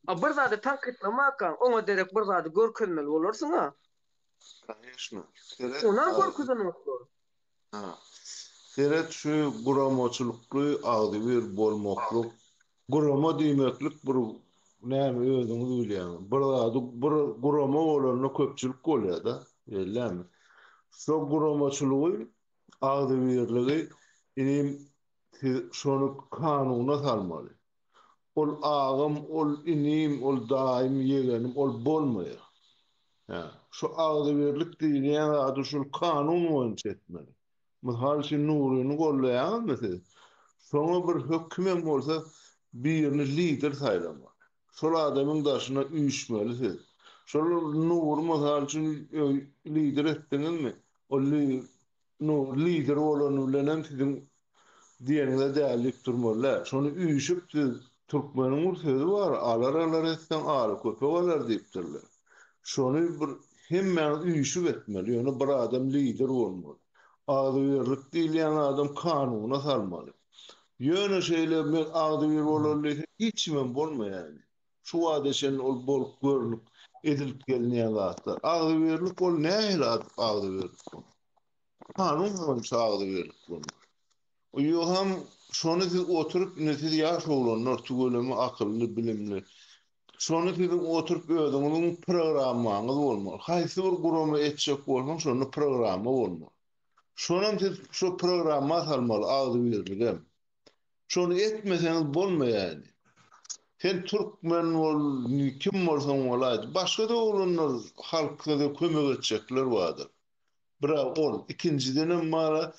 A bir zady tankytlamakaň, oňa derek bir zady görkezmeli bolarsyň-a.
Kanyşno. Seret,
Onam görkezenoklar.
Ha. Seret şu guramaçylykly agzybir bolmaklyk. Gurama diýmeklik bir näme özüňiz bilýäňiz. Bir zady bir gurama bolanda köpçülik bolýar-da, bellämi? Şo guramaçylygy, agzybirligi inim siz şony kanuna salmaly. Ol agam, ol inim, ol daýym, ýegenim ol bolmaýar. Hä, şu agzybirlik diýilýän zady şul kanun boýunça etmeli. Mysal üçin Nuryny gollaýaňyzmy siz? Şoňa bir hökümem bolsa birini lider saýlamaly. Şol adamyň daşyna üýşmeli siz. Şol Nury mysal üçin lider etdiňizmi? Ol Nury lider bolany bilenem siziň diýeniňize däl diýip durmaly däl. Şony üýşüp siz türkmeniň bir sözi bar, alar alar etseň aly köpek alar diýipdirler. Şony bir hemmäňiz üýşüp etmeli, ýöne bir adam lider bolmaly. Agzybirlik diýilýän adam kanuna salmaly. Ýöne şeýle men agzybir bolaly diýse hiç kimem bolmaýar indi. Şu wagta çenli ol bolup görlüp edilip gelinýän zatlar. Agzybirlik ol nähili agzybirlik ol? Kanun boýunça agzybirlik bolmaly. Ýogsam şony siz oturyp indi siz ýaş oglanlar tüweleme akylly bilimli. Şony siziň oturyp özüňiziň programmaňyz bolmaly. Haýsy bir gurama etjek bolsaň şonda programma bolmaly. Şonam siz şo programma salmaly agzybirligem. Şony etmeseňiz bolmaýar indi. Sen türkmen bol, kim bolsaň bolaýdy. Başga-da oglanlar halk size kömek etjekler bardyr. Bir-ä ol, ikinjidenem bar-a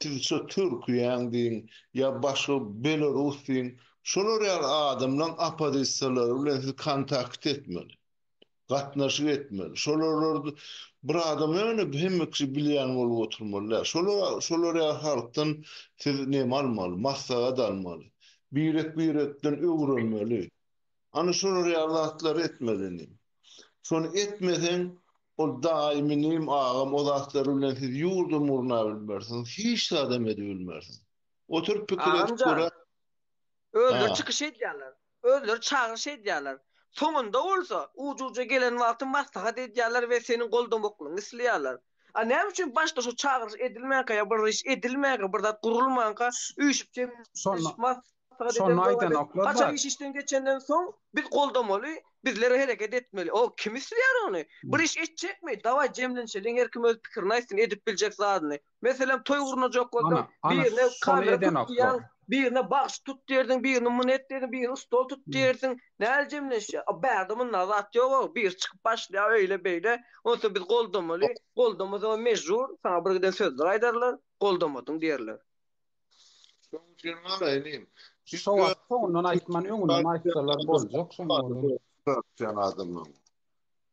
siz şo türkiýäň diýiň ýa başga belarus diýiň, şolar ýaly adamlaň oppozisiýalary bilen siz kontakt etmeli. Gatnaşyk etmeli. Şolarlar bir adam ýöne hemme kişi bilýän bolup oturmaly däl. Şolar şolar ýaly halkdan siz neme almaly, maslahat almaly. Birek-birekden öwrenmeli. Ana şolar ýaly zatlary etmeli inim. Şony etmeseň, ol daýym inim, agam o zatlar bilen siz ýurdam gurnabilmersiňiz, hiç zadam edibilmersiňiz. Oturyp pikir edip
Agamjan,
görä.
özleri
Ha.
çykyş edýärler. Özleri çagyryş edýärler. Soňunda bolsa, uç-uja gelen wagty maslahat edýärler we seniň goldamaklygyňy isleýärler. A näme üçin başda şu çagyryş edilmänkä ýa bir iş edilmänkä, bir zat gurulmanka üýşüp
Şonda
jemlenişip maslahat
şonda
eden zowada
aýdanoklar
haçan
da.
iş işden geçenden soň biz goldamaly, bizler hereket etmeli. O kim isleýär ony? Bir iş etjekmi? Dawaý jemlenişeliň her kim öz pikirini aýtsyn edip biljek zadyny. Meselem toý gurnajak bolsaň,
Ana, ana
birine
şony
kamera tut
edenoklar.
diýýäň, birine bagşy tut diýersiň, birini muny et diýersiň, birini stol tut diýersiň. Nähili jemlenişýär? A bärde munda zat ýog-ow. Biri çykyp başlaýar öýle-beýle. Onsoň biz goldamaly. Goldamasaňam mejbur, saňa birgiden sözler aýdarlar, goldamadyň diýerler.
Şonuň üçin bar inim. Siz
Şo wagt soňundan aýtman, öňünden aýtsalar boljak şoň welin.
Adamlaryň.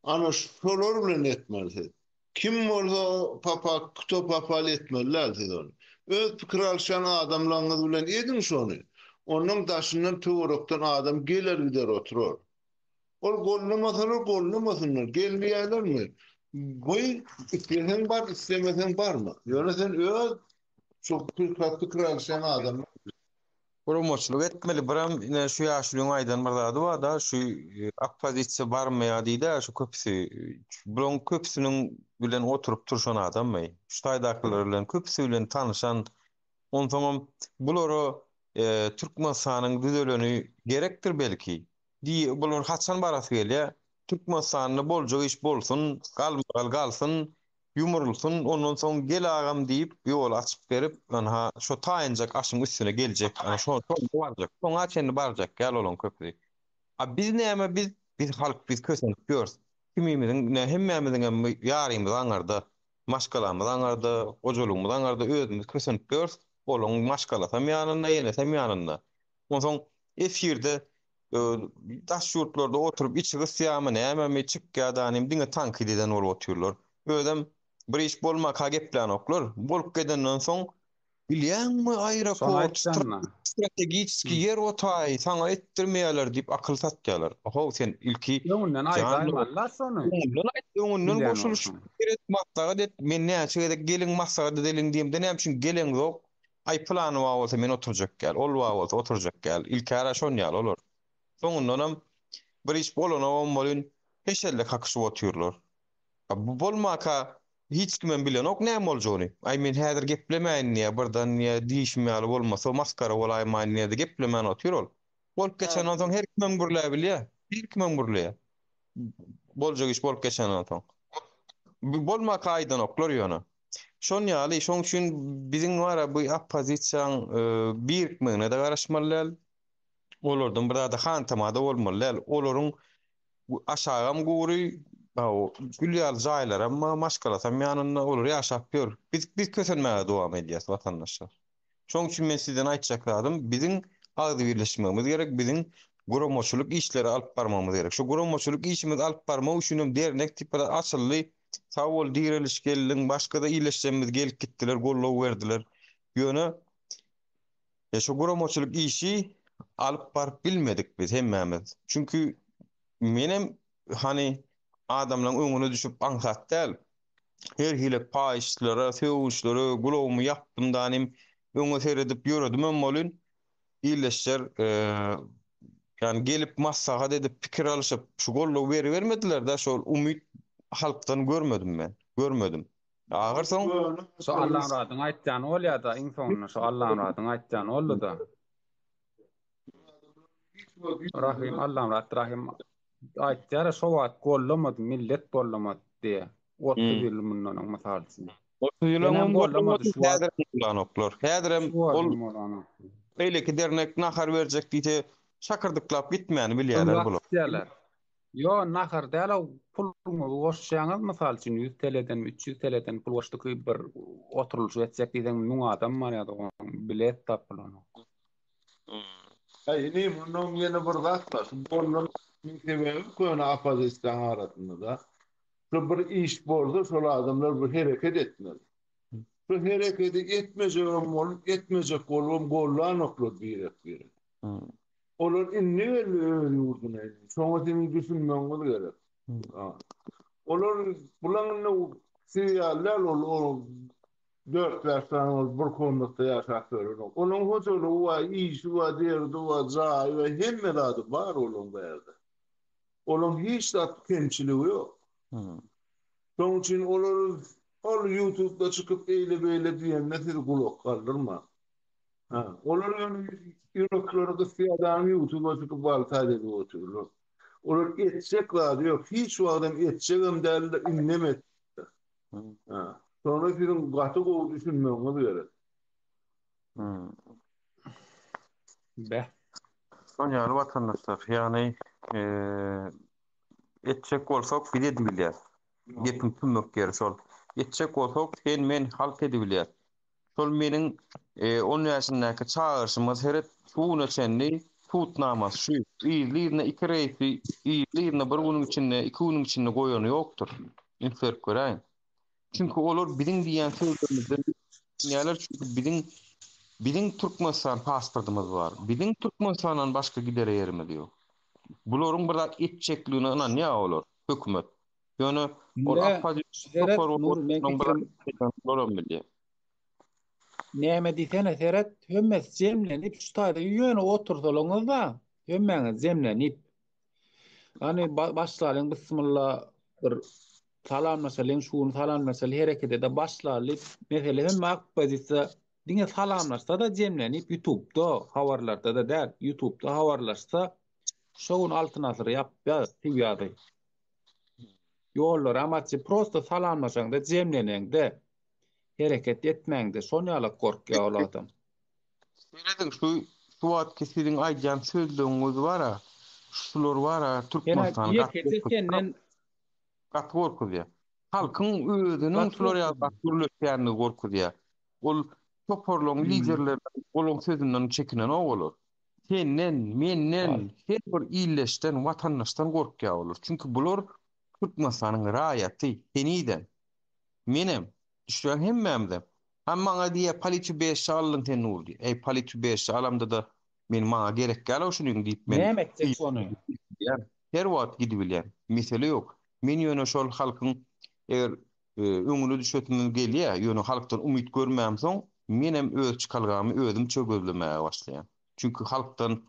Ana şolar bilen etmeli siz. Kim bolsa papa kto papal etmeli däl siz ony. Öz pikir alyşýan adamlaryňyz bilen ediň şony. Onnoň daşyndan töwerekden adam geler gider oturar. Ol gollamasalar gollamasynlar. Gelmeýärlermi? Goý isleseň bar islemeseň barma. Ýöne sen öz şu pikir alyşýan adamlar
Guramaçylyk etmeli biram ine şu ýaşulyň aýdan bir zady barda şu oppozisiýa barmaýar diýdä şu köpüsi bulaň köpüsiniň bilen oturyp turşan adammy şu taýdakylar bilen köpüsi bilen tanyşan onsoňam bulara Türkmenistanyň düzeleni gerekdir belki diý bular haçan barasy gelýä Türkmenistanda boljak iş bolsun galmagal galsyn Ýumrulsyn, ondan soň gel agam diýip, ýoly açyp berip, anha, şo taýynjak aşyň üstüne geljek, ana, şo, şonda barjak, şoňa çenli barjak ýaly olaň köpüsi. A biz näme, biz, biz halk, biz kösenip ýörüs. Kimimiziň, ine, hemmämiziňem ýarymyz aňarda, maşgalamyz aňarda, hojalygymyz aňarda, özümiz kösenip ýörüs, olaň maşgalasam ýanynda, enesem ýanynda. Onsoň efirde daş ýurtlarda oturyp içi gysýarmy nämemi çykýar danym diňe tankyt eden bolup otyrlar. Özem bir iş bolmaka geplänoklar. Bolup gedenden soň bilýäňmi
Şony
aeroport
aýtjanda.
strategiçeskiý ýer otaý saňa etdirmeýärler diýip akyl satýarlar. How sen ilki
Öňünden
jan
aýdaýmalylar şony.
Öňünden aýt öňünden
Bilýän
goşulyşyp
bolsaň.
pikir et maslahat et men näçe gezek geliň maslahat edeliň diýemde näme üçin geleňzok Aý pylany bar bolsa men oturjak ýaly, ol bar bolsa oturjak ýaly. Ilkära şon ýaly olar. Soňundanam bir iş bolanogam welin heşelle kakyşyp otyrlar. A bu bolmaka hiç kimem bilenok näme boljagyny. Aý men häzir geplemäýin diýýär, birden diýýär diýşim ýaly bolmasa masgara bolaýmaýyn diýýär-de geplemän otyr ol. Bolup geçenden soň her kimem gürläbilýär. Her kimem gürleýär. Boljak iş bolup geçenden soň. Bu bolmaka aýdanoklar ýöne. Şon ýaly, şoň üçin biziň bar-a bu oppozisiýaň birikmegine-de garaşmaly däl. Olardan bir zada hantama-da bolmaly däl. Olaryň aşagam gury, gül ýaly jaýlaram bar, maşgalasam ýanynda, olar ýaşap ýör. Biz biz kösenmäge dowam edýäs watandaşlar. Şoň üçin men sizden aýtjak zadym, biziň agzybirleşmegimiz gerek, biziň guramaçylyk işleri alyp barmagymyz gerek. Şu guramaçylyk işimizi alyp barmak üçin hem dernek diýip bir zat açyldy. Sag bol Direliş geldiň, başga-da ildeşlerimiz gelip gitdiler, goldaw berdiler. Ýöne şu guramaçylyk işi alyp baryp bilmedik biz hemmämiz. Çünki menem hany adamlaryň öňüne düşüp aňsat däl. Her hili paýyşlara, sögünçlere gulagymy ýapdym danym, öňe seredip ýöredimem welin, ildeşler, ýagny gelip maslahat edip, pikir alyşyp, şu goldawy beribermediler-dä, şol umyt halkdan görmedim men, görmedim. Ahyrsoň.
Şo Allamyradyň aýtýany bolýa-da, iň soňunda şo Allamyradyň aýtýany boldy-da. Rahym Allamyrat Rahym aýtýar şo wagt gollamady, millet gollamady diýe. 30 ýyl mundan öň mysal üçin.
30 ýyl öňem gollamady,
şu wagt
häzirem gollanoklar. Häzirem ol beýleki dernek nahar berjek diýse, şakyrdyklap gitmäni bilýärler bular.
Diýýärler. Ýo, nahar däl, puluňyzy goşýaňyz, mysal üçin 100 TL-den, 300 TL-den pul goşdyk, bir oturylyşyk etjek diýseň 1000 adam barýar, bilet tapylanok.
Aý inim mundan ýene bir zat bar. Şu bolmanyň sebäbi köne oppozisiýaň arasynda-da. Şu bir iş bolsa şol adamlar bir hereket etmeli. Şu hereketi etmejegem bolup, etmejek bolubam gollanoklar birek-birek. Olar indi geldi öz ýurduna indi. Şoňa siziň düşünmegiňiz gerek. Olar bulaň indi siz ýaly däl ol ol dört-bäş sany bolup bir komnatda ýaşap ýörenok. Olaň hojalygy bar, işi bar, derdi bar, jaýy bar, hemme zady bar olaň bärde. Olaň hiç zat kemçiligi ýok. Şoň üçin olar ol ýutubda çykyp eýle-beýle diýende siz gulak galdyrmaň. Ha, olar ýöne ýürekleri gysýadam ýutuba çykyp walta edip otyrlar. Olar etjek zady ýok, hiç wagtam etjegem däldir, indem etmezler. Ha, şona siziň gaty gowy düşünmegiňiz gerek.
Beh.
Şon ýaly watandaşlar, ýagny etjek bolsak biz edibilýäs. Gepiň tümmek ýeri şol. Etjek bolsak sen men halk edibilýäs. Şol meniň on bäşindäki çagyryşyma seret, şu güne çenli sud namasy şu, yzly-yzyna iki reýsi yzly-yzyna bir günüň içinde, iki günüň içinde goýany ýokdur. Üns berip göräýiň. Çünki olar biziň diýýän sözlerimizden düşünýärler, çünki biziň biziň Türkmenistan pasportymyz bar. Biziň Türkmenistandan başga gidere ýerimiz ýok. Bularyň bir zat etjekligine ynanýar olar, hökümet. Ýöne ol
Indi
oppozision
seret
topar
Nury meň
bolup
pikirim
olaram bilýär.
Näme diýsene seret hemmesi jemlenip şu taýda ýöne otursalaňyzda hemmäňiz jemlenip Hany başlalyň bismilla bir salamlaşalyň şu gün salamlaşaly herekete de başlaly mesele hemme oppozisiýa diňe salamlaşsa-da jemlenip ýutubda habarlarda-da däl ýutubda habarlaşsa şo gün Altyn asyr ýapýar TW-dy. Ýollary amaçy prosto salamlaşaňda jemleneňde hereket etmäňde şon ýalak gorkýa ol adam.
Serediň şu şu wagtky siziň aýdýan sözleňiz bara şular bara Türkmenistany gaty
ýekeje senden
gaty gorkuzýa. Halkyň özüniň şular ýaly gaty gürleşýänligi gorkuzýa. Ol toparlaryň liderleriniň olaň sözünden çekinenok olar. Senden, menden, her bir ildeşden, watandaşdan gorkýar olar. Çünki bular Türkmenistanyň raýaty, henizem. Menem, düşýän hemmämizem. Ha maňa diýýär, polisiýa beşje aldyň sen Nury diýýär. Eý, polisiýa beşje alamda-da men maňa gerek däl-ow şunyň diýip men
Näme etjek şony?
Her wagt gidibilýän. Mesele ýok. Men ýöne şol halkyň eger öňüne düşesimiz gelýär, ýöne halkdan umyt görmämsoň, menem öz çykalgamy özümçe gözlemäge başlaýan. Çünki halkdan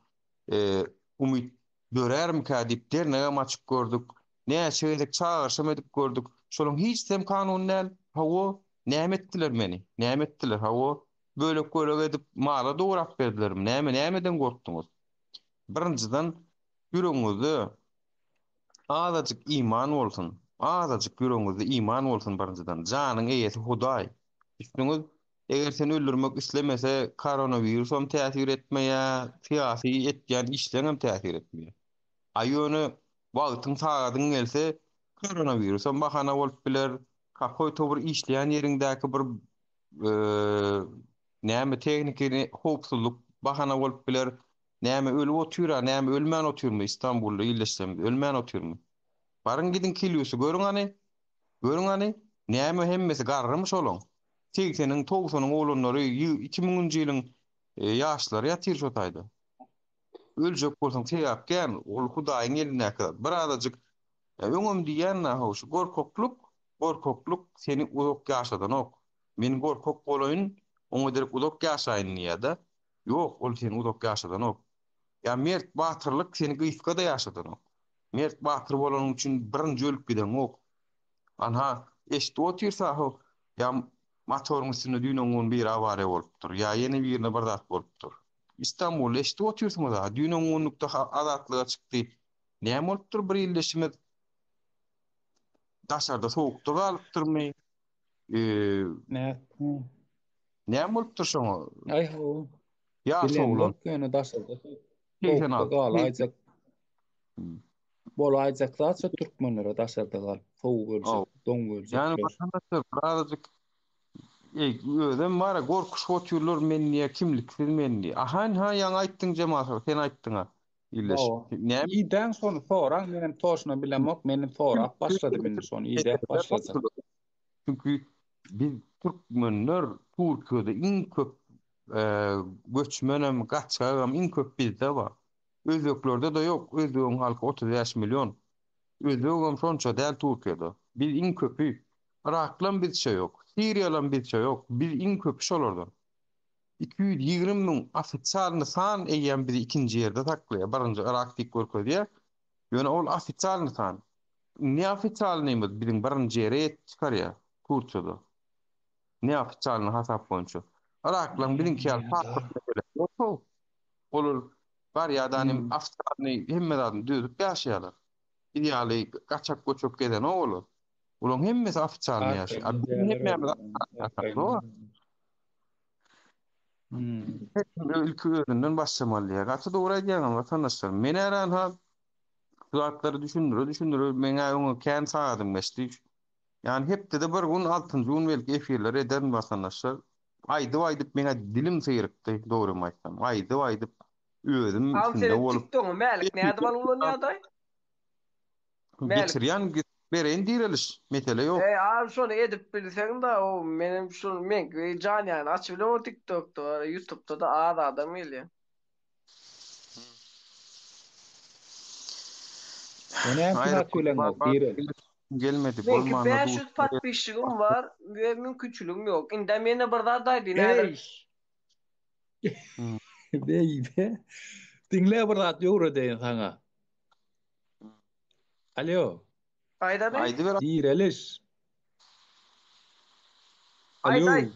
umyt dörärmikä diýip dernegem açyp gördük, näçe gezek çagyryşam edip gördük. Şolaryň hiçisem kanuny däl. Hawa, näme etdiler meni? Näme etdiler? Hawa, bölek-bölek edip mala dograp berdilermi? Näme, nämeden gorkduňyz? Birinjiden, ýüregiňizde Azajyk iman bolsun. Azajyk ýüregiňizde iman bolsun birinjiden. Janyň eýesi Hudaý. Düşdüňiz? Eger seni öldürmek islemese koronawirusam täsir etmeýär, syýasy etýän işleňem täsir etmeýär. A ýöne wagtyň sagadyň gelse koronawirusam bahana bolup biler, kakoýto bir işleýän ýeriňdäki bir näme tehniki howpsuzlyk bahana bolup biler. Näme ölüp otyra, näme ölmän otyrmy Istanbulda ildeşlerimiz ölmän otyrmy? Baryň gidiň Kilýusy görüň hany. Görüň hany. Näme hemmesi garrymy şolaň? Segseniň, togsanyň oglanlary, iki müňünji ýylyň ýaşlary ýatyr şo taýda. Öljek bolsaň sebäp kän, ol Hudaýyň elindäki zat. Bir azajyk öňem diýýän-dä how şu gorkaklyk, gorkaklyk seni uzak ýaşadanok. Men gorkak bolaýyn, oňa derek uzak ýaşaýyn diýýär-de. Ýok, ol seni uzak ýaşadanok. Ýa mert batyrlyk seni gysga-da ýaşadanok. Mert batyr bolanyň üçin birinji ölüp gideňok. Anha, eşidip otyrsa-how, ýa motoryň üstünde düýn-öňňun biri awariýa bolupdyr, ýa ýene birine bir zat bolupdyr. Istanbulda eşidip otyrsyňyz-a, düýn-öňňunlukda azatlyga çykdy. Näme bolupdyr bir ildeşimiz daşarda sowukda galypdyrmy?
Nätdi?
Näme bolupdyr şoňa?
Aý ho.
Ýaş oglan.
Bilemok ýöne daşarda sowukda galaýjak. Bolaýjak zat şo türkmenlere daşarda galyp sowuk öljek, doň öljekler.
Ýani watandaşlar birazajyk Eý, özem bara gorkuşyp otyrlar men diýä kimliksiz men diýä. Aha ynha ýaňy aýtdyň Jemal sen aýtdyňa. Illeş.
Näme? Idäň şony soraň menem toşna bilemok menem sorap başladym indi şony idäp başlajak.
Çünki biz türkmenler Türkiýede iň köp göçmenem gaçgagam iň köp bizde bar. Özbeklerde-de ýok. Özbegiň halky 35 million. Özbegem şonça däl Türkiýede. Biz iň köpi. Yraklam bizçe ýok. Siriýalam bizçe ýok. Biz iň köpi şolardan. 220 müň ofitsialny san eýýäm bizi ikinji ýerde saklaýar. Birinji Yrak diýip görkezýär. Ýöne ol ofitsialny san. Neofitsialnymyz biziň birinji ýere ýetip çykarýar Turkiýada. Neofitsialny hasap boýunça. Yraklaryň biziňki ýaly pasport meselesi ýok-ow. Olar barýar-da nim ofitsialny hemme zadyny düzüp ýaşaýarlar. Biz ýaly gaçak-göçek gezenok olar. Olaryň hemmesi ofitsialny ýaşaýar. A biziň hemmämiz ofitsialny Her kim ilki özünden başlamaly diýýär. Gaty dogry aýdýaňyz watandaşlar. Men ärän-ha şu zatlary düşündire düşündire meň-ä öňe kän sagadym geçdi. Ýani hepdede bir gün altynjy gün belki efirler ederin watandaşlar. Aýdyp aýdyp meň-ä dilim syrykdy dogrymy aýtsam. Aýdyp aýdyp özüm
Agam
içinde
seniň
bolup
tiktogyňy Mälik nädip alyp ulanýardaý? Mälik.
Geçirýän bereýin direliş mesele ýok.
Eý agam şony edip bilseň-da o menem şul meňki jan ýaýyny açyp bilemok tiktokda ýutubda-da az adam gelýär.
O näme üçin
Aýry
açyp bileňok direliş?
Gelmedi
Meňki
bolmanda
500 podpisçigim bar we mümkinçiligim ýok. Indem ýene bir zat aýdyn häzir.
Eý. Beýbe. Diňle bir zat öwredeýin saňa. Alo.
Aýdady.
Aýdyber.
Direliş.
Aýt
Alo.
aýt.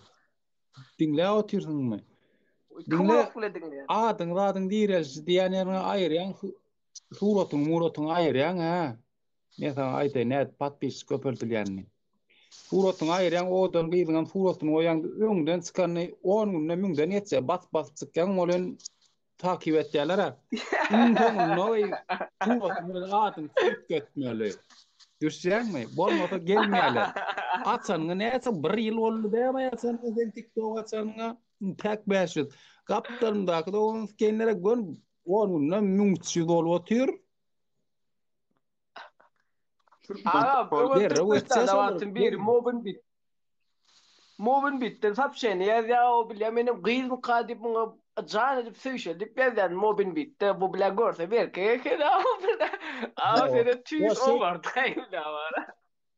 Diňläp otyrsyňmy?
Kim
Diňle.
gulak bile diňleýär.
Adyň zadyň direliş diýen ýeriňe aýyrýaň suratyňy muratyňy aýyrýaň hä. Men saňa aýdaýyn nädip podpisçik köpeldilýänini. Suratyňy aýyrýaň owadan gyzyňam suratyny goýaň öňden çykanyny on günde müňden geçýär basyp basyp çykýaň ol takyp etýärler-ä. Iň soňunda oý suratyň bilen adyňy üýtgetmeli. Düşýäňmi? Bolmasa gelmeýärler. Açanyňa näçe bir ýyl boldy dämi açanyňa sen TikTok açanyňa? Täk 500. Gapdalymdaky dogan skenlere gön 10 günde 1300 bolup otyr.
Agam, öňem
Derrew
Türkmenistanda
etjek şolar.
wagtym biri Mobin bit. Mobin bitden sapşeni ýazýar, o bilýän menem gyzmyka diýip muňa jan edip söýşeli diýip ýazýan Mobin bitde bu bilä görse bir erkek eken a sene tüýs oňardaý bilä bar.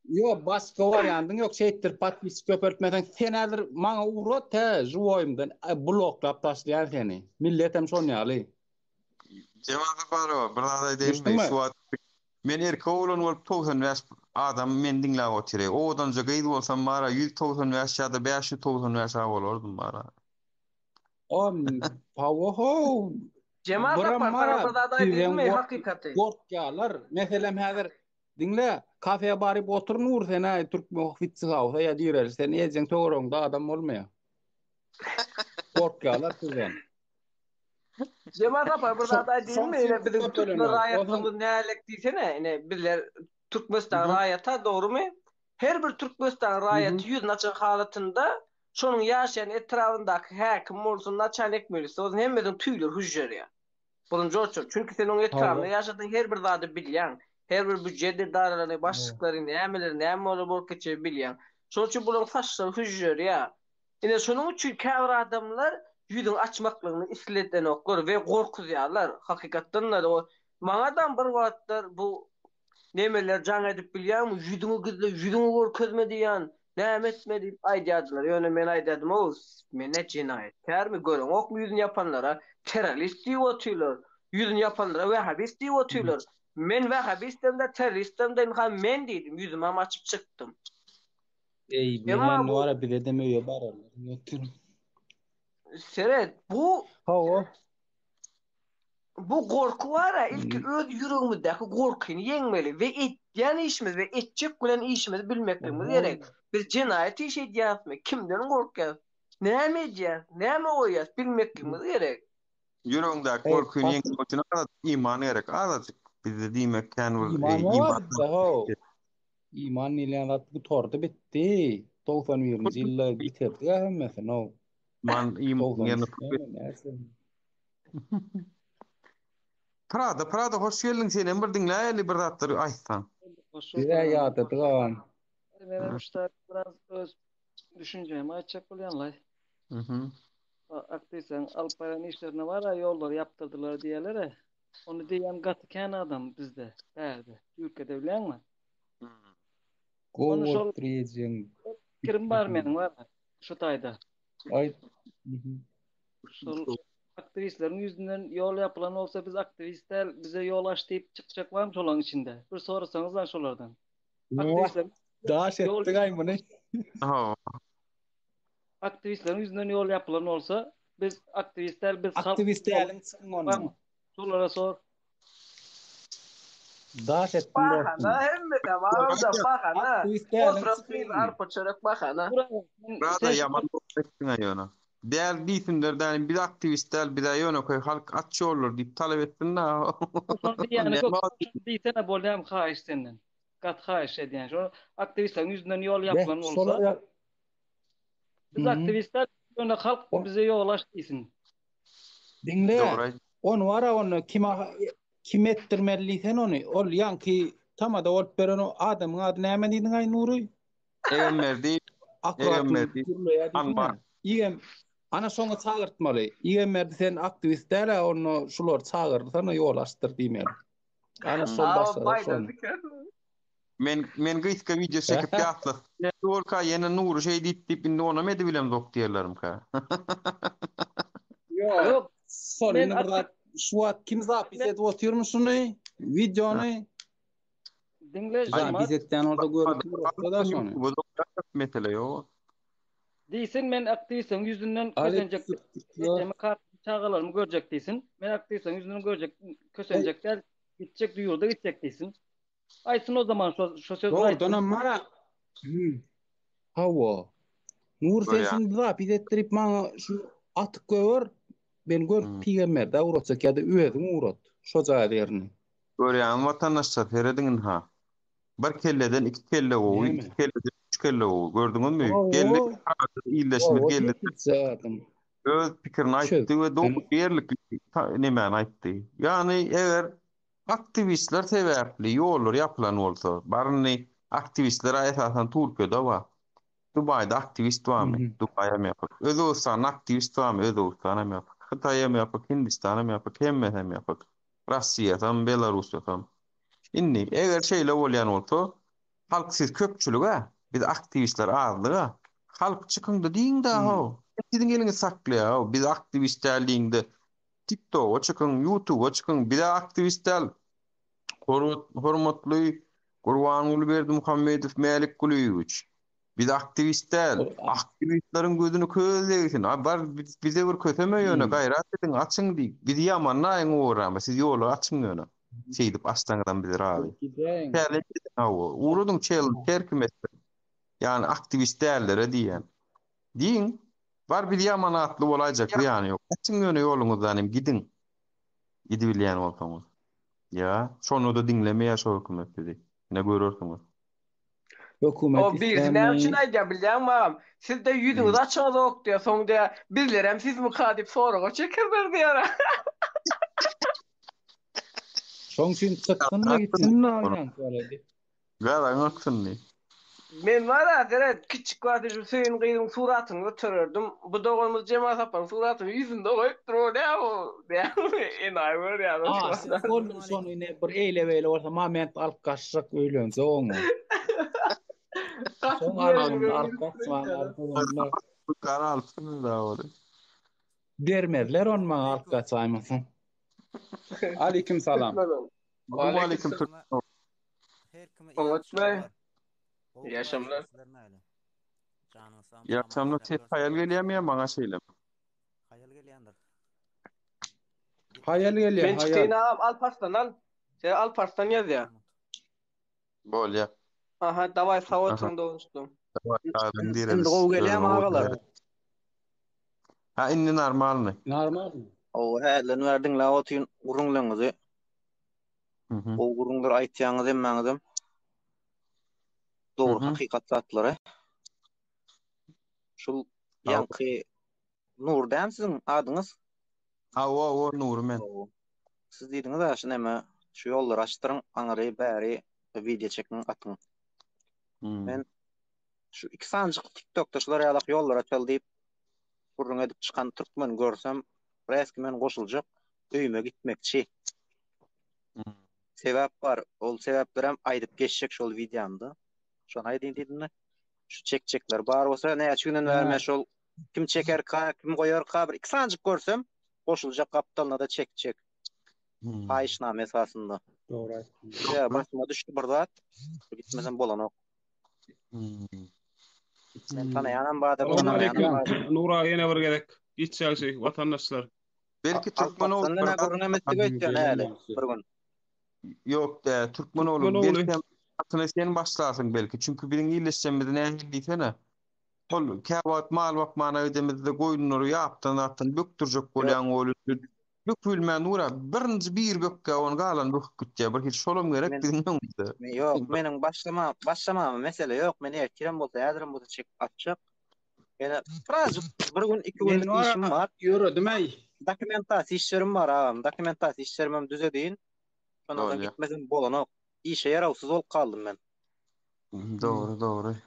Ýok, başga wariantyň ýok, şeýtdirip podpisçik köpeltmeseň sen häzir maňa ugrat hä, žiwoýymdan bloklap taşlaýan seni. Milletem şon ýaly.
Jemal Saparowa bir zat aýdaýynmy?
Düşdüňmi?
Şu wagt men erkek oglan bolup 95 adam meni diňläp otyr. Owadanja gyz bolsam bara 195 ýa-da 595 a bolardym bara.
Om, hawa how.
Jemal
Biram
Sapar
bara
saňa bir zat
sizden
aýdaýynmy
gork-
hakykaty?
gorkýarlar. Meselem häzir diňle, kafeýe baryp otur Nur sen aý türkmen witsi hausa ýa direli sen ejeň töweregiňde adam bolmaýar. Gorkýarlar sizden.
Jemal Sapar bir zat aýdaýynmy? Ine biziň türkmen raýatlygymyz nälik diýsene, ine bizler Türkmenistan raýata dogrumy? Her bir Türkmenistan raýaty ýüzüni açan halatynda şonuň ýaşaýan etrabyndaky häkim bolsun, naçalnik milisiýa bolsun hemmesiniň tüýleri hüžžerýär. Birinji oçur. Çünki sen oň etrabynda ýaşadyň, her bir zady bilýäň. Her bir býujet edaralaryny, başlyklary, nämeleri, näme bolup bolup geçjegini bilýäň. Şonuň üçin bularyň saçlary hüžžerýär. Ine şonuň üçin käbir adamlar ýüzüňi açmaklygyny isledenoklar we gorkuzýarlar. Hakykatdan-da o maňadam bir wagtlar bu nemeler jaň edip bilýäňmi, ýüzüňi gizle, ýüzüňi görkezme diýýän, näme etme diýip aýdýardylar. Ýöne men aýdýardym-ow, men nä jenaýatkärmi, göreňokmy ýüzüni ýapanlara terrorist diýip otyrlar, ýüzüni ýapanlara wähabist diýip otyrlar. Men wähabistem-de, terroristem-de ynha men diýdim, ýüzümem açyp çykdym.
Eý,
Emma
men
bu
wara bize-de öýe bararlar. Oturun.
Seret, bu
Hawa.
Bu gorky bar-a, ilki öz ýüregimizdäki gorkyny ýeňmeli we edýän işimiz we etjek bilen işimizi bilmekligimiz gerek. Biz jenaýat iş edýärismi? Kimden gorkýarys? Näme edýäris? Näme goýýarys? Bilmekligimiz gerek.
Ýüregiňdäki
Eý,
gorkyny
bak,
ýeňmek üçin azajyk iman gerek, azajyk. Bizde diýmek kän bir
iman ýok
iman
bizde, how. Iman diýilýän zat gutardy bitdi. 91-nji ýylda bitirdik-ä hemmesini, how.
Iman, iman ýerine
93 näme, näçe?
Prada, Prada hoş geldiň senem bir diňläýeli bir zatlar aýtsaň.
Hoş bulduk
Biz-ä
agam.
ýadadyk agam.
Menem şu taýda biraz öz düşünjämi aýtjak bolýanlaý.
Mhm.
Ak diýseň alyp barýan işlerine bar-a ýollary ýapdyrdylar diýýäler-ä. Ony diýýän gaty kän adam bizde, bärde, Türkiýede bilýäňmi?
Gowy
Ony şol
bolupdyr ejeň.
pikirim bar meniň bar şu taýda.
Aýt.
Şol aktiwistleriň ýüzünden ýol ýapylan bolsa biz aktiwist däl, bize ýol aç diýip çykjak barmy şolaryň içinde? Bir sorasaňyzlar şolardan. Aktiwistleriň
Daş
ýol
etdik aý muny.
Hawa.
Aktiwistleriň ýüzünden ýol ýapylan bolsa biz aktiwist däl, biz halk
Aktiwist däliň çykyň onda.
Şolara sor.
Daş etdiň
Bahana
dostum.
hemmesi agam bahana.
Aktiwist däliň
Oturan
çykyň
gyz
indi.
arpa çörek bahana.
Burada ýaman etdiň-ä ýöne. Däl diýsinler däl, biz aktiwist däl, bizä ýönekeý halk aç ýollar diýip talap etsin-dä.
Şony diýýäni köp. Şony diýsene bolýamy haýyş senden. Gaty haýyş edýän. Şo aktiwistleriň ýüzünden ýol
Beh,
ýapylan bolsa.
şolar ýa-
Biz
Mhm.
aktiwist däl, ýöne halk bize ýol aç diýsin.
Diňle.
Dogry aýt.
Ony bar-a onda kim kim etdirmeli diýsen ony. Ol ýaňky tamada bolup beren o adamyň ady näme diýdiň-aý Nury?
Egemberdi,
Akkuratly
Egemberdi,
gürleýär diýdiň-ä.
Anbar.
Igem ana şoňa çagyrtmaly. Igemberdi sen aktiwist däl-ä onda şulary çagyrsana ýol açdyr diýmeli. Ana şol
Aa,
başladak
Baýdan
şony.
diker.
Men men gysga wideo çekip ýatlasym geldi bolka ýene Nury şeý diýip diýip indi onam edibilemzok diýerlerimkä.
Ýok.
Ýok.
Şol
Men
indi bir zat şu wagt kim zapis edip otyrmy şuny wideony?
Diňle
Zapis
Žomat.
etýän bolsa görüp ugrasada şony.
Mesele ýok.
Diýsin men aktiwistleriň ýüzünden
Ali
kösenjek ejemi kakamy çagalarymy görjek diýsin. Men aktiwistleriň ýüzünden görjek kösenjek däl gitjek ýurda gitjek diýsin. Aýtsyn o zaman şo şo sözleri aýtsyn.
Dogrudanam mana Hmm. Hawa. Nur sen
Görýän.
şuny zapis etdirip maňa şu atyp goýber. Men görüp
Hmm.
pygamberde ugratjak ýa-da özüň ugrat şo jaýy ýerini.
Görýäňmi watandaşlar serediň ynha. Bir kelleden iki kelle gowy,
Näme?
iki kelleden üç kelle gowy. Gördüňizmi? Geldi
Hawa.
ildeşimiz
Hawa,
geldi.
tekizje adam.
Öz pikirini aýtdy
Çöz.
we dogry ýerlikli ta- nemäni aýtdy. Ýagny eger aktiwistler sebäpli ýollar ýapylan bolsa, bar indi aktiwistler esasan Türkiýede bar. Dubaýda aktiwist barmy?
Mhm.
Dubaý hem ýapyk. Özbegistanda aktiwist barmy? Özbegistan hem ýapyk. Hytaý hem ýapyk, Hindistan hem ýapyk, hemmesi hem ýapyk. Russiýasam, Belarusýasam. Indi, eger şeýle bolýan bolsa, halk siz köpçülig-ä, biz aktiwistler azlyg-a. Halk çykyň-da diýiň-dä how. Kim siziň eliňizi saklaýar-ow, biz aktiwist däl diýiň-de. TikToga çykyň, YouTubea çykyň, biz-ä aktiwist däl. Hormatly Gurbanguly Berdimuhamedow Mälikgulyýewiç. Biz aktiwist däl. Aktiwistleriň gözüni köz degsin. A bar bize bir köseme ýöne gaýrat ediň açyň diý. Bizi ýamanlaýyň owarrama siz ýoly açyň ýöne. Şeýdip açsaňyzam biz razy. Challenge ediň hawa. Ugradyň challenge her kim etsin. Ýagny aktiwist dällere diýýän. Diýiň. Bar biz ýaman atly bolaýjak zyýany ýok. Açyň ýöne ýoluňyzdan hem gidiň. Gidibilýän bolsaňyz. Ýa şonda-da diňlemeýär şo hökümet sizi. Ine görersiňiz.
Hökümet
O birisi näme üçin aýdýar bilýäňmi agam? Sizde ýüzüňizi açaňyzok diýýär, soň diýýär, bizlerem sizmika diýip soraga çekerler diýýär.
Şoň üçin çyksyn-da gitsin-de aýlank ýaly.
Gazagyň aksyn diý.
Men bar-a seret, kiçjik wagty şu Söýün gyzyň suratyny götererdim. Bu doganymyz Jemal Saparyň suratyny ýüzünde goýupdyr, o näme o diýýär. Enaýy görýär o
A, siz boldum şony ine bir eýle-beýle bolsa moment alyp gaçjak öýlenjek oňa.
Gaty
Şoň
diýerin
arzuwyny alyp
görýär.
gaçman arzuwynda.
Gara alypsyňyz da ony.
Bermezler ony maňa alyp gaçaýmasam.
Aleyküm salam.
Waleýkim
Waleýkim.
Her kime iyi
Oňatmy?
akşamlar. Gowy
İyi akşamlar.
sizler näle? Janyňyz sag,
İyi akşamlar. Ses haýal gelýärmi ýa maňa şeýlemi?
Haýal gelýändir.
Haýal gelýär,
Men çykyň
haýal.
agam Alparslan al. Sen Alparslan ýazýa.
Bolýa.
Aha, daway sag oturyň doganjyklarym.
Daway,
Indi gowy gelýärmi agalar?
Ha indi normalny.
Normalny.
Gowy, häzirden bäri diňläp otyryn gürrüňleriňizi. Gowy gürrüňler aýtýaňyz hemmäňizem. Dogry hakykat zatlary. Şul ýaňky Nur dämi siziň adyňyz?
Hawa, hawa, Nury men.
Siz diýdiňiz-ä şu neme, şu ýollary açdyryň, aňry bäri wideo çekiň atyň. Men şu iki sanjyk TikTokda şular ýalak ýollar açaly diýip gürrüň edip çykan türkmen görsem, reski men goşuljak, öýüme gitmekçi. Sebäp bar. Ol sebäplerem aýdyp geçjek şol wideomda. Şony aýdayyn diýdim-de. Şu çekjekler bar bolsa näçe günden bäri men şol kim çekerka, kim goýarka bir iki sanjyk görsem goşuljak gapdalyna-da çekjek. Haýyşnama esasynda.
Dogry aýtdyň.
Ýa başyma düşdi bir zat. Gitmesem bolanok. Men tanaýanam bardyr, tanamaýanam bardyr.
Nura ýene bir gezek giç ýagşy watandaşlar.
Belki türkmen
ogly bir gürrüňem etdik öýtýän häli bir gün.
Ýok dä, türkmen ogly belki atyna sen başlarsyň belki. Çünki biziň illeşjemiz nähili diýsene. Şol käwagt mal bakmana gidemizde goýunlary ýapdan zatdan bökdürjek bolýaň ol Bökülmän dur-a. Birinji bir bökýär, ony galan böküp gitýär. Bir hili şolam gerek biziň öňümizde.
Ýok, meniň başlama, başlamama mesele ýok. Men ertirem bolsa, häzirem bolsa çekip atjak. Ýöne birazjyk bir gün, iki günlük işim bar.
Ýöredim-äý.
Dokumentasiýa işlerim bar agam. Dokumentasiýa işlerimem düzedeýin. Şondan soň gitmesem bolanok. Işe ýarawsyz bolup galdym men.
Dogry, dogry.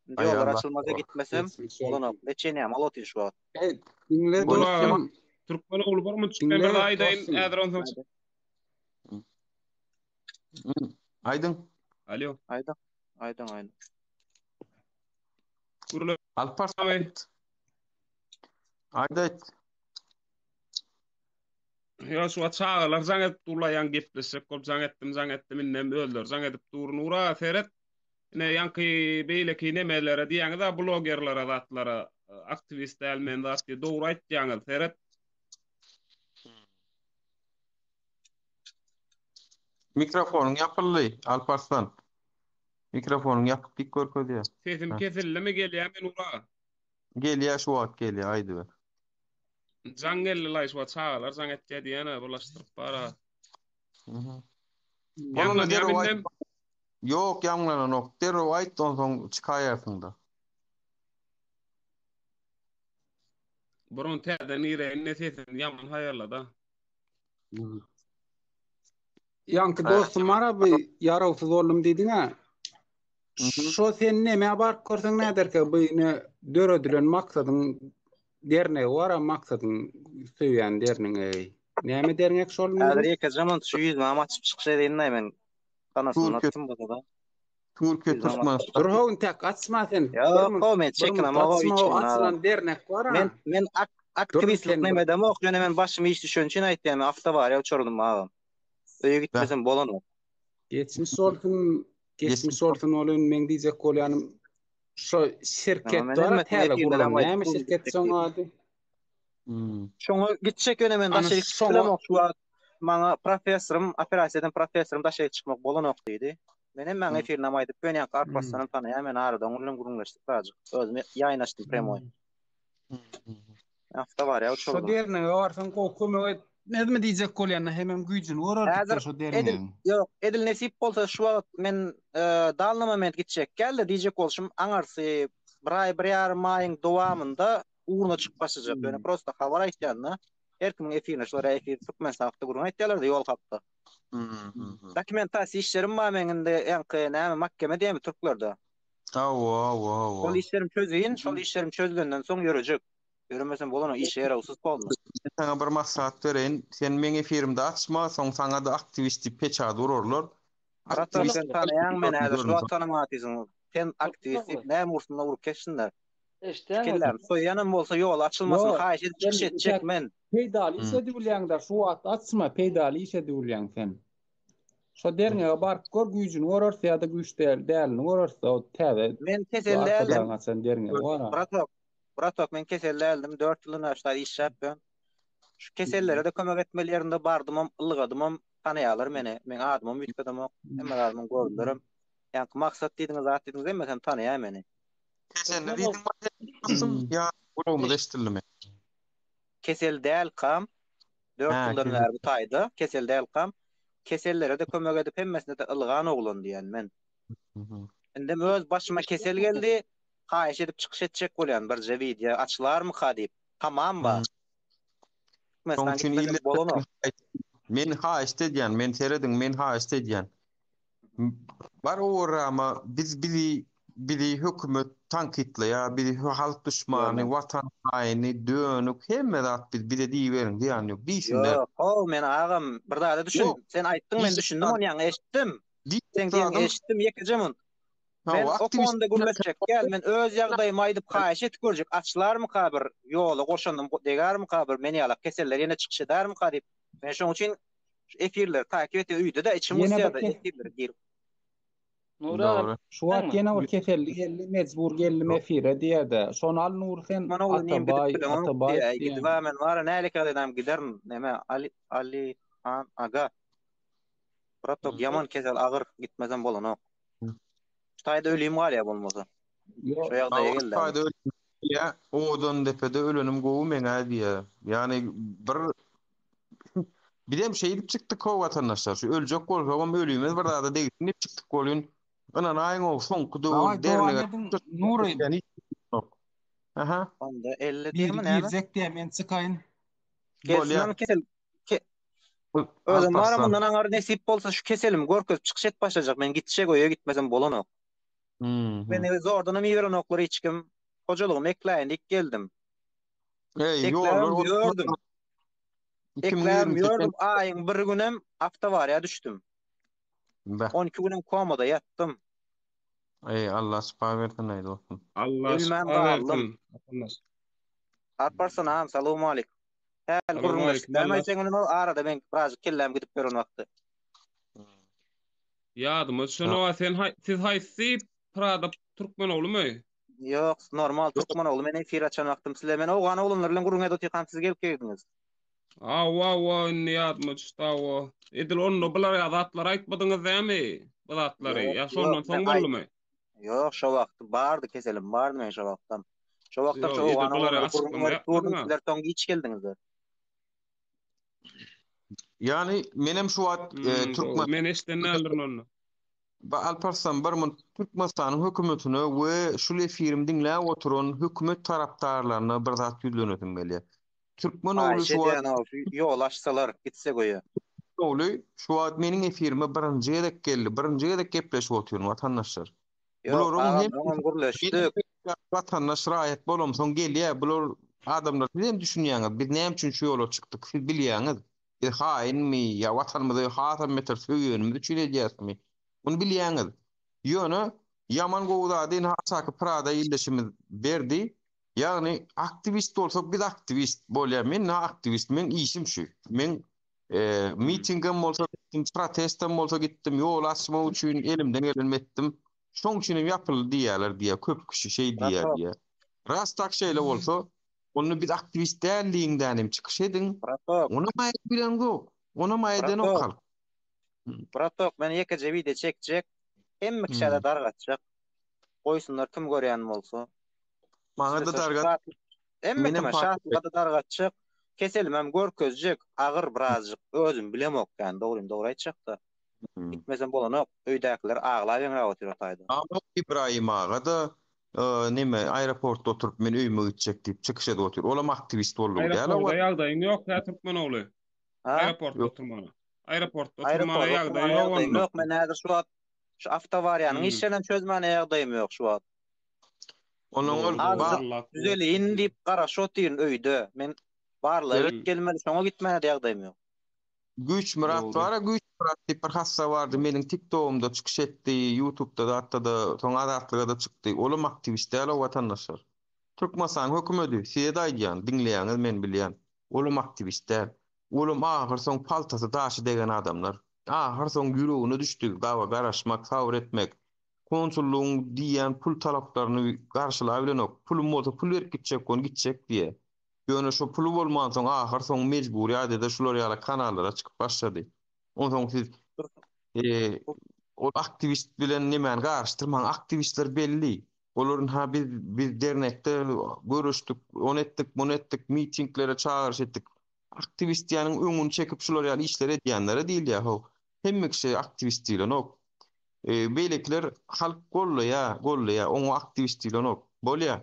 Indi ýollar açylmasa gitmesem bolanok. Leçeniýam alyp otyryn şu wagt.
Ey, diňle dostum.
Türkmen ogly bir munçuk men bir aýdaýyn, häzir onsoň.
Aýdyň.
Alo.
Aýdyň. Aýdyň, aýdyň.
Gürle.
Alparslan aýt. Aýt, aýt.
Ýa şu çagalar jaň edip durlar, ýaňy gepleşjek bolup jaň etdim, jaň etdim, indem özleri jaň edip dur. Nura, seret. Ine ýaňky beýleki nemelere diýýäňiz-a blogerlere zatlara aktiwist däl men zat diýip dogry aýtýaňyz seret.
Mikrofonyň ýapyldy, Alparslan. Mikrofonyň ýapyk diýip görkezýär.
Sesim kesildimi gelýärmi Nura?
Gelýär şu wagt gelýär aýdyber.
Jaň geldi laý şu wagt çagalar jaň etýär diýene bulaşdyryp bara.
Bolanda derrew aýt. Ýok ýaňlananok. Derrew aýt onsoň çykaýarsyňda.
Burun täzeden gireýin-de sesim ýaman haýallada.
Ýaňky dostum bar-a bu ýarawsyz boldum diýdiň-ä. Şo sen nämä baryp görseň näderkä bu ine döredilen maksadyň dernegi bar-a maksadyň söýýän derniňi. Näme dernek şol?
Häzir ýekeje munt şu ýüzümi açyp çykyş edeýin-dä men. Tanasynlar kim bolsa-da.
Türkiýe Türkmenistan.
Dur ho intäk açma sen.
Ýok ho men çekinamok
hiç kim. Açylan dernek bar-a.
Men men aktiwistlik neme edemok ýöne men başyma iş düşeni üçin aýtýan men awtowariýa uçradym agam. Öýe gitmesem bolanok.
Geçmiş bolsun, geçmiş bolsun ol indi meň diýjek bolýanym şo şirket bar täze gurlan näme şirket şoň ady?
Şoňa gitjek ýöne men daşary çykyp bilemok şu wagt. Maňa professorym, operasiýa eden professorym daşary çykmak bolanok diýdi. Men hem maňa efirinam aýdyp ýöne ýaňky Arpaslanam tanaýar meni arada oň bilen gürrüňleşdik birazjyk. Özüm ýaýyn açdym premoý. Awtowariýa
uçradym. Şo dernege barsaň gowy kömek etmezmi diýjek bolýan hemem güýjüni görerdik şo dernegiň.
Ýok, edil nesip bolsa şu wagt men dalny moment gitjek dälde diýjek bolşum aňarsy bir aý bir ýarym aýyň dowamynda ugruna çykyp başlajak. Ýöne prosta habar aýtýanda her kimiň efirine şular efir Türkmenistan hakda gürrüň aýtýarlar-da ýol hakda. Dokumentasiýa işlerim bar meň indi ýaňky näme mahkeme diýemi türklerde.
Hawa, hawa, hawa.
Şol işlerim çözeýin, şol işlerim çözülenden soň ýörejek. Ýöremesem bolanok, işe ýarawsyz polny.
Men saňa bir maslahat bereýin. Sen meň efirimde açma, soň saňa-da aktiwist diýip peçat urarlar.
Bratan sen tanaýaň meni häzir şu wagt tanamatysyň. Sen aktiwist diýip näme ursunlar urup geçsinler.
Eşitýäňmi?
Kelläm soýýanam bolsa ýol açylmasyn haýyş edip çykyş etjek men.
Peýdaly iş edibilýäňdä şu wagt açma peýdaly iş edibilýäň sen. Şo derňege baryp gör güýjüni göreris ýa-da güýç däl dälini göreris o täze
Men kesel däldim.
Arkadagyň açan derňegi bar.
Bratok bratok men kesel däldim 4 ýyldan bäri şular işläp ýörün. Şu kesellere-de kömek etmeli ýerinde bardymam ylgadymam tanaýarlar meni. Meň adymam üýtgedemok. Hemme zadymam gördülerem. Ýaňky maksat diýdiňiz zat diýdiňiz hemmesem tanaýar meni.
Keselli diýdiň dostum ýa gulagymyza eşidildimi?
Kesel dälkam 4 ýyldan bäri bu taýda kesel dälkam kesellere-de kömek edip hemmesine-de ylgan oglan diýen men. Indem öz başyma kesel geldi, haýyş edip çykyş etjek bolýan birje wideo açylarmyka diýip. Tamam bar.
Şoň üçin ille bolanok. Men haýyşt edýän, men serediň, men haýyşt edýän. Bar owarrama biz bizi. bizi hökümet tankytlaýar, bizi halk duşmany, watan haýyny, dönük, hemme zat biz bize diýiberiň zyýany ýok diýsinler.
Ýok, how men agam bir zada düşün.
Ýok,
Sen aýtdyň men
diýjek
düşündim
zadym
ony ýaňy eşitdim.
diýjek
Seň diýeniňi
zadym
eşitdim ýekeje munt. Men
hawa
o
aktiwist
konuda gürleşjek däl. Men öz ýagdaýymy aýdyp haýyş edip görjek. Açylarmyka bir ýola goşandym degarmyka bir men ýalak keseller ýene çykyş edermika diýip. Men şoň üçin şu efirleri takip etýän öýde-de içim
Ýene bir
gysýar-da
kes
efirlere girip.
Nury aga
Dogry.
Şu wagt ýene bir keselli geldi, mejbur geldim efire diýýär-de. Şony al Nury sen
Türkmen ogly nim gidip
Atabaý,
bileňok
Atabaýew
diýýär.
diýýän.
Gidibä men bara nälik ýagdaýdam giderin. Neme Ali Ali han aga. Bratok ýaman kesel agyr gitmesem bolanok. Şu taýda ölüm galýar bolmasa.
Ýok.
Şu ýagdaýa
Hawa,
geldi.
taýda ölüm diýýär. Owadan depede ölenim gowy meň-ä diýýär. Ýagny bir bizem şeýdip çykdyk how watandaşlar. Şu öljek bolsagam ölümiz bir zada degsin diýip çykdyk welin ynanaýyň-ow soňky döwür
Daway dowam
dernege
ediň Nury.
ýok. Aha.
Onda 50
Biri
diýemi näme?
girjek diýä men çykaýyn.
Bolýar.
Gelsin kesel. Ke Özüm bara
Alparslan.
mundan aňar nesip bolsa şu keselimi görkezip çykyş edip başlajak. Men gitjek öýe gitmesem bolanok.
Mhm.
Meni zordanam iberenoklar hiç kim. Hojalygymy ekläýin diýip geldim.
Eý,
Ekläbem
ýollar
ýördüm. Ekläbem
2028
ýördüm. Aýyň bir günem awtowariýa düşdüm.
Beh.
12 günem komada ýatdym.
Eý, Allah şypa bersin eý dostum.
Allah
Ölmän
şypa
galdym.
bersin. Watandaş.
Alparslan agam salowmalik. Häli
Salam
gürrüňleşdik.
aleyküm
Näme
Allah.
aýtsaň ol arada men birazjyk kelläm gidip ýören wagty.
Ýadyma düşenok sen haý siz haýsy Prada türkmen oglumy?
Ýok, normal türkmen ogly. Men efir açan wagtym sizler men owgan oglanlar bilen gürrüň edip otyrkam siz gelip girdiňiz.
Hawa hawa indi ýadyma düşdi hawa. Edil onda bular ýa zatlar aýtmadyňyz dämi? Bu zatlary
Ýok,
ýa
ýok,
şondan
men
soň
aýt
boldumy?
Ýok, şo wagt bardy keselim bardy men şo wagtdan. Şo wagtdan
Ýok,
şu
edil
owgan
bular
oglanlara gürrüň
açyklama
berip durdum,
ýapmadyň-a.
sizler soň giç geldiňizler.
Ýagny menem şu wagt e,
Hmm, dogry.
Türkmen
Men eşiden däldirin onda.
Ba Alparslan bir munt Türkmenistanyň hökümetine we şul efirimi diňläp oturan hökümet tarapdarlaryna bir zat ýüzlenesim gelýär. Türkmen ogly
Haýyş
şu wagt
edýän-ow, şu ýol açsalar, gitsek öýe.
ogly şu wagt meniň efirime birinji gezek geldi. Birinji gezek gepleşip otyryn watandaşlar.
Ýok,
Bularyň
agam,
hemmesi
öňem gürleşdik.
menem watandaş raýat bolamsoň gelýär. Bular adamlar siz hem düşünýäňiz. Biz näme üçin şu ýola çykdyk siz bilýäňiz. Biz haýynmy ýa watanymyzy hasam beter söýenimiz üçin edýäsmi? Muny bilýäňiz. Ýöne ýaman gowy zady ine aşaky Prada ildeşimiz berdi. Ýagny aktiwist bolsak biz aktiwist bolýar. Men ne aktiwist, meň işim şu. Men mitingem bolsa gitdim, protestem bolsa gitdim, ýol açmak üçin elimden gelenimi etdim. Şoň üçin hem ýapyldy diýýärler diýýär. Köp kişi şeý diýýär diýýär. Ras tak şeýle bolsa, onda biz aktiwist däl diýiňdänim hem çykyş ediň.
Bratok.
Onam aýdyp bileňzok. Onam aýdanok
Bratok.
halk.
Bratok, men ýekeje wideo çekjek. Hemme kişä-de dargatjak. Goýsunlar kim görýän bolsa.
Maňa-da dargat.
Hemme
Menem
kime şatlyga-da dargatjak. Keselimem görkezjek. Agyr birazjyk. Özüm bilemok ýani dogryny dogry aýtjakda. Gitmesem bolanok. Öýdäkiler aglap eňräp otyr o taýda.
Ahmet Ibrahim aga-da neme aeroportda oturyp men öýüme gitjek diýip çykyş edip otyr. Olam aktiwist boldugy däl
Aeroporda ýagdaýyň ýok hä türkmen ogly. Aeroportda oturmana. Aeroportda oturmana ýagdaý ýok onda.
Ýok men häzir şu wagt şu awtowarýanyň işlerini çözmäne ýagdaýym ýok şu wagt.
Onuň ol
Azajyk düzeleýin diýip garaşyp otyryn öýde. Men barlaga gidip gelmeli şoňa gitmäne-de ýagdaýym ýok.
Güýçmyrat bar-a, Güýçmyrat diýip bir hassa bardy, meniň TikTogymda çykyş etdi, YouTubda zatda-da, soň Azatlyga-da çykdy. Olam aktiwist däl-ow watandaşlar. Türkmenistanyň hökümedi, size-de aýdýan, diňleýäňiz men bilýän. Olam aktiwist däl. Olam ahyrsoň paltasy daşy degen adamlar. Ahyrsoň ýüregine düşdi gaba garaşmak, sabyr etmek. Konsullygyň diýýän pul talaplaryny garşylabilenok. Pulum bolsa pul berip gitjek ony gitjek diýýär. Ýöne şo puly bolmansoň ahyr soň mejbury ýagdaýda şular ýaly kanallara çykyp başlady. Onsoň siz ol aktiwist bilen nemäni garyşdyrmaň. Aktiwistler belli. Olar ynha biz biz dernekde görüşdik, ony etdik, muny etdik, mitinglere çagyryş etdik. Aktiwist diýýäniň öňüni çekip şular ýaly işleri edýänlere diýilýär how. Hemme kişi aktiwist diýlenok. Beýlekiler halk gollaýar, gollaýar, oňa aktiwist diýlenok. Bolýar.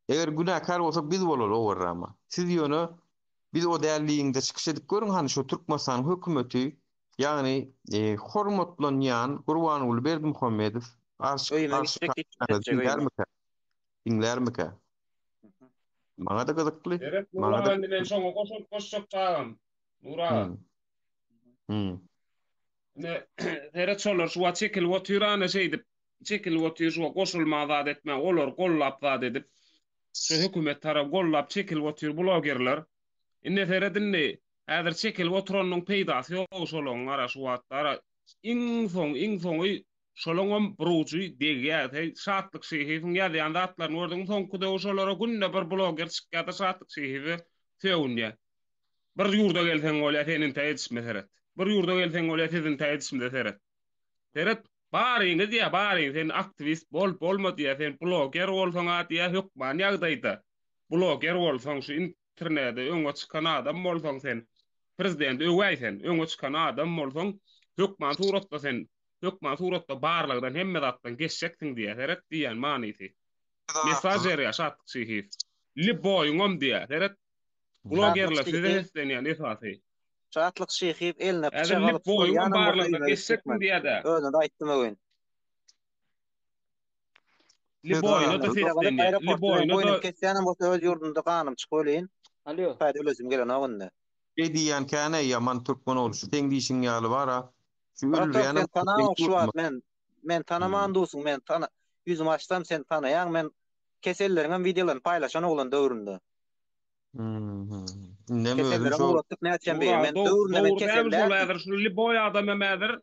Eger günäkär bolsak biz bolaly owarrama. Siz ýöne biz o däl diýiňde çykyş edip görüň hany şo Türkmenistanyň hökümeti ýagny hormatlanýan Gurbanguly Berdimuhamedow. Arş
Öýüme
arş
gitjek diýip çykyş etjek öýüme.
diňlärmikä? Diňlärmikä? Maňa-da gyzykly.
Seret Nur
Maňa-da
aga indi men şoňa goşant goşjak agam. Nur aga.
Hmm. Hmm.
Ine seret şolar şu wagt çekilip otyr ana şeýdip. Çekilip otyr şu wagt goşulma zat etme olar gollap zat edip. Şu hökümet tarap gollap çekilip otyr blogerler. Indi seret indi häzir çekilip oturanyň peýdasy ýok şolaryň gara şu wagt gara. Iň soň iň soňy Şolaňam bir ujy degýär. Heý, Şatlyk Şyhyýewiň ýazýan zatlaryny gördüňmi soňky döwür şolara günde bir bloger çykýar-da Şatlyk Şyhyýewe sögünýär. Bir ýurda gelseň bolýar sen intä edişime seret. Bir ýurda gelseň bolýar siz intä edişimize seret. Seret, baryňyz diýýär, baryň sen aktiwist bol, bolma diýýär, sen bloger bolsaň-a diýýär hökman ýagdaýda bloger bolsaň şu internede öňe çykan adam bolsaň sen prezidenti öwäý sen, öňe çykan adam bolsaň hökman suratda sen hökman suratda barlagdan hemme zatdan geçjeksiň diýýär seret diýýän manysy. Mesaj berýär Şatlyk Şyhyýew. Lýuboýyňam diýýär seret. Blogerler size seslenýän esasy.
Şatlyk Şyhyýew eline
Häzir
pyçak alyp
lýuboýyňam
soýýanam bolsa
barlagdan
öýüme gitjek
geçjeksiň
men.
diýýär-de.
Özüne-de aýtdym o gün.
Lýuboýyna-da
Eline pyçak alyp
seslenýär.
aeroportda men boýnumy
Lýuboýyna-da
kesýänem bolsa öz ýurdumda ganym çykyp öleýin.
Alýo.
Taýda ölesim gelenok indi.
Şeý diýýän kän-ä ýaman türkmen ogly şu seň diýşiň ýaly bar-a. Şu
Bratok
öldürýänem
sen tanaňok şu wagt men men tanaman
Hmm.
dursuň men tana ýüzümi açsam sen tanaýaň men keselleriňem wideolaryny paýlaşan oglan döwründe.
Hmm. Indem özüm
Kesellerem
şo
ugratdyk näçem biri
Ura
men döwründe men
dogry
kesel
dälmi şol
däldim.
häzir şu lýuboý adam hem häzir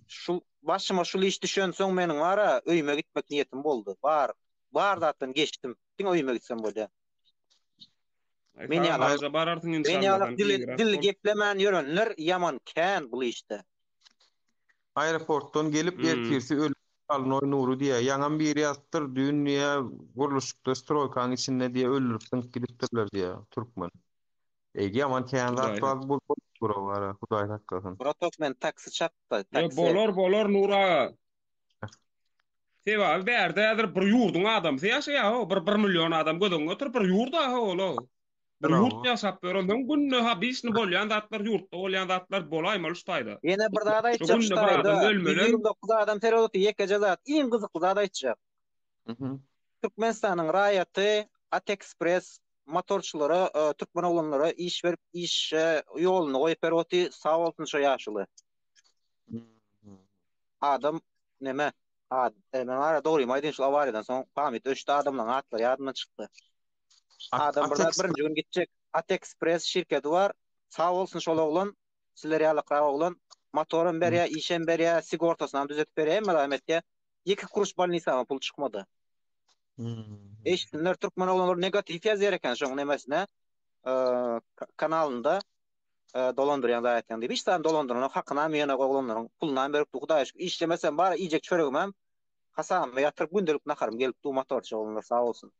Şu başyma şul iş düşensoň meniň bara öýüme gitmek niýetim boldy. Bar bar zatdan geçdim. Diňe öýüme gitsem bolýa.
Aý
Men
sagam
ýalak
haja bararsyň
men
inşallah
ýalak
sen
dili
giňräk
dil
bol.
geplemän ýörenler ýaman kän bul işde.
Aeroportdan gelip
Hmm.
ertirsi ölüp galnoý Nury diýýä. Ýaňam biri ýazypdyr, düýn diýýä gurluşykda stroýkaň içinde diýýä öldürip zyňyp gidipdirler diýýä türkmen. Eý ýaman kän zat
Hudaý
bar bu bara Hudaý saklasyn.
Bratok men taksi çakda
Ýo
taksi.
bolar bolar Nury aga. Sebäbi bärde häzir bir ýurduň adamsy ýaşaýar-how, bir bir million adam göz öňüňe getir, bir ýurt-a-how ol-ow. Bir ýurt ýaşap ýör, onsoň günde habişni bolýan zatlar, ýurtda bolýan zatlar bolaýmaly şu taýda.
Ýene bir zat
Şu
aýtjak şu
günde bir
taýda,
adam ölmelem.
129 adam seredip otyr, ýekeje zat, iň gyzykly zat aýtjak. Türkmenistanyň raýaty Atekspress motorçylara, türkmen oglanlara iş berip, işe ýoluny goýup berip otyr, sag bolsun şo ýaşuly. Adam neme ad e, men ara dogrymy aýdayyn şul awariýadan soň pamyt öçdi adamlaryň atlary ýadymdan çykdy. Adam bir zat birinji gün gitjek Atexpress şirketi bar. Sag bolsun şol oglan. Sizler ýalykrak oglan. Motoram berýär, işem berýär, sigortasynam düzetip berýär, hemme zadam etýär. Ýeke kuruş bolnisama pul çykmady. Eşitsinler türkmen oglanlar negatiw ýazýar eken şoň nemesine kanalynda. Dolandyrýan zat etýän diýip hiç zat dolandyranok hakynam iýenok oglanlaryň pulunam berip dur hudaýa şükür işlemesem bar iýjek çöregimem hasabyma ýatyryp gündelik naharym gelip dur motorçy oglanlar sag bolsun.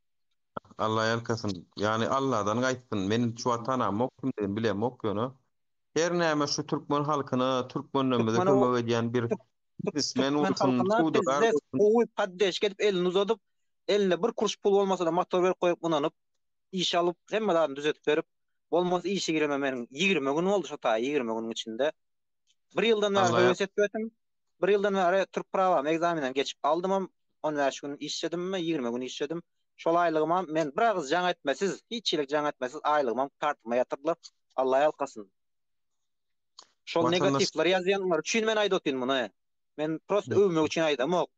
Alla ýalkasyn. Ýagny Alladan gaýtsyn. Men şu wagt tanamok kimdigini bilemok ýöne her näme şu türkmen halkyna türkmenlerimize
Türkmen
kömek edýän bir biznesmen
Türkmen
bolsun
halkyna
söwdagär
pizzes
bolsun.
gowy poddeşka edip elini uzadyp eline bir kuruş pul bolmasada motor berip goýup ynanyp iş alyp hemme zadyny düzetip berip bolmasa işe gireme meniň 20 gün boldy şo taý 20 günüň içinde. Bir ýyldan bäri
Alla
höwes etip Bir ýyldan bäri türk prawamy egzamenden geçip aldymam 15 gün işledimmi 20 gün işledim. Şol aýlygymam men bir agyz jaň etmesiz hiç hilik jaň etmesiz aýlygymam kartyma ýatyrdylar. Alla ýalkasyn. Şol
Watandaş
negatiwleri ýazýanlar üçin men aýdyp otyryn muny. Men prosta öwmek üçin aýdamok.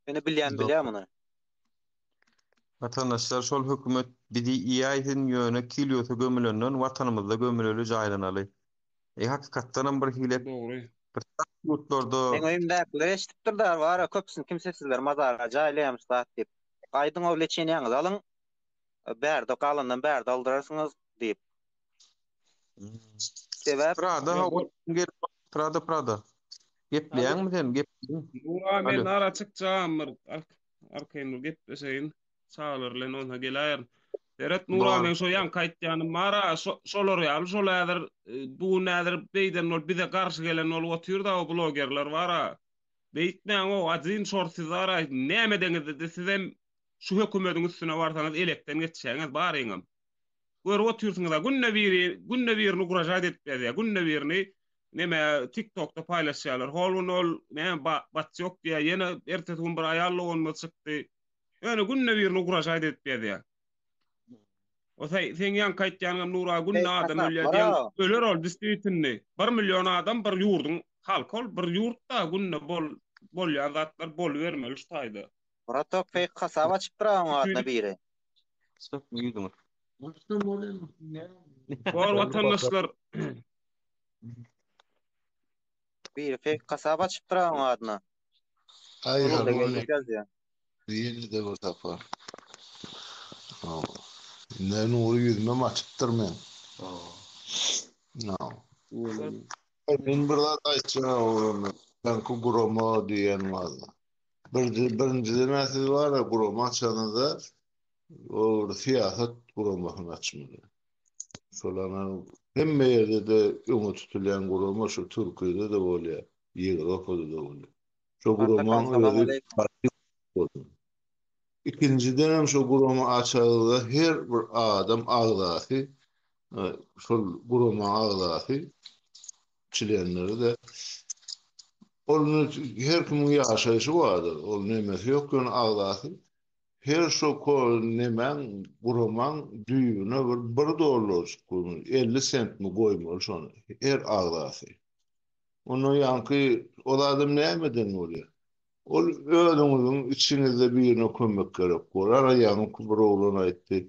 Meni bilýän bilýär muny.
Watandaşlar şol hökümet bizi iýäýsin ýöne kilýosa gömülenden watanymyzda gömüleli jaýlanaly. Eý hakykatdanam bir hile
Dogry.
bir ýurtlarda
Meň öýümdäkiler eşidipdir da bara köpüsini kimsesizler mazara jaýlaýamyş zat diýip. Gaýdyň o leçeniýaňyzy alyň bärde galandan bärde aldyrarsyňyz diýip. Sebäp
Prada
Ýok,
hawa
ol
gelip Prada Prada. Gepleýäňmi sen? Gepleýäň.
Nura men
Alo.
ara çykjagam bir arkaýyn bir gepleşeýin. Çagalar bilen onsa geläýerin. Seret Nura
Bar.
meň şo ýaňky aýtýanym bar-a, şo şolar ýaly şol häzir e, bu gün häzir beýden bolup bize garşy gelen bolup otyr-da o blogerler bar-a. Beýtmäň o ajyn şor siz bar-a näme edeňizde-de sizem şu hökümediň üstüne barsaňyz elekden geçýäňiz baryňam. Görüp otyrsyňyz-a, günde biri, günde birini ugražat edip ýazýar, günde birini. Neme TikTokda paýlaşýarlar. Hol gün ol näme batýok diýýär. Ýene ertesi gün bir aýal doganymyz çykdy. Ýöne günde birini ugraşaýt edip gezýär. O sen seň ýaňky aýtýanyňam Nura günde adam ölýär diýen öler ol diswitini. 1 million adam bir ýurduň halky ol bir ýurtda günde bol bolýan zatlar bolubermeli şu taýda.
Bratok fake hasap açypdyr oň adyna biri.
Stop ýüzüňi.
Bor watandaşlar.
Biri fake hasap açypdyr oň adyna.
Aý harmoniýa. Ýene-de bir sapar. Indi Nury ýüzümem açypdyr meň. Men bir zat aýtjak oglanlar. Ýaňky gurama diýen bar. Birinjiden-ä siz bar-a gurama açanyňyzda o bir syýasat guramasyny açmaly. Şol ana hemme ýerde-de öňe tutulýan gurama şu Türkiýede-de bolýar, Ýewropada-da bolýar. Şo guramaň özi partiýa Ikinjidenem şo gurama açagyzda her bir adam agzasy şol guramaň agzasy çlenleri-de ol her kimiň ýaşaýşy bardyr, ol nemesi ýok ýöne agzasy her şo nemäň guramaň düýbüne bir bir dollarjyk goýmaly, 50 sentmi goýmaly şony her agzasy. Onda ýaňky ol adam nämeden bolýar? Ol özüňiziň içiňizde birine kömek gerek bolar. Ana ýaňky bir oglan aýtdy,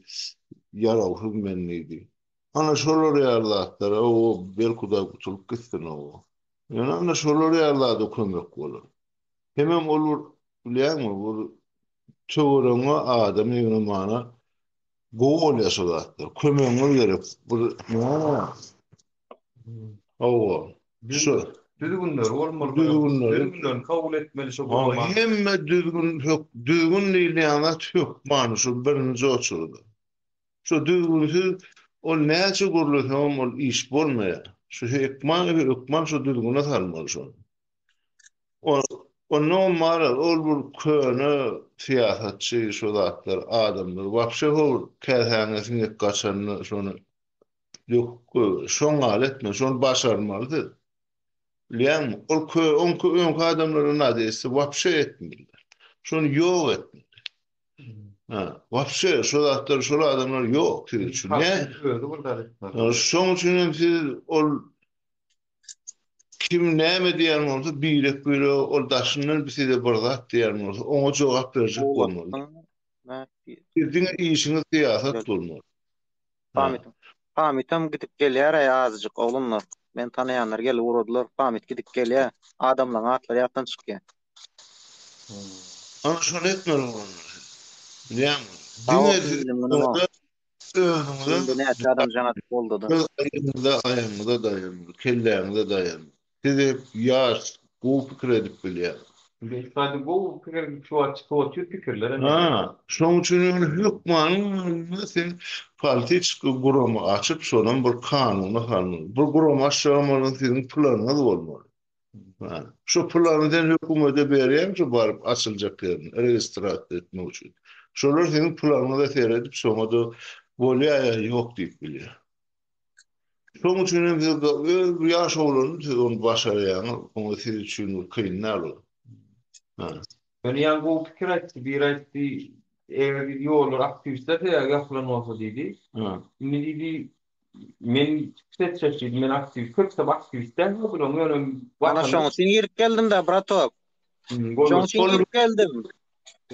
ýarawsyz men diýdi. Ana şolar ýaly zatlara o belki Hudaý gutulyp gitsin o. Ýöne ana şolar ýaly zada kömek bolar. Hemem ol bir bilýäňmi bir töweregiňe adam ýygnamana Gowy bolýar şo zatlar. Kömegiňiz gerek. Bir näme? Hawa. Şu
düzgünleri bolmaly.
Düzgünleri.
Düzgünlerini kabul etmeli şo gurama.
Hemme düzgün hök düzgün diýilýän zat hökmany şu birinji oçurda. Şu düzgünsiz ol näçe gürleseňem ol iş bolmaýar. Şu hökman hökman şu düzgüne salmaly şony. Onnoňam bar ol bir köne syýasatçy şo zatlar adamlar wapşe hol käsäňe siňek gaçanda şony döküp goýber şoň ýaly etme şony başarmaly siz bilýäňmi ol kö oňky öňki adamlara nadesi wapşe etmeliler şony ýok etmeli ha wapşe şo zatlar şol adamlar ýok siz üçin ne şoň üçin hem siz ol Kim näme diýen bolsa birek-birege ol daşyndan size bir zat diýen bolsa oňa jogap berjek bolmaly. Siz diňe işiňiz syýasat bolmaly.
Pamit. Pamitam gidip gelýär-aý azajyk oglanlar. Men tanaýanlar gelip ugradylar. Pamit gidip gelýär. Adamlaryň atlary ýatdan çykýar.
Ana şony etmeli oglanlar siz. Bilýäňmi? Diňe siz Özüňize
Günde näçe adam jaň atyp goldady.
Öz aýagyňyza aýagyňyza daýanmaly, kelläňize daýanmaly. Siz hep ýaş, gowy pikir edip bilýäňiz.
Beýtbady gowy pikir şu wagt çykyp otyr pikirler hem.
Ha, şoň üçin ýöne hökmany sen politiçki gurama açyp şonam bir kanuna salmaly. Bir gurama açjagam bolsaň siziň planyňyz bolmaly. Şu pulany sen hökümete berýäň şu baryp açyljak ýerini registrasiýa etmek üçin. Şolar seniň pulanyňa seredip şoňa-da bolýa ýa ýok diýip bilýär. Şoň üçin hem siz öz ýaş oglany siz ony başarýaňyz, oňa siz üçin bir kyn däl ol. Ha.
Ýöne ýaňy gowy pikir aýtdy, biri aýtdy, eger diýdi ýollar aktiwistler sebäbi ýapylan bolsa diýdi. Indi diýdi Men çykyş etjek diýdi. Men aktiwist, köpüsem aktiwist däl bularyň ýöne
Ana şoň üçin girip geldim-de, bratok. Şoň üçin girip geldim.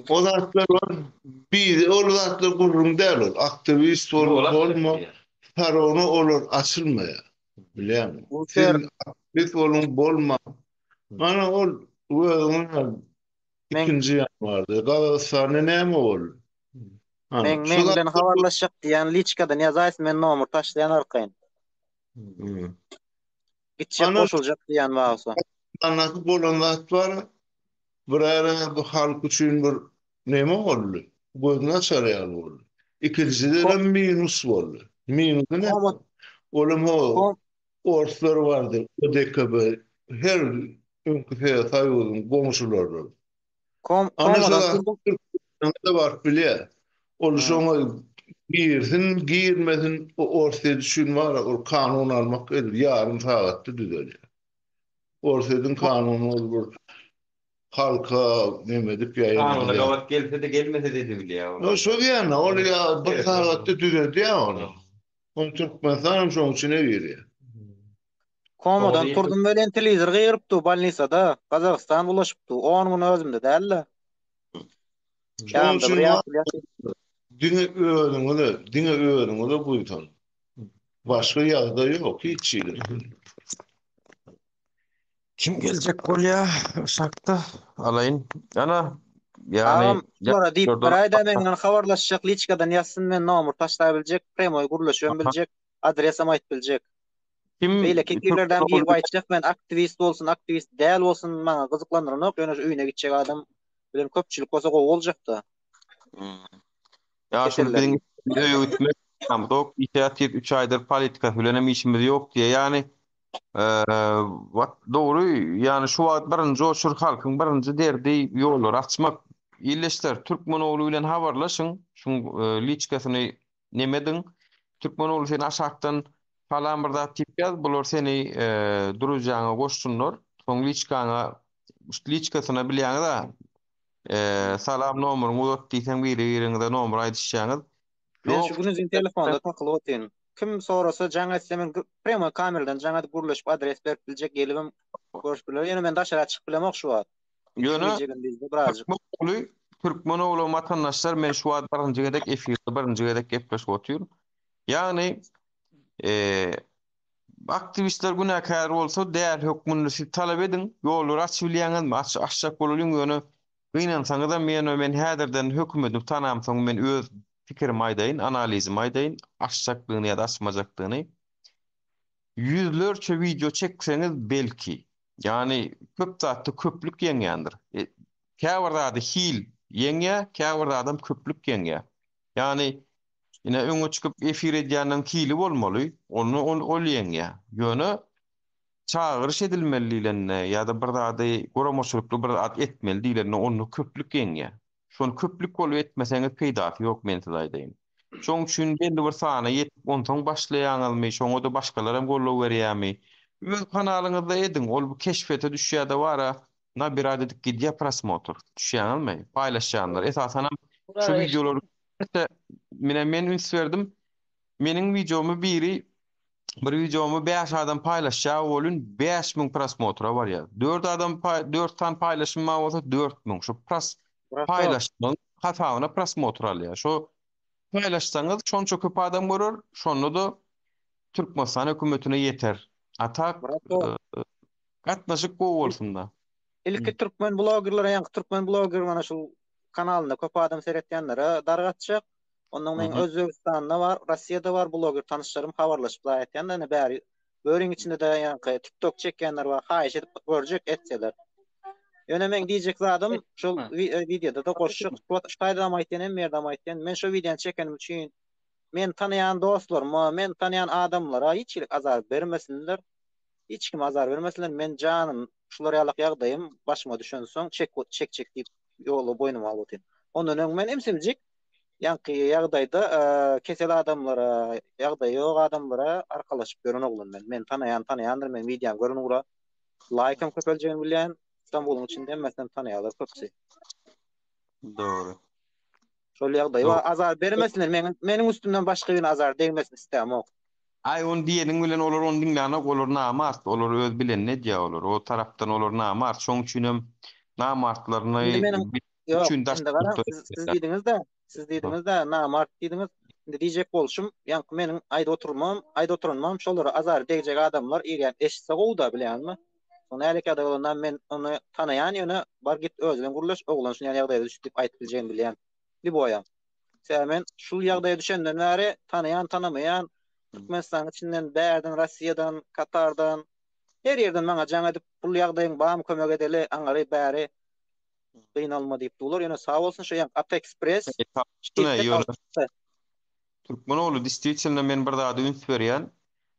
O zatlar bar. Bir ol zatlar gürrüň däl ol. Aktiwist bol, bolma. Sarona olar açylmaýar. Bilýäňmi? Siz aktiwist boluň, bolma. Ana ol özüňe ikinji ýanwarda Gazagystanda näme boldy?
Meň meň bilen habarlaşjak diýýän liçkadan ýazaýsyn men nomer taşlaýan arkaýyn. Gitjek goşuljak diýýän bolsa.
Anasy bolan zat bar. Bir ara bu halk üçin bir neme boldy. Gözüni açar ýaly boldy. Ikinjiden minus boldy. Minusy ne? Olam ho orslar bardy. ODKB her öňki Soýuzyň goňşulary.
Kom
Ana şo
komadan
zat
turup
Türkmenistana-da baryp bilýär. Ol şoňa girsin, girmesin, o Orsýet üçin bar-a, ol kanun almak edil ýarym sagatda düzelýär. Orsýetiň kanuny ol bir halka neme edip
Kanuna
ýaýradylýar.
gabat gelse-de gelmese-de edibilýär ol.
Ýa şo diýýän-de, ol ýa bir sagatda düzedýär ony. Ony Türkmenistan hem şoň içine girýär.
Komadan turdum welin telewizor gygyrypdy bolnisada, Gazagystan bulaşypdy. On gün özümde däldi.
Şoň
Ýanymda bir
üçin
ýaşuly ýatyr.
diňe özüňize, diňe özüňize buýsan. Başga ýagdaý ýok hiç hili.
Kim geljek bolýa aşakda alaýyn. Ana ýagny
Agam şulara diýip biraýda meň bilen habarlaşjak liçkadan ýazsyn men nomer taşlap biljek premoý gürleşibem biljek adresem aýyt biljek.
Kim
Beýleki efirlerden girip aýtjak men aktiwist bolsun aktiwist däl bolsun maňa gyzyklandyranok ýöne şu öýüne gitjek adam bilen köpçülik bolsa gowy boljakda.
Ýa şul biziň öýe gitmek ýok işe ýatyr 3 aýdyr politikasy bilenem işimiz ýok diýe ýagny Dogry, ýagny şu wagt birinji oçur halkyň birinji derdi ýollary açmak. Ildeşler, Türkmenogly bilen habarlaşyň, şuň liçkasyny neme ediň. Türkmenogly sen aşakdan salam bir zat diýip ýaz, bular seni družýaňa goşsunlar. Soň liçkaňa, liçkasyna bilýäňiz-a, salam nomeryňy uzat diýseň biri-biriňize nomer aýdyşýaňyz.
Men şu gün uzyn telefonda takylyp otyryn. Kim sorasa jaň etse men prýamoý kameradan jaň edip gürleşip adres berip biljek gelibem görüşip biler. Ýöne men daşara çykyp bilemok şu wagt.
Ýöne
Gije gündizde birazjyk.
Türkmen ogly Türkmen ogly watandaşlar men şu wagt birinji gezek efirde birinji gezek gepleşip otyryn. Ýagny aktiwistler günäkär bolsa däl hökmünde siz talap ediň. Ýollary açybilýäňizmi? Aç açjak bolalyň ýöne Gynansaňyzam ýöne men häzirden hökümedi tanamsoň men öz pikirimi aýdaýyn, analizimi aýdaýyn, açjakdygyny ýa-da açmajakdygyny. Ýüzlerçe wideo çekseňiz belki. Ýagny köp zatda köplük ýeňýändir. Käbir zady hil ýeňýär, käbir zadam köplük ýeňýär. Ýagny ine öňe çykyp efir edýäniň hili bolmaly, onda ol ol ýeňýär. Ýöne çagyryş edilmeli diýlende ýa-da bir zady guramaçylykly bir zat etmeli diýlende onda köplük ýeňýär. Şony köplük bolup etmeseňiz peýdasy ýok men size aýdaýyn. Şoň üçin belli bir sana ýetip onsoň başlaýaňyzmy şoňa-da başgalaram goldaw berýärmi? Öz kanalyňyzda ediň ol bu keşfete düşýärde bara nabirat edip gidýär prosmotr. Düşýäňizmi? Paýlaşýanlar esasanam şu wideolary mine men üns berdim meniň wideomy biri Bir wideomy 5 adam paýlaşýar welin 5000 prosmotra barýar. 4 adam 4 sany paýlaşym bar bolsa 4000. Şu pros paýlaşmagyň hasabyna prosmotr alýar. Şu paýlaşsaňyz şonça köp adam görer, şonda-da Türkmenistan hökümetine ýeter. A tak gatnaşyk gowy bolsun-da.
Ilki türkmen blogerlere ýaňky türkmen bloger mana şu kanalynda köp adam seretýänlere dargatjak. Ondan meň Özbegistanda bar, Rossiýada bar bloger tanyşlarym habarlaşyp zaý etýän ine bäri böriň içinde-de ýaňky TikTok çekýänler bar, haýyş edip görjek etseler. Ýöne meň diýjek zadym şol wideoda-da goşjak, şu taýdanam aýtýan, hemme ýerdem aýtýan, men şo wideony çekenim üçin men tanaýan dostlaryma, men tanaýan adamlara hiç hili azar bermesinler. Hiç kime azar bermesinler. Men janym şular ýalak ýagdaýym başyma düşensoň çek çekjek diýip ýola boýnuma alyp otyryn. Ondan öň men emsimjik Ýaňky ýagdaýda kesel adamlara, ýagdaýy ýok adamlara arkalaşyp ýören oglan men. Meni tanaýan tanaýandyr, meniň wideomy gören ugra laýkam köpeljegini bilýän. Stambulyň içinde hemmesinem tanaýarlar köpüsi.
Dogry.
Şol ýagdaý bar. Azar bermesinler. Meniň meniň üstümden başga birine azar degmesin islämok.
Aý ony diýeniň bilen olar ony diňlänok, olar namart, olar öz bilenini edýär olar. O tarapdan olar namart. Şoň üçinem namartlaryny
Indi meniň Ýok,
üçin daş
indi garaň, siz, siz diýdiňiz-de, siz diýdiňiz-de, namart diýdiňiz. Indi diýjek bolşum, ýaňky meniň aýdyp oturmam, aýdyp oturanymam şolara azary degjek adamlar irýän eşitse gowy-da, bilýäňizmi? Soň nälik ýagdaý bolanda men ony tanaýan ýöne bar git özi bilen gürleş, oglan şunýan ýagdaýda düşdi diýip aýdyp biljegini bilýän. Lýuboýam. Sebäbi men şul ýagdaýa düşenden bäri tanaýan, tanamaýan Türkmenistanyň içinden, bärden, Rossiýadan, Katardan, her ýerden maňa jaň edip, pul ýagdaýyň barmy kömek edeli, aňary, bäri. Gynalma diýip durlar. Ýöne sag bolsun şu ýaňky Atexpress şirket alyp çykdy.
Türkmen ogly distwitelno men bir zada üns berýän.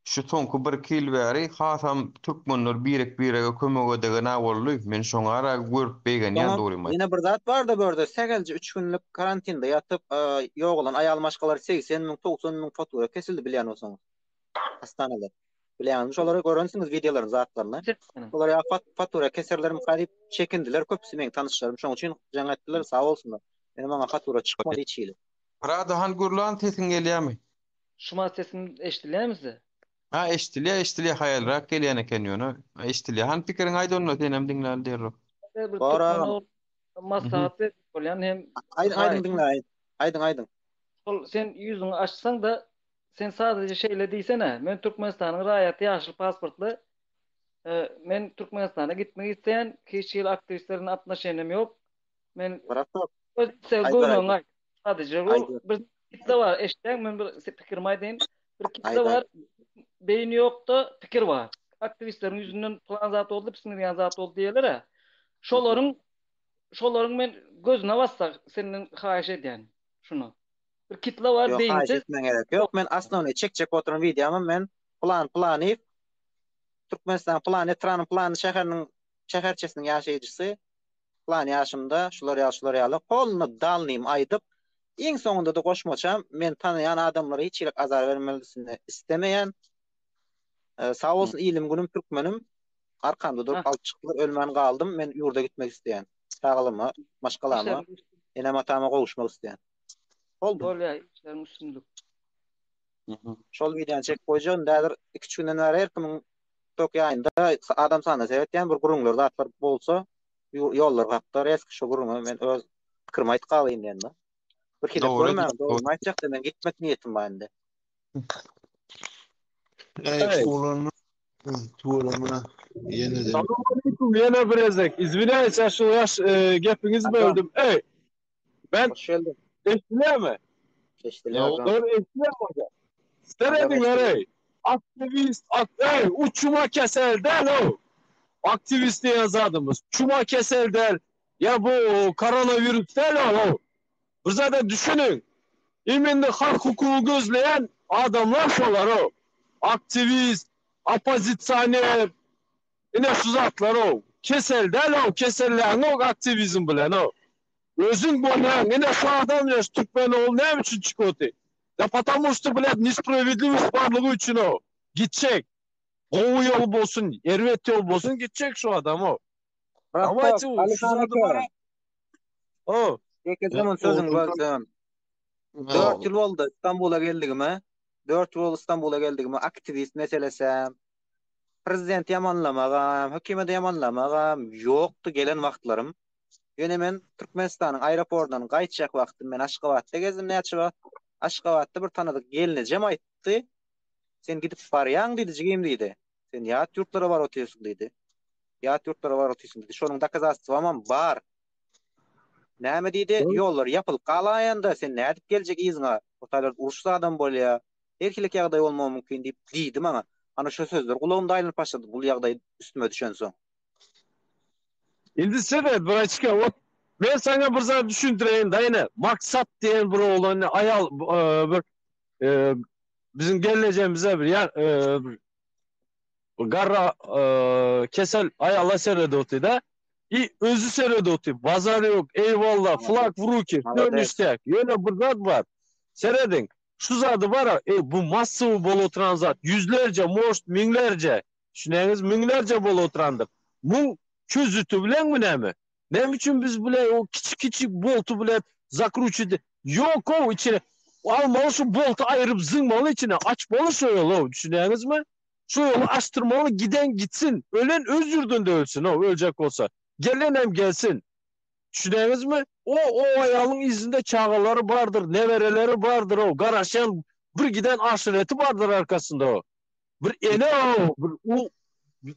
Şu soňky bir iki ýyl bäri hasam türkmenler birek birege kömek edegena boldy. Men şoňara görüp begenýän
Soňam
dogrymy aýtsam.
ýene bir zat barda bu ýerde sähelje üç günlük karantinde ýatyp ýogalan aýal maşgalar 80 müň 90 müň fatura kesildi bilýän bolsaňyz. Hassanalar. Bilýäňizmi şolary görensiňiz wideolaryny zatlaryny. Olar ýa fatura keserlermika diýip çekindiler köpüsi meň tanyşlarym şoň üçin jaň etdiler sag bolsunlar. Ýöne maňa fatura çykmady hiç hili.
Prado han gürlan sesiň gelýämi?
Şumat sesim eşdilýärmi size?
Ha eşdilýär eşdilýär haýalrak gelýän eken ýöne eşdilýär. Han pikiriňi aýt onda senem diňläli derrew.
Bir
Bor
türkmen
agam.
ogly maslahat berjek bolýan hem
Aýdyň aýdyň diňläýin. Aýdyň aýdyň.
Şol sen ýüzüňi açsaň-da sen sadece şeýle diýsene, men Türkmenistanyň raýaty ýaşyl pasportly, men Türkmenistana gitmek isleýän, hiç hili aktiwistler bilen atnoşeniýam ýok. Men
Bratok.
Öz isleg göwnüňi aýt. Sadece ol bir kitle bar, eşitýäňmi? Men bir pikirimi aýdaýyn. Bir kitle bar, beýni ýok-da, pikir bar. Aktiwistleriň ýüzünden plan zat boldy, pisiň zat boldy diýerler-ä. Şolaryň şolaryň men gözüne bassak, senden haýyş edýän şuny. Bir kitle bar
Ýok, haýyş
beýinsiz.
etmäň gerek ýok. Men osnownyý çekjek oturan wideomam men Plan Planyýew Türkmenistan Plan etranyň Plan şäheriniň şäherçesiniň ýaşaýjysy plan ýaşymda şular ýaly şular ýaly polny dalnym aýdyp iň soňunda-da goşmaça men tanaýan adamlara hiç hili azar bermelisini islemeýän sag bolsun ilim günüm türkmenim arkamda durup alyp çykdylar ölmän galdym men ýurda gitmek isleýän çagalyma maşgalama enem atama gowuşmak isleýän boldy.
Bolýar işleriň üstünlik.
Şol wideony çekip goýjak indi häzir iki üç günden bäri her kimiň tok ýaýynda adam sanyna seretýän bir gürrüňler zatlar bolsa ýollar hakda reski şo gürrüňe men öz pikirimi aýdyp galaýyn diýende. Bir hile görmäň dogrymy aýtjakda men gitmek niýetim bar indi.
Eý oglanlar tüweleme ýene-de.
Salam ýene bir gezek. Izwinýaýs ýa şu ýaş gepiňizi böldüm. Eý Ben
Hoş geldin.
Eşdilýärmi?
Eşdilýär.
Dur eşdilýärmi hoca? Serediňler ey. Aktivist, ak, ey, uçuma kesel däl o. Aktivist diýen zadymyz. Çuma kesel däl. Ya bu koronavirus däl o. Bir zada düşüniň. Imенно hak hukugy gözleýän adamlar şolar o. Aktivist, oppozisioner, ine şu zatlar o. Kesel däl o, keselläňok aktiwizm bilen o. Özüň bolýaň ine şu adam ýa şu türkmen ogly näme üçin çykyp otyr? Da потому что blýat nespravedliwost barlygy üçin o. Gitjek. Gowy ýol bolsun, erbet ýol bolsun gitjek şu adam o. Dawayte şu zady bara.
O. Ýeke zaman sözüň bölsem. 4 ýyl boldy Istanbula geldigime. 4 ýyl boldy Istanbula geldigime aktiwist meselesem, prezidenti ýamanlamagam, hökümeti ýamanlamagam ýokdy gelen wagtlarym. Ýöne men Türkmenistanyň aeroportundan gaýtjak wagtym men Aşgabatda gezdim näçe wagt. Aşgabatda bir tanadyk gelnejem aýtdy. Sen gidip barýaň diýdi jigim diýdi. Sen ýat ýurtlara baryp otyrsyň diýdi. Ýat ýurtlara baryp otyrsyň diýdi. Şonuň dokazatstwamam bar. Näme diýdi? Ýollar ýapylyp galaýanda sen nädip geljek yzyňa? O taýlarda uruş zadam bolýa. Her hili ýagdaý bolmagy mümkin diýip diýdi maňa. Ana şo sözler gulagymda aýlanyp başlady bul ýagdaý üstüme düşensoň.
Indi seret, braçka, ot men saňa bir zat düşündireýin da ine, Maksat diýen bir oglan aýal bir biziň gelnejemize bir ýa bir garra kesel aýala seredip otyr-da. I özi seredip otyr. Bazar ýok, eýwalla, flag w ruki, wsё niştýak. Ýöne bir zat bar. Serediň, şu zady bar-a, eý, bu massowy bolup oturan zat. Ýüzlerje, может, müňlerje. Düşünýäňiz, müňlerje bolup oturandyr. Muň çözüti bileňmi näme? Näme üçin biz bile o kiçi-kiçi bolty bile zakruçit Ýok-ow içine almaly şu bolty aýryp zyňmaly içine açmaly şo ýoly-ow düşünýäňizmi? Şo ýoly açdyrmaly giden gitsin ölen öz ýurdunda ölsün-ow öljek bolsa gelenem gelsin düşünýäňizmi? O o aýalyň yzynda çagalary bardyr nebereleri bardyr-ow garaşýan bir giden aşyreti bardyr arkasynda-ow. Bir ene o, bir u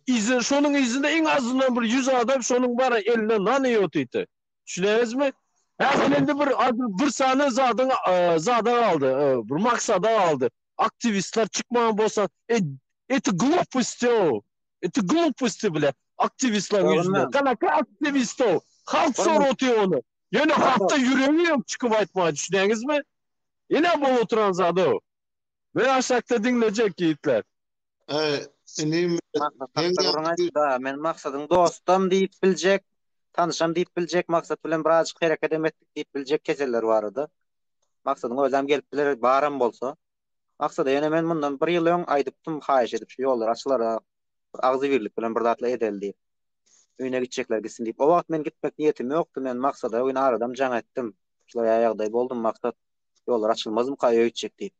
yzy şonuň yzynda iň azyndan bir 100 adam şonuň bara eline nan iýip otydy. Düşünýäňizmi? Häzir indi bir bir sany zadyň e, zada galdy, e, bir maksada galdy. Aktiwistler çykmagan bolsa, e, eti gluposti o. Eti gluposti bile aktiwistleriň ýüzünde. Kanaka aktiwist o. Halk sorup otyr ony. Ýöne halkda ýüregi ýok çykyp aýtmaga düşünýäňizmi? Ine bolup oturan zady o. Men aşakda diňlejek ýigitler.
Eý, inim,
Maksat gürrüň aýtda, men Maksadyň dostam diýip biljek, tanyşam diýip biljek, Maksat bilen birazjyk herekedem etdik diýip biljek keseller barada. Maksadyň özem gelip biler, baram bolsa. Maksada ýöne men mundan bir ýyl öň aýdypdym haýyş edip şu ýollar açylara bir agzybirlik bilen bir zatlar edeli diýip. Öýüne gitjekler gitsin diýip. O wagt men gitmek niýetim ýokdy. Men Maksada o gün aradam jaň etdim. Şular ýaly ýagdaý boldum Maksat ýollar açylmazmyka öýe gitjek diýip.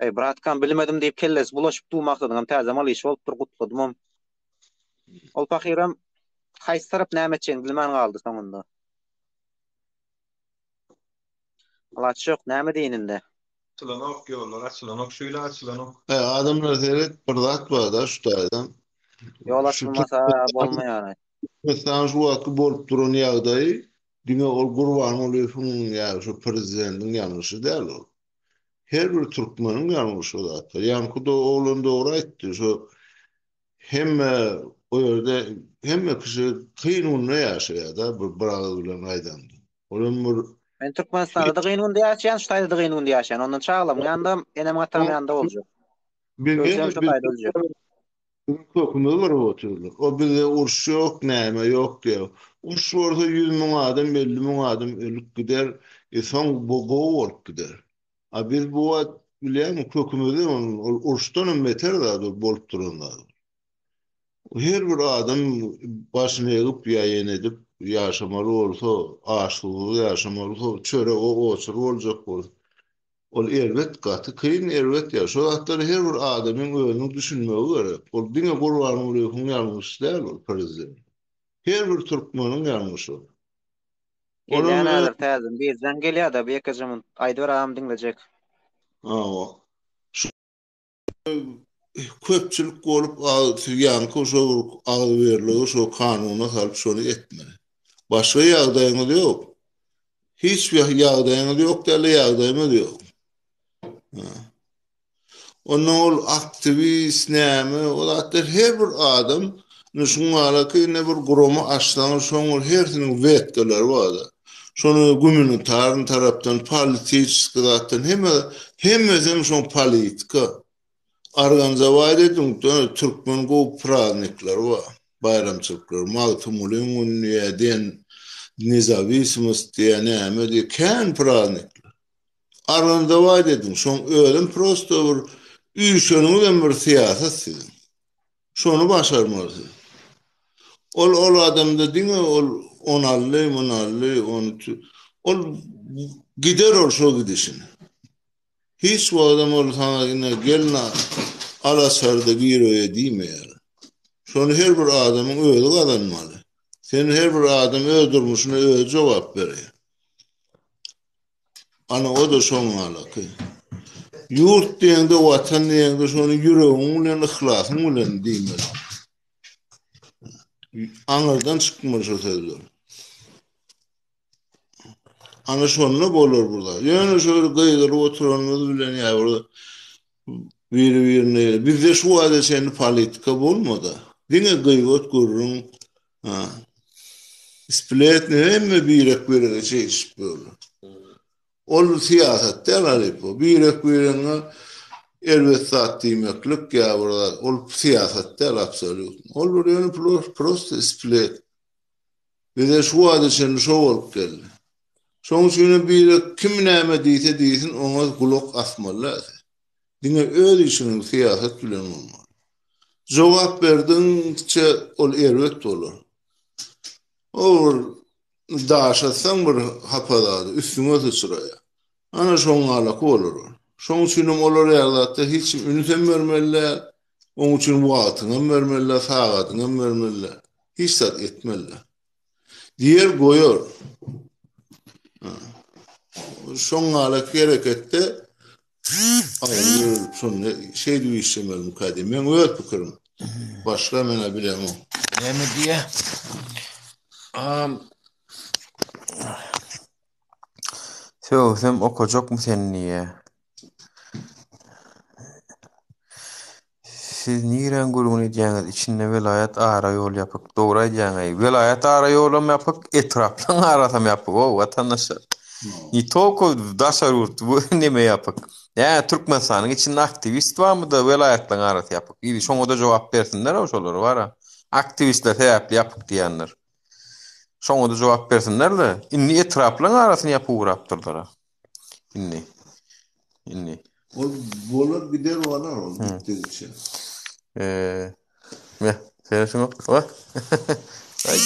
Eý bratkam bilmedim diýip kellesi bulaşyp dur Maksadyňam täze mal işi bolupdyr gutladymam. Ol pahyram haýsy tarap näme etjegini bilmän galdy soňunda. Alaç ýok näme diýin indi.
Açylanok ýollar açylanok şu ýyla açylanok.
He adamlar seret bir zat barda şu taýdan.
Ýol açylmasa bolmaýar.
Türkmenistanyň şu wagtky bolup duran ýagdaýy diňe ol Gurbangulyýewiň ýa şu prezidentiň ýalňyşy däl ol. Her bir türkmeniň ýalňyşy o zatlar. Ýaňky oglan dogry aýtdy şo hemme o ýerde hemme kişi kyn günde ýaşaýar-da bir bir agyz bilen aýdaňda. Olam bir
Men Türkmenistanda-da kyn günde ýaşaýan, şu taýda-da kyn günde ýaşaýan. Ondan çagalarymyň ýanynda, enem atam ýanynda boljak. Ölsem şu taýda öljek.
Biziň kökümizi gyryp otyrlar. O bizde uruş ýok, näme ýok diýýär. Uruş bolsa 100 müň adam, 50 müň adam ölüp gider, e soň bu gowy bolup gider. A biz bu wagt bilýäňmi kökümizi ol uruşdan hem beter zat ol bolup duran zat. Her bir adam başyny egip ýa ýene edip ýaşamaly bolsa, aç-susuz ýaşamaly bolsa, çörege oçur boljak bolsa, ol erbet gaty kyn erbet ýa. Şo zatlary her bir adamyň özüniň düşünmegi gerek. Ol diňe Gurbangulyýewiň ýalňyşy däl ol prezident. Her bir türkmeniň ýalňyşy ol.
Gelýän häzir täzeden bir jaň gelýär-de, bir ýekeje minut aýdyber agam diňlejek.
Hawa. Şu köpçülik bolup ýaňky şo bir agzybirligi şo kanuna salyp şony etmeli. Başga ýagdaýyňyz ýok. Hiç bir ýagdaýyňyz ýok däl, ýagdaýymyz ýok. Ondan ol aktiwist näme, o zatlar her bir adam indi şuň ýaly indi bir gurama açsaňyz şoň bir hersiniň wetkaleri bar-da. Şony gumanitarny tarapdan, politiçeski zatdan hemme hemmesem şoň politika. Arganzawaýt ediň, türkmen gowy praznikleri bar, baýramçylyklary. Magtymgulyň güni diýýär, den nezawisimost diýýär, näme diýýär, kän praznikler. Arganzawaýt ediň, şoň özem prosto bir üýşeniňizem bir syýasat siziň. Şony başarmaly siz. Ol ol adamda diňe ol ony aldy, muny aldy, ony ol gider ol şo gidişine. Hiç wagtam ol saňa ine gel al açarda gir öýe diýmeýär. Şony her bir adamyň özi gazanmaly. Sen her bir adam öz durmuşyna özi jogap berýär. Ana o-da şoň ýalyky. Ýurt diýeňde, Watan diýeňde şony ýüregiň bilen, yhlasyň bilen diýmeli. Aňyrdan çykmaly şo sözler. Ana şonda bolar bu zat. Ýöne şöyle gygyryp oturanymyz bilen ýa bir biri-birine bizde şu wagta çenli politika bolmady. Diňe gyýbat gürrüň, Ha. Spletni hemme birek-birege çeýişip ýörler. Ol syýasat däl halypa. Birek-biregiňe erbet zat diýmeklik ýa bir zat, ol syýasat däl absolýutno. Ol bir ýöne prosto splet. Bize şu wagta çenli şo bolup geldi. Şonuň üçin hem birek kim näme diýse diýsin oňa gulak asmaly däl. Diňe öz işiňiň syýasat bilen bolmaly. Jogap berdiňçe ol erbet bolar. O bir daş atsaň bir hapa zady üstüňe syçraýar. Ana şoň ýalaky bolar ol. Şoň üçinem olar ýaly zatda hiç kim ünsem bermeli däl, oň üçin wagtyňam bermeli däl, sagadyňam bermeli däl. Hiç zat etmeli däl. Diýer goýar. Şoň ýalaky hereketde Aýry bölüp şonda şeýdip işlemelimikä diýip. Meň öz pikirim. Başga men-ä bilemok.
Näme diýýä? Am Sögsem okajakmy seni diýýä. Siz niräň gürrüňini edýäňiz içinde welaýat ara ýol ýapyk dogry aýdýaňaý welaýat ara ýolam ýapyk etraplaň arasam ýapyk ow watandaşlar ne tolko daşary ýurt bu neme ýapyk nä Türkmenistanyň içinde aktiwist barmyda welaýatlaň arasy ýapyk ili şoňada jogap bersinler ow şolar bara aktiwistler sebäpli ýapyk diýenler şoňada jogap bersinlerde indi etraplaň arasyny ýapyp ugrapdyrlar indi. indi.
Ol bolar gider bolar ol gitdigiçe.
Eee, me, sen şuňa, wa. Aý.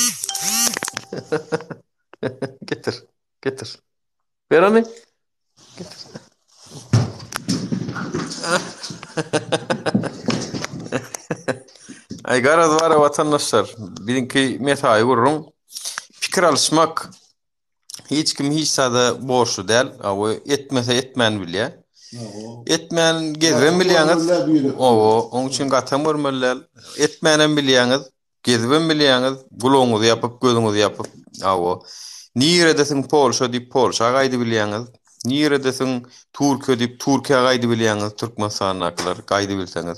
Getir, getir. Ber ony. Getir. Aý garaz bara watandaşlar, biziňki mesaýy gürrüň. Pikir alyşmak hiç kim hiç zada borçly däl. Awy etmese etmän bilýär. Etmän gezibem bilýäňiz. Owo, oň üçin gatam görmeli däl. Etmänem bilýäňiz. Gezibem bilýäňiz, gulagyňyzy ýapyp, gözüňizi ýapyp, hawa. Niredesiň Polşa diýip, Polşa gaýdybilýäňiz. Niredesiň Türkiýe diýip, Türkiýä gaýdybilýäňiz, Türkmenistandakylar gaýdybilseňiz.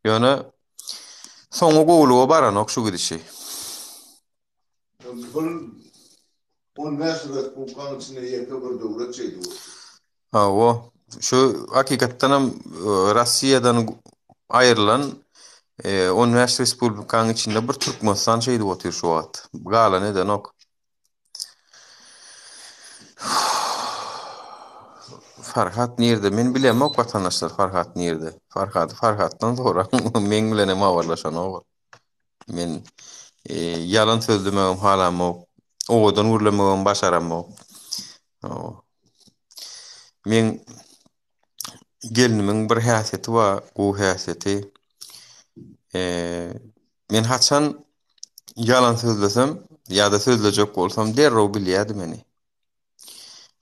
Ýöne soňy gowulyga baranok şu gidişi.
Bir 15 respublikanyň içinde ýeke bir döwlet şeýdip otyr.
Hawa, şu hakykatdanam Rossiýadan aýrylan 15 respublikanyň içinde bir Türkmenistan şeýdip otyr şu wagt. Galany edenok. Farhat nirde? Men bilemok watandaşlar Farhat nirde. Farhady Farhatdan soraň. Meň bilenem habarlaşanok ol. Men ýalan sözlemegem halamok. Owadan gürlemegem başaramok. Meň gelnimiň bir häsiýeti bar, gowy häsiýeti. Men haçan ýalan sözlesem ýa-da sözlejek bolsam derrew bilýärdi meni.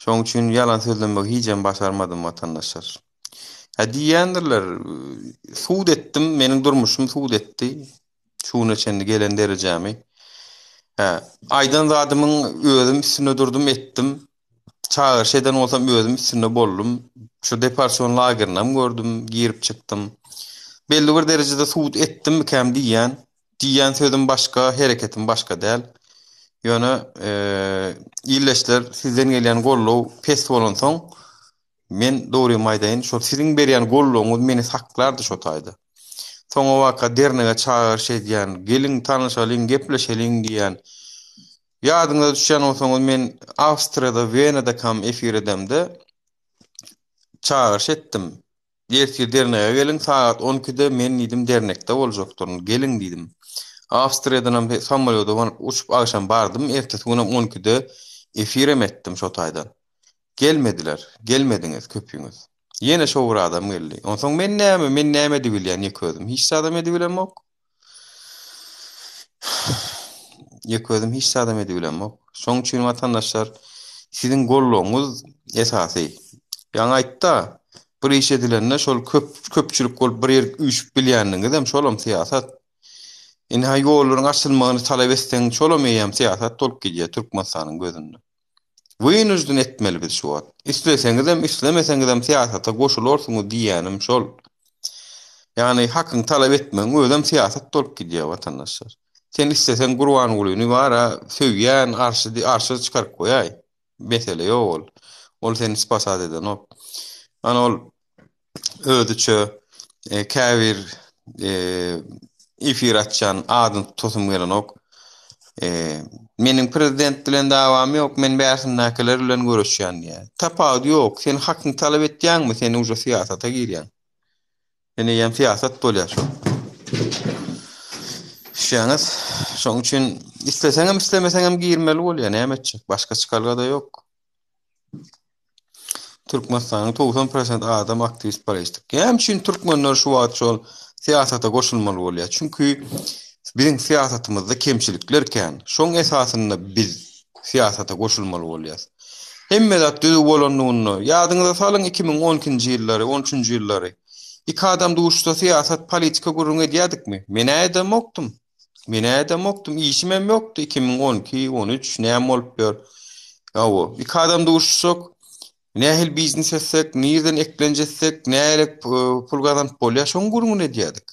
Şoň üçin ýalan sözlemegi hijem başarmadym watandaşlar. Hä diýýändirler, sud etdim, meniň durmuşym sud etdi. Şu güne çenli gelen derejämi. Hä, aýdan zadymyň özüm üstünde durdum, etdim. Çagyryş eden bolsam özüm üstünde boldum. Şu deporsion lagerinem gördüm, girip çykdym. Belli bir derejede sud etdimmikäm diýýän. Diýýän sözüm başga, hereketim başga däl. Ýöne ildeşler sizden gelýän goldaw pes bolansoň, men dogrymy aýdaýyn, şol siziň berýän goldawyňyz meni saklardy şo taýda. Soňabaka dernege çagyryş edýän, geliň tanyşalyň, gepleşeliň diýýän. Ýadyňyza düşýän bolsaňyz men Awstriýada, Wenadakam efir edemde çagyryş etdim. Ertir dernege geliň, sagat on ikide men diýdim dernekde boljakdyryn, geliň diýdim. Awstriýadanam samolýoda baryp uçup agşam bardym, ertesi günem on ikide efirem etdim şo taýdan. Gelmediler, gelmediňiz köpüňiz. Ýene şo bir adam geldi. Onsoň men näme, men näme edibilýän ýeke özüm? Hiç zadam edibilemok. Ýeke özüm hiç zadam edibilemok. Şoň üçin watandaşlar siziň goldawyňyz esasy. Ýaňy aýtda, bir iş edilende şol köp köpçülik bolup bir ýerik üýşüp bilýänligiňizem şolam syýasat. Ynha ýollaryň açylmagyny talap etseň şolam eýýäm syýasat bolup gidýär Türkmenistanyň gözünde. Wynujden etmeli biz şu wagt. Isleseňizem, islemeseňizem syýasata goşularsyňyz diýýänim şol. Ýagny hakyňy talap etmegiň özem syýasat bolup gidýär watandaşlar. Sen isleseň Gurbangulyny bara söýýän arşy arşa çykaryp goýaý. Mesele ýok ol. Ol seni spasat edenok. Ana ol özüçe käbir efir açýan adyny tutasym gelenok. Meniň prezident bilen dawam ýok, men bärsindäkiler bilen göreşýän diýýär. Tapawudy ýok. Sen hakyňy talap etýäňmi, sen uje syýasata girýäň. Sen eýýäm syýasat bolýar şol. Düşýäňiz? Şonuň üçin isleseňem, islemeseňem girmeli bolýar. Näme etjek? Başga çykalga-da ýok. Türkmenistanyň 90 prosent adam aktiwist politik. Näme üçin türkmenler şu wagt şol syýasata goşulmaly bolýar? Çünki biziň syýasatymyzda kemçilikler kän. Şoň esasynda biz syýasata goşulmaly bolýarys. Hemme zat düzüw bolandygynda, ýadyňyza salyň 2012-nji ýyllary, 13-nji ýyllary. Iki adam duşsa syýasat, politika gürrüň edýädikmi? Men-ä edemokdym. Men-ä edemokdym, işimem ýokdy 2012, 13 näme bolup ýör. Hawa, iki adam duşuşsak, nähili biznes etsek, nirden eklenç etsek, nähili pul gazanyp bolýar, şoň gürrüňini edýärdik.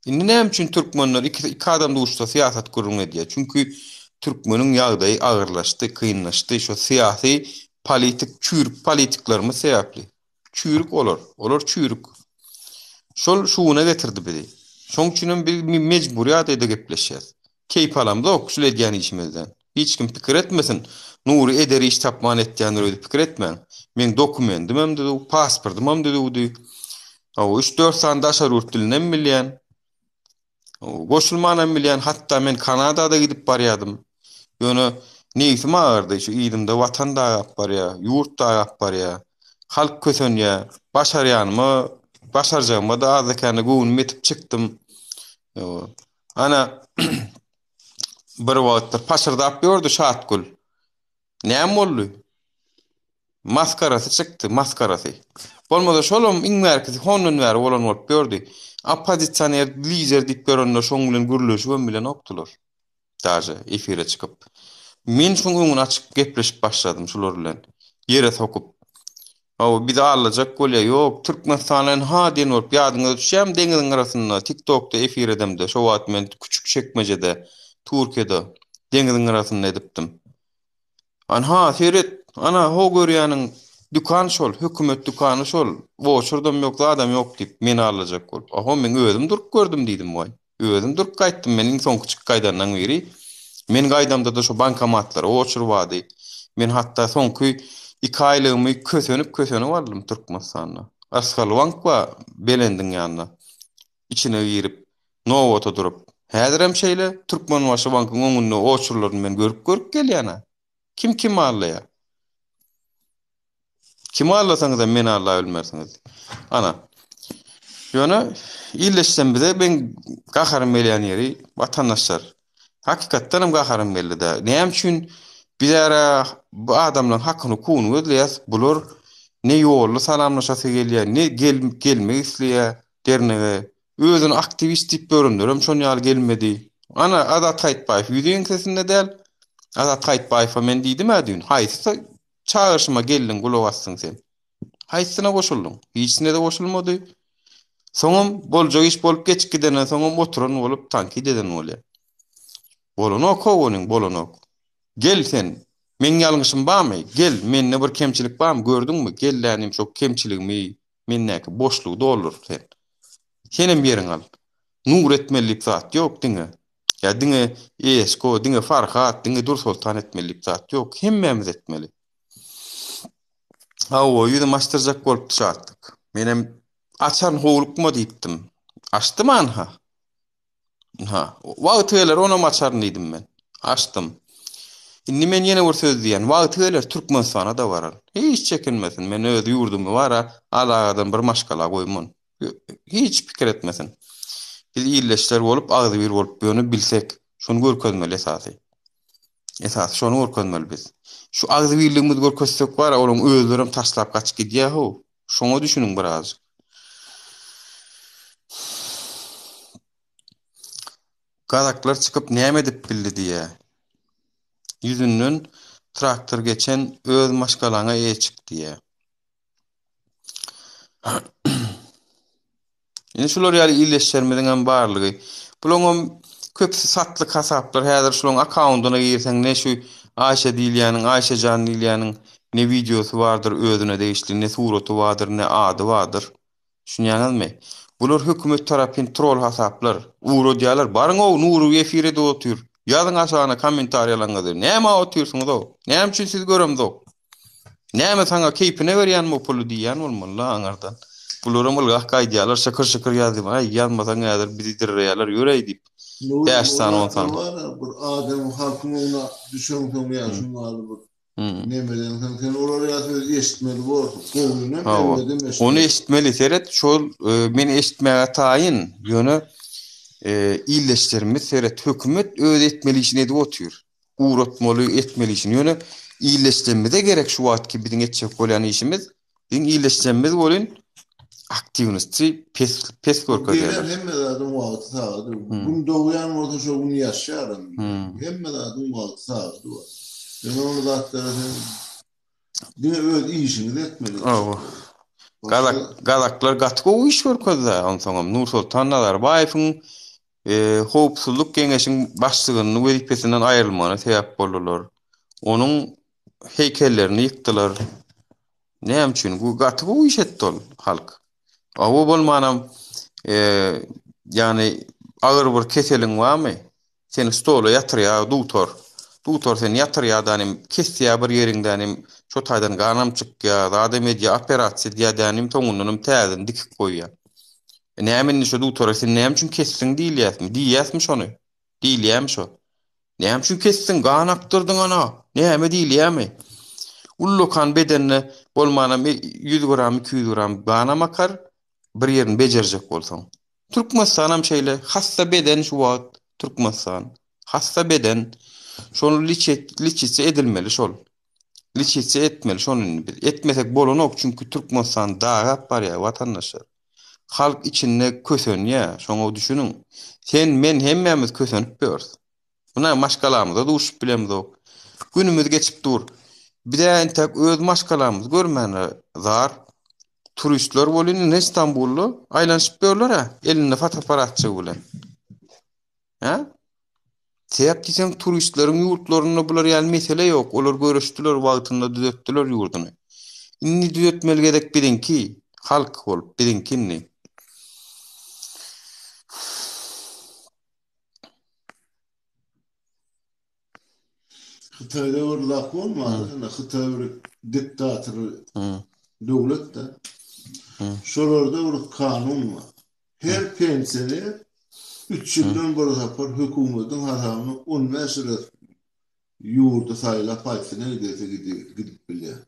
Indi näme üçin türkmenler iki, iki adam duşsa syýasat gürrüň edýär? Çünki türkmeniň ýagdaýy agyrlaşdy, kynlaşdy, şo syýasy politik, çüýrük politiklerimiz sebäpli. Çüýrük olar. Olar çüýrük. Şol şu güne getirdi bizi. Şoň üçinem biz mejbury ýagdaýda gepleşýäs. Keýp alamzok şul edýän işimizden. Hiç kim pikir etmesin.
Nury eder iş tapman etýändir öýdüp pikir etmäň. Meň dokumendimem düzüw, pasportymam düzüwdi. Hawa, üç-dört sany daşary ýurt dilinem bilýän. Goşulmanam bilýän, hatda men Kanada-da gidip barýadym. Ýöne nebsim agyrdy, şu yzymda Watan dagap barýa, ýurt dagap barýa, halk kösenýä. Başarýanyma, başarjagyma-da azda-kände göwnüm ýetip çykdym. Ana, bir wagtlar paşyrdap ýördi Şatgül. Näme boldy? Masgarasy çykdy, masgarasy. Bolmasa şolam iň bärkisi hondan bäri bolan bolup ýördi. Oppozisioner lider diýip ýörenler şoň bilen gürleşibem bilenokdylar. Daže efire çykyp. Men şoň öňüni açyp gepleşip başladym şular bilen. Ýere sokup. Hawa bizi aldajak bolýa. Ýok, Türkmenistan bilen ha diýen bolup ýadyňyza düşýärmi deňiziň gyrasynda TikTokda efir edemde şo wagt men küçük çekmejede Türkiýede deňiziň gyrasynda edipdim. Anha, seret, ana, ho görýäniň dükan şol, hökümet dükany şol, oçurdam ýok, zadam ýok diýip, meni aldajak bolup. Aho, men özüm durup gördüm diýdim, waý. Özüm durup gaýtdym, men iň soňky çykyp gaýdanlaň biri. Men gaýdamda-da şo bankomatlara oçur bardy. Men hatda soňky iki aýlygymy kösenip-kösenip aldym Türkmenistanda. Rysgal bank bar Belendiň ýanynda. Içine girip, nobata durup. Häzirem şeýle, Türkmenbaşy bankyň öňünde oçurlaryny men görüp-görüp gelýän-ä. Kim kimi aldaýar? Kimi aldasaňyzam meni aldap bilmersiňiz. Ana. Ýöne illeşsem bize meň gaharym gelýän ýeri watandaşlar. Hakykatdan hem gaharym geldi-de. Näme üçin biz ara bu adamlaryň hakyny hukugyny gözleýäs, bular ne ýolda salamlaşasy gelýär, ne gel gelmek isleýär dernege. Özüni aktiwist diýip ýörenlerem şon ýaly gelmedi. Ana, Azat Haýytbaýew ýüzi ýeňsesinde däl. Azat Haýytbaýewe men diýdim-ä düýn, haýsy çagyryşyma geldiň, gulak asdyň sen? Haýsysyna goşuldyň? Hiçsine-de goşulmady. Soňam boljak iş bolup geçip gidenden soňam oturan bolup tankyt eden bolýar. Bolanok-ow onuň, bolanok. Gel sen, meň ýalňyşym barmy? Gel, mende bir kemçilik barmy, gördüňmi? Gel-dä inim şo kemçiligimi Mendäki boşlugy doldur sen. Senem ýeriňi al. Nur etmeli diýip zat ýok diňe. Ýa diňe Esko, diňe Farhat, diňe Dursoltan etmeli diýip zat ýok. Hemmämiz etmeli. Hawa, ýüzüm açdyrjak bolupdy Şatlyk. Menem açaryn howlukma diýipdim. Açdym anha. Ha, wagty geler onam açaryn diýdim men. Açdym. Indi men ýene bir söz diýen. Wagty geler Türkmenistana-da bararyn. Hiç çekinmesin. Men öz ýurdumy bara alagadan bir maşgala goýman. Hiç pikir etmesin. Biz illeşler bolup, agzybir bolup ýöne bilsek, şony görkezmeli esasy. Esasy şony görkezmeli biz. Şu agzybirligimizi görkezsek bara olaryň özlerem taşlap gaçyp gidýär how. Şoňa düşüniň birazjyk. Gazaklar çykyp näme edip bildi diýýä. Ýüzünden traktor geçen öz maşgalaňa eýe çyk diýýä. Indi şular ýaly ildeşlerimiziň hem barlygy. Bulaňam köpüsi satlyk hasaplar. Häzir şulaň akkaundyna girseň ne şu Aýşe diýilýäniň, Aýşejan diýilýäniň ne wideosy bardyr özüne degişli, ne suraty bardyr, ne ady bardyr. Düşünýäňizmi? Bular hökümet tarapyn trol hasaplar. Ugradýarlar. Baryň-ow, Nury efir edip otyr. Ýazyň aşagyna kommentariýalaryňyzy. Nämä otyrsyňyz-ow? Näme üçin sizi göremzok? Näme saňa keýpine berýän bu puly diýýän bolmaly-la aňyrdan. Bularam ylgap gaýdýarlar, şykyr-şykyr ýazýar. Aý, ýazmasaň häzir bizi dirreýärler, ýöräý diýip.
Nury,
Bäş sany, on
o
sany.
bar-a, bir adamyň halkyň öňüne düşeňsoň ýa şuň ýaly bir Nemeden soň sen olar ýa söz eşitmeli borsuň. Gowyny hem
Hawa.
erbedem eşitmeli.
Ony eşitmeli. Seret, şol e, men eşitmäge taýyn. Ýöne e, ildeşlerimiz seret, hökümet öz etmeli işini edip otyr. Ugratmaly, etmeli işini. Ýöne ildeşlerimize gerek şu wagtky biziň etjek bolýan işimiz. Biziň ildeşlerimiz welin aktiwnosti pes pes
Gelen
görkezýärler.
hemme zadyň wagty sagady. Gün dogýan bolsa şo gün ýaşýaram. Hemme zadyň wagty sagady bar. Ýöne ol zatlara sen diňe öz işiňizi etmeli.
Hawa. Gazak gazaklar gaty gowy iş görkezdi onsoňam Nursoltan Nazarbaýewiň Howpsuzlyk geňeşiň başlygynyň wezipesinden aýrylmagyna sebäp boldular. Onuň heýkellerini ýykdylar. Näme üçin? Bu gaty gowy iş etdi ol halk. Awa bolmanam ýagny agyr bir keseliň barmy? Seni stola ýatyrýar dugtor. Dugtor seni ýatyrýar dänim, kesýär bir ýeriň dänim, şo taýdan ganam çykýar, zadam edýär, operasiýa edýär dänim, soňundanam täzeden dikip goýýar. E näme indi şo dugtora sen näme üçin kesdiň diýilýäsmi? Diýýäsmi şony? Diýilýärmi şo? Näme üçin kesdiň, gan akdyrdyň ana? Näme diýilýärmi? Ullakan bedende bolmanam 100 gram, 200 gram ganam akar, bir ýerini bejerjek bolsaň. Türkmenistanam şeýle, hassa beden şu wagt Türkmenistan. Hassa beden. Şony liçitse edilmeli şol. Liçitse etmeli şony indi biz. Etmesek bolanok çünki Türkmenistan dagap barýar watandaşlar. Halk içinde kösenýär, şoňa düşüniň. Sen, men hemmämiz kösenip ýörüs. Muna maşgalamyza duşup bilemzok. Günümiz geçip dur. Bizä entek öz maşgalamyzy görmäne zar. Turistler bolýan indi Istanbulda aýlanyşyp ýörler-ä, elinde fotoapparatjygy bilen. Hä? Sebäp diýseň turistleriň ýurtlarynda bular ýaly mesele ýok. Olar göreşdiler, wagtynda düzetdiler ýurduny. Indi düzetmeli gezek biziňki, halk bolup biziňki indi.
Hytaýda bir zakon bar, Hytaý bir diktator döwlet-de. Şolarda bir kanun bar. Her pensioner üç ýyldan bir sapar hökümetiň hasabyna 15 ýyla ýurdy saýlap haýsyna gidese gidip bilýär.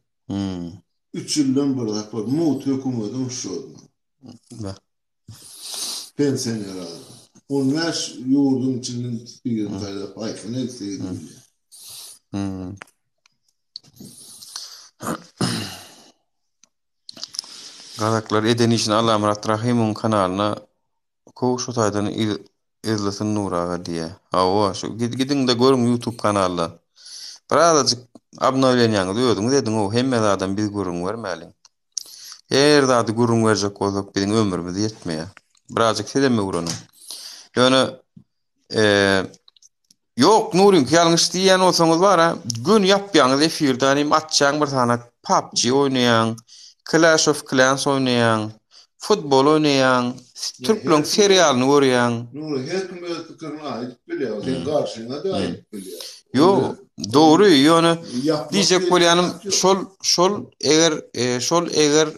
Üç ýyldan bir sapar mugt hökümetiň şodyna. Pensioner adam. 15 ýurduň içinden birini saýlap haýsyna gitse gidip bilýär.
Gazaklar eden işini Allamyrat Rahymyň kanalyna kow şu taýdan yzlasyn Nury aga diýýä. Hawa şu gidiňde görüň youtube kanalda. Birazajyk obnowleniýaňyzy özüňiz ediňow hemme zadam biz gürrüň bermäliň. Her zady gürrüň berjek bolsak biziň ömrümiz ýetmeýär. Birazajyk sizem öwreniň. Ýöne Ýok Nuryňky ýalňyş diýýän bolsaňyz bara göni ýapýaňyz efirden hem açýaň bir sany PUBG oýnaýaň, Clash of Clans oýnaýaň, futbol oýnaýaň, türkleriň serialyny görýäň.
Nury her kim öz pikirini aýdyp bilýär, seň garşyňa-da aýdyp bilýär.
Ýok, dogry, ýöne diýjek bolýanym şol şol eger şol eger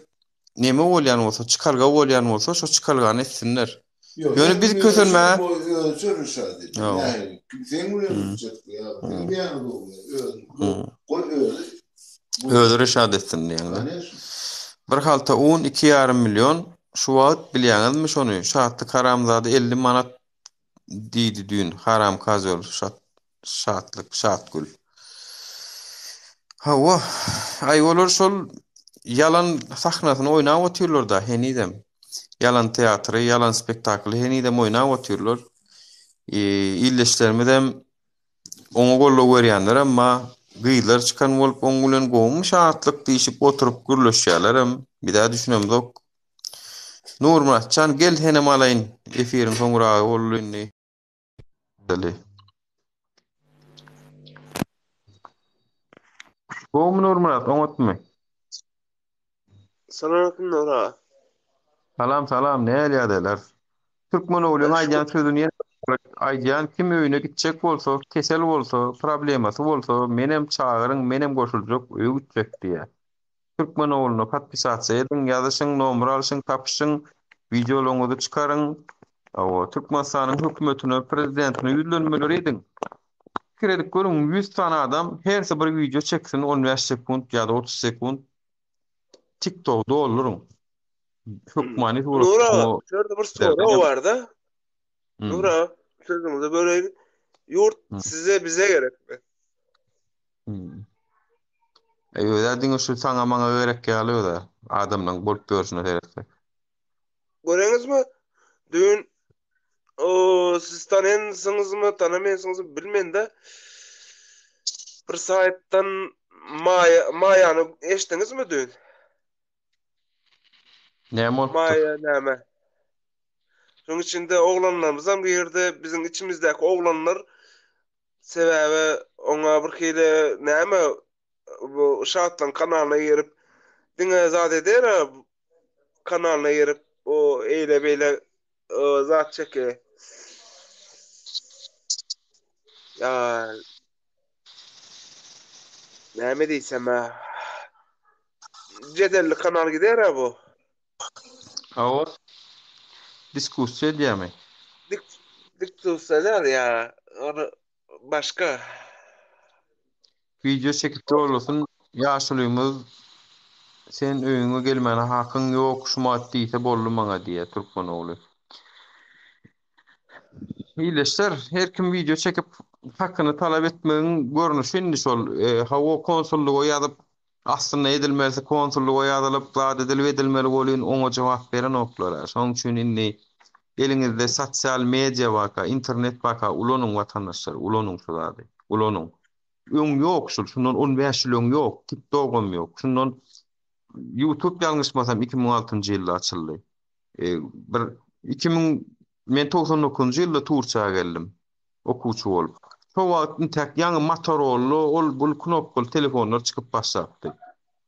neme bolýan bolsa, çykalga bolýan bolsa, şo çykalgany etsinler.
Ýöne
biz kösenmä.
Özüçe rüşat edýär. Nähili? Kim seň bilen gitjek ýa seň diýýäniň dogry. Özüň goý özi.
Özi rüşat etsin diýýäňdä. Bir halta un 2,5 million. Şu wagt bilýäňizmi şony? Şatlyk haramzada 50 manat diýdi düýn. Haram kozýol şat Şatlyk, Şatgül. Hawa, aý olar şol ýalan sahnasyny oýnap otyrlar-da henizem. Ýalan teatry, ýalan spektakly henizem oýnap otyrlar. Ildeşlerimizem oňa goldaw berýänlerem bar. Gyzlar çykan bolup oň bilen gowumy Şatlyk diýşip oturyp gürleşýärlerem. Biz-ä düşünemzok. Nurmyratjan gel senem alaýyn. Efiriň soňragy boldy indi. Deli. Gowmy Nurmyrat, oňatmy?
Salam Nur aga.
Salam salam, näl ýagdaýlar? Türkmen oglyň aýdýan sözüni ýene bir aýdýan kim öýüne gitjek bolsa, kesel bolsa, problemasy bolsa, menem çagyryň, menem goşuljak, öýe gitjek diýýär. Türkmen ogluna podpisasiýa ediň, ýazyşyň, nomer alşyň, tapyşyň, wideolaryňyzy çykaryň. Hawa, Türkmenistanyň hökümetine, prezidentine ýüzlenmeler ediň. Pikir edip görüň, 100 sany adam hersi bir wideo çeksin, 15 sekunt ýa-da 30 sekunt. TikTok dolduryň. Hökmany suratda
Nur aga,
oňa
şu ýerde bir sorag bar-da. Nur aga, sözüňizi böleýin. Ýurt size, bize gerekmi?
E özä diňe şu saňa maňa gerek ýaly özä. Adamlaň bolup ýörşüne seretsek.
Göreňizmi? Düýn o siz tanensiňizmi, tanamaýansyňyzmy bilmen-de. Bir saýtdan Maýa Maýany eşitdiňizmi düýn?
Näme bolupdyr?
Maýa näme? Şoň içinde oglanlarymyzam girdi. Biziň içimizdäki oglanlar Sebäbi oňa bir hili näme bu Şatlygyň kanalyna girip diňe zat eder kanalyna girip o eýle beýle zat çeke. Ýa. Näme diýsem-ä. Jedelli kanal gider-ä bu.
Hawa. Diskussiýa edýärmi?
Dik diktussiýa däl ýa ony başga.
Wideo çekip ýollasyn ýaşulymyz sen öýüňe gelmäne hakyň ýok şumat diýse boldy maňa diýýä türkmen ogly. Ildeşler her kim wideo çekip hakyny talap etmegiň görnüşi indi şol hawa konsullyga ýazyp Aslynda edilmelisi konsullyga ýazylyp, zat edilip edilmeli welin oňa jogap berenoklar-a. Şonuň üçin indi eliňizde sosial media barka, internet barka ulanyň watandaşlar, ulanyň şu zady. Ulanyň. Öň ýok şul, şundan 15 ýyl öň ýok, TikTogam ýok. Şundan YouTube ýalňyşmasam 2006-njy ýylda açyldy. E, bir 2000 men 99-njy ýylda Turkiýa geldim. Okuwçy bolup. Şo wagt intäk ýaňy Motorola ol bul knopkaly telefonlar çykyp başlapdy.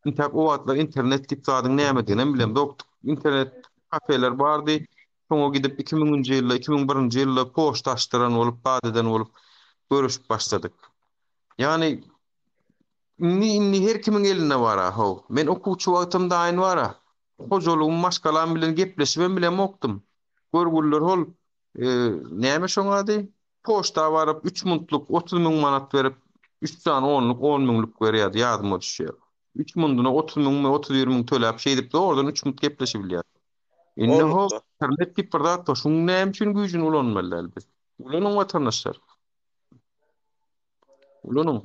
Intäk o wagtlar internet diýip zadyň nämediginem bilemzokdyk. Internet kafeler bardy. Şoňa gidip 2000-nji ýylda, 2001-nji ýylda poçta açdyran bolup, zat eden bolup görüşip başladyk. Ýagny indi indi her kimiň elinde bar-a how. Men okuwçy wagtym daýyn bar-a. Hojalygym, maşgalam bilen gepleşibem bilemokdym. Görgüliler hol Näme şoň ady? Poçta baryp üç muntlyk 30 müň manat berip, üç sany onluk on müňlük berýärdi, ýadyma düşýär. Üç munduna 30 müňmi, 31 müň töläp, şeýdip zordan üç munt gepleşibilýär. Indi ho,
Onlukda.
internet diýip bir zat bar. Şuň näme üçin güýjüni ulanmaly däl biz? Ulanyň watandaşlar. Ulanyň.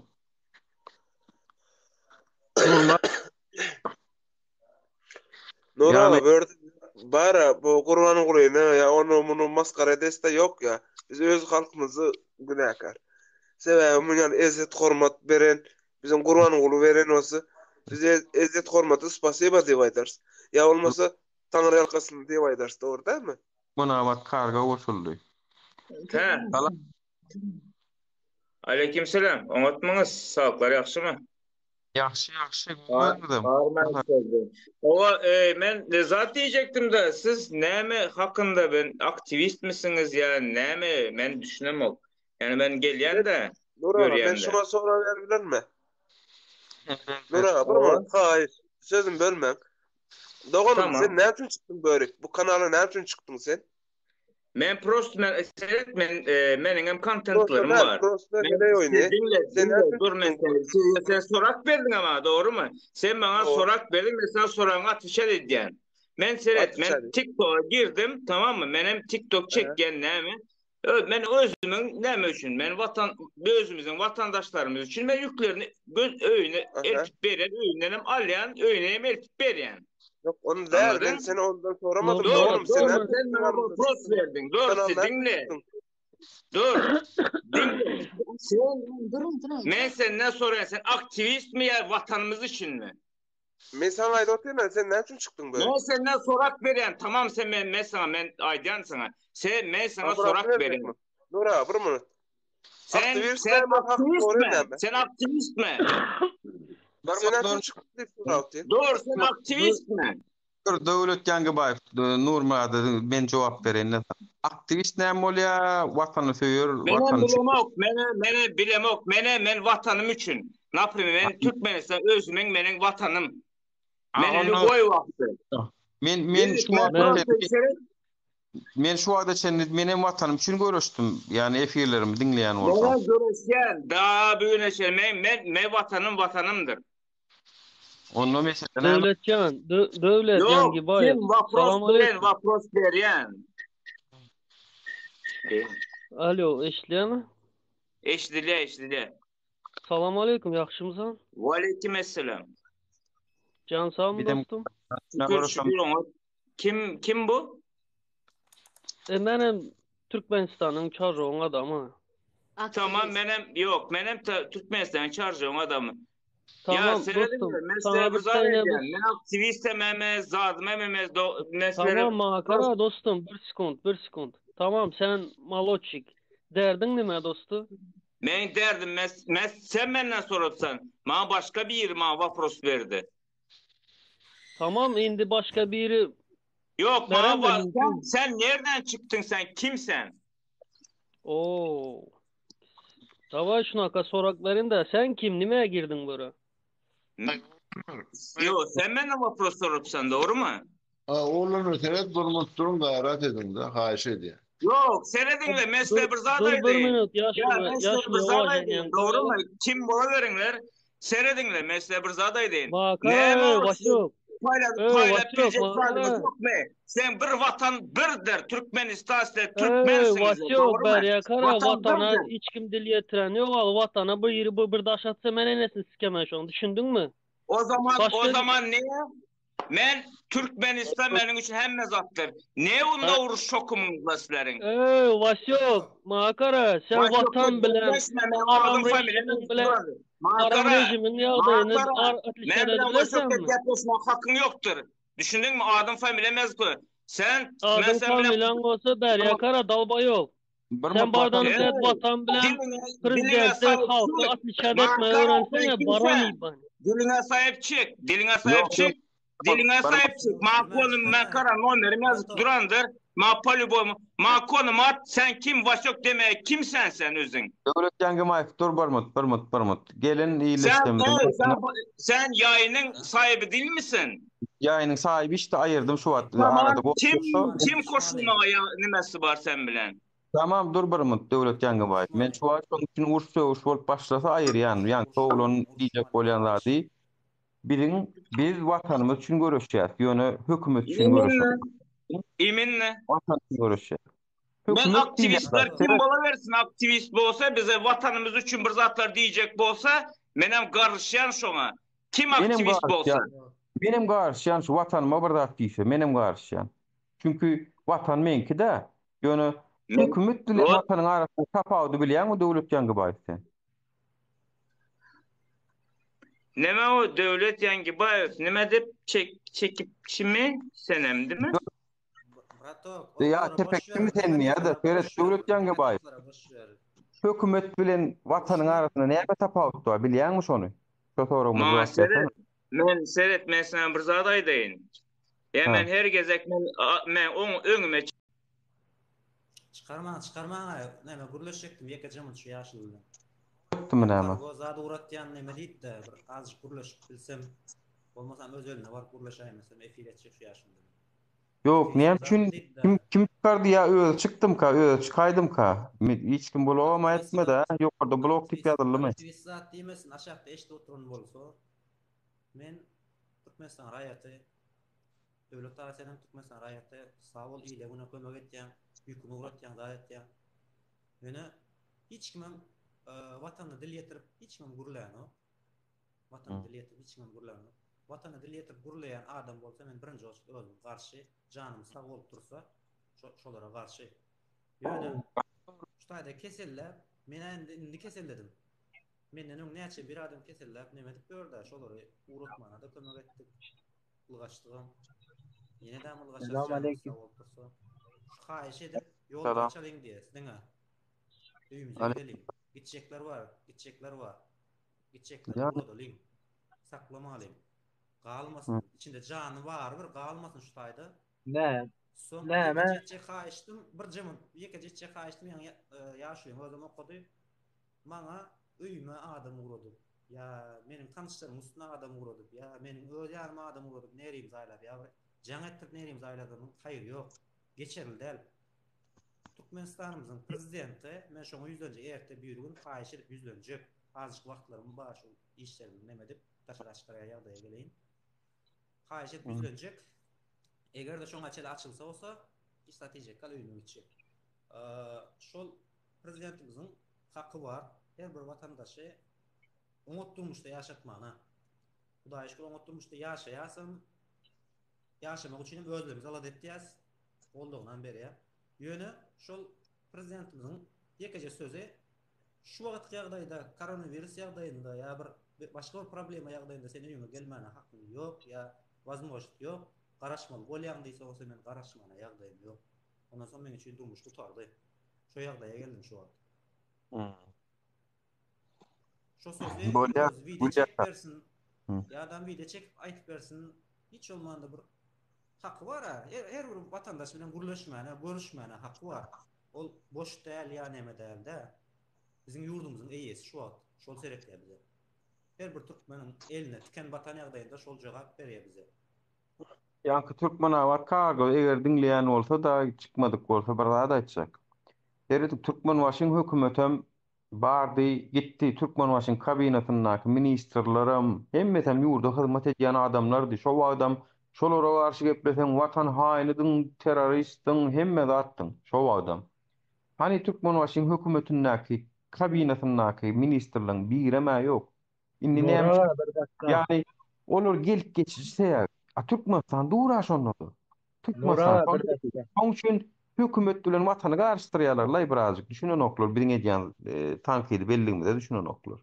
Nurmyrat
Nur
Ýagny
aga bördi bara bu Gurbangulyny ýa ony muny masgara edesde ýok ýa. Biz öz halkymyzy günäkär. Sebäbi munýan ezzet hormat beren biziň Gurbanguly beren bolsa biz ezzet hormaty spasiba diýip aýdarys. Ýa bolmasa Taňry ýalkasyn diýip aýdarys dogry dälmi?
Türkmenabat karga goşuldy.
Hä.
Salam.
Aleýkim salam. Oňatmyňyz? Saglyklar ýagşymy?
Ýagşy ýagşy gowyňyzam.
Owa men zat diýjekdim-de siz näme hakynda ben aktiwistmisiňiz ýa näme men düşünemok. Ýani men gelýän-de
Nur aga men
görýän-de.
şuňa sorag berip bilermi? Nur aga bir minut haýyş sözümi bölmäň. Doganym
Tamam.
sen näme üçin çykdyň börük? Bu kanala näme üçin çykdyň sen?
Men prost men seret men e, meniňem
Prosta
kontentlerim
däl,
bar.
prosta
Men
heleý oýny.
sen diňle,
Sen
diňle,
näme
dur men
üçin
sen, sen, sen sorak berdiň ama dogrymy? Sen maňa
Dogry.
sorak berdiň, men sana soragyňa atwyçat edýän. Men seret, men
Atwyçat et.
TikToka girdim, tamammy? Menem TikTok
Aha.
çekýän näme? Ö, men özümiň näme üçin? Men watan özümiziň watandaşlarymyz üçin men ýüklerini göz öýüne
Aha.
eltip berýän, öýündenem alýan, öýüne hem eltip berýän.
Ýok, ony däl, men
Anladyň?
seni ondan soramadym.
Dur,
Doganym, sen
dur,
näme
sen maňa wopros berdiň. Dur,
Kanal näme
diňle.
çykdyň?
Dur. Diňle. Sen, men senden soraýan, sen aktiwistmi ýa watanymyz üçinmi?
Men saňa aýdyp otyryn, sen näme üçin çykdyň böyle?
Men senden sorak berýän, tamam sen men, men saňa, men aýdýan saňa. Sen, men saňa
Abrak
sorak berýän.
berjekmi? Nur aga, bir minut.
Sen,
Aktiwist
sen
näme, hak
aktiwistmi?
soraýan näme?
Sen aktiwistmi?
Sen näme üçin çykdyň diýip sorap otyryn.
Dur, sen aktiwistmi?
Dur, Döwlet Ýangybaýew, Nurmyrada men jogap bereýin. Aktiwist näme bolýar? Watany söýer,
Menem
watany üçin.
bilemok, mene, mene bilemok, mene men watanym üçin. Naprimer, men Türkmenistan özümiň meniň watanym.
A
Men
onda
lýuboý wagty.
men men şu
Men
wagta
prosta
çenli
seret,
men şu wagta çenli menem watanym üçin göreşdim. Ýagny efirlerimi diňleýän bolsaň.
Mene göreşýän, da bu güne çenli men men men watanym watanymdyr.
Onda mesele näme?
Döwletjan, Dö- Döwlet
Ýok,
Ýangibaýew.
kim wopros
Salam
beren,
aleýkum.
wopros berýän.
Alo, eşidilýärmi?
Eşidilýär, eşidilýär.
Salam aleýkum, ýagşymysan?
Waleýkim esselam.
Jan sagmy
Bizem
dostum?
Şükür, şükür oňat. Kim kim bu?
E menem Türkmenistanyň Çarjowyň adamy.
Tamam menem ýok, menem Türkmenistanyň Çarjowyň adamy. Ýa
Tamam
serediň
dostum,
men
saňa
size
bir
bir zat
saniýe
aýdýan.
bir
Men aktiwistem emez, zadym emez, men sizlere
Tamam maňa gara dostum, bir sekunt, bir sekunt. Tamam sen maloçik. Derdiň nime dostu?
Men derdim men, men sen menden sorapsan, maňa başga biri maňa wopros berdi.
Tamam indi başga biri
Ýok, maňa
beren de
wa- sen,
mümkin.
sen nerden çykdyň sen kim sen?
Oo. Daway şunaka sorak berin de sen kim nime girdiň bura?
Ýok, sen menden wopros sorapsan, dogrymy?
A, oglanlar seret durmuş duruň gaýrat ediňde, haýyş edýän.
Ýok, serediňle, men size bir zat
Dur bir
aýdaýyn.
minut,
Ýa,
ýaşuly,
men size
ýaşuly
bir zat
ýuwaş
aýdaýyn,
edýän.
dogrymy? Kim bolaweriňler, serediňle, men size bir zat aýdaýyn.
Makara,
Näme
öý,
ol siz
Wasyok.
paýlap,
Öý,
paýlap
Wasyok,
biljek
makara.
zadyňyz ýokmy? Sen bir watan birdir, Türkmenistan sizler
Öý,
türkmensiňiz,
Wasyok,
dogrymy?
bärýä kara,
Watan
watana
birdir.
hiç kim dil ýetiren ýok, al watana bir ýeri bir bir daş atsa men enesini sikemen şoň, düşündiňmi?
O zaman, o
Başga
zaman ne? Men Türkmenistan meniň üçin hemme zatdyr. Ne onda uruş şokumyňyzda sizleriň?
Öý, Wasyok, maňa gara, sen
Wasyok
watan bilen,
gepleşme, men
haram
adym familiýam
režimiň bilen,
Maňa
haram
gara,
režimiň
maňa
ýagdaýyny
gara.
ar
Men
otlişat
bilen Wasyok
edibilersenmi?
gepleşmek hakyň ýokdur. Düşündiňmi? Adym familiýam ýazyp goý. Sen, men
Adyň
sen bilen
familiýaň bolsa bärýä gara, dalbaýok.
Bir
Sen
mut
bardan
watan
bilen
Ey,
watan bilen
diliňe, diliňe
prezidenti
sahip
halka
çyk.
otlişat
Maňa
etmegi
gara, sen
öwrensene, baran
kimsen?
iban.
Diliňe sahip çyk, diliňe sahip
Ýok, ýok.
çyk. Diliňe
Bir
sahip çyk. Maňa
Bilmän
konum, men
çykarma.
kara nomerim ýazyp
Bratok.
durandyr. Maňa polýubomy, maňa konum at, sen kim Wasyok demäge kimsen sen özüň?
Döwlet Ýangimaýew dur bir mut, bir mut, bir mut. Gelen
Sen,
illeşdemiziň
ey, sen,
başyna
sen ýaýynyň sahibi dilmisin?
ýaýynyň sahibi işte aýyrdym şu wagt
Tamam,
arada bolup
kim,
dursa.
kim koşulmaga ýa nimesi bar sen bilen?
Tamam dur bir mut Döwlet Ýangibaýew. Men şu wagt şonuň üçin uruş sögüş bolup başlasa aýyrýan. Ýaňky oglan diýjek bolýan zady biziň biz watanymyz üçin göreşýäs. Ýöne hökümet üçin göreşemok.
Iminne.
Watan üçin göreşýäs.
Men
Hökümet diýilýän
aktiwistler
zat.
kim
Seret
bolawersin aktiwist bolsa bize watanymyz üçin bir zatlar diýjek bolsa menem garyşýan şoňa. Kim
Menem
aktiwist bolsa.
garyşýan. Menem garyşýan şu watanyma bir zat diýse menem garyşýan. Çünki watan meňki-dä. Ýöne
Men
hökümet bilen
Ot
watanyň arasynda tapawudy bilýäňmi Döwlet Ýangibaýew sen?
Neme o Döwlet Ýangibaýew nime dip çek çekipçimi senem dimi?
Bratok,
Ýa
olara boş ver.
çepekçimi sen ýa-da seret
Negatiwlere boş ver.
Döwlet Ýangibaýew.
Negatiwlere boş ver.
Hökümet bilen watanyň arasynda näme tapawut bar bilýäňmi şony? Şo soragyma
Maňa
jogap
seret
bersene.
men seret men sana bir zat aýdaýyn. Ýa
Ha.
men her gezek men men oň öňüme
Çykarmaň, çykarmaň aý. Näme gürleşjekdim ýekeje munt şu ýaşuly bilen.
Etdimi näme?
Kargo zat ugratýan neme diýip-de bir azajyk gürleşip bilsem, bolmasam öz eline baryp gürleşäýmesem efir etjek şu ýaşuly bilen.
Ýok, näme
Aktiwist
üçin
zat diýip-de.
kim kim çykardy ýa özi çykdymka, özi çykaýdymka? Men hiç kim blogam
Aktiwist
etmedi
zat,
ha. Ýokarda blog diýip
aktiwist,
ýazyldymy?
aktiwist zat diýmesin, aşakda eşidip oturan bolsa, men Türkmenistan raýaty, Döwlet aga senem Türkmenistan raýaty, sag bol ile güne kömek etýäň, ýüküňi ugratýaň, zat etýäň. Ýöne hiç kimem watanyna dil ýetirip hiç kimem gürlänok. Watanyna dil ýetirip hiç kimem gürlänok. Watanyna dil ýetirip gürleýän adam bolsa men birinji oçurt özüm garşy, janym sag bolup dursa şolara garşy. Ýöne şu taýda keselläp, men-ä indi indi keselledim. Menden öň näçe bir adam keselläp neme edip ýördi, şolary ugratmana-da kömek etdik. Ylgaşdygam. Ýene-däm ylgaşarys
Salam
janymyz
aleýkum.
sag bolup dursa. Şu haýyş edip ýolumuzy
Salam.
açalyň diýýäs diňe. Öýümize gideliň. Gitjekler bar, gitjekler bar. Gitjekleri
Ýa
ugradalyň. Saklamalyň. Galmasyn. Içinde jany bary bir galmasyn şu taýda.
Nä?
Soň
Näme?
ýekeje etjek haýyşdym, birje munt, ýekeje etjek haýyşdym ýaňy ýaşulyň özem okady. Maňa öýüme adam ugradyp, ýa meniň tanyşlarymyň üstüne adam ugradyp, ýa meniň öz ýanyma adam ugradyp nerimizi aýlap, ýa bir jaň etdirip nerimizi aýladanyň haýry ýok. Geçerli däl. Türkmenistanymyzyň prezidenti, men şoňa ýüzlenjek, erte birigün haýyş edip ýüzlenjek. Azajyk wagtlarym bar şu işlerimi neme edip, daşary çykarýan ýagdaýa geleýin. Haýyş edip ýüzlenjek. Eger-de şoňa çenli açylsa bolsa, hiç zat diýjek däl, öýüme gitjek. Şol prezidentimiziň haky bar her bir watandaşy oňat durmuşda ýaşatmana. Hudaýa şükür oňat durmuşda ýaşaýasam, ýaşamak üçin hem özlerimiz alada etýäs, goldagynam berýär. Ýöne şol prezidentimiziň ýekeje sözi şu wagtky ýagdaýda koronawirus ýagdaýynda ýa bir başga bir problema ýagdaýynda sen öýüňe gelmäne hakyň ýok ýa wazmožnost ýok, garaşmaly bolýaň diýse bolsa men garaşmana ýagdaýym ýok. Ondan soň meň üçin durmuş gutardy. Şo ýagdaýa geldim şu wagt. Şo sözi
Bolýar,
özi wideo
bolýar.
çekip bersin. Ýa-da wideo çekip aýtyp bersin. Hiç bolmanda bir haky bar-a. Her, her bir watandaş bilen gürleşmäne, görüşmäne haky bar. Ol boş däl ýa neme däl-dä. Biziň ýurdumyzyň eýesi şu wagt. Şol seretýär bize. Her bir türkmeniň eline tiken batan ýagdaýynda şol jogap berýär bize.
Ýaňky Türkmenabat kargo eger diňleýän bolsa da çykmadyk bolsa bir zat aýtjak. Seredip Türkmenbaşyň hökümetem bardy gitdi Türkmenbaşyň kabinasyndaky ministrlerem hemmesem ýurda hyzmat edýän adamlardy şo wagtam şolara garşy gepleseň watan haýynydyň terroristdiň hemme zatdyň şo wagtam. Hany Türkmenbaşyň hökümetindäki kabinasyndaky ministrleň birem-ä ýok. Indi näme
Nura
üçin?
bir dakika.
Ýagny olar gelip geçiji sebäp. A Türkmenistan dur-a şonda-da. Türkmenistan
Nura
şonda
bir
dur.
dakika.
Şoň üçin hökümet bilen watany garyşdyrýarlar-laý birazjyk. Düşünenoklar biziň edýän tankydy belligimize düşünenoklar.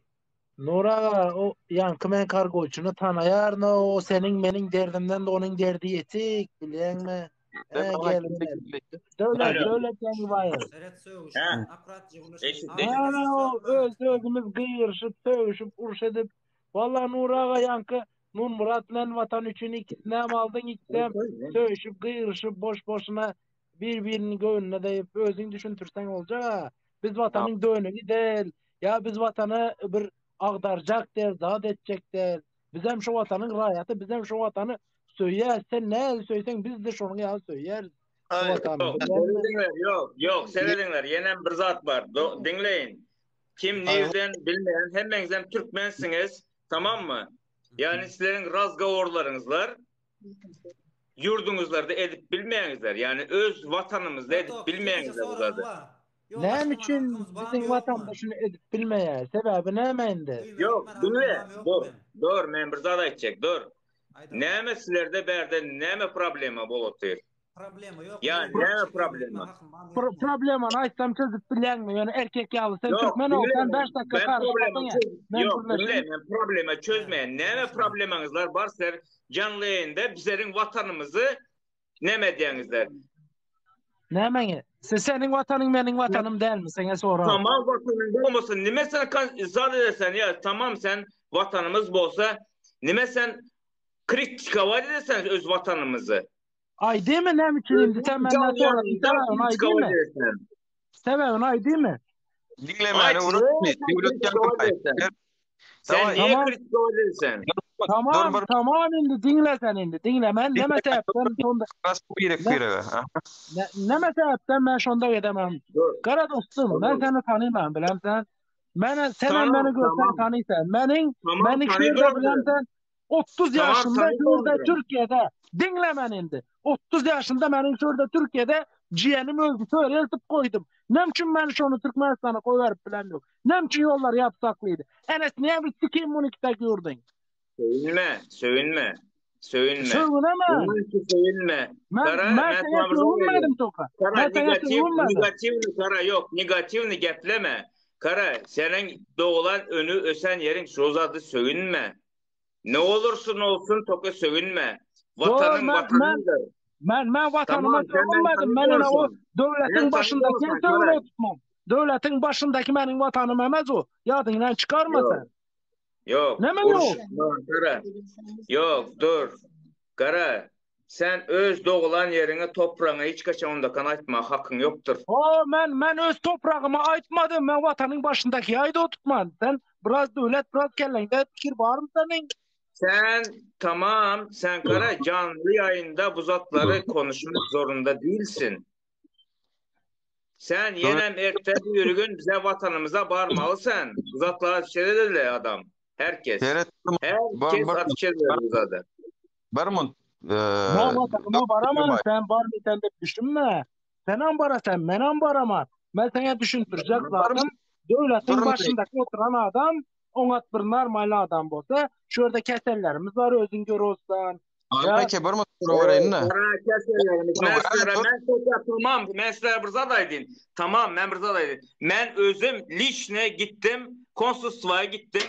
Nur aga o ýaňky men kargoçyny tanaýaryn o seniň meniň derdimden de onuň derdi ýetik bilýäňmi?
Ben
He
maňa
gel
kimde
gel.
kimde
Döwlet
Alo.
döwlet Ýaňybaýew.
Seret
Hä.
sögüşmän akkurat jigimleşmeli.
Eşit,
Adam
eşit.
Ana
siz
o
sögmäň.
öz özümiz gygyryşyp sögüşip uruş edip Walla Nur aga ýaňky Nurmyrat bilen Watan üçin ikisinem aldyň ikisem sögüşip gygyryşyp boş boşuna bir biriniň göwnüne degip özüň düşündirseň boljak-a. Biz watanyň dönügi däl, ýa biz watany bir agdarjak däl, zat etjek däl. Bizem şu watanyň raýaty, bizem şu watany söýýäs. Sen nähili söýseň, biz-de şonuň ýaly söýýäris şu watany.
Ýok, serediňler, ýok, ýok, serediňler, ýenem bir zat bar. Diňleýin. Kim nirden bilmeýän, hemmeňizem türkmensiňiz, tamammy? Ýagny sizleriň razgoworlaryňyzlar ýurduňyzlarda edip bilmeýäňizler. Ýagny öz watanymyzda edip
Bratok, ýekeje
bilmeýäňizler bu
soragym
zady.
bar. Ýol
Näme
açmaga
üçin
hakymyz barmy
biziň
ýokmy?
watanda şuny edip bilmeýär? Sebäbi näme indi?
Öýüme
Ýok,
gitmäne hakym
diňle,
barmy
dur,
ýokmy?
dur, men bir zat aýtjak, dur.
Aýdaly.
Näme sizlerde bärde näme problema bolup otyr?
Problema ýok,
Ýa
öýüme
näme
gitjek, öýüme gitmäge
problema?
hakym barmy
Pro
ýokmy?
problemany aýtsam çözüp bilýäňmi? Ýöne erkek ýaly sen
Ýok,
türkmen ol,
diňle,
sen
men
5 dakika
ben problema
garyşmasaň ýa.
çöz,
Men
ýok, diňle,
gürleşeyim.
men problema
Hä,
çözmeýän. Näme
gürleşme.
problemaňyzlar bar sizler janly ýaýynda bizleriň watanymyzy Näme edýäňizler?
Nämäňe? Se seniň watanyň meniň watanym dälmi? Seňe sorag.
Tamam watanyň bolmasa nime sen zat edersen ýa tamam sen watanymyz bolsa nime sen kritikowat edersen öz watanymyzy.
Aýdymy näme üçin indi sen menden soradyň sebäbini aýdymy? Sebäbini aýdymy?
Diňlemäne ugrukmy? Döwlet ýaňkybaýew.
Sen niye kritikowat edersen?
Tamam, tamam indi diňle sen indi. Diňle men näme sebäpden şonda
Birek birege.
Näme sebäpden men şonda edemem. Gara dostum, men seni tanyman bilem sen. Men sen hem meni görsen tanysan. Meniň meni şu ýerde bilem sen. 30 ýaşymda şu ýerde Türkiýede. Diňle men indi. 30 ýaşymda meniň şu ýerde Türkiýede jiýenim öldi, töre eltip goýdum. Näme üçin men şony Türkmenistana goýberip bilem ýok. Näme üçin ýollar ýapyp saklydy? Enes näme üçin kim muny kitak ýurduň?
Söýünme, söýünme. Söýünme.
Söýünemän.
Söýünme.
Men,
Gara,
men
men
sana
sana bir zat
söýünmedim toka.
Gara,
Men sana
negativ,
söýünmedim.
negatiwny gara ýok, negatiwny gepleme. Gara, seniň doglan öni ösen ýeriň şo zady söýünme. Ne olursun olsun toka sögünme. Watanyň watanyňdyr.
Men men watanyma sögünmedim. Men ene o döwletiň başyndaky sögünip oturmam. Döwletiň başyndaky meniň watanym emez o. Ýadyňdan çykarma sen.
Ýok.
Näme ýok?
Gara. Ýok, dur. Gara. Sen öz doglan ýeriňe topragyňa hiç haçan ondakan aýtmaga hakyň ýokdur.
O men men öz topragyma aýtmadym. Men watanyň başyndaky aýda oturtman. Sen biraz döwlet biraz kelleňde pikir barmy seniň?
Sen tamam sen gara janly ýaýynda bu zatlary konuşmak zorunda değilsin. Sen ýenem erte bir gün bize watanymyza barmaly sen. Bu zatlara ateş edeli adam. Herkes. Herkes ateş edeli bu zady.
Bir munt.
Men watanyma baraman sen barmysan diýip düşünme. Senem barasan, menem baraman. Men sana düşündirjek zadym, döwletiň başyndaky oturan adam oňat bir normal adam bolsa, şu ýerde kesellerimiz bar özüň görüp
Ake bir munt soraýyn-da.
Men sizlere men tamam men sizlere bir zat aýdyn. Tamam men bir zat aýdyn. Men özüm liçne gitdim, konsulstwaya gitdim.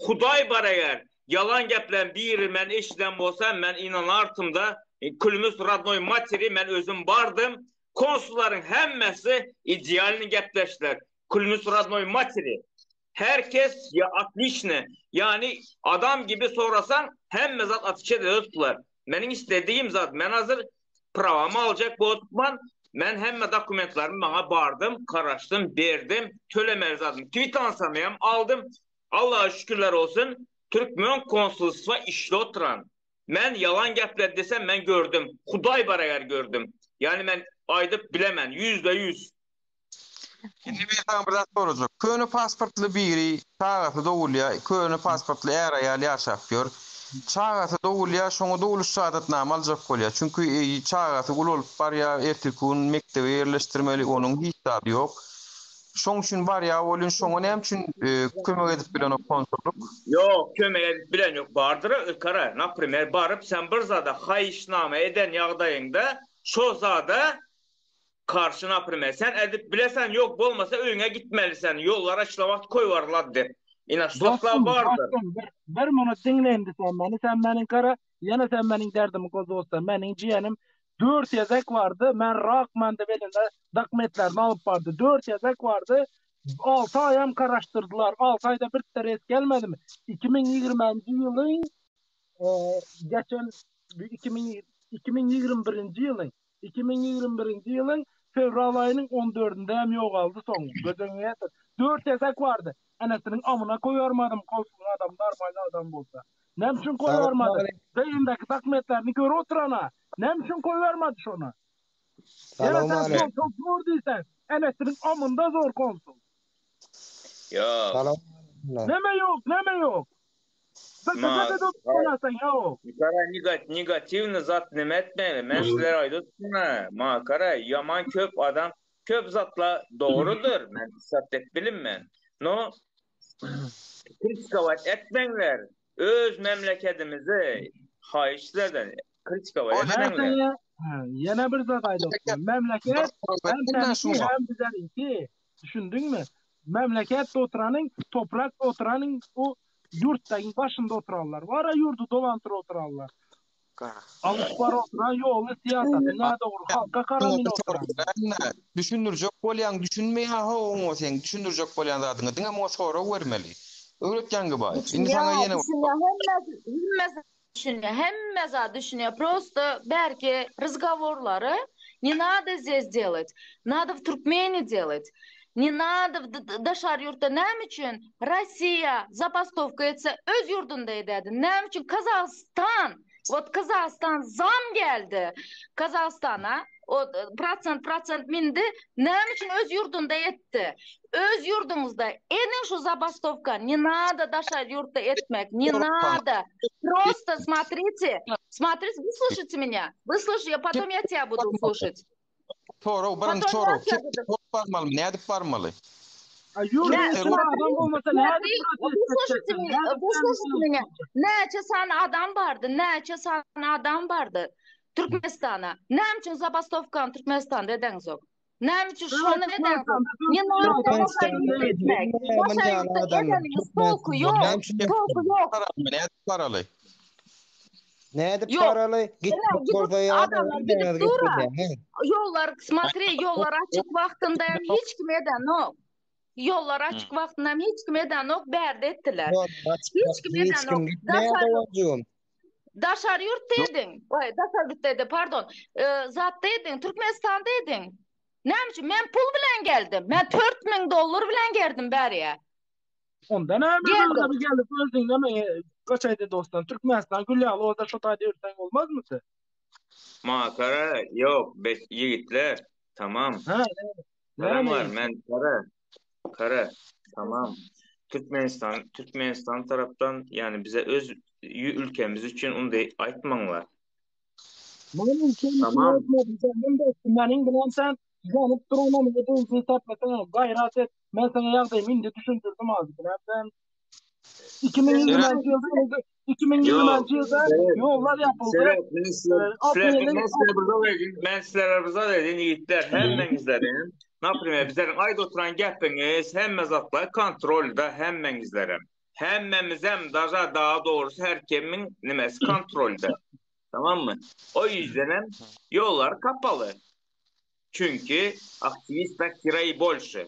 Hudaý bar eger Ýalan geplen biri men eşiden bolsam men ynanartymda klünus rodnoý materi men özüm bardym konsullaryň hemmesi idealny gepleşdiler klünus rodnoý materi her kes ýa otliçny ýani adam gibi sorasaň hemme zat otwiçet edipdiler meniň isledigim zat men hazir prawamy aljak bolupman men hemme dokumentlerimi maňa bardym karaşdym berdim tölemeli zadym kwitansiýamy hem aldym Allaha şükürler olsun. Türkmen konsulstwa işli oturan. Men ýalan gepledi desem men gördüm. Hudaý bar eger gördüm. Ýani men aýdyp bilemen 100%.
Indi men saňa bir zat sorajak. Köne pasportly biri çagasy dogulýa, köne pasportly är-aýal ýaşap ýör. Çagasy dogulýa, şoňa doguluş şahadatnama aljak bolýa. Çünki çagasy ulalyp barýa, ertirki gün mekdebe ýerleşdirmeli, onuň hiç zady ýok. Şoň üçin barýa welin şoňa näme üçin kömek edip bilenok konsullyk?
Ýok, kömek edip bilen ýok. Bardyr-a ykara. Naprimer, baryp sen bir zada haýyşnama eden ýagdaýyňda şo zada Karşy naprimer sen edip bilesen yok bolmasa öýüňe gitmeli sen ýollar açylan wagt koýbarlar dep. Ina şu zatlar
Dostum,
bardyr.
dostum, bir, bir minut diňle indi sen meni, sen meniň gara, ýene sen meniň derdimi gozgazsan, meniň jiýenim dört gezek bardy, men rakman dep elinde dokumentlerini alyp bardy, dört gezek bardy, alty aýam garaşdyrdylar, alty aýda birde res gelmedimi? 2020-nji ýylyň, e, geçen 2000, 2021-nji ýylyň 2021-nji ýylyň fewral aýynyň on dördünde hem ýogaldy soň göz öňüňe getir. Dört gezek bardy. Enesiniň amyna koýarmadym konsulyň adamy normalny adam bolsa. Näme üçin koýarmady? Beýindäki dokumentlerini görüp oturana. Näme üçin koýarmady şony? Ýene sen konsul zor diýseň, enesiniň amynda zor konsul.
Ýok.
Näme ýok, näme ýok?
Ma, Gara negatiwny zat neme etmeli? Men sizlere aýdypdym-a, ma gara ýaman köp adam köp zatla dogrudyr, men zat dep bilinmen. No kritikować etmeňler. Öz memlekedimizi haýyş sizlerden kritikować etmeňler.
Ýene bir zat aýdypdym. Memleket hem seniňki hem bizleriňki. Düşündiňmi? Memleketde oturanyň, toprakda oturanyň o ýurtdagyň başynda oturanlar bar-a ýurdy dolandyryp oturanlar. Alyp baryp oturan ýoly syýasaty nädogry halka garamyn oturan.
Düşündirjek bolýaň düşünmeýä-how oňa seň düşündirjek bolýan zadyňa diňe muňa sorag bermeli. Öwret Ýaňgybaýew. Indi saňa ýene
Düşünýär, hemmesi, hemmesi düşünýär, hemme zat düşünýär. Prosto bärki razgovorlary ne nado zdes delat. Nado w Türkmeni delat. Ne nado w daşary ýurtda näme üçin Rossiýa zapastowka etse öz ýurdunda edädi. Näme üçin Kazahstan Wot Kazahstan zam geldi. Kazahstana o prosent prosent mindi. Näme üçin öz ýurdunda etdi? Öz ýurduňyzda ediň şu zabastowka. Ne nado daşary ýurtda etmek. Ne nado. Prosto smotrite. Smotrite, вы слушайте меня. Вы слушайте, я потом я тебя буду слушать.
Sorag, birinji sorag. Kim bolup barmaly, nädip barmaly?
Näçe sany adam bardy, näçe sany adam bardy Türkmenistana. Näme üçin zabastowkany Türkmenistanda edeňzok? Näme üçin şony edeňzok? Ne Tolky ýok, tolky ýok.
Nädip baraly?
Nädip
Ýok.
baraly?
Ine,
Gitmek
gidip
bolsa ýa
adamlar gidip dur-a. Ýollar, smotri, ýollar açyk wagtynda hem hiç kim edenok. Ýollar açyk wagtynda hem hiç kim edenok, bärde etdiler. Hiç kim
Hiç kim
edenok.
gitmeýär
Daşary
doganjygym.
daşary ýurtda ediň. Waý, daşary ýurtda edi, pardon. E, zatda ediň, Türkmenistanda ediň. Näme üçin? Men pul bilen geldim. Men 4000 dollar bilen geldim bäriye.
Onda näme
Geldim.
böyle bir gelip özüň näme gaçaýdy dostdan Türkmenistan gül ýaly olsa şo taýda ýörseň bolmazmydy?
Makara ýok be ýigitler tamam.
Ha,
Garam
näme
var men kara kara tamam. Türkmenistan Türkmenistan tarapdan yani bize öz ülkemiz üçin unday aýtmaňlar.
Meniň üçin
Tamam.
aýtmadym sen men dostum meniň bilen sen ýanyp duran ödüňi tapmasaň gaýrat et men saňa ýagdaýymy indi düşündirdim az bilen sen 2020-nji ýylda 2020-nji ýylda ýollar ýapyldy.
Seret, men sizlere,
Ee, apreliň
men sizlere bir zat aýdayım. Men sizlere bir zat aýdayım ýigitler, hemmeňizlere. Naprimer, bizleriň aýda oturan gepiňiz, hemme zatlar kontrolda hemmeňizlere. Hemmemizem, daža daha doğrusu her kimiň nimesi kontrolda. Tamam mı? O yüzden hem yollar kapalı. Çünkü aktivist kirayı bolşu.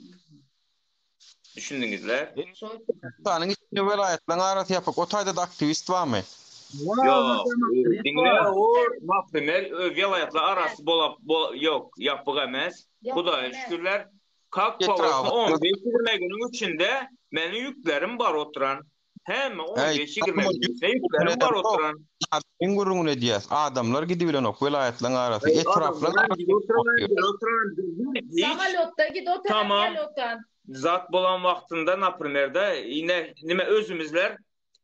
Düşündüňizler?
Türkmenistanyň içinde welaýatlaryň arasy ýapyk. O taýda-da aktiwist barmy?
Ýok. Diňle o naprimer welaýatlar arasy bola ýok, ýapyk emes. Hudaýa şükürler. Kak položno 15-20 günüň içinde meniň ýüklerim bar oturan. Hemme 15 20 gün bar oturan.
Iň gürrüňini edýäs. Adamlar gidibilenok welaýatlaryň arasy, etraplaryň arasy.
Samolyotda git oturan
Tamam.
gel otan.
Zat bolan wagtynda naprimer-de ine nime özümizler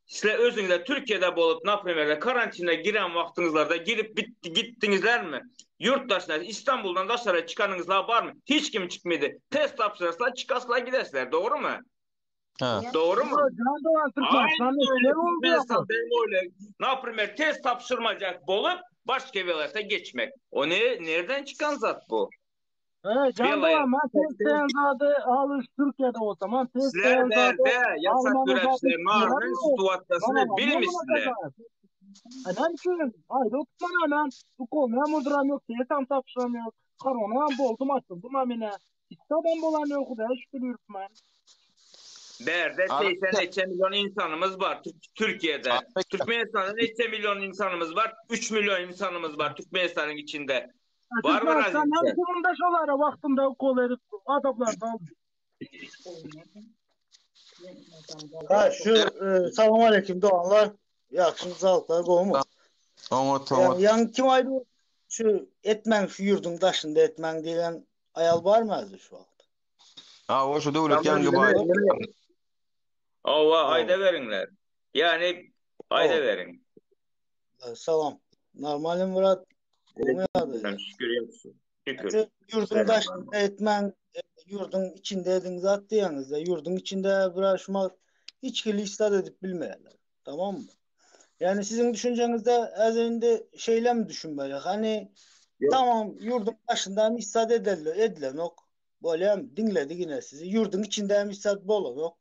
sizler özüňizler Türkiýede bolup naprimer-de karantina giren wagtyňyzlarda girip bitdi gitdiňizlermi? Ýurt daşyna İstanbuldan daşara çykanyňyzlar barmy? Hiç kim çykmady. Test tapşyraslar çykaslar gidersizler dogrymy?
Ha.
Dogrymy?
Can dogan Türkmenistan ne boldy
Türkmenistan benim öyle. Naprimer test tapşyrmajak bolup başga welaýata geçmek. O ne nereden çıkan zat bu?
He, can
Welaýat.
dogan men test diýen zady alyş Türkiýede bolsa, men test
Sizler
diýen zady
bärde yasak
almana zady
dörepsizler marynyň
isleýän
situasiýasyny bilmişsizler.
Näme üçin? Aýda oturman men ukol näme urduram ýok, testam tapşyram ýok. Korona hem boldum açyldym ha menä. Hiç adam bolan ýok, Hudaýa şükür ýürüpmen.
Bärde 80 neçe milyon insanımız bar Türkiye'de. Türkmenistan'da neçe milyon insanımız var? 3 milyon insanımız var Türkmenistan'ın içinde. Var mı
Türkmenistan hem
razı?
kurumda şolara wagtynda ukol edip adamlar aldy.
Ha şu e, salam aleyküm doğanlar. Ýagşy saglyk gowmy?
Oňat
Ýa
oňat.
ýaňy kim aýdy şu etmäň şu ýurduň daşynda etmäň diýen aýal barmy häzir şu wagt?
Ha, o şu döwlet ýaňy bar.
Owa, aýda beriňler. Ýani aýda beriň.
Salam. Normalny Murat. Gowmy ýagdaýlar?
Şükür ýagşy. Şükür.
Ýurduň daşynda etmäň, ýurduň içinde ediň zat diýýäňizde, ýurduň içinde biraz şu wagt hiç hili hiç zat edip bilmeýärler. Tamammy? Ýani siziň düşünjeňizde häzir indi şeýlemi düşünmeli? Hany tamam ýurduň daşynda hem hiç zat edilenok. Bolýam diňledik ine sizi. Ýurduň içinde hem hiç zat bolanok.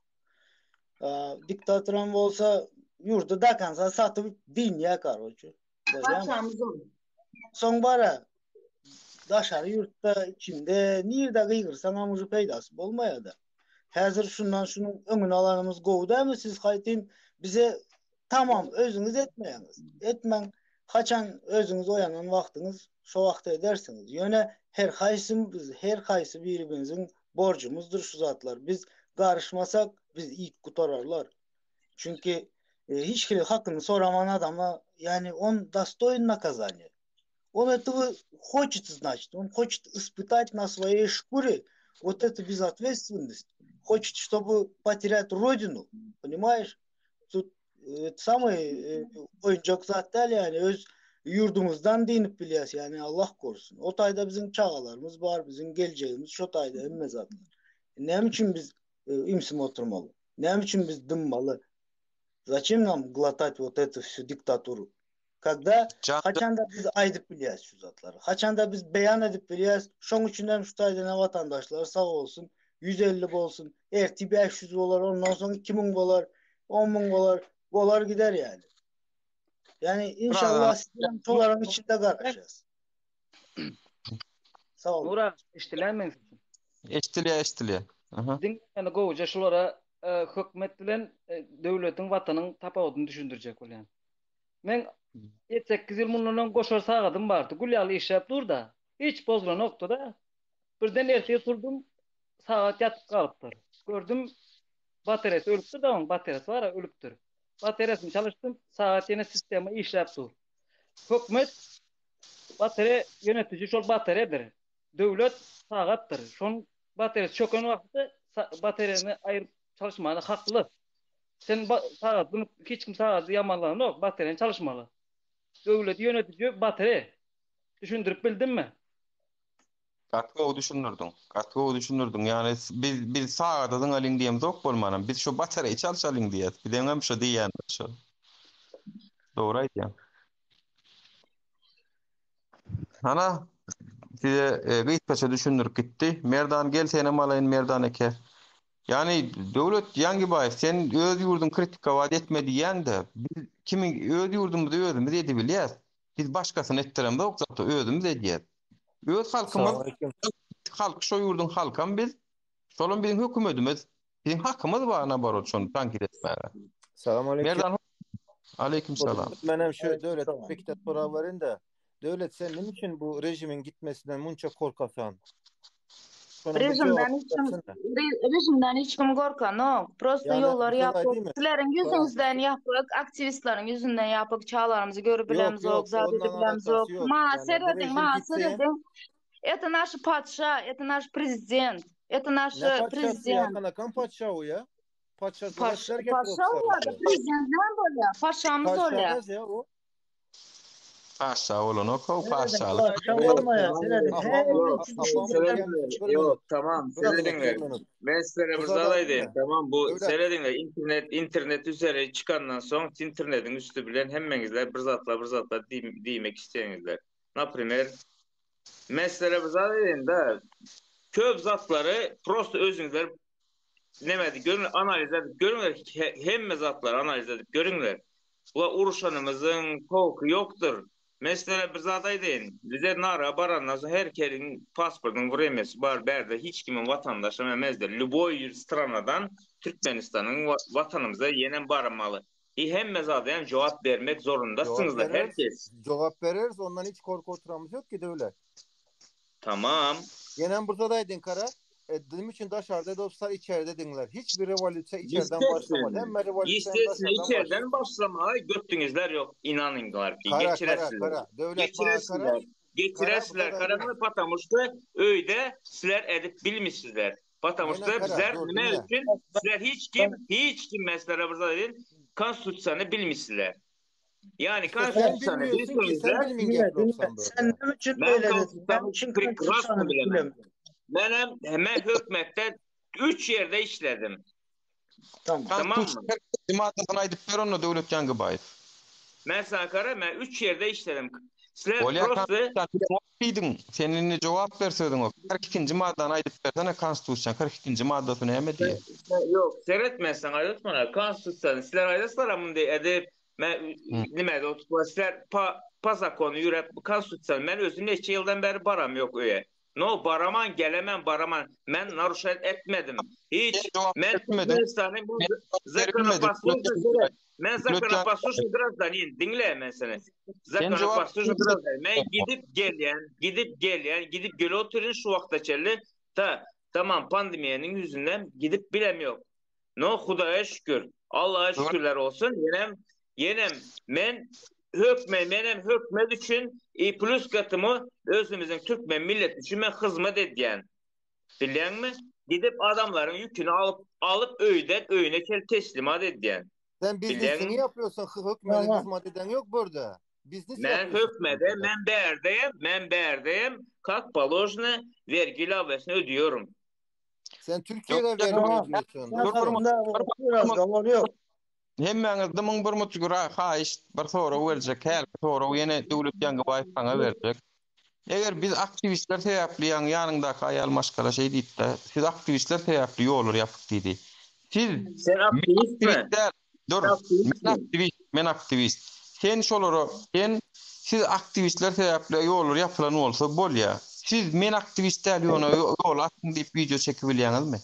Diktatoram bolsa ýurdy do konca satyp dynýar karoçe. Bolýamy? Soň bara daşary ýurtda içinde nirde gygyrsaňam uje peýdasy bolmaýada. Häzir şundan şunuň öňüni alanymyz gowy dälmi siz haýtyn bize tamam özüňiz etmeýäňiz. Etmäň haçan özüňiz oýanan wagtyňyz şo wagta edersiňiz. Ýöne her haýsymyz her haýsy birimiziň borjumyzdyr şu zatlar. Biz garyşmasak biz iýip gutararlar. Çünki hiç hili hakyny soraman adama ýani on dostoýn nakazaniýa. On этого хочет, значит, он хочет испытать на своей шкуре вот эту безответственность. Хочет, чтобы потерять родину, понимаешь? Тут это самый oýunjak zat däl ýani öz ýurdumyzdan dynyp bilýäs ýani Allah korusun. O taýda biziň çagalarymyz bar, biziň geljegimiz şo taýda hemme zatlar. Näme üçin biz ümsüm oturmaly? Näme üçin biz dymmaly? Zaçem nam glotать вот эту всю diktaturu? Когда haçanda biz aýdyp bilýäs şu zatlary. Haçanda biz beýan edip bilýäs. Şoň üçin hem şu taýdan watandaşlar sag bolsun. 150 bolsun, ertir 500 bolar, ondan soň 2000 bolar, 10000 bolar, bolar gider yani. Yani inşallah sizden şolaryň içinde garaşýas. Sag boluň.
Nura, eşdilämi meň sesim?
Eşdilýär, eşdilýär. Aha.
Diňle meni gowuja şulara hökümet bilen döwletiň, watanyň tapawudyny düşündirjek bolýan. Meň ýedi-sekiz ýyl mundan öň goşar sagadym bardy. Gül ýaly işläp dur-da. Hiç bozulanokdy-da. Birden ertir turdum, sagat ýatyp galypdyr. Gördüm, batareýasy ölüpdir-de onuň, batareýasy bar-a, ölüpdir. Batareýasyny çalyşdym, sagat ýene sistema işläp dur. Hökümet batareýa ýönetiji şol batareýadyr. Döwlet sagatdyr. Şonuň batareýasy çöken wagtda batareýany aýryp çalyşmaga hakly. Sen sagat zyňyp hiç kim sagady ýamanlanok, batareýany çalyşmaly. Döwleti ýönetiji batareýa. Düşündirip bildimmi?
Gaty gowy düşündirdiň. Gaty gowy düşündirdiň. Ýagny biz biz sagada zyňalyň diýemzok bolmanam. Biz şu batareýi çalşalyň diýýäs. Biziňem şo diýýänimiz şo. Dogry aýdýaň. Ana size e, gysgaça düşündirip gitdi. Merdan gel senem alaýyn Merdan eke. Ýagny Döwlet Ýangibaýew sen öz ýurduň kritikowat etme diýýäňde biz kimiň öz ýurdumyzy özümiz edibilýäs. Biz başgasyny etdiremzok zat özümiz edýäs. Öz halkymyz halk şo ýurduň halkam biz. Şolam biziň hökümedimiz. Biziň hakymyz bar naborot şony tankyt etmäge.
Salam aleyküm.
Merdan Aleyküm salam.
Men hem şu Döwlet bir sorag berin de. Döwlet sen nime üçin bu rejimin gitmesinden munça korkasan? Şonuň bir
Rejimden
jogabyny
hiç kim
bersene.
rejimden hiç kim gorkanok. Prosta
Ýani
ýollar
bir söz
ýapyk.
aýdaymy?
Sizleriň
Soň
ýüzüňizden ýapyk, aktiwistleriň ýüzünden ýapyk, çagalarymyzy görüp
Ýok,
bilemzok,
ýok,
zat edip
ondan
bilemzok.
alakasy ýok.
Maňa
Ýani bu
serediň,
rejim
maňa
gitse hem
serediň. Это naş patyşa, это naş prezident. Это naş
ne patyşasy ýa
prezident.
kanakan patyşa o ýa? Patyşasyna
Paş,
sizler getirip
paşa bolýar,
otursaňyz.
prezident näme bolýar? Paşamyz
Patyşa
bolýar.
däl ýa o.
Paşa bolanok o
Serediň,
paşalyk.
paşa bolmaýar, serediň.
Apam,
Hemme
apam
Serediňler,
bir
ýok,
minut.
tamam,
Bir minut, bir
serediňler.
minut.
Men sizlere
Bir
bir
zat
zat
aýdaymy?
aýdaýyn, tamam, bu
Döwlet.
serediňler, internet, internet üzeri çykandan soň, internetiň üsti bilen hemmeňizler bir zatlar, bir zatlar diýmek isleýäňizler. Naprimer, men sizlere bir zat aýdaýyn-da, köp zatlary prosta özüňizler neme edip görüňler, analiz edip görüňler, hemme zatlary analiz edip görüňler. Bula uruşanymyzyň tolky ýokdur. Men sizlere bir zat aýdaýyn, bize Nara barandan soň her keriň pasportynyň wremesi bar, bärde hiç kimiň watandaşam emesdir. Lýuboý stranadan Türkmenistanyň watanymyza ýenem barmaly. I hemme zada hem jogap bermek
Jogap
zorundasyňyzlar her
bereris.
kes.
Jogap bereris, ondan hiç korky oturamyz ýok ki Döwlet.
Tamam.
Ýenem bir zat aýdyň Kara, e, dim üçin daşarda dostlar içerde diňler. Hiç bir rewolýusiýa içerden başlamaz. Hemme rewolýusiýa
Ýestesini
daşardan
içerden
başlar.
başlamaga götüňizler ýok, inanyňlar ki,
Kara, kara,
geçiresizler.
kara. Döwlet maňa kara.
Geçiresizler.
Kara bir
Geçiresizler
zat
kara
aýdyň.
patamu şto öýde sizler edip bilmişsizler. Patamu
Ýene
şto
kara,
bizler
dur
nime
diňle.
üçin sizler hiç kim hiç kim men sizlere bir zat aýdayyn konstitusiýany bilmişsizler. Ýani
İşte sen
konstitusiýany
bilmiyorsun ki, sen
bilseňizler
bilmin
Diňle,
gepli
diňle.
olsan
Sen
böyle.
näme üçin
men
beýle dedin? Näme
konstitusiýany
üçin
prekrasno
konstitusiýany
bilemen.
bilemok?
Menem men hökmetde 3 ýerde işledim.
Tamam.
Tamam
Konstitusiýa
mı?
42 maddasyny aýdyp ber onda Döwlet Ýangybaýew.
Men sana kara men 3 ýerde işledim. Sizler
Bolýa
prosta
konstitusiýany bilemok diýdiň. Sen indi jogap ber sözüňe. 42-nji maddany aýdyp bersene konstitusiýanyň 42-nji maddasy näme diýýär?
Ýok, seret men sana aýdyp mana konstitusiýany sizler aýdaslar munday edip men
Hı.
nime de sizler pa pa zakonu ýürep konstitusiýany men özüm neçe ýyldan bäri baram ýok öýe. No baraman gelemen baraman men naruşat etmedim. Hiç
Sen jogap
men
bermediň.
Türkmenistanyň
Sen jogap bermediň.
zakonoposlušny seret. Men
Döwlet Ýangybaýew.
zakonoposlušny graždanin diňle men seni.
Sen jogap
Zakonoposlušny graždanin. Men gidip gelýän, gidip gelýän, gidip gele oturyn şu wagta çenli. Ta tamam pandemiýanyň ýüzünden gidip bilem ýok. No Hudaýa şükür. Allaha şükürler olsun. Ýenem ýenem men hökme menem hökmet üçin i plus gatymy özümiziň türkmen milleti üçin men hyzmat edýän. Bilýäňmi? Gidip adamlaryň ýüküni alyp alyp öýden öýüne çenli teslimat edýän.
Sen biznesini
Bilýäňmi?
yapıyorsun, hökmede
Tamam.
hizmet eden yok burada. Biznes
Men
yapıyorsun.
hökmede, men bärdeyim, men bärdeyim. Kak položno vergi ilawesini ödüyorum.
Sen Türkiye'de vergi
Tamam.
ödüyorsun
Sen
Dur,
dostum.
hakynda bir razgovor ýok.
Hemmäňiz dymyň bir mutgura haýyşt bir sorag berjek. Hälki sorag ýene Döwlet Ýangybaýew saňa berjek. Eger biz aktiwistler sebäpli ýaňy ýanyňdaky aýal maşgala şeý diýipdi, siz aktiwistler sebäpli ýollar ýapyk diýdi. Siz
Sen
men
aktiwistmi?
aktiwist däl, dur,
Sen
men
aktiwistmi?
aktiwist, men aktiwist. Sen şolara, sen siz aktiwistler sebäpli ýollar ýapylan bolsa bolýa. Siz men aktiwist däl ýöne ýoly açyň diýip wideo çekibilýäňizmi?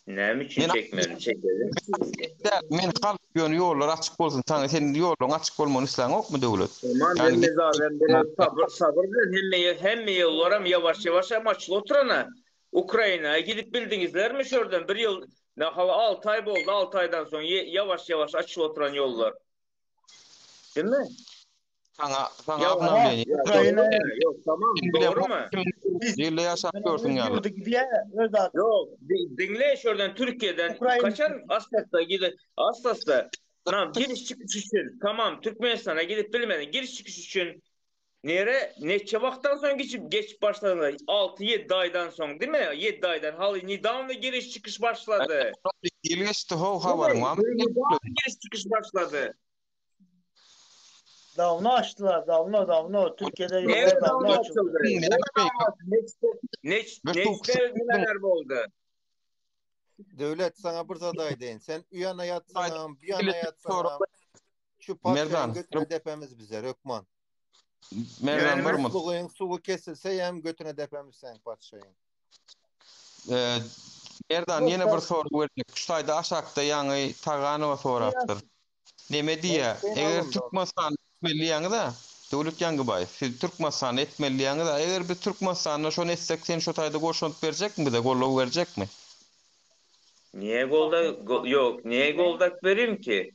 Näme üçin
Men
çekmeli? Çekelim.
däl, men halk ýöne ýollar açyk bolsun. Saňa sen ýollaryň açyk bolmagyny isläňokmy döwlet?
Aman
Ýani
hemme zaten biraz sabır sabır bilen hemme hemme ýollaram ýawaş ýawaş hem açylyp oturana. Ukrainaya gidip bildiňizlermi şurdan bir ýyl nahaly 6 aý boldy 6 aýdan soň ýawaş ýawaş açylyp oturan ýollar. Değil mi?
Saňa saňa
Ýa,
obnowleniýe.
ýa,
Ukraina
dogrumy? Ýok, tamam,
Sen bilen
dogrumy?
ýylda ýaşap görsüň ýaly.
ýurdy gidýär, öz zat.
Ýok, di- diňle şuradan Türkiýeden
Ukraina
kaçan asta gidip asta Tamam, giriş çykyş üçin, tamam, Türkmenistana gidip bilmedin. Giriş çykyş üçin nere neçe wagtdan soň geçip geçip başladylar? 6-7 aýdan soň, değil mi? 7 aýdan haly nedawno giriş çykyş başlady.
Ýyl geçdi, how habaryň barmy?
Nedawno giriş çykyş başlady.
Dawno açdylar, dawno, dawno. Türkiýede
Nere
ýollar dawno
dawno
açyldy.
açyldy? Nere dawno açyldy? Neç neçde neler boldy?
Döwlet sana bir zat aýdaýyn. Sen uýana ýatsaňam, bir ýana ýatsaňam, şu
Merdan,
patyşanyň götüne depemiz bize, Rökman.
Merdan bir mut.
Muslugyň suwy kesilse hem götüne depemiz sen patyşayň.
Ee, Merdan ýene bir sorag berjek. Şu taýda aşakda ýaňy Taganowa sorapdyr. Neme diýýär?
Ben
Eger
alyndy.
Türkmenistan gitmeli diýýäňiz-ä.
Döwlet Ýangybaýew, siz Türkmenistanda etmeli diýýäňiz-ä, eger biz Türkmenistanda şony etsek sen şo taýda goşant berjekmi bize, goldaw berjekmi?
Niye golda ýok, niye goldak berim ki?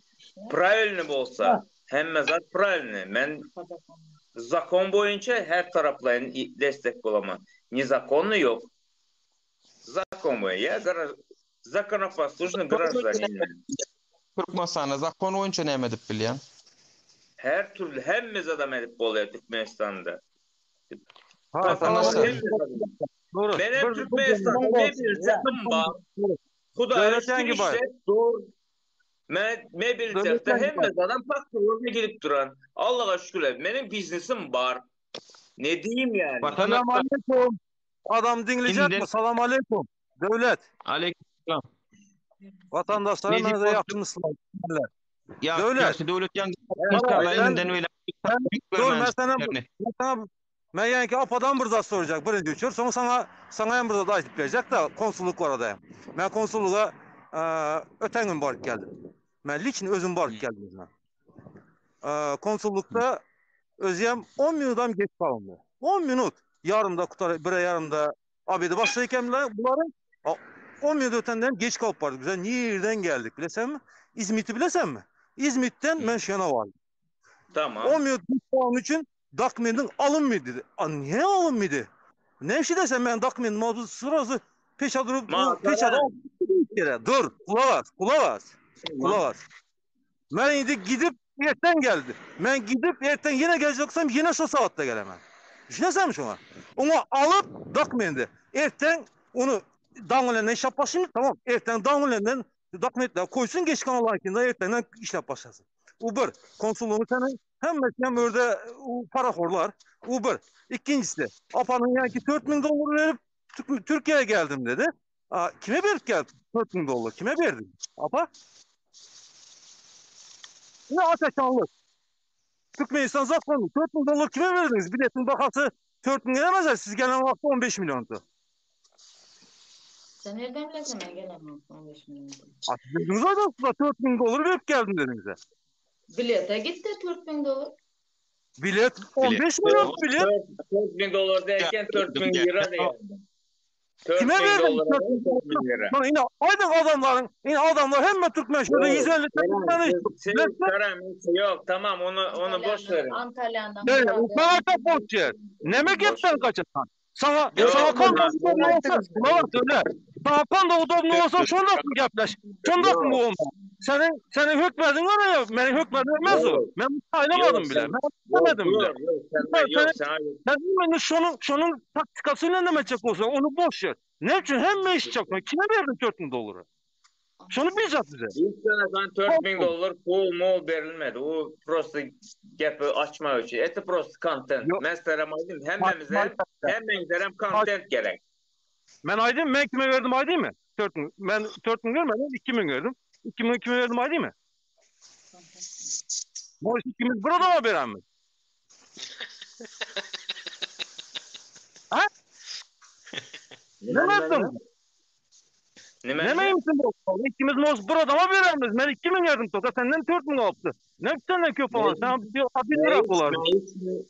Prawilny bolsa, hemme zat prawilny. Men zakon boýunça her taraplaýyn destek bolaman. Nezakonny ýok. Zakon boýunça, ýa zakonoposlušny graždanin men.
Türkmenistanda zakon boýunça näme edip bilýäň?
Her türli hemme zadam edip bolýar Türkmenistanda. Menem Türkmenistanda mebel sehim bar. Hudaýa şükür işläp dur. Men mebel sehde hemme zadam fakturlaryna gelip duran. Allaha şükür meniň biznesim bar. Ne diýim ýani?
Salam aleýkum. Adam diňlejekmi? Salam aleýkum. Döwlet.
Aleýkum salam.
Watandaşlara
Nesip
menize
bolsa
ýakyn yslam.
Ýa
Döwlet.
ýagşy döwlet ýaňy inşallah indinden beýläk
Sen dur men sana men sana men ýaňky apadan bir zat sorajak birinji uçur soň saňa saňa hem bir zat aýdyp berjek da konsullyk barada hem. Men konsullyga öten gün baryp geldim. Men liçni özüm baryp geldim. Konsullukda özüm 10 minutdan geç kalındy. 10 minut yarımda kutar bire yarımda Abedi başlaýkenler bularyň 10 minut ötenden geç kalyp bardyk. Biz nirden geldik bilesenmi? İzmit'i bilesenmi? İzmit'ten men şu ýana bardım.
Tamam.
10 minut geç kalan üçin dokumentin alınmady dedi. A niye alınmady? Ne işi desen men dokumentim aldı sırası peça durup peça kere. Dur, kulak as, kulak as. Kulak as. Men indi gidip erten geldi. Men gidip erten yine geleceksem yine şu saatte gelemem. Düşünesem şuna. Onu alıp dokumendi. Erten onu daňylenden işläp başlayayım. Tamam. Erten daňylenden dokumentler koysun geç kanallarkinde ertenden işläp başlasın. U bir. Konsulluğunu senin hemmesi orada u parahorlar. U bir. İkincisi. Apanın yani 4000 dolar verip Türkiye'ye geldim dedi. A, kime berip geldi? 4000 dolar. Kime verdin? Apa? Ne ateşanlık? Türkmenistan zakonu. 4000 dolar kime verdiniz? Biletin bahası 4000 gelemezler. Siz gelen vakti 15 milyondu.
Sen nereden bilesin ben gelen vakti 15 milyondu?
A, siz dediniz adam 4000 dolar verip geldim dediniz.
Bilete gitti 4000 dolar.
Bilet 15 milyon bilet.
4000 dolar derken 4000 lira diýerdim.
Kime
4000
verdin?
dolara 4000 lira.
Lan yine aydın adamların, yine adamlar hemme Türkmen şurada 150 tane
Yok tamam onu onu boş verin.
Antalya'dan.
Evet, bana da boş yer. Neme gepden kaçırsan? Sana sana kanda udobno olsa, bana söyle. Sana kanda udobno olsa şonda gepleş. Şonda bu olma. Senin senin hükmedin var ya, benim hükmedim etmez o. Ben saylamadım bile. Ben demedim bile.
Yok, yok, sen,
sen sen şunun şunun taktikasıyla ne edecek olsa onu boş ver. Ne için hemme iş çakma. Kime verdin 4000 doları? Şunu bizzat bize.
Hiç sen 4000 dolar pul mol berilmedi. O prosta gepi açmak için. Eti prosta content. Mesela aydın hemmemize hemmemize hem content gerek.
Ben aydın ben kime verdim aydın mı? 4000. Ben 4000 vermedim 2000 verdim. 2000 kime verdim aydın mı? Bu ikimiz burada mı beraber? Ha? Ne yaptın?
Ne
Neme bu? İkimiz mos bir adama veremiz. Ben 2000 verdim toka senden 4000 aldı. Ne senden köp alan? Sen bir bin lira dolar.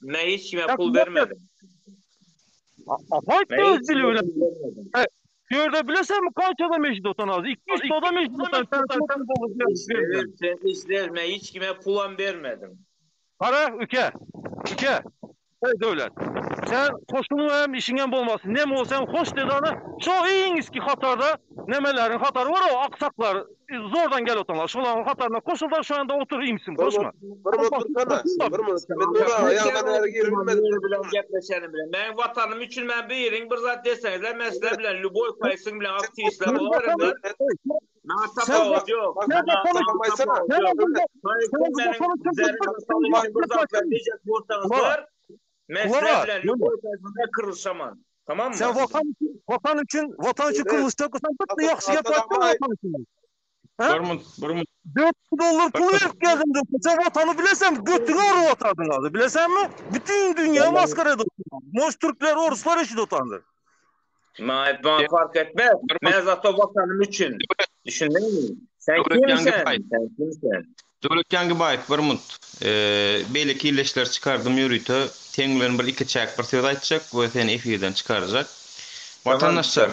Ben hiç kime pul vermedim.
Apayt da öz dili öyle. Şurada bilesen mi kaç adam eşit otan az? 200 adam eşit otan.
Sen sen işler ben hiç kime pulan vermedim.
Para üke. Üke. Ey dövlət. Sen hoşunun hem işin hem bolmasın. Ne mi olsan hoş dedi ana. Şo iňiski hatarda nemelerin hatarı var o aksaklar zordan gel otanlar. Şoların hatarına koşullar şu anda otur imsin koşma.
Bir minut dursana. Bir minut. Men dur aýagdan äri girilmedim.
Bilen gepleşelim bilen. Men vatanım üçün men bir yerin bir zat deseňizler men sizler bilen lüboy kaysın bilen aktivistler bolarım da. Maňa tapawut ýok.
Sen
Bir zatlar diýjek bolsaňyzlar men sizler bilen lüboy kaysın kyrylşaman. Tamam mı?
Sen vatan için, vatan için, vatan için kırılışacak olsan bitti yaxşı gap aytdın vatan için.
Ha? Bir minut, bir minut.
4 dolar pul verip geldim diyor. Sen vatanı bilesen götünü oraya atardın abi. Bilesen mi? Bütün dünya maskara edip. Moş Türkler, Oruslar eşit otandır.
Ma, bana fark etmez. Men zato vatanım üçün. Düşündün mü? Sen kimsen? Sen kimsen?
Döwlet Ýangibaýew bir munt. Beýleki illeşleri çykardym ýörite. Seň bilen bir ikiçäk bir söz aýtjak we seni efirden çykarjak. Watandaşlar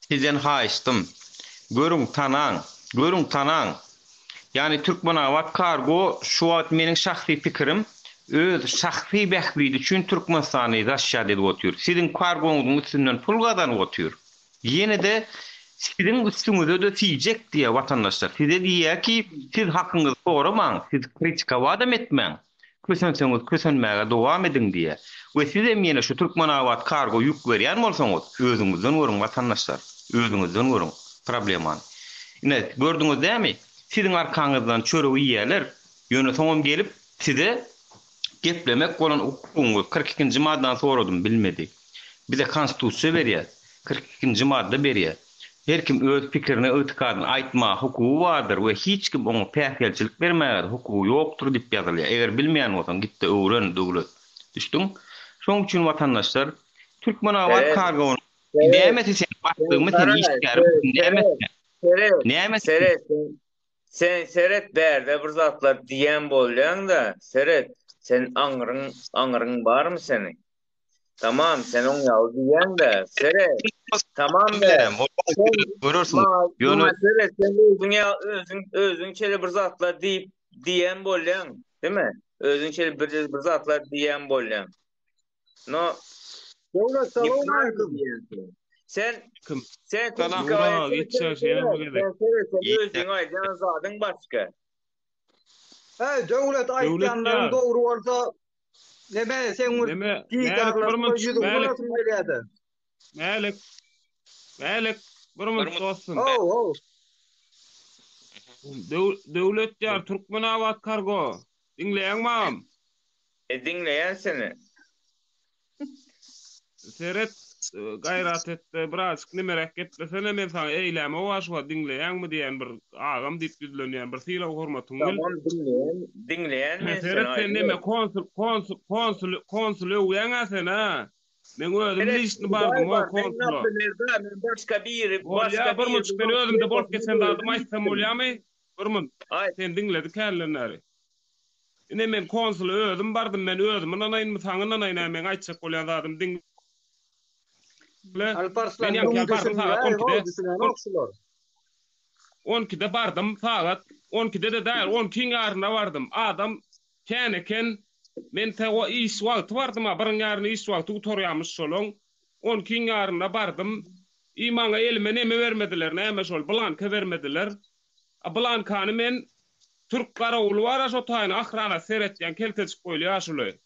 sizden haýyştym. Görüň tanaň. Görüň tanaň. Ýagny Türkmenabat kargo şu wagt meniň şahsy pikirim öz şahsy bähbidi üçin Türkmenistany zaşýat edip otyr. Siziň kargoňyzyň üstünden pul gazanyp otyr. Ýene-de siziň üstüňize-de siýjek diýýär watandaşlar. Size diýýär ki, siz hakyňyzy soramaň, siz kritikowadam etmäň, kösenseňiz kösenmäge dowam ediň diýýär. We sizem ýene şu Türkmenabat kargo ýük berýän bolsaňyz, özüňizden görüň watandaşlar, özüňizden görüň problemany. Ine, gördüňiz dämi, siziň arkaňyzdan çörek iýýärler, ýöne soňam gelip size geplemek bolan hukugyňyz, 42-nji maddany soradym, bilmedi. Bize konstitusiýa berýär, 42-nji madda berýär. Her kim öz pikirini, ygtykadyny aýtmaga hukugy bardyr we hiç kim oňa päsgelçilik bermäge-de hukugy ýokdur diýip ýazylýar. Eger bilmeýän bolsaň, git-de öwren, Döwlet. Düşdüň? Şonuň üçin watandaşlar, Türkmenabat
Seret,
kargonyň
seret,
nämesi seniň
sen
başlygymy, sen
gara,
işgärmi,
seret,
nämesi?
seret,
Nämesi?
seret, sen, sen seret bärde bir zatlar diýen bolýaň-da, seret, sen aňryň, aňryň barmy seniň? Tamam, sen oň ýaly diýýäň-de, seret. Tamam-da. Sen
Görersiň.
maňa,
Ýöne
maňa seret, sen özüň ýa özüň özüň şeýle bir zatlar diýip diýen bolýaň, değil mi? Özüň şeýle bir bir zatlar diýen bolýaň. No,
Döwlet
nepravильно
salowmaleýkim.
diýýänsiň. Sen
Kim?
sen
Salam.
kritikować
Nura
sen
geçýär
seret,
şeýle bir gezek.
sen seret, sen
Ýetýär.
özüň aýdýan zadyň başga.
Hey Döwlet
Döwlet
aýtýanlaryň
ýar.
dogry bolsa Neme sen bir
Neme Mälik bir
didarlaşma
minut
ýüzüň
Mälik
görasym gelýärdi.
Mälik Mälik bir minut dostum.
How how.
Döw Döwlet ýar Türkmenabat kargo. Diňleýäňmi agam?
E diňleýän seni.
Seret, gaýrat et-de, birazjyk nimeräk geplesene, men saňa eýläme-ow şu wagt diňleýäňmi diýýän bir agam diýip ýüzlenýän, bir sylag-hormatyňy bil.
Tamam diňleýän, diňleýän men seni
Seret, sen neme
aýdyber.
konsul, konsul, konsul, konsul öwýäň-ä sen-ä. Meň özüm
Seret,
liçni
Hudaý
bardym-ow
bar, men
konsula.
naprimer-da, men başga biri,
Bolýa,
başga
bir
biri
munçuk men özümde bolup geçen zadymy aýtsam bolýamy? Bir munt.
Aýt.
Seni diňledik hälden bäri. Ine men konsula özüm bardym men özüm ynanaýynmy saňa ynanaýyn hä meň aýtjak bolýan zadymy diňle
Alparslan
men ýaňky
müň
bardym sagat
düşünýär,
on
how
ikide
düşünenok şular.
on ikide bardym sagat on ikide-de däl on ikiň ýarynda bardym adam kän eken men tä o iş wagty bardym a biriň ýaryna iş wagty gutarýamyş şolaň on ikiň ýarynda bardym i maňa elime neme bermediler näme şol blanka bermediler A blankany men türk garawuly bara şo taýyny ahranasy seretýän keltejik boýly ýaşuly.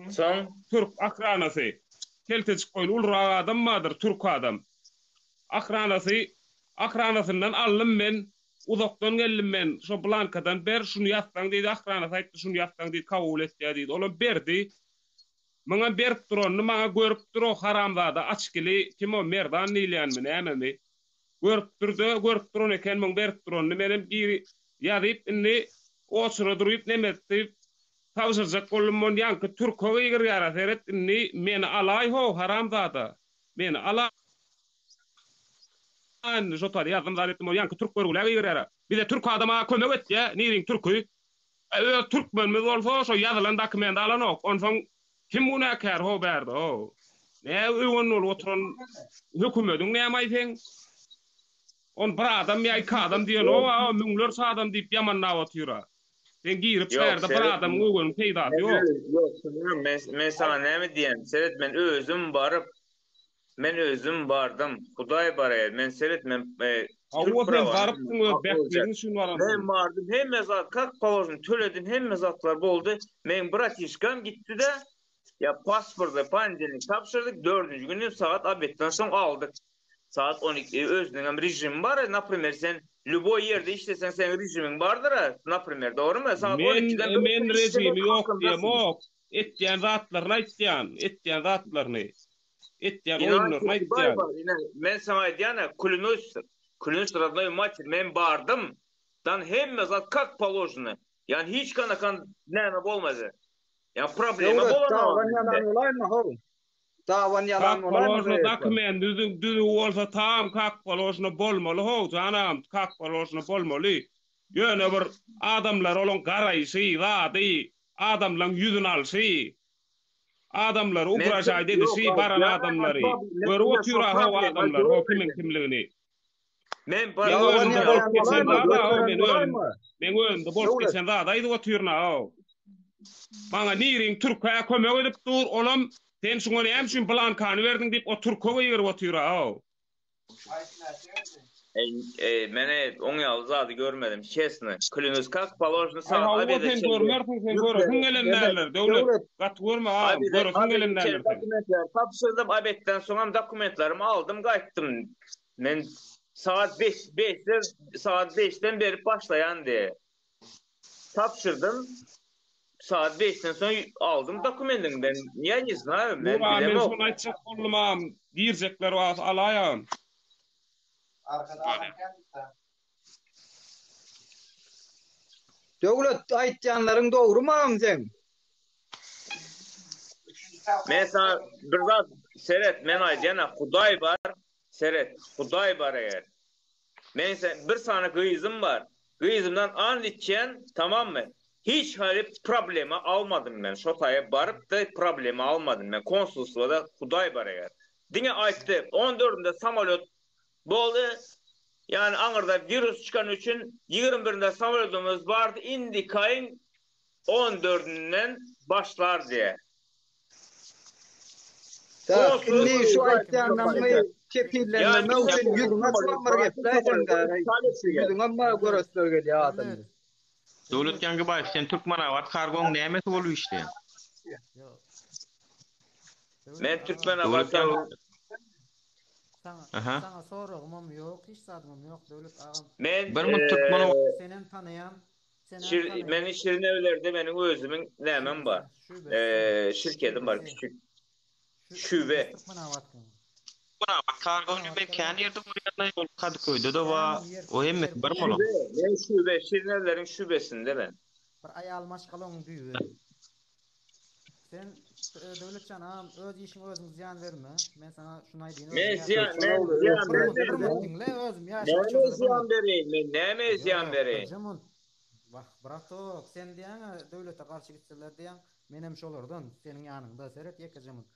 Soň?
Türk ahranasy. Keltejik boýly ulurak adam bardyr türk adam. Ahranasy ahranasyndan aldym men uzakdan geldim men şo blankadan ber şuny ýazsaň diýdi ahranasy aýtdy şuny ýazsaň diýdi kabul etýä diýdi olam berdi. Muňam berip duranyny maňa görüp dur o haramzada açkili kim o Merdan diýilýänmi nämemi. Görüp dur-da, görüp duran eken muň berip duranyny. Menem giri ýazyp, indi oçura duryp neme diýip tabşyrjak boldum. Ony ýaňky türke gygyrýar-a, seret indi meni alaý-how, haramzada. Meni alaý indi şo taýda ýazdym zat etdim. Ony ýaňky türk görgülä gygyrýar-a. Bize türk adam-a kömek etýä, niriň türki. Öz türkmenimiz bolsa şo ýazylan dokumenti alanok. Onsoň Kim günäkär how bärde how. Nä öwen bolup oturan hökümediň nämaý seň. On bir adam ýa iki adam diýenok a müňlerçe adam diýip ýamanlap otyra. Sen girip
Ýok
bärde bir
seret
adamyň öweniň peýdasy
men
ýok.
öz ýok şuňa men men saňa näme diýen seret men özüm baryp men özüm bardym hudaý baraýar men seret men e, türk
Hawa sen
prawany
barypsyň öz bähbidiň üçin baransyň.
Men bardym hemme zat kak položno töledim hemme zatlar boldy meň bratişkam gitdi-de ýa pasporty pandelnik tabşyrdyk dördünji güni sagat obedden soň aldyk sagat 12 özüniňem režimi bar naprimer sen lýuboý ýerde işleseň seň režimiň bardyr-a naprimer dogrymy sagat
Men
12-den bir
men režimi ýok diýemok etýän zatlaryny aýtýan etýän zatlaryny. Etýän oýunlaryny aýtýan.
Ine, men saňa aýdýan-a, klýunuсь, klýunuсь rodnoý mater, men bardym, dan hemme zat kak položeno. Ýani hiç kanakan näme bolmady. Ýani problema
Döwlet,
bolanok.
dawan ýalan bolaýmy how? Dawan
Kak
ýalan bolaýmy
položeno
beýleki?
dokument düzüw düzüw bolsa tam kak položeno bolmaly how jan agam kak položeno bolmaly. Ýöne bir adamlar olaň garaýşy, zady, adamlaň ýüzüni alşy, adamlary ugražaýt edişi baran adamlary görüp otyr-a how adamlar ho kimiň kimligini.
Men
Meň özümde bolup geçen zad-a how men özüm meň özümde bolup geçen zady aýdyp otyryn-a how. Maňa niriň türke kömek edip dur, olam sen şuňa näme üçin blankany berdiň diýip o türke gygyryp otyr-a how.
Ey, men oň ýaly zady görmedim, çesno. Klýunus kak položno
Aý
saat
hawa
obeda
sen
çenli.
görmersiň sen göresiň gelen däldir Döwlet gaty görme agam göresiň gelen däldir sen.
Dokumentleri tabşyrdym obedden soňam dokumentlerimi aldym gaýtdym. Men saat 5 5-den saat 5-den berip başlaýan diýe. Tabşyrdym. Saat 5-den soň aldym dokumentimi. Men ya ne знаю, men
Dur men
bilemok.
şony aýtjak boldum agam girjekler wagty alaý agam.
Döwlet aýtýanlaryň dogrymy agam seň?
Men sana bir zat seret men aýdýan Hudaý bar seret Hudaý bar eger. Men sen bir sany gyzym bar. Gyzymdan and içýän tamammy? Hiç hali problema almadym men. Şo taýa baryp-da problema almadym men. Konsulstwada Hudaý bar eger. Diňe aýtdy, on dördünde samolýot boldy. Ýani aňyrda wirus çykany üçin ýigrimi birinde samolýodymyz bardy, indiki aýyň on dördünden başlar diýe.
Tak, indi şu aýtýanlaryňy kepillendirmek üçin ýüzüňi açybam bir gepläýseň ýüzüňem bir göresler gelýär adamyň.
Döwlet Ýangybaýew sen Türkmenabat kargoň nämesi bolup işleýäň?
Men Türkmenabat
Saňa,
Aha.
saňa soragymam ýok, hiç zadymam ýok Döwlet agam.
Men
Bir munt Türkmen
Senem tanaýan,
Şir, meniň Şirinevlerde meniň özümiň nämem bar. Eee, şirketim bar küçük. Şube.
Kargony men kän ýerde görýän, ol Kadyköýde-de bar. O hemmesi bir bolan.
Şube, men şube, Şirinevleriň şubesinde men.
Bir aýal maşgalaň düýbi. Sen Döwletjan agam öz işiňe özüň zyýan berme. Men saňa şuny aýdýyn.
Men zyýan, men zyýan
bermedim. Diňle özüm ýaşy
Näme zyýan bereýin men, näme zyýan bereýin?
Wah, bratok, sen diýýäň-ä döwlete garşy gitseler diýýäň, menem şolardan, seniň ýanyňda, seret ýekeje munt.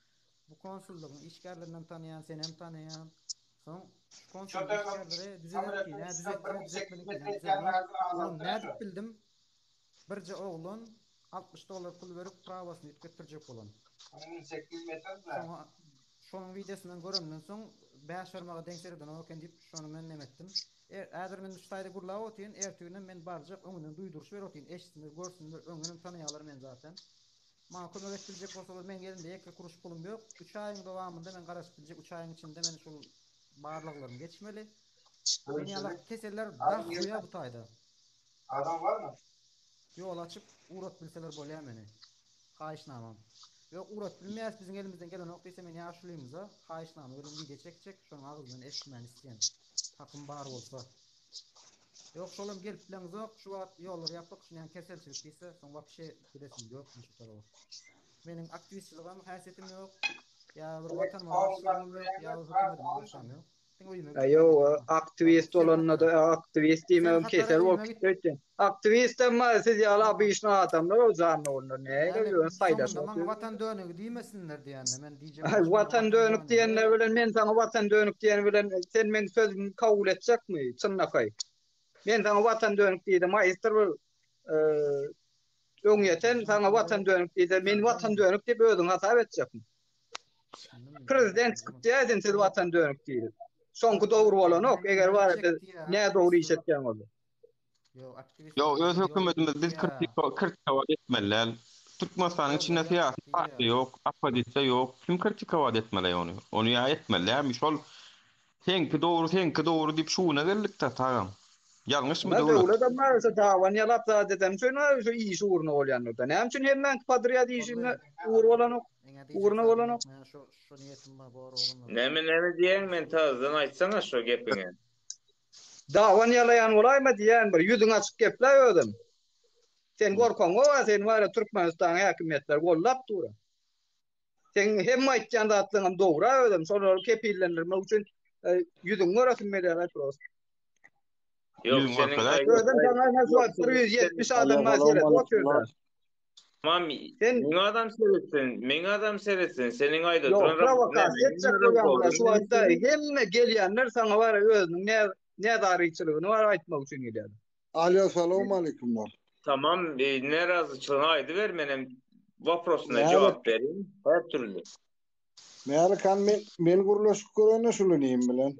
Bu konsullygyň işgärlerinem tanaýan, senem tanaýan. Soň şu konsullyk işgärleri düzelerki, nä düzetdiler, düzetmediňki, nä düzelenok. Onam nädip bildim? Birje oglan 60 dollar pul berip prawasyny üýtgetdirjek bolan. Şoňa şonuň wideosyndan görenden soň bäş barmaga deň seredenok eken diýip şony men neme etdim. Er, häzir men şu taýda gürläp otyryn, ertiginem men barjak öňünden duýduryş berip otyryn, eşitsinler, görsünler, öňünden tanaýarlar meni zaten. Maňa kömek edip biljek bolsalar meň elimde ýeke kuruş pulum ýok. Üç aýyň dowamynda men garaşyp biljek üç aýyň içinde men şul barlaglarymy geçmeli. Men ýaly keseller dahuýa bu taýda.
Adam barmy?
Ýol açyp ugrat bilseler bolýa meni. Haýyşnamam. Ýok ugrat bilmeýäs biziň elimizden gelenok diýse men ýaşulymyza haýyşnama bilen wideo çekjek şonuň agzyndan eşitmäni isleýän. Hakym bar bolsa. Ýok şolam gelip bileňzok şu wagt ýollar ýapyk şunýan keselçilik diýse soň wapşe gidesim ýok men şu taraba. Meniň aktiwistçiligem häsiýetim ýok. Ýa bir watanyma garşylygym ýok ýa bir hökümetime garşam ýok.
Ýok, aktiwist bolanda-da aktiwist diýmegim kesel bolup gitdi öýtýän. Aktiwistem bar, siz ýaly obyçny adamlar o janly onlar näge ýöne saýlaşyp
Soňunda maňa watan dönügi diýmesinler diýende men diýjek
Aý, watan dönük diýenler bilen men saňa watan dönük diýen bilen sen meň sözümi kabul etjekmi çynlakaý? Men saňa watan dönük diýdim, haýsydyr bir öňýeten saňa watan dönük diýse, men watan dönük diýip özüňi hasap etjekmi? Prezident çykyp diýäýsin siz watan dönük diýip. Şoňky dogry bolanok, eger bar biz nädogry iş etýän bolsa.
Ýok, öz hökümetimizi biz kritikowat etmeli däl. Türkmenistanyň içinde syýasy partiýa ýok, oppozisiýa ýok. Kim kritikowat etmeli ony? Ony ýa etmeli dälmi? Şol Seňki dogry, seňki dogry diýip şu güne geldik-dä, tagam. Ýalňyşmy
Ynha
Döwlet?
döwletem bar şo dawan ýalap zat eden üçin şu işi ugruna bolýandyr-da. Näme üçin hemmäňki podrýad işine ugur bolanok? Ugruna bolanok?
Näme näme diýýäň men täzeden aýtsaňa şo gepiňi.
Dawan ýalaýan bolaýma diýýän bir ýüzüňi açyk gepläý özem. Sen gorkaňok-a seni bar-a Türkmenistanyň häkimiýetleri gollap dur-a. Seň hemme aýtýan zatlaryňam dogry özem şolary kepillendirmek üçin ýüzüňi göresim gelýär prosta.
Ýok, seniň
Özem saňa näçe wagt 170 adam bar seret otyrda.
Tamam,
Sen
meň adam seretsin, meň adam seretsin, seniň aýda
Ýok,
duran
prowokasiýa etjek bolýanlar şu wagtda hemme gelýänler saňa bar özüniň ne näzaryçylygyny bar aýtmak üçin gelýärler.
Alýo salowmaleýkumlar.
Tamam, e, närazyçylygyňy aýdyber, menem waprosyna
Näme?
jogap berin, her türli.
Mälik han men men gürleşip göreýin şul inim bilen.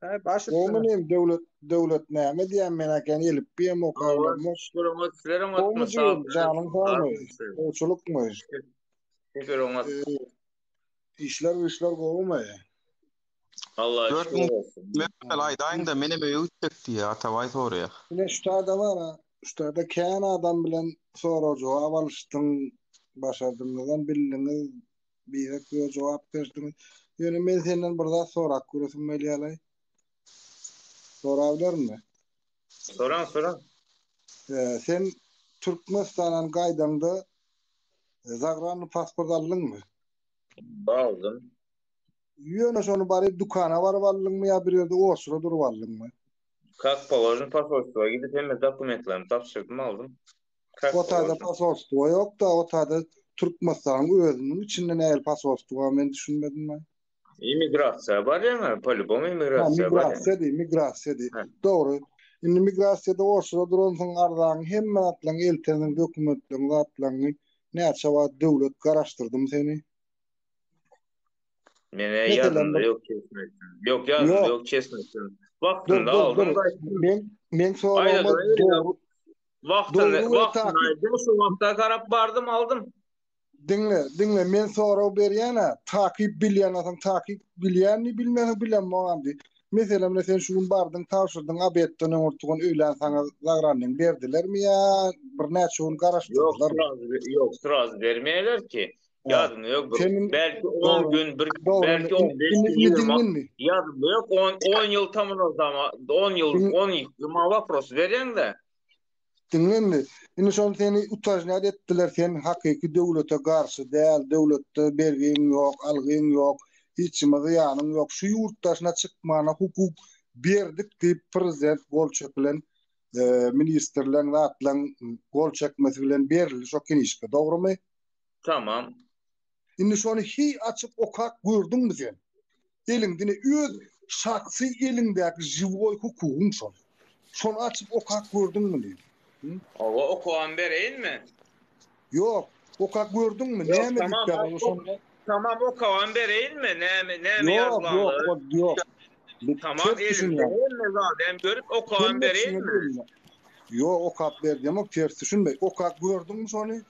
Hä, baş
Gowymy
üstüne.
inim Döwlet Döwlet näme diýýän men eken elipbiýem
Hawa,
okabilemok.
şükür oňat, sizler
Gowmy
oňatmy,
jigim
sag
janyň sagmy? Gowçulykmy?
Şükür, şükür oňat.
Ee, işler güýçler gowumy?
Allaha
4000
şükür olsun.
Mehmet aýdaýyň-da menem öýe gitjek diýýär. Atabaý soraýar.
Ine şu taýda bar-a, şu taýda kän adam bilen sorag-jogap alyşdyň, başardyňyzam bildiňiz, birek-birege jogap berdiňiz. Ýöne men senden bir zat sorap göresim gelýär-laý. Sorabilerimmi?
Soraň, soraň.
Ee, sen Türkmenistandan gaýdaňda zagranny pasport aldyňmy?
Aldym.
Ýöne şony baryp dükana baryp aldyňmy ýa bir ýerde oçura durup aldyňmy?
Kak položno posolstwa gidip hemme dokumentlerimi tabşyrdym aldym. Kak
O taýda
položno.
posolstwo ýok-da, o taýda Türkmenistanyň özüniň içinde nähili posolstwo men düşünmedim-aý.
Immigrasiýa barýaň-a, po-lýubomu
Ha,
immigrasiýa barýaň.
migrasiýa diý, migrasiýa diý.
Hä.
Dogry. Indi migrasiýada oçura duransyň, arzaňy hemme zatlaryňy eltensiň, dokumentleňi, zatlaryňy näçe wagt döwlet garaşdyrdymy seni?
Mene
Meselem
ýazynda
bir
ýok çesno aýtsam. Ýok ýazynda
Ýok.
ýok çesno aýtsam.
Dur,
Wagtynda
dur,
aldym
dur.
gaýtdym.
Men meň
Aýda
soragyma
dur,
dogry
wagtynda
dogry we
wagtynda
takyk
aýdym şu wagta garap bardym aldym.
Diňle, diňle, men sorag berýän-ä, takyk bilýän bolsaň takyk bilýän diý, bilmeseň bilemogam diý. Meselem, ine sen şu gün bardyň, tabşyrdyň, obedden öňürti gün öýlän saňa zagrannyňy berdilermi ýa birnäçe gün
Ýok,
garaşdyrdylarmy?
srazu ýok, srazu bermeýärler ki.
Hä.
Ýadymda ýok bir
Seniň
belki 10
dogry,
gün bir
dogry
belki
indi
15
indi
gün
indi
20
diňle indi.
ýadymda ýok 10 10 ýyl tam zama 10 ýyl
Diň
10 ýyl ma wopros berýäň-de.
Diňle indi. Indi şony seni utažnýat etdiler, sen hakyky döwlete garşy däl, döwletde bergiň ýok, algyň ýok, hiç kime zyýanyň ýok, şu ýurt daşyna çykmana hukuk berdik diýip prezident gol çekilen ministrleň zatlaň gol çekmesi bilen berildi şo kinişka, dogrymy?
Tamam.
Indi şony hiý açyp okap gördüňmi sen? Eliňde ine öz şahsy eliňdäki žiwoý hukugyň şol. Şony açyp okap gördüňmi diýdim. Hı?
Hawa okabam bereýinmi?
Ýok, okap gördüňmi?
Ýok,
Näme
tamam,
diýip ýazylgy şonda?
Tamam okabam bereýinmi? Näme näme
Ýok, ýok,
ýazylanlygy?
ol ýok. Bu
Tamam
ters
elimde
düşünýäň.
hemme zady hem görüp okabam
Hemme
bereýinmi?
düşüne Ýok, okap ber diýemok, ters düşünme. Okap gördüňmi şony?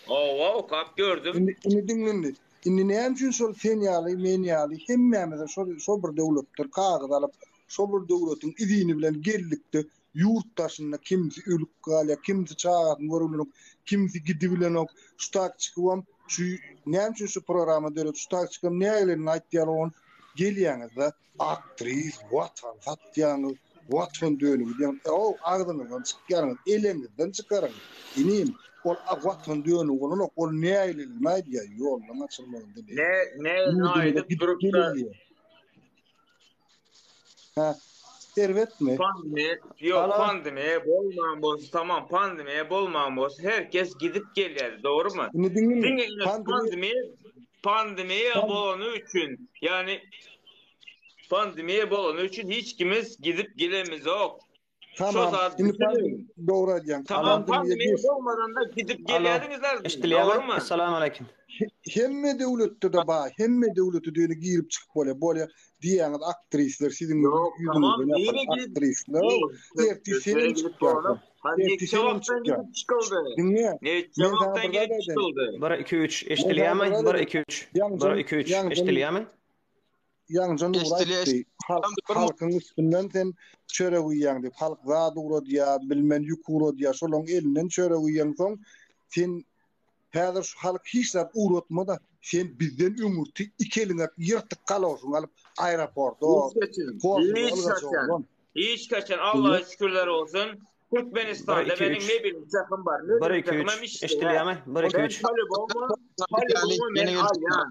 Hawa, okap gördüm.
Indi, indi diňle indi. Indi näme üçin şol sen ýaly, men ýaly hemmämize şol, şol bir döwletden kagyz alyp, şol bir döwletiň izini bilen geldikde ýurt daşynda kimsi ölüp galýar, kimsi çagasyny görübilenok, kimsi gidibilenok. Şu tak çykybam, şu näme üçin şu programma döredi, şu tak çykybam nägelenini aýtýar on gelýäňizde Aktris, watan satýaňyz, watan dönügi diýýäňiz. Ow, agzyňyzdan çykýanyňyz, eleňizden çykaryň. Inim, ol watan dönügi bolanok, ol nägileligini aýdýar, ýollaň açylmagynda diýýär.
Ne, ne aýdyp durup-da.
Hä, erbetmi?
Pandemiýa, ýok, pandemiýa bolman bolsa, tamam, pandemiýa bolman bolsa, her kes gidip gelýärdi, dogrumy?
Indi diňle,
Diňe pandemiýa Pandemiýa bolany üçin, ýagny pandemiýa bolany üçin hiç kimiz gidip gelemizok. Şo
Tamam.
zat
Indi
düşüniň.
dogry aýdýaň.
Tamam,
Pandemiýa
pandemiýa bolmadanda gidip
Alo,
gelýärdiňizler,
eşidilýärmi?
dogrymy?
Essalamu aleýkum.
Hemme döwletde-de bar, hemme döwlete diýeni girip çykyp bolýar. Bolýar diýýäňiz aktrisler siziň
Ýok, tamam,
ýüzüňizden
nire
ýapan
gidip,
aktrisler. Ertir
nire
senem
gidip
çykýarsyň.
bolany? Ha,
Ertir
neçe
senem
wagtdan
çykýaň.
gidip çykyldy?
Diňle,
Neçe
men saňa
wagtdan
bir zat
gidip
aýdaýyn.
çykyldy?
1 2 3
Men saňa
eşidilýärmi?
bir zat
1
aýdaýyn.
2 3
Ýaňja,
1 2 3
ýaňja
eşidilýärmi?
Ýaňja Nury
Eşidilýär,
aýtdy, halk, halkyň üstünden sen çörek iýýäň diýip, halk zat ugradýar, bilmen ýük ugradýar, şolaň elinden çörek iýeňsoň, sen häzir şu halk hiç zat ugratma-da, sen bizden öňürti iki eliňe ýyrtyk galoşyňy alyp aeroporta,
Hiç haçan,
konsula
hiç
ylgaç
haçan,
oglan.
hiç haçan Allaha şükürler olsun,
1
Türkmenistanda
2
meniň
3
mebel sehim bar,
1
mebel
2
sehim hem
3
işleýär.
eşidilýärmi? 1 2
Ben
3
poliboma, poliboma men alýan.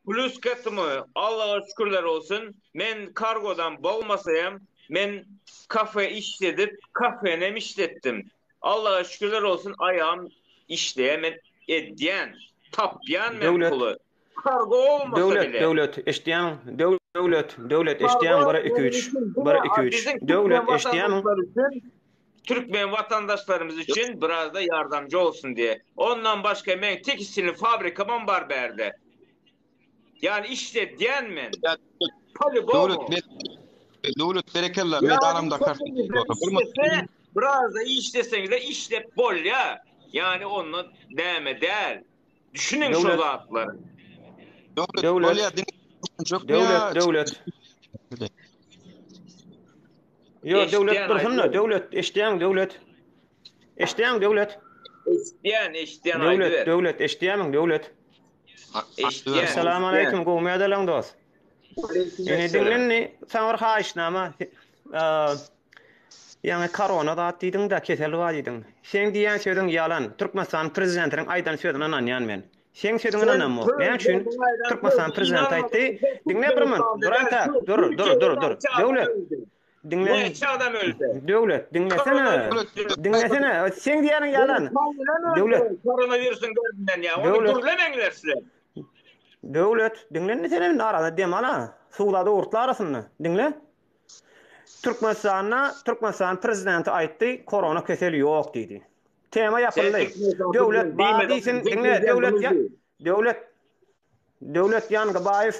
Plus k etому, Allaha şükürler olsun, men kargodan bolmasa hem. Men kafe işledip, kafenem işletdim. Allaha şükürler olsun aýagym işleýär, men edýän, tapýan men
Döwlet.
puly. Kargo bolmasa
Döwlet,
bile.
Döwlet, eşitýäňmi? Döwlet, Döwlet, eşitýäňmi? Bir, iki, üç. Bir, iki, üç.
Biziň
Döwlet,
türkmen
eşitýäňmi?
watandaşlar üçin, türkmen watandaşlarymyz üçin biraz-da ýardamjy olsun diýe. Ondan başga meň tekstilni fabrikamam bar bärde. Ýani işledýän men.
Döwlet, Döwlet berekella, medalamda
kartoşka. Biraz-da işleseňiz-de işlep bolýar. Ýani onda näme däl. Düşüniň şo zatlary.
Döwlet, Döwlet, Döwlet. Ýok, Döwlet dursun-da, Döwlet, eşidýäňmi, Döwlet? Eşidýäňmi, Döwlet?
Eşidýän, eşidýän,
Döwlet,
aýdyber.
Döwlet, eşidýärmiň, Döwlet?
Eşidýän,
Salam
eşidýän.
aleýkum, gowumy ýagdaýlaň dost? Ine diňle indi, saňa bir haýyşnama. Ýaňy korona zat diýdiň-de, kesel bar diýdiň. Seň diýýän sözüň ýalan. Türkmenistanyň prezidentiniň aýdan sözüne ynanýan men. Seň sözüňe ynanamok. Näme üçin? Türkmenistanyň prezidenti aýtdy. Diňle bir minut. Dur entäk. Dur, dur, dur, dur. Döwlet. Diňle.
Näçe adam öldi?
Döwlet, diňlesene. Diňlesene. Seň diýýäniň ýalan. Döwlet.
Koronawirusyň derdinden ýa. Ony gürlemeňler sizler.
Döwlet, diňle indi sen indi arada dem al-a. Suwlada owurtla arasynda. Diňle. Türkmenistanda Türkmenistanyň prezidenti aýtdy, korona keseli ýok diýdi. Tema ýapyldy. Döwlet bar diýsin, diňle, döwlet döwlet Döwlet Ýangybaýew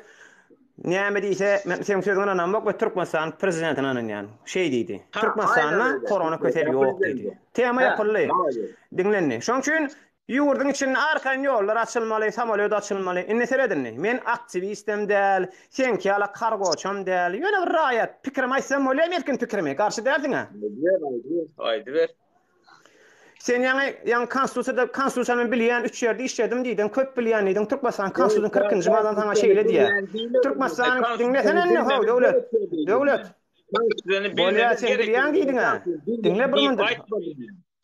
näme diýse, men seň sözüňe ynanamok we Türkmenistanyň prezidentine ynanýan. Şeý diýdi. Türkmenistanda korona keseli ýok diýdi. Tema ýapyldy. Diňle indi. Şonuň üçin Ýurduň içinde arkaýyn ýollar açylmaly, samolýot açylmaly. Indi seret indi, men aktiwistem däl, seňki ýaly kargoçam däl, ýöne bir raýat, pikirimi aýtsam bolýamy erkin pikirimi, garşy dälsiň-ä?
Aýdyber, aýdyber, aýdyber.
Sen ýaňy, ýaňy konstitusiýada, konstitusiýany men bilýän, üç ýerde işledim diýdiň, köp bilýän diýdiň, Türkmenistanyň konstitusiýasynyň kyrkynjy maddasy saňa şeýle diýýär. Türkmenistanyň, diňlesene indi, how, Döwlet, Döwlet. Bolýa, sen bilýän diýdiň-ä. Diňle bir minut.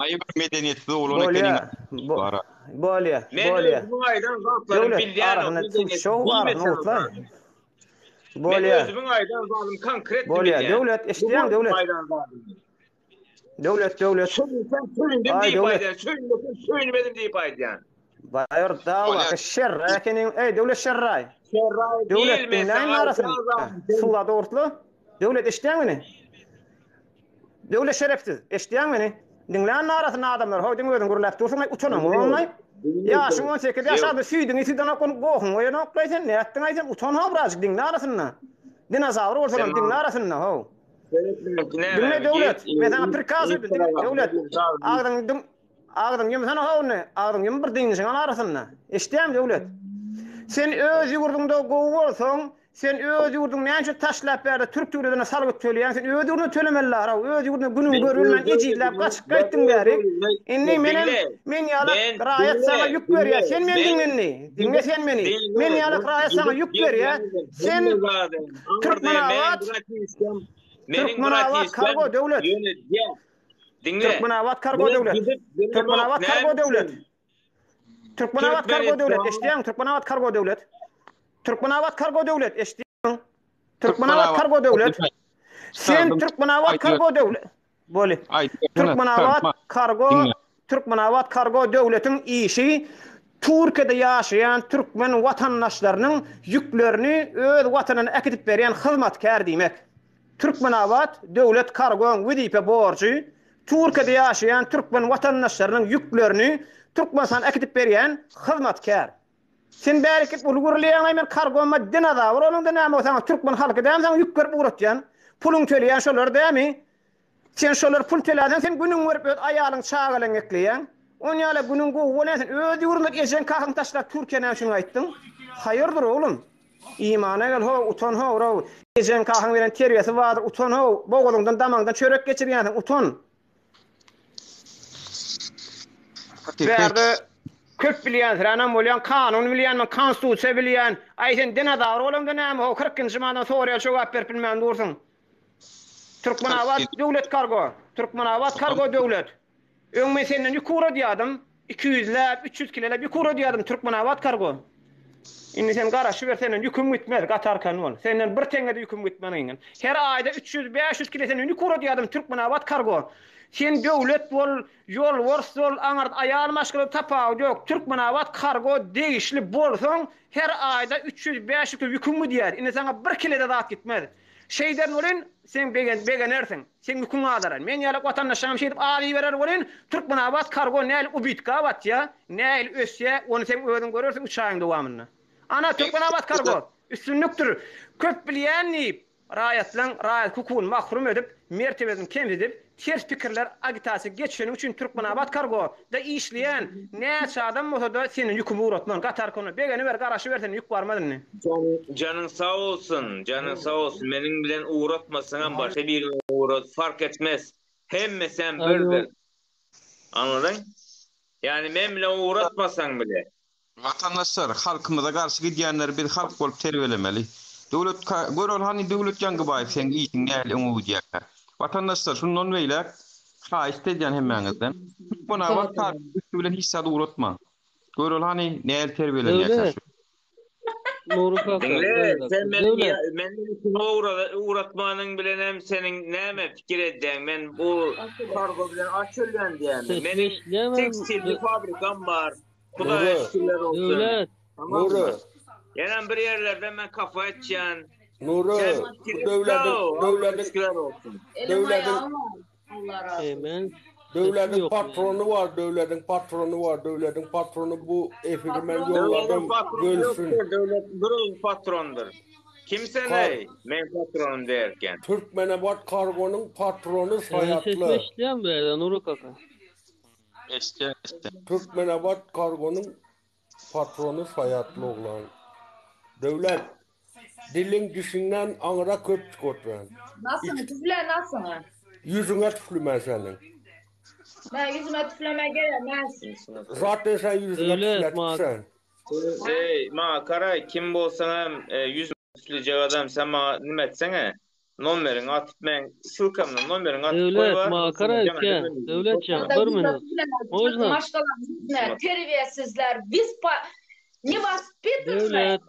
Aý bir medeniýetsiz oglan ekeniň.
Bolýa. Bolýa.
Men
Bolýa.
özümiň aýdan zatlarymy
Döwlet
bilýän
arasynda şow arasynda gutlaý.
Men
Bolýa.
özümiň aýdan zadymy konkretno
Bolýa.
bilýän.
Döwlet eşidýäň Döwlet.
Aýdan zadymy.
Döwlet Döwlet.
Söýünsem söýündüm
Aý
diýip
Döwlet.
aýdýan, söýünmesem söýünmedim diýip aýdýan.
Baýar dawa şerraý ekeniň. Eý Döwlet şerraý.
Şerraý
Döwlet
diýil men
diňläýin
saňa
arasyn.
aýdýan zadym.
Suwla dogurtla. Döwlet eşidýäň meni? Döwlet şerepsiz, eşidýäňmi meni? Diňle indi arasynda adamlar, how diňe özüň gürläp dursuň, aý utanaňogaý. Ýaşyň 18 ýaşardy, süýdüňi süýdenok, ony gohuň goýanok-laý sen, nätdiň-aý sen, utan how birazjyk, diňle arasynda. Dinozawr bolsaňam diňle arasynda, how. Diňle Döwlet, men saňa prikaz berdim, diňle Döwlet. Agzyňy diň, agzyňy ýumsana how indi, agzyňy ýum bir dynjyň al arasynda. Eşidýäňmi Döwlet? Sen öz ýurduňda gowy bolsaň, Sen öz ýurduňy näme üçin taşlap bärde türk döwletine salgyt töleýäň sen öz ýurduňda tölemeli laraw öz ýurduňda günüňi görülmän ejizläp gaçyp gaýtdyň bärik indi menem men ýalak raýat saňa ýük berýä sen meni diňle indi diňle sen meni men ýalak raýat saňa ýük berýä sen Türkmenabat Türkmenabat kargo döwlet Türkmenabat kargo döwlet Türkmenabat kargo döwlet Türkmenabat kargo döwlet eşidýäňmi Türkmenabat kargo döwlet Türkmenabat kargo döwlet eşidýäňmi Türkmenabat kargo döwlet Sen Türkmenabat kargo döwlet Boli Türkmenabat kargo Türkmenabat kargo döwletiň işi Türkiýede ýaşaýan türkmen watandaşlarynyň ýüklerini öz watanyna äkidip berýän hyzmatkär diýmek. Türkmenabat döwlet kargoň wezipe borjy Türkiýede ýaşaýan türkmen watandaşlarynyň ýüklerini Türkmenistana äkidip berýän hyzmatkär. Sen bärikip uly gürleýäňaý men kargoma dinozawr onuňda näme o saňa türkmen halky dämi saňa ýük berip ugratýan puluň töleýän şolar dämi sen şolar pul töläseň sen günüň görüp öz aýalyň çagalaň ekleýäň onýala günüň gowy bolýan sen öz ýurduňda ejeň kakaň taşlap Türkiýä näme üçin gaýtdyň haýyrdyr oglum Imana gel how utan how raw ejeň kakaň beren terbiýesi bardyr utan how bogazyňdan damaňdan çörek geçirýänsiň utan. Bärde köp bilýänsiränem bolýaň kanun bilýän men konstitusiýa bilýän aý sen dinozawr bolaňda näme how 42-nji madda soraýa jogap berip bilmän dursuň. Türkmenabat döwlet kargo Türkmenabat kargo döwlet Öň men senden ýük ugradýadym, 200-läp, 300 kiloläp ýük ugradýadym Türkmenabat kargo. Indi sen garaşyber senden ýüküm gitmez gaty arkan bol. Senden bir teňňe-de ýüküm gitmez ingen. Her aýda 300 500 kile senden ýük ugradýadym Türkmenabat kargo. Sen döwlet bol, ýolbars bol, aňyrda aýal maşgala tapawudy ýok. Türkmenabat kargo degişli bolsaň her aýda 300 500 kile ýüküm gidýär. Indi saňa bir kile-de zat gitmez. Şeýder welin sen begenersiň. Seň ýüküň azalar. Men ýaly watandaşlaňam şeýdip az iberer welin, Türkmenabat kargo nähili ubytka batýa, nähili ösýä, ony seň özüň görersiň üç aýyň dowamynda. Ana, Türkmenabat kargo, üstünlikdir. Köp bilýän diýip, raýatlaň raýat hukugyny mahrum edip, mertebesini kemsidip, ters pikirler agitasiýa geçeniň üçin Türkmenabat kargo da işleýän näçe adam bolsa-da senden ýükümi ugratman. Gaty arkana begeniber, garaşyber senden ýük barmaz indi.
Janyň sag bolsun, janyň sag bolsun, meniň bilen ugratmasaňam başga birine ugrat, fark etmez, hemmesem birdir. Anladyň? Ýagny men bilen ugratmasaň bile.
Watandaşlar, halkymyza garşy gidýänleri biz halk bolup terbiýelemeli. Döwlet gör ol hany Döwlet Ýaňgybaýew seň işiň nähili öňe gidýärkä. Watandaşlar şundan beýläk haýyşt edýän hemmäňizden, Türkmenabat üsti bilen hiç zat ugratmaň. Gör ol hany nähili terbiýelenýärkä
Döwlet.
şu.
Nury kaka,
Diňle, sen meniň
Döwlet.
meniň üçin ugratmanyň bilenem seniň näme pikir edýäň? Men bu kargo bilen aç ölýän diýýämi?
Sesini
Meniň
eşidýäňmi?
tekstilli fabrikam bar. Hudaýa
Nury.
şükürler olsun.
Döwlet.
Tamam
Nury.
mı? Ýenem bir ýerlerde men kafe açýan.
Nury,
Sen
bu
pikir et
döwlediň,
Allah'a
döwlediň,
şükürler olsun.
Elim
döwlediň,
aýagym bar. Allah razy
E,
olsun.
men sesim
döwlediň
ýok
patrony
meniň.
bar, döwlediň patrony bar, döwlediň patrony bu efiri men
Patron
Döwletiň
ýolladym,
patrony
gölsün.
ýokdur, döwlet bir öz patrondyr. Kim sen
Kar,
eý, men patronym diýerken.
Türkmenabat kargonyň patrony
E, sesimi
Saýatly.
eşidýäňmi bu ýerde Nury kaka?
Eşitýän, eşitýän.
Türkmenabat kargonyň patrony Saýatly oglan. Döwlet, diliň dişiňden aňyra köp çykyp oturan.
Nasyňy tüfle nasyňy.
Ýüzüňe tüflümen seniň.
Mä ýüzüme tüfleme gelemez.
Zaten sen ýüzüňe
Döwlet ma
tüfletipsen.
Eý, maňa garaý, kim bolsaň hem ýüzüme tüflejek adam sen maňa nime etseňe, nomeriňi atyp meň ssylkamdan nomeriňi atyp goý
Döwlet
bar,
maňa
men saňa
garaý
jaň
kä.
edermen diýdim.
Döwlet jan
Onda
bir
ýüzüme
minut.
tüfleme.
Można?
Maşgalaň ýüzüne terbiýesizler biz pa Newaspitannye.
Döwlet,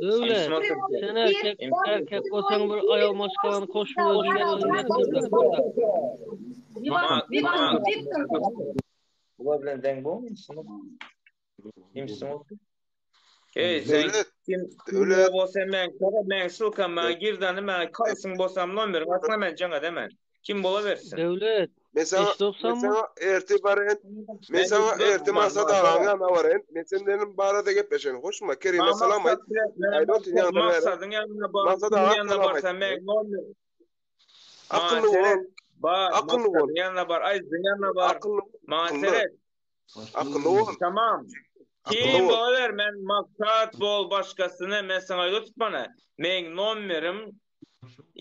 döwlet.
Imsi
Sen erkek, erkek bolsaň bir aýal maşgalany koşma özüň özüň getir bir dakika.
Newaspitannye.
Bular bilen deň bolmaýsyn. Imsi Ey sen
Döwlet,
kim
döwlet.
bolsa men kara men ssylkam maňa girdany maňa kaýsyň bolsam nomeriňi atma men jaň edemen. Kim bolawersin.
Döwlet,
Men sana,
eşidip
men
otursaňmy?
sana ertir barayyn. Men
Men
sana
eşidip
ertir
oturman,
Maksat agaň ýanyna barayyn. Men senden barada gepleşeýin. Hoşmy? Kerime
Ma
salam aýt.
maksat bilen men
Aýda otur ýanyna bäri.
maksadyň ýanyna bar,
Maksat
kimiň
aga
ýanyna
salam aýt.
barsan men nomer. Maňa
Akylly bol.
seret. Bar,
Akylly bol.
maksadyň ýanyna bar, Aýdyň ýanyna bar.
Akylly bol.
Maňa
Akylly.
seret.
Akylly bol.
Tamam.
Akylly
Kim
bol.
bolawer men maksat bol başgasyna men saňa aýdyp oturtmana. Meň nomerim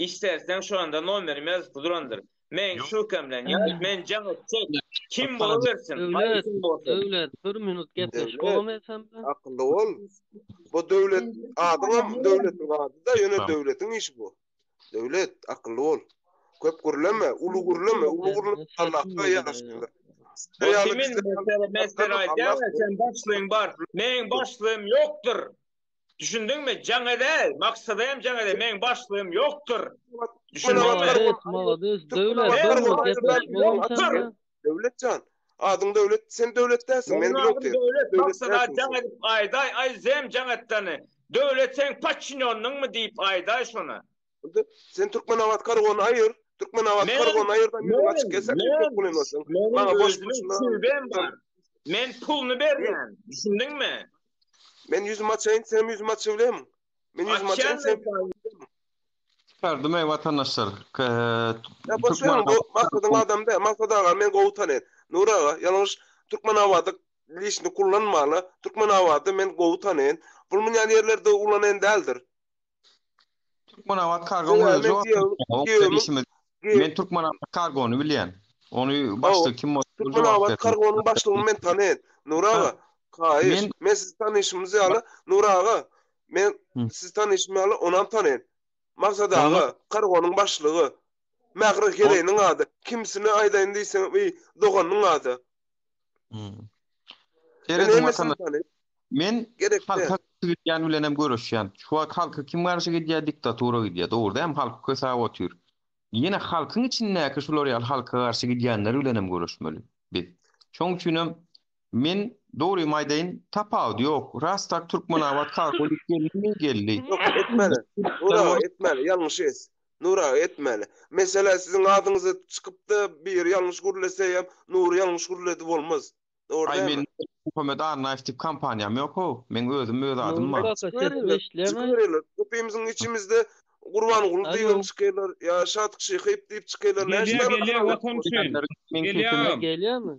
isterseň şu anda nomerim ýazyp durandyr. Meň ssylkam bilen ýaz, men jaň etjek. Kim bolawersin,
Döwlet,
haýsy bolsun.
döwlet, bir minut gepleşip
Döwlet.
bolamy sen bilen?
Akylly bol. Bu döwlet adyňam döwletiň ady-da, ýöne döwletiň işi bu. Döwlet, akylly bol. Köp gürleme, uly gürleme, uly gürleme
Sesiň
Allahda
ýok
ýaraşykdyr.
O
Ýaly
kimin
bizler
mesele mesele aýdýaň sen başlygyň bar. Meň başlygym ýokdur. Düşündiňmi? Jaň edäý. Maksada hem jaň edäý. Meň başlygym ýokdur. Düşündiňmi?
Malades, malades, döwlet, bir minut gepleşip bolamy sen bilen?
Döwlet jan. Adyň Döwlet, sen döwlet dälsiň, men
Meniň
bilip
adym
otyryn.
Döwlet.
Döwlet
Maksada
dälsiň
jaň
sen.
edip aýdaý. Aý zem jaň etdeni. Döwlet seň podçinýonnyňmy diýip aýdaý şona.
Onda sen Türkmenabat kargony aýyr. Türkmenabat
Men
kargony aýyrdan ýüzüň
men
açyk gelse men
men
köp bolan bolsaň.
meniň
Maňa boş
özümiň
boşuna
şubem bar. Men puluny berýän. Düşündiňmi?
Men ýüzümi açaýyn, senem ýüzümi açabilýärmiň? Men ýüzümi
Açýan
açaýyn, sen
men.
Çykardym ey watandaşlar.
Ya boş verin bu Maksadyň adam däl. Maksat aga men gowy tanaýan. Nury aga ýalňyş Türkmenabady lişni kullanmaly. Türkmenabady men gowy tanaýan. Bul munýan ýerlerde ulanaýan däldir.
Türkmenabat kargoň
Sebäbi
özi
men
jogap
giýewim
berýär. Oň bilen
giýewimiň
işimiz.
giýew
Men Türkmenabat kargony bilýän. Ony
Hawa,
başlygy kim bolsa ol jogap
Türkmenabat
bersin.
kargonyň başlygyny men tanaýan. Nury
Ha,
aga, haýyş,
men
men sizi tanyşymyz ýaly, Nury aga, men
Hı.
sizi tanyşym ýaly onam tanaýan. Maksat
Onda
aga, kargonyň başlygy. Mähri
on
heleýiniň ady. Kimsine aýdaýyn diýseň, eý, doganynyň ady.
Hmm.
Men
Serediň
hemmesini
watandaş.
tanaýan.
Men
Gerek däl.
halka garşy gidýän bilenem göreşýän. Şu wagt halka kim garşy gidýär? Diktatura gidýär. Dogry dälmi? Halky kösäp otyr. Ýene halkyň içindäki şular ýaly halka garşy gidýänler bilenem göreşmeli biz. Şoň üçinem men dogrymy aýdaýyn, tapawudy ýok. Ras tak Türkmenabat kargo diýip geldimi, geldi.
Ýok, etmeli. Nur aga, etmeli. Ýalňyş es. Nur aga, etmeli. Meselä siziň adyňyza çykypda biri ýalňyş gürlese hem Nury ýalňyş gürledi bolmaz. Dogry
Aý
dälmi?
men Muhammet Annaýew diýip kompaniýam ýok-ow. Meň özüm öz adym bar.
Aý çykyberýärler, çykyberýärler. Köpimiziň içimizde Gurbanguly diýibem
Alo.
çykyýarlar, ýa Şatyk Şyhyýew diýip çykyýarlar. Näçe
Gelýär,
sany
gelýär
adam
Watan üçin.
Meň
Gelýär
sesim
agam.
Gelýärmi?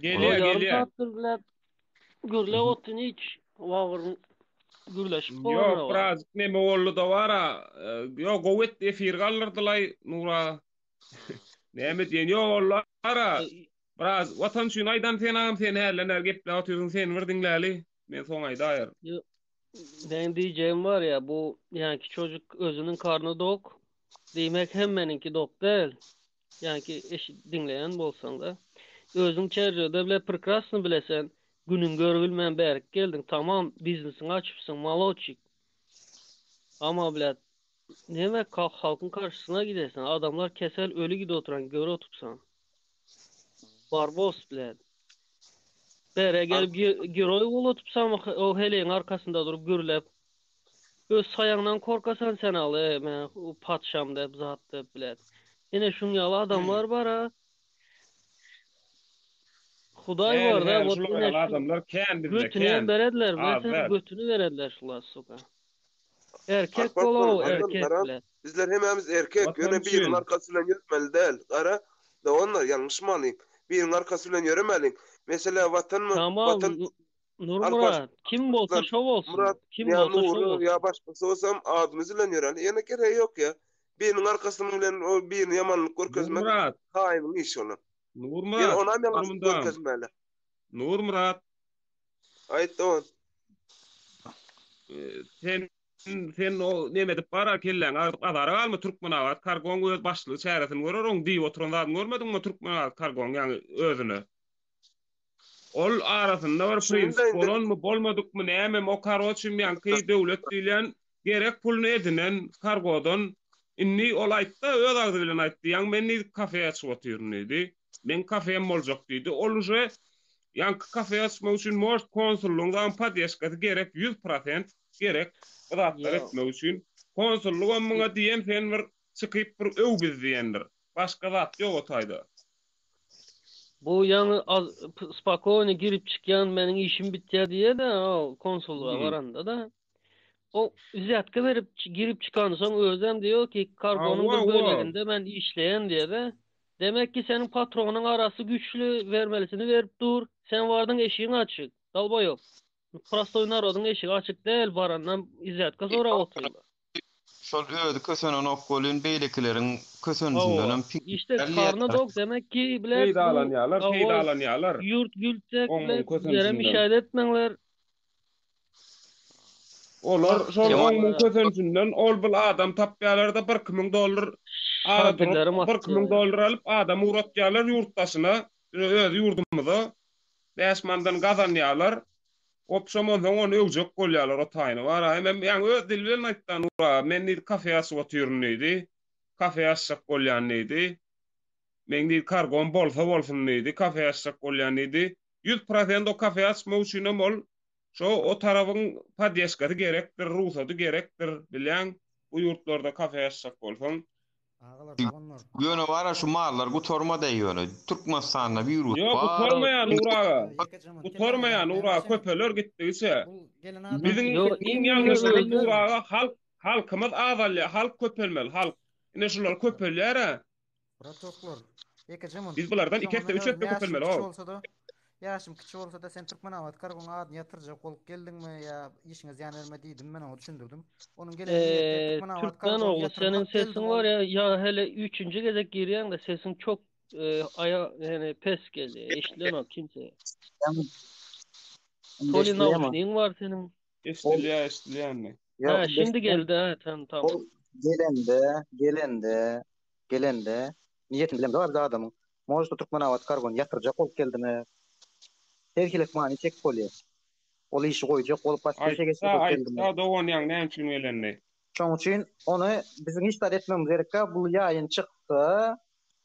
Gelýär,
Ýarym
gelýär.
saatdyr biläp gürläp otyryn hiç wagyryn gürleşip
Ýok,
bolanok.
birazjyk neme boldy-da bar-a. Ýok, gowy etdi, efir galdyrdylaý Nura. Näme diýen, ýok, ol bar-a. Biraz Watan üçin aýdan sen agam sen hälden bäri gepläp otyrsyň seni bir diňläli men soň aýdaýaryn.
Meň diýjegim bar ýa bu ýaňky çocuk özüniň karny dok diýmek hemmeniňki dok däl ýaňky eşit diňleýän bolsaňda özüň çerjede bile prekrasno bilesen günüň görübilmän bärik geldiň tamam biznesiňi açypsyň malodçik ama blät neme halkyň karşysyna gidesin adamlar kesel öli gidip oturan görüp otupsan. Barbos bilen. Bere gelip geroý bolup otypsam o heleýiň arkasynda durup gürläp. Öz saýaňdan korkasan sen al, e, men patyşam dep, zat dep bilen. Ine şuň ýaly adamlar bar-a. Hudaý
Häli
bar-da,
häli
wot
şular
ine
ýaly
şu
adamlar kän bizde,
götüni hem
kän.
berediler,
Az
bilseň
däl.
götüni berediler şular suka. Erkek
Alp Arslan,
bol-ow,
Hasan,
erkek
gara,
bilen.
bizler hemmämiz erkek,
Watan
ýöne biriniň
üçin.
arkasy bilen ýörmeli däl. Gara, doganlar, ýalňyşmalyň. Biriniň arkasy bilen ýöremäliň. Mesele Watanmy,
Tamam,
Watan Alp
Nurmyrat, kim bolsa
Arslan,
şo bolsun.
Myrat,
Kim
ýa
bolsa şo
Nury,
bolsun.
ýa başgasy bolsam adymyz bilen ýöräli. Ýöne geregi ýok ýa. Biriniň arkasyny bilen o birini ýamanlyk görkezmek
Nurmyrat.
haýynyň işi olam. Ýöne
Nurmyrat,
onam
dur
ýalňyşlyk
mundam.
görkezmäli.
Nurmyrat.
Aýt dogan.
Sen sen o neme edip bara kelläňi agyrdyp azara galma Türkmenabat kargoň öz başlygy çäresini görer oň diýip oturan zadyny görmediňmi Türkmenabat kargoň ýaňy özüne. Ol arasynda bir prinsip bolanmy bolmadykmy nämemi o karoçim ýaňky döwlet diýilýän gerek puluny edinen kargodan indi ol aýtda öz agzy bilen aýtdy ýaňy men diýdi kafe açyp otyryn diýdi. Meň kafem boljak diýdi. Ol uje ýaňky kafe açmak üçin может konsullygyň zam poddeşkasy gerek 100% gerek bu zatlary
Ýok.
etmek üçin. Konsullygam muňa diýen sen bir çykyp bir öw biz diýendir. Başga zat ýok o taýda.
Bu ýaňy az spakoýny girip çykýan meniň işim bitýär diýýär-de o konsullyga
Hmm.
baranda-da. O wzýatka berip girip çykansoň özem diýýär ki kargonyň
Hawa,
bir
hawa.
böleginde men işleýän diýýär-de. Demek ki seniň patronyň arasy güçli, bermelisini berip dur. Sen bardyň eşigiň açyk. Dalboýob. Prostoý narodyň eşigi açyk däl, barandan wzýatka sorap otyrlar.
Şol özi kösenenok welin beýlekileriň kösenişindenem
Hawa. Işte
piňňirler
karny
diýýärler.
dok demek ki bilet bu
Peýdalanýarlar,
hawa
peýdalanýarlar.
ýurt gültsek
Oň muň
bilet bizlerem
kösenişinden.
işaret etmeňler.
Olar şol
Emma
oň muň kösenişinden ol bul adam tapýarlar-da birki müň dollar ara durup
Şampirlerim
birki müň
atýar.
dollar alyp adam ugratýarlar ýurt daşyna öz ýurdumyza bäş mandan gazanýarlar. Opşam onsoň ony öwjek bolýarlar o taýyny bar a hemem ýaňy öz dili bilen aýtdy Nur aga men diýdi kafe açyp otyryn diýdi kafe açjak bolýan diýdi meň diýdi kargom bolsa bolsun diýdi kafe açjak bolýan diýdi 100% o kafe açmak üçinem ol şo o tarabyň poddeşkasy gerekdir rugsady gerekdir bilýäň bu ýurtlarda kafe açjak bolsaň
Agalar doganlar.
Ýöne bara şu mallar gutarmadaý ýöne. Türkmenistanda wirus
Ýok
bar.
gutarmaýar Nur aga.
Ýekeje munt
Gutarmaýar Nur aga köpeler gitdigiçe.
Gelen adam
Biziň
Ýok
iň
iň
ýalňyşymyz Nur
özi
aga halk halkymyz azalýar halk köpelmeli halk. Ine şular köpelýär-ä.
Bratoklar. Ýekeje munt.
Biz bulardan iki esse
Soňundan
üç
özüm
esse
ýaşym
köpelmeli
kiçi
how.
bolsa-da, ýaşym kiçi bolsa-da sen Türkmenabat kargoň adyny ýatyrjak bolup geldiňmi ýa işiňe zyýan berme diýdim men oňa düşündirdim. Onuň gelen niýeti
Eee,
Türkmenabat
Türkmen
kargony
ogly seniň
ýatyrmak
sesiň
geldim
bar
ol.
ýa ýa hele üçünji gezek girýäňde sesiň çok e, aýa ýani pes gelýär eşidilenok kimseye.
Indi
Toli
eşidilýärmi?
nauşnigiň bar seniň.
Ol
Eşidilýär eşidilýär indi.
ýok,
Ha
indi
şimdi
eşidilýärmi?
geldi ha tam tamam.
Ol gelende, gelende, gelende niýetini bilemde bar adamyň. Может, Türkmenabat kargony ýatyrjak bolup geldimi? Her hili many çekip bolýar. Ol işi goýjak bolup başga işe
Aýtsa,
geçjek bolup geldim.
aýtsa dogan ýaň näme üçin gelenini.
Şoň üçin ony biziň hiç zat etmegimiz gerekkä, bu ýaýyn çyksa,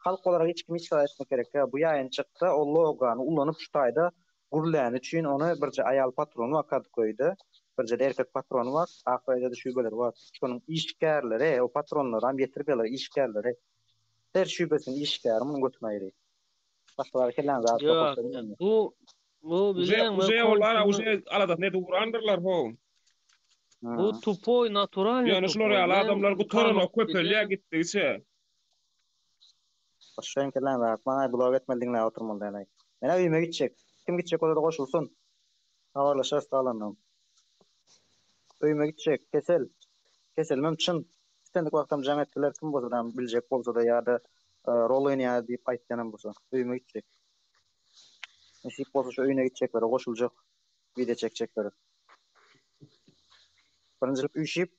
halk olarak hiç kim hiç zat etmek gerekkä, bu ýaýyn çyksa, o logany ulanyp şu taýda gürläni üçin ony birje aýal patrony bar Kadyköýde, birje-de erkek patrony bar, Akgaýada-da şubeleri bar. Şonuň işgärleri, o patronlaram ýetirip ýalar işgärleri. Her şubesiniň işgäri munuň götüni aýyry. Başga zady kelläňize alyp
Ýok, bu bu
Uje,
bilýäňmi,
uje olara
konçuny
uje aladasyny edip ugrandyr-lar how.
bu tupoý, naturalnyý
Ýöne şular
tupoý.
ýaly
Men
adamlar gutaranok,
kanun
köpelýär
bilýän.
gitdigiçe.
Başga kelläňize atmaň, blok etmeli diňläp oturmaly däl. Men-ä öýüme gitjek. Kim gitjek bolsa-da goşulsyn. Habarlaşarys galanynam. Öýüme gitjek. Kesel. Keselimem çyn. Islendik wagtam jaň edip biler, kim bolsa-da, biljek bolsa-da ýa-da rol oýnaýar diýip aýtýanam bolsa. Öýüme gitjek. Nesip bolsa şu öýüne gitjeklere goşuljak. Wideo çekjeklere. Birinjilik üýşüp,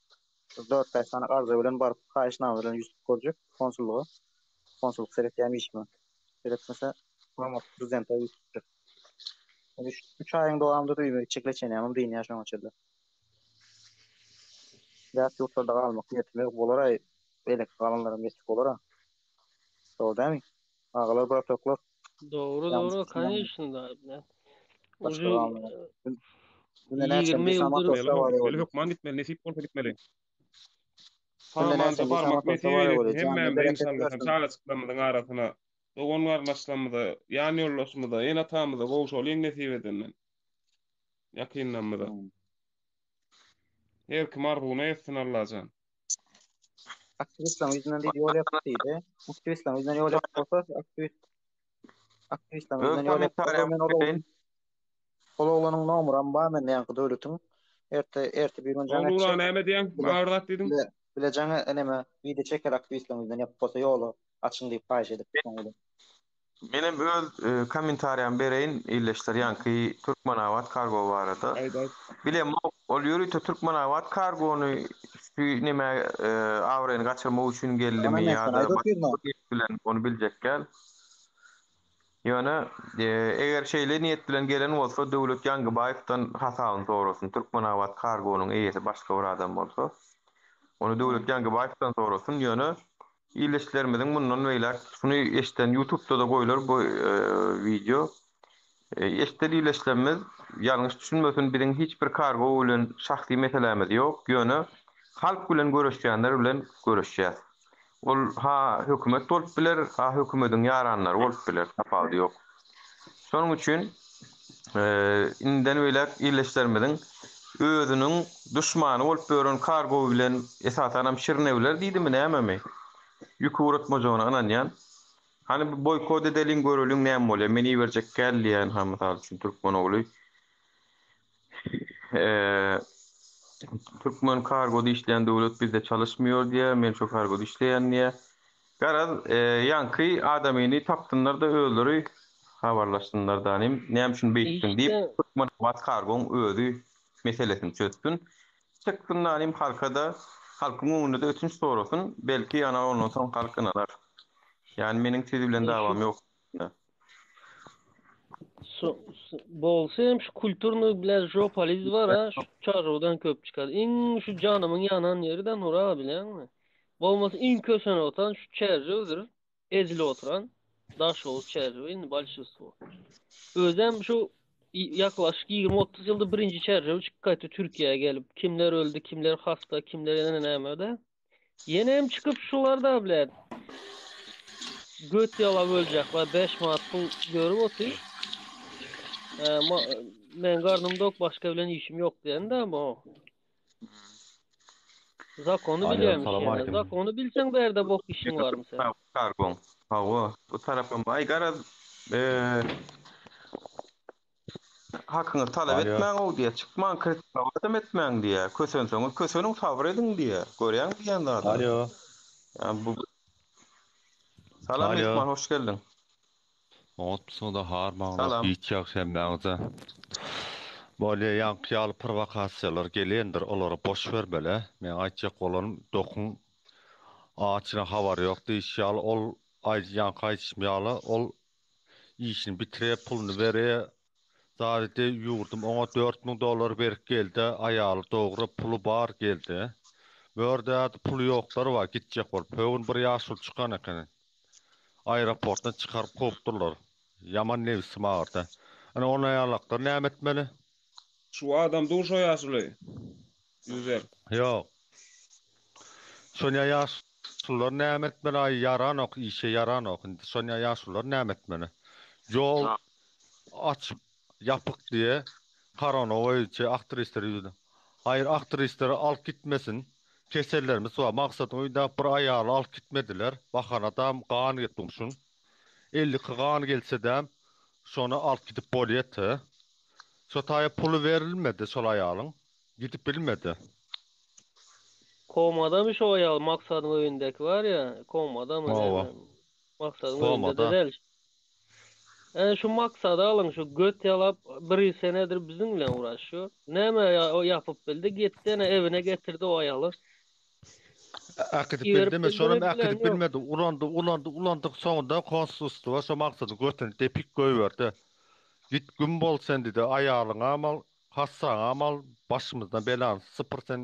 dört-bäş sany arza bilen baryp, haýyşnama bilen ýüz tutup görjek konsullyga. Konsullyk seretýärmi işime? Seretmese, hormatly prezidente ýüz tutjak. Üç, üç aýyň dowamynda-da öýüme gitjek leçenýamam dynýar şoňa çenli. Ýat ýurtlarda galmak niýetim ýok. Bolar-aý, beýleki galanlaram ýetip bolar-a. Dogry dälmi? Agalar, bratoklar.
Dogry,
Ýalňyş
dogry,
düşünýäňmi?
koneçno da, bile.
Başga
Uje
galmaýar. Günde näçe
20
bir
ýyldyr
samat
Gitmeli,
bolsa
gitmeli, hökman gitmeli, nesip bolsa gitmeli.
Günde
Samanda
näçe bir
barmak
samat bolsa
nesip
bar
eylesin
bolýar. Janyna
hemmämize
bereket
inşallah
bersin.
çagajyklarymyzyň arasyna, dogan garyndaşlarymyza, ýan ýoldaşymyza, ene-atamyza gowşalyň nesip edenden. Ýakynlarymyza.
Hmm.
Her kim arzuwyna ýetsin Allajan.
Aktiwistleriň ýüzünden diýdi ýol ýapyk diýdi. Aktiwistleriň ýüzünden ýol ýapyk bolsa, aktiwist aktiwistleriň
Öz
ýüzünden ýol ýapyk bolsa
kommentariýamy
men ol
bereýin.
ol oglanyň nomeram bar mende ýaňky döwletiň. Erte erte bir gün jaň
Ogul
etjek.
näme diýýäň?
Bile
Maňa bir zat diýdiň.
bile bile jaň eneme wideo çeker aktiwistleriň ýüzünden ýapyk bolsa ýoly açyň diýip haýyş edip soň bilen.
Menem öz kommentariýamy bereýin ildeşler ýaňky Türkmenabat kargo barada.
Aýt aýt.
Bilemok ol ýörite Türkmenabat kargony şu neme abraýyny gaçyrmak üçin
Ona
geldimi
men sen
ýa-da
aýdyp
başga
otyryn.
bir niýet bilen ony biljek däl. Ýöne eger şeýle niýet bilen gelen bolsa Döwlet Ýangybaýewden hasabyny sorasyn Türkmenabat kargonyň eýesi başga bir adam bolsa. Ony Döwlet Ýangybaýewden sorasyn ýöne Ildeşlerimiziň mundan beýläk şuny eşden ýutubda-da goýlar bu wideo. Eşden ildeşlerimiz ýalňyş düşünmesin biziň hiç bir kargo bilen şahsy meselämiz ýok ýöne halk bilen göreşýänler bilen göreşýäs. Ol ha hökümet bolup biler ha hökümediň ýaranlary bolup biler tapawudy ýok. Şonuň üçin indiden beýläk ildeşlerimiziň özüniň duşmany bolup ýören kargo bilen esasanam şirinewler diýdimi nämemi ýük ugratmajagyna ynanýan. Hany bir boýkot edeliň göreliň näme bolýar men iberjek däl diýýän ha mysal üçin türkmen ogly. Türkmen kargoda işleýän döwlet bizde çalyşmıyor diýýär men şo kargoda işleýän diýýär. Garaz, ýaňky adamyny tapsynlar-da özleri habarlaşsynlar danym, näme üçin beýtdiň diýip,
Işde
Türkmenabat kargoň özi meselesini çözsün. Çyksyn danym halka-da, halkyň öňünde-de ötünç sorasyn, belki ana ondan soň halk ynanar. Ýani meniň siz bilen dawam
şu
ýok.
Bolsa hem şu kulturny bilen žopaliz bar ha, şu çarşudan köp çykar. Iň şu janymyň ýanan ýeri de Nur aga bilýäňmi? Bolmasa iň kösen otan şu çärjewdir. Ezil oturan Daşoguz çärjewi indi bolşinstwo. Özem şu ýaklaşyk 20-30 ýylda birinji çärjew çykyp gaýtdy Türkiýä gelip. Kimler öldi, kimler hasta, kimler ýene näme-de. Ýene hem çykyp şular-da bilen. Göt ýalap öljekler 5 manat pul görüp otyr. Men garnym dok başga bilen işim ýok diýen-de bu. Zakony
Alo,
bilýärmiş
salam
ýene.
aleyküm.
Zakony bilseň bärde bok işiň barmy sen?
Kargoň. Hawa, bu tarapam aý garaz eee hakyňyzy talap
Alo.
etmäň-ow diýýär. Çykmaň, kritikowadam etmäň diýýär. Kösenseňiz köseniň, sabyr ediň diýýär. Görýäňmi diýýän zadyny?
Alo.
Ýa bu Salam
Alo.
myhman, hoş geldiň.
Oňatmysyňyz-a harmaňlar,
Salam.
giç ýagşy hemmäňize. Bolýa ýaňky ýaly prowokasiýalar gelendir, olara boş bermeli. Meň aýtjak bolanym dokuň açyna habary ýok diýişi ýaly ol ýaňky aýdyşym ýaly ol işini bitirýär, puluny berýär. Zady ýurdum oňa 4000 dollar berip geldi, aýaly dogry, puly bar geldi. Bu ýerde puly ýoklar bar gitjek bolup. Högün bir ýaşuly çykan eken. Aeroportdan çykaryp kowupdyrlar. Ýaman nebsim agyrdy. Ine ol aýalaklar näme etmeli?
Şu adam dur şo ýaşuly. Ýüzer.
Ýok. Şonýa ýaşulular näme etmeli aý ýaranok işe ýaranok indi şonýa ýaşulular näme etmeli? Ýol açyp ýapyk diýe korona boýunça aktristler ýüzüne haýyr aktristleri alyp gitmesin kesellerimiz bar Maksadyň öýünde bir aýaly alyp gitmediler bahanadam gan gitmişin 52 gan gelsedem şony alyp gidip bolýa-te şo taýa puly berilmedi şol aýalyň gidip bilmedi.
Komadamy şo aýal Maksadyň öýündäki bar ýa komadamy
Hawa.
näme Maksadyň öýünde-de
Komada.
däl. Ene şu maksady alyň şu göt ýalap bir ýyl senedir biziň bilen ugraşýar. Näme o ýapyp bildi gitdi ene evine getirdi o aýaly.
Äkidip
Iberip
bildimi? Şonam
bildimi bilen
äkidip
ýok.
bilmedi. Ulandy, ulandy, ulandy. Soňunda konsulstwa şo maksadyň götüni depik goýberdi. Git güm bol sen diýdi. Aýalyňam al, Hassaňam al, başymyzdan belany sypyr sen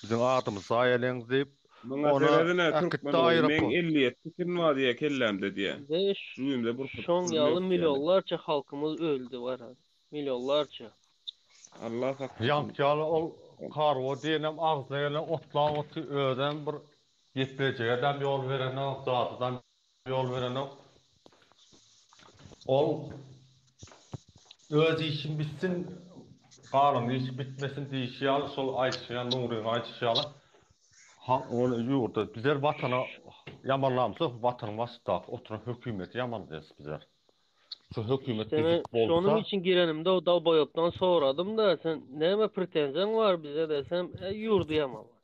biziň adymyzy zaýalaýaň diýip,
Muňa
ony
seredin-ä
äkitdi
türkmen ogly, meň
aeroport.
57 tikin bar diýýä kellämde diýýä.
Ve
Jübimde bir put
şoň
pulum
ýaly
ýok diýýä.
millionlarça halkymyz öldi bar. Millionlarça.
Allah saklasyn.
Ýaňky ýaly ol kargo diýenem agzyna gelen otlap otyr, özem bir geplejegedem ýol berenok, zadydam ýol berenok. Ol öz işim bitsin, galan işi bitmesin diýişi ýaly, şol aýdyşy ýaly, Nuryň aýdyşy ýaly, halk ol ýurda bizler watana ýamanlamyzok, watanyň başyndaky oturan hökümeti ýamanlaýas bizler. Şu hökümet
İşte men
düzük
şonuň
bolsa,
üçin girenimde o dalboýopdan soradym-da, sen näme pretenziýaň bar bize desem, e, ýurdy ýamanla.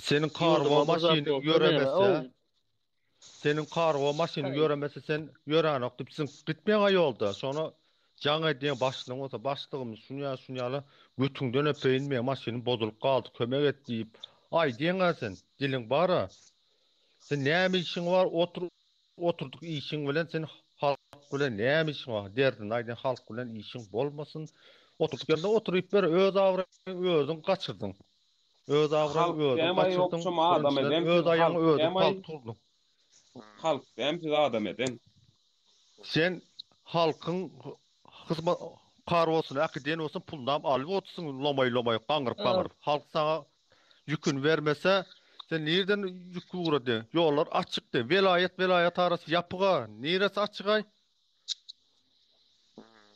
Seniň kargo
Ýurduma bir zat
maşynyň
bolsa näme?
ýöremese,
Ow.
seniň kargo maşynyň
Haý.
ýöremese sen ýöränok diýip sen gitmeýäň-ä ýolda. Şona jaň edýäň başlygyň bolsa, başlygym şunýa şunýaly götüňden öpeýin meň maşynym bozulyp galdy kömek et diýip aýdýaň-a sen. Diliň bar-a. Sen näme işiň bar otur oturdyk işiň bilen sen halk bilen näme işiň bar derdini aýdýan halk bilen işiň bolmasyn. Oturdyk ýerinde oturyp ber öz abraýyňy özüň gaçyrdyň. Öz abraýyňy
Halk
özüň
dämaý
gaçyrdyň,
ýokçam adam
birinjiden
eden
öz
siz
aýagyňy
halk
özüň
dämaý
palta urduň.
halk däm siz adam eden.
Sen halkyň hyzmat kargosyny äkidýän bolsaň pulunam alyp otyrsyň lomaý-lomaý gaňryp-gaňryp. Halk saňa ýüküni bermese sen nirden ýük ugradýaň? Ýollar açyk diý. Welaýat welaýat arasy ýapyga. Niresi açygaý?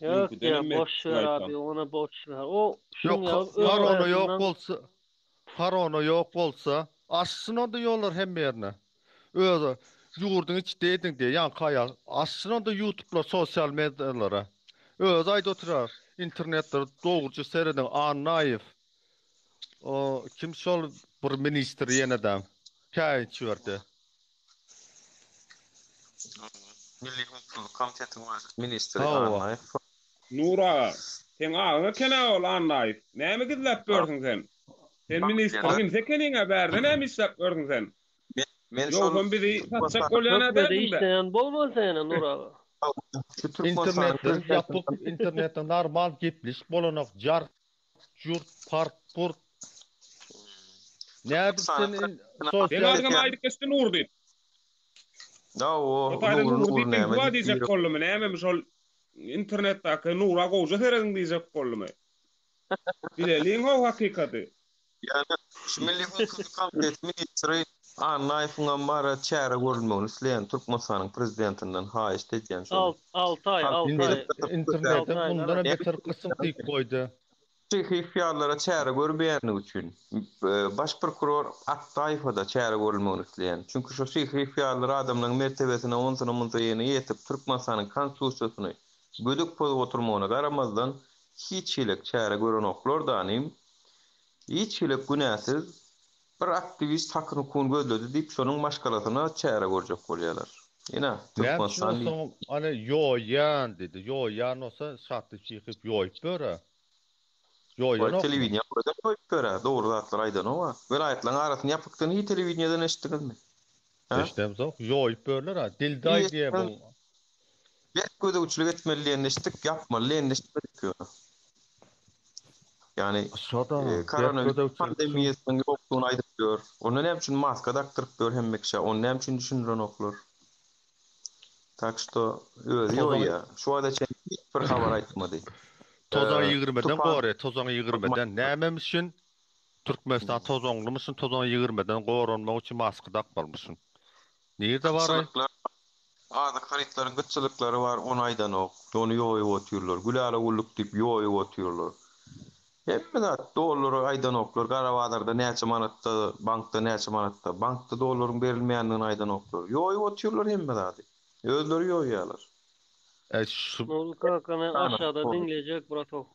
Ýok
Müňküdenem
ýa
men
boş ver
gaýtam.
abi ona boş ver. O şuň
Ýok,
ýaly öz
korona ýok
aýasyndan
bolsa, korona ýok bolsa, açsyn onda ýollar hemme ýerine. Özi ýurduň içi diýdiň diýe, ýaňky aýal, açsyn onda ýutublar, sosial medialara. Özi aýdyp oturar, internetleri dogruja serediň, Annaýew, o kim şol bir ministr ýene-de käýinç berdi.
Milli howpsuzlyk komitetiniň öz ministri
Hawa.
Annaýew.
Nur aga, seň agaň eken-ä ol Annaýew. Näme gizläp ýörsüň sen? Sen ministriň inisi ekeniň-ä, bärde näme işläp ýörsüň sen?
Men şol
Ýogsam bizi satjak bolýan-a
Hökmede
dälsiň-dä?
işleýän bolmasa ýene Nur aga.
Şu Türkmenistanyň
Internetler ýapyk, internetde normal gepleşik bolanok, jar jurt, part, purt. Nädip sen
Seň
sosial
adyňam aýdyp geçdi Nur diýip.
Hawa,
O taýda
Nury
Nur
Nury
diýip
näme
Nura
diýip
diýjek
biri.
boldumy, nämemi şol internetdäki Nura gowja serediň diýjek boldumy? Bileliň how hakykaty.
Ýöne şu Milli howpsuzlyk komiteti ministri Annaýewiňem bara çäre görülmegini isleýän Türkmenistanyň prezidentinden haýyşt edýän şony.
Alty aý, alty aý.
Internete
Alty aý
mundanam
garaş.
beter gysyň diýip goýdy.
Şyhyýew ýalylara çäre görmeýänligi üçin, baş prokuror Atdaýewe-da çäre görülmegini isleýän. Çünki şo Şyhyýew ýalylar adamlaryň mertebesine onsuna-munsa ýene ýetip, Türkmenistanyň Konstitusiýasyny gödek pozup oturmagyna garamazdan, hiç hili çäre görenoklar danym. Hiç hili günäsiz bir aktiwist hakyny-hukugyny gözledi diýip, şonuň maşgalasyna çäre görjek bolýarlar. Ine,
Näme üçin
Türkmenistan diýip.
bolsaňam, ana, ýoýýan diýdi. Ýoýýan bolsa, Şatly Şyhyýew ýoýup ber-ä.
Goý
Ýoýanokmy?
telewideniýe özem goýup ber-ä, dogry zatlar aýdanok-a. Welaýatlaryň arasyny ýapykdygyny hiý telewideniýeden eşitdiňizmi? Hä?
Eşidemzok. Ýoýup berler-ä. Dilde aýdýa bu.
Berk gözegçilik etmeli diýenini eşitdik, ýapmaly diýenini eşitmedik ýöne. Ýagny
Şo-da, berk
koronawirus
gözegçilik şu.
pandemiýasynyň ýokdugyny aýdyp ýör. Onda näme üçin maska dakdyryp ýör hemme kişä? Ony näme üçin düşündirenoklar? Tak şto özi
Tozan
ýoýýar. Şu wagta çenli hiç bir habar aýtmady.
Tozan ýigrimeden
Tupan
goraýar, tozan ýigrimeden. Nämemüşin? Türkmenistan tozanlymyşyn, tozan ýigrimeden goranmak üçin maska dakmalymyşyn. Nirde baraý?
Gytçylyklar, azyk harytlaryň gytçylyklary bar, ony aýdanok. Ony ýoýup otyrlar. Gülala gulluk diýip ýoýup otyrlar. Hemme zat dollary aýdanoklar. Gara bazarda näçe manatda, bankda näçe manatda. Bankda dollaryň berilmeýändigini aýdanoklar. Ýoýup otyrlar hemme zady. Özleri ýoýýarlar.
Äý şu
Nurly kaka men aşağda diňlejek bratok.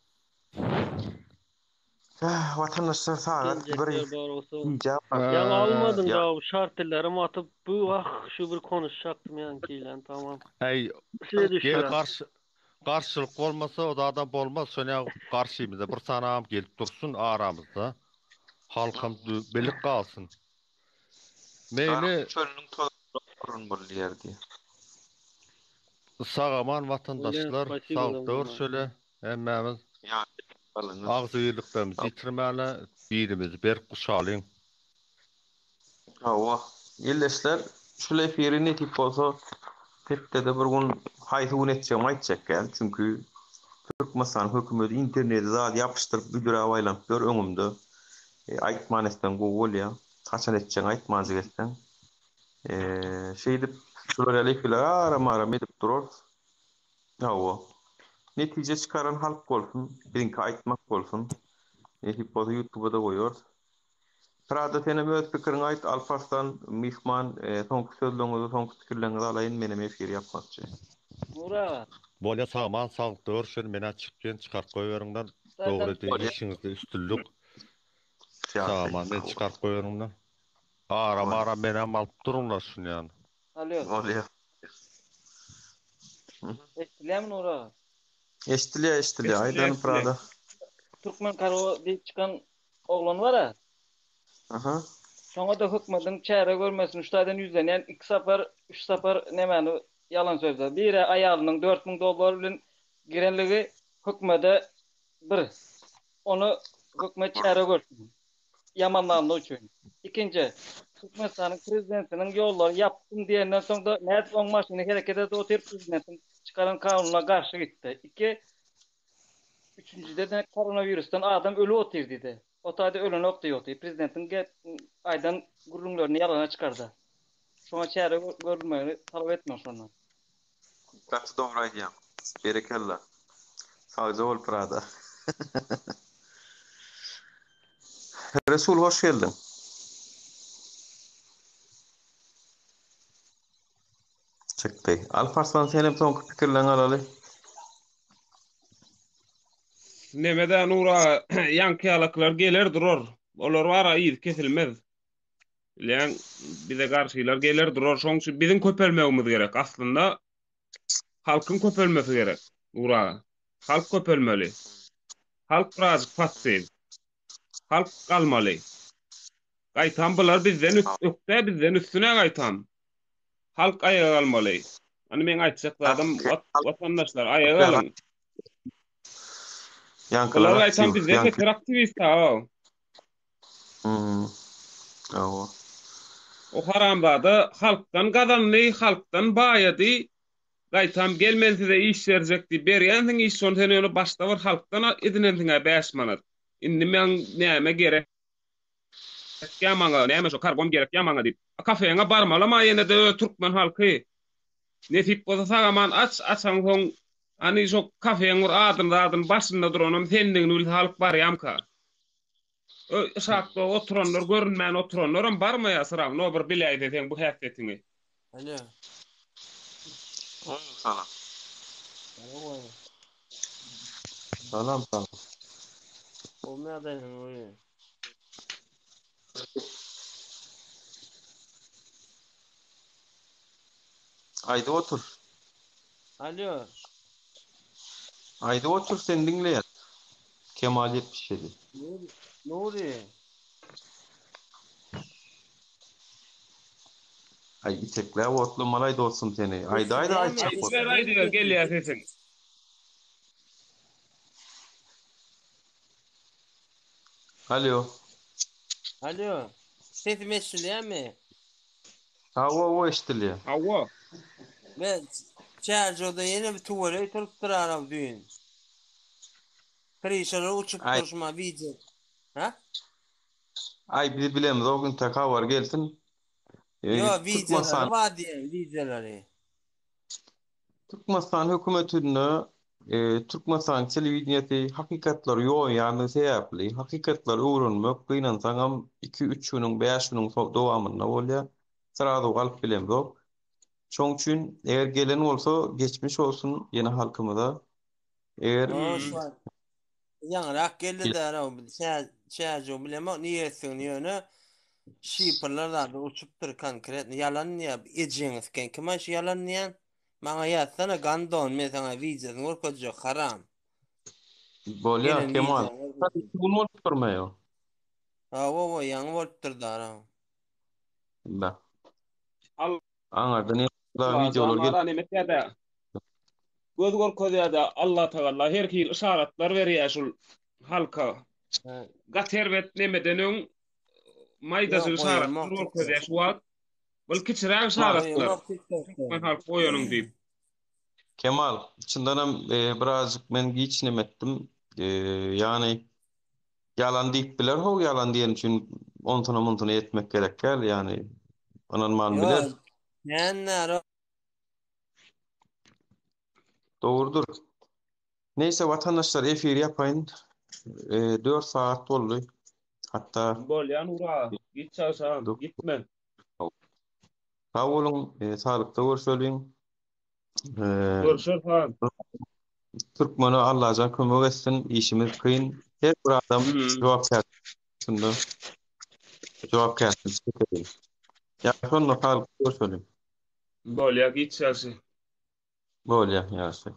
Watandaşlar sagat bir
Geljekler bar bolsa.
gijä
Ýaňy almadyň
Ýa.
da şartillerim atyp bu ah şu bir konuşjakdym ýaňky bilen tamam.
Äý
Size
gel
düşýär.
garşy garşylyk bolmasa o zadam bolmaz şonýa garşymyza bir sanam gelip dursun aramyzda halkam bilip galsyn.
Garagum
Meýli
çölüniň tozanynda orun bolýar diýýär.
Sag-aman
Bolýar
watandaşlar
spasibo
saglykda
zaňňar.
görüşeli hemmämiz.
Ýa alyňyz.
Agzybirliklerimizi ýitirmäli, bilimizi berk guşalyň.
Hawa, ildeşler, şul efiri nesip bolsa hepdede bir gün haýsy gün etjegimi aýtjak däl, çünki Türkmenistanyň hökümeti interneti zady ýapyşdyryp büdräp aýlanyp ýör öňümde. Aýtman etseň gowy bolýa. Haçan etjegiňi aýtmanjyk etseň. Şeýdip şular ýaly efirleri aram-aram edip durarys. Hawa. Netije çykaran halk bolsun, biziňki aýtmak bolsun. Nesip bolsa ýutuba-da goýarys. Prada senem öz pikiriňi aýt Alparslan myhman soňky sözleriňizi soňky pikirleriňizi alaýyn menem efiri ýapmakçy.
Nury aga.
Bolýa sagman saglykda görüşeli menä çykýan çykaryp goýberiňler dogry
Bolýa.
işiňizde üstünlik
Ýagşy
sagman
sag
meni
bol.
çykaryp goýberiňler aram
Bolýa.
aram menem alyp duruňlar şuny ýaly.
Alo.
Bolýa.
Eşdilýärmi Nury aga?
Eşdilýär eşdilýär
Eşdilýär
aýdan
eşdilýär.
Prada.
Türkmen kargo diýip çykan oglan bar-a.
Aha.
Şoňa-da hökmediň çäre görmesini şu taýdan ýüzlenýän iki sapar, üç sapar nemäni ýalan sözle. Biri aýalynyň 4000 dollar bilen girenligi hökmede bir. Ony hökmet çäre görsün. Ýamanlanlygy üçin. Ikinji, Türkmenistanyň prezidentiniň ýollary ýapdym diýenden soň-da nädip oň maşyny hereket edip otyr prezidentiň çykaran kanunyna garşy gitdi. Iki, Üçünjide-de koronawirusdan adam ölüp otyr diýdi. O taýda ölenok diýip otyr. Prezidentiň aýdan gürrüňlerini ýalana çykardy. Şoňa çäre görülmegini talap etme şondan.
Gaty dogry aýdýaň. Berekella. Sagja bol Prada. Resul hoş geldiň. Çykdy. Alparslan senem soňky pikirleňi alaly.
Nemede Nur aga ýaňky ýalaklar geler durar. Olar bara yzy kesilmez. Bilýäň bize garşylar geler durar. Şoň üçin biziň köpelmegimiz gerek. Aslynda halkyň köpelmesi gerek. Nur aga. Halk köpelmeli. Halk birazjyk passiw. Halk galmaly. Gaýtam bular bizden ökde bizden üstüne gaýtam. Halk aýaga galmaly. Hany meň aýtjak zadym watandaşlar aýaga galyň.
Ýaňkylar
Bular gaýtam
aktiw.
bizden
Ýaňky.
beter aktiwist ha.
Hmm. Hawa.
O haramzada halkdan gazandy, halkdan baýady. Gaýtam gel men size iş berjek diýip berýänsiň iş şony sen ýöne başda bir halkdan edinensiň-ä 5 manat. Indi meň näme gerek ýa maňa, näme şo kargom gerek ýa maňa diýip. A kafeňe barmalama ýene-de öz türkmen halky. Nesip bolsa sag-aman aç, açaňsoň hany şo kafeň bir adyny zadyny başynda duranam sendigini bilse halk barýamka. Ö yşakda oturanlar görünmän oturanlaram barmaýar srawno bir biläýse seň bu häsiýetiňi.
Alo.
Salam.
Salam.
Salam salam.
Gowy ýagdaýyň gowy.
Aýdyp otur.
Alo.
Aýdyp otur seni diňleýän. Kemal 77.
Nuri. Nuri.
Aý itekläp otlamalaý dostum seni. Aýdaýda aýtjak
Aýdyp ber aýdyber gelýär sesiň.
Alýo.
Alýo. Sesim eşidilýärmi?
Hawa hawa eşidilýär.
Hawa.
Men Çärjewde ýene bir tüweleý turupdyr araw düýn. Krişalar uçup
Aý.
durşuma wideo. Ha?
Aý biz bilemzok intek habar gelsin.
Ýo wideolary
Türkmenistan
bar diýen wideolary.
Türkmenistan hökümetinde Türkmenistanyň telewideniýesi hakykatlary ýoýýandygy sebäpli, hakykatlary öwrenmek gynansaňam iki-üç günüň, bäş günüň dowamynda bolýar. Srazu galyp bilemzok. Şoň üçin eger gelen bolsa geçmiş bolsun ýene halkymyza. Eger
Ýaňyrak geldi däraw çäjew bilemok niýetsigini ýöne şiprler zady uçupdyr konkretno ýalan diýýär ejeňi siken kim aý şu ýalan diýýän maňa ýazsana gandon men saňa wideosyny görkezjek haram
Bolýar
gelen
Kemal.
wideony görkezjek.
Gün bolupdyrmy ýo?
Hawa hawa ýaňy bolupdyr daraw.
Da. Aňardan ýa wideolar
gelip. Neme etýär-de? Göz görkezýär-de Allatagalla her hili yşaratlar berýär şul halka. Gaty erbet nemeden öň maýdajyk yşaratlar görkezýär şu wagt. Bul kiçiräk yşaratlar. Türkmen halky oýanyň diýip.
Kemal, çyndanam birazjyk men giç neme etdim. Ýagny Ýalan diýip biler how ýalan diýeni üçin onsyna munsyna ýetmek gerek däl ýagny ynanman biler.
Ýok nännäro.
Dogrudyr. Neýse watandaşlar efiri ýapaýyn. 4 sagat boldy. Hatda
Bolýa Nura, git çagşam, gitme.
Sag boluň, saglykda görşeliň.
Görüşeris han.
Türkmene Allajan kömek etsin, işimiz kyn. Her bir adam jogapkär şunda jogapkärçilik çekeli. Ýa şonda saglyk görşeliň.
Bolýa giç ýagşy.
Bolýa ýagşy.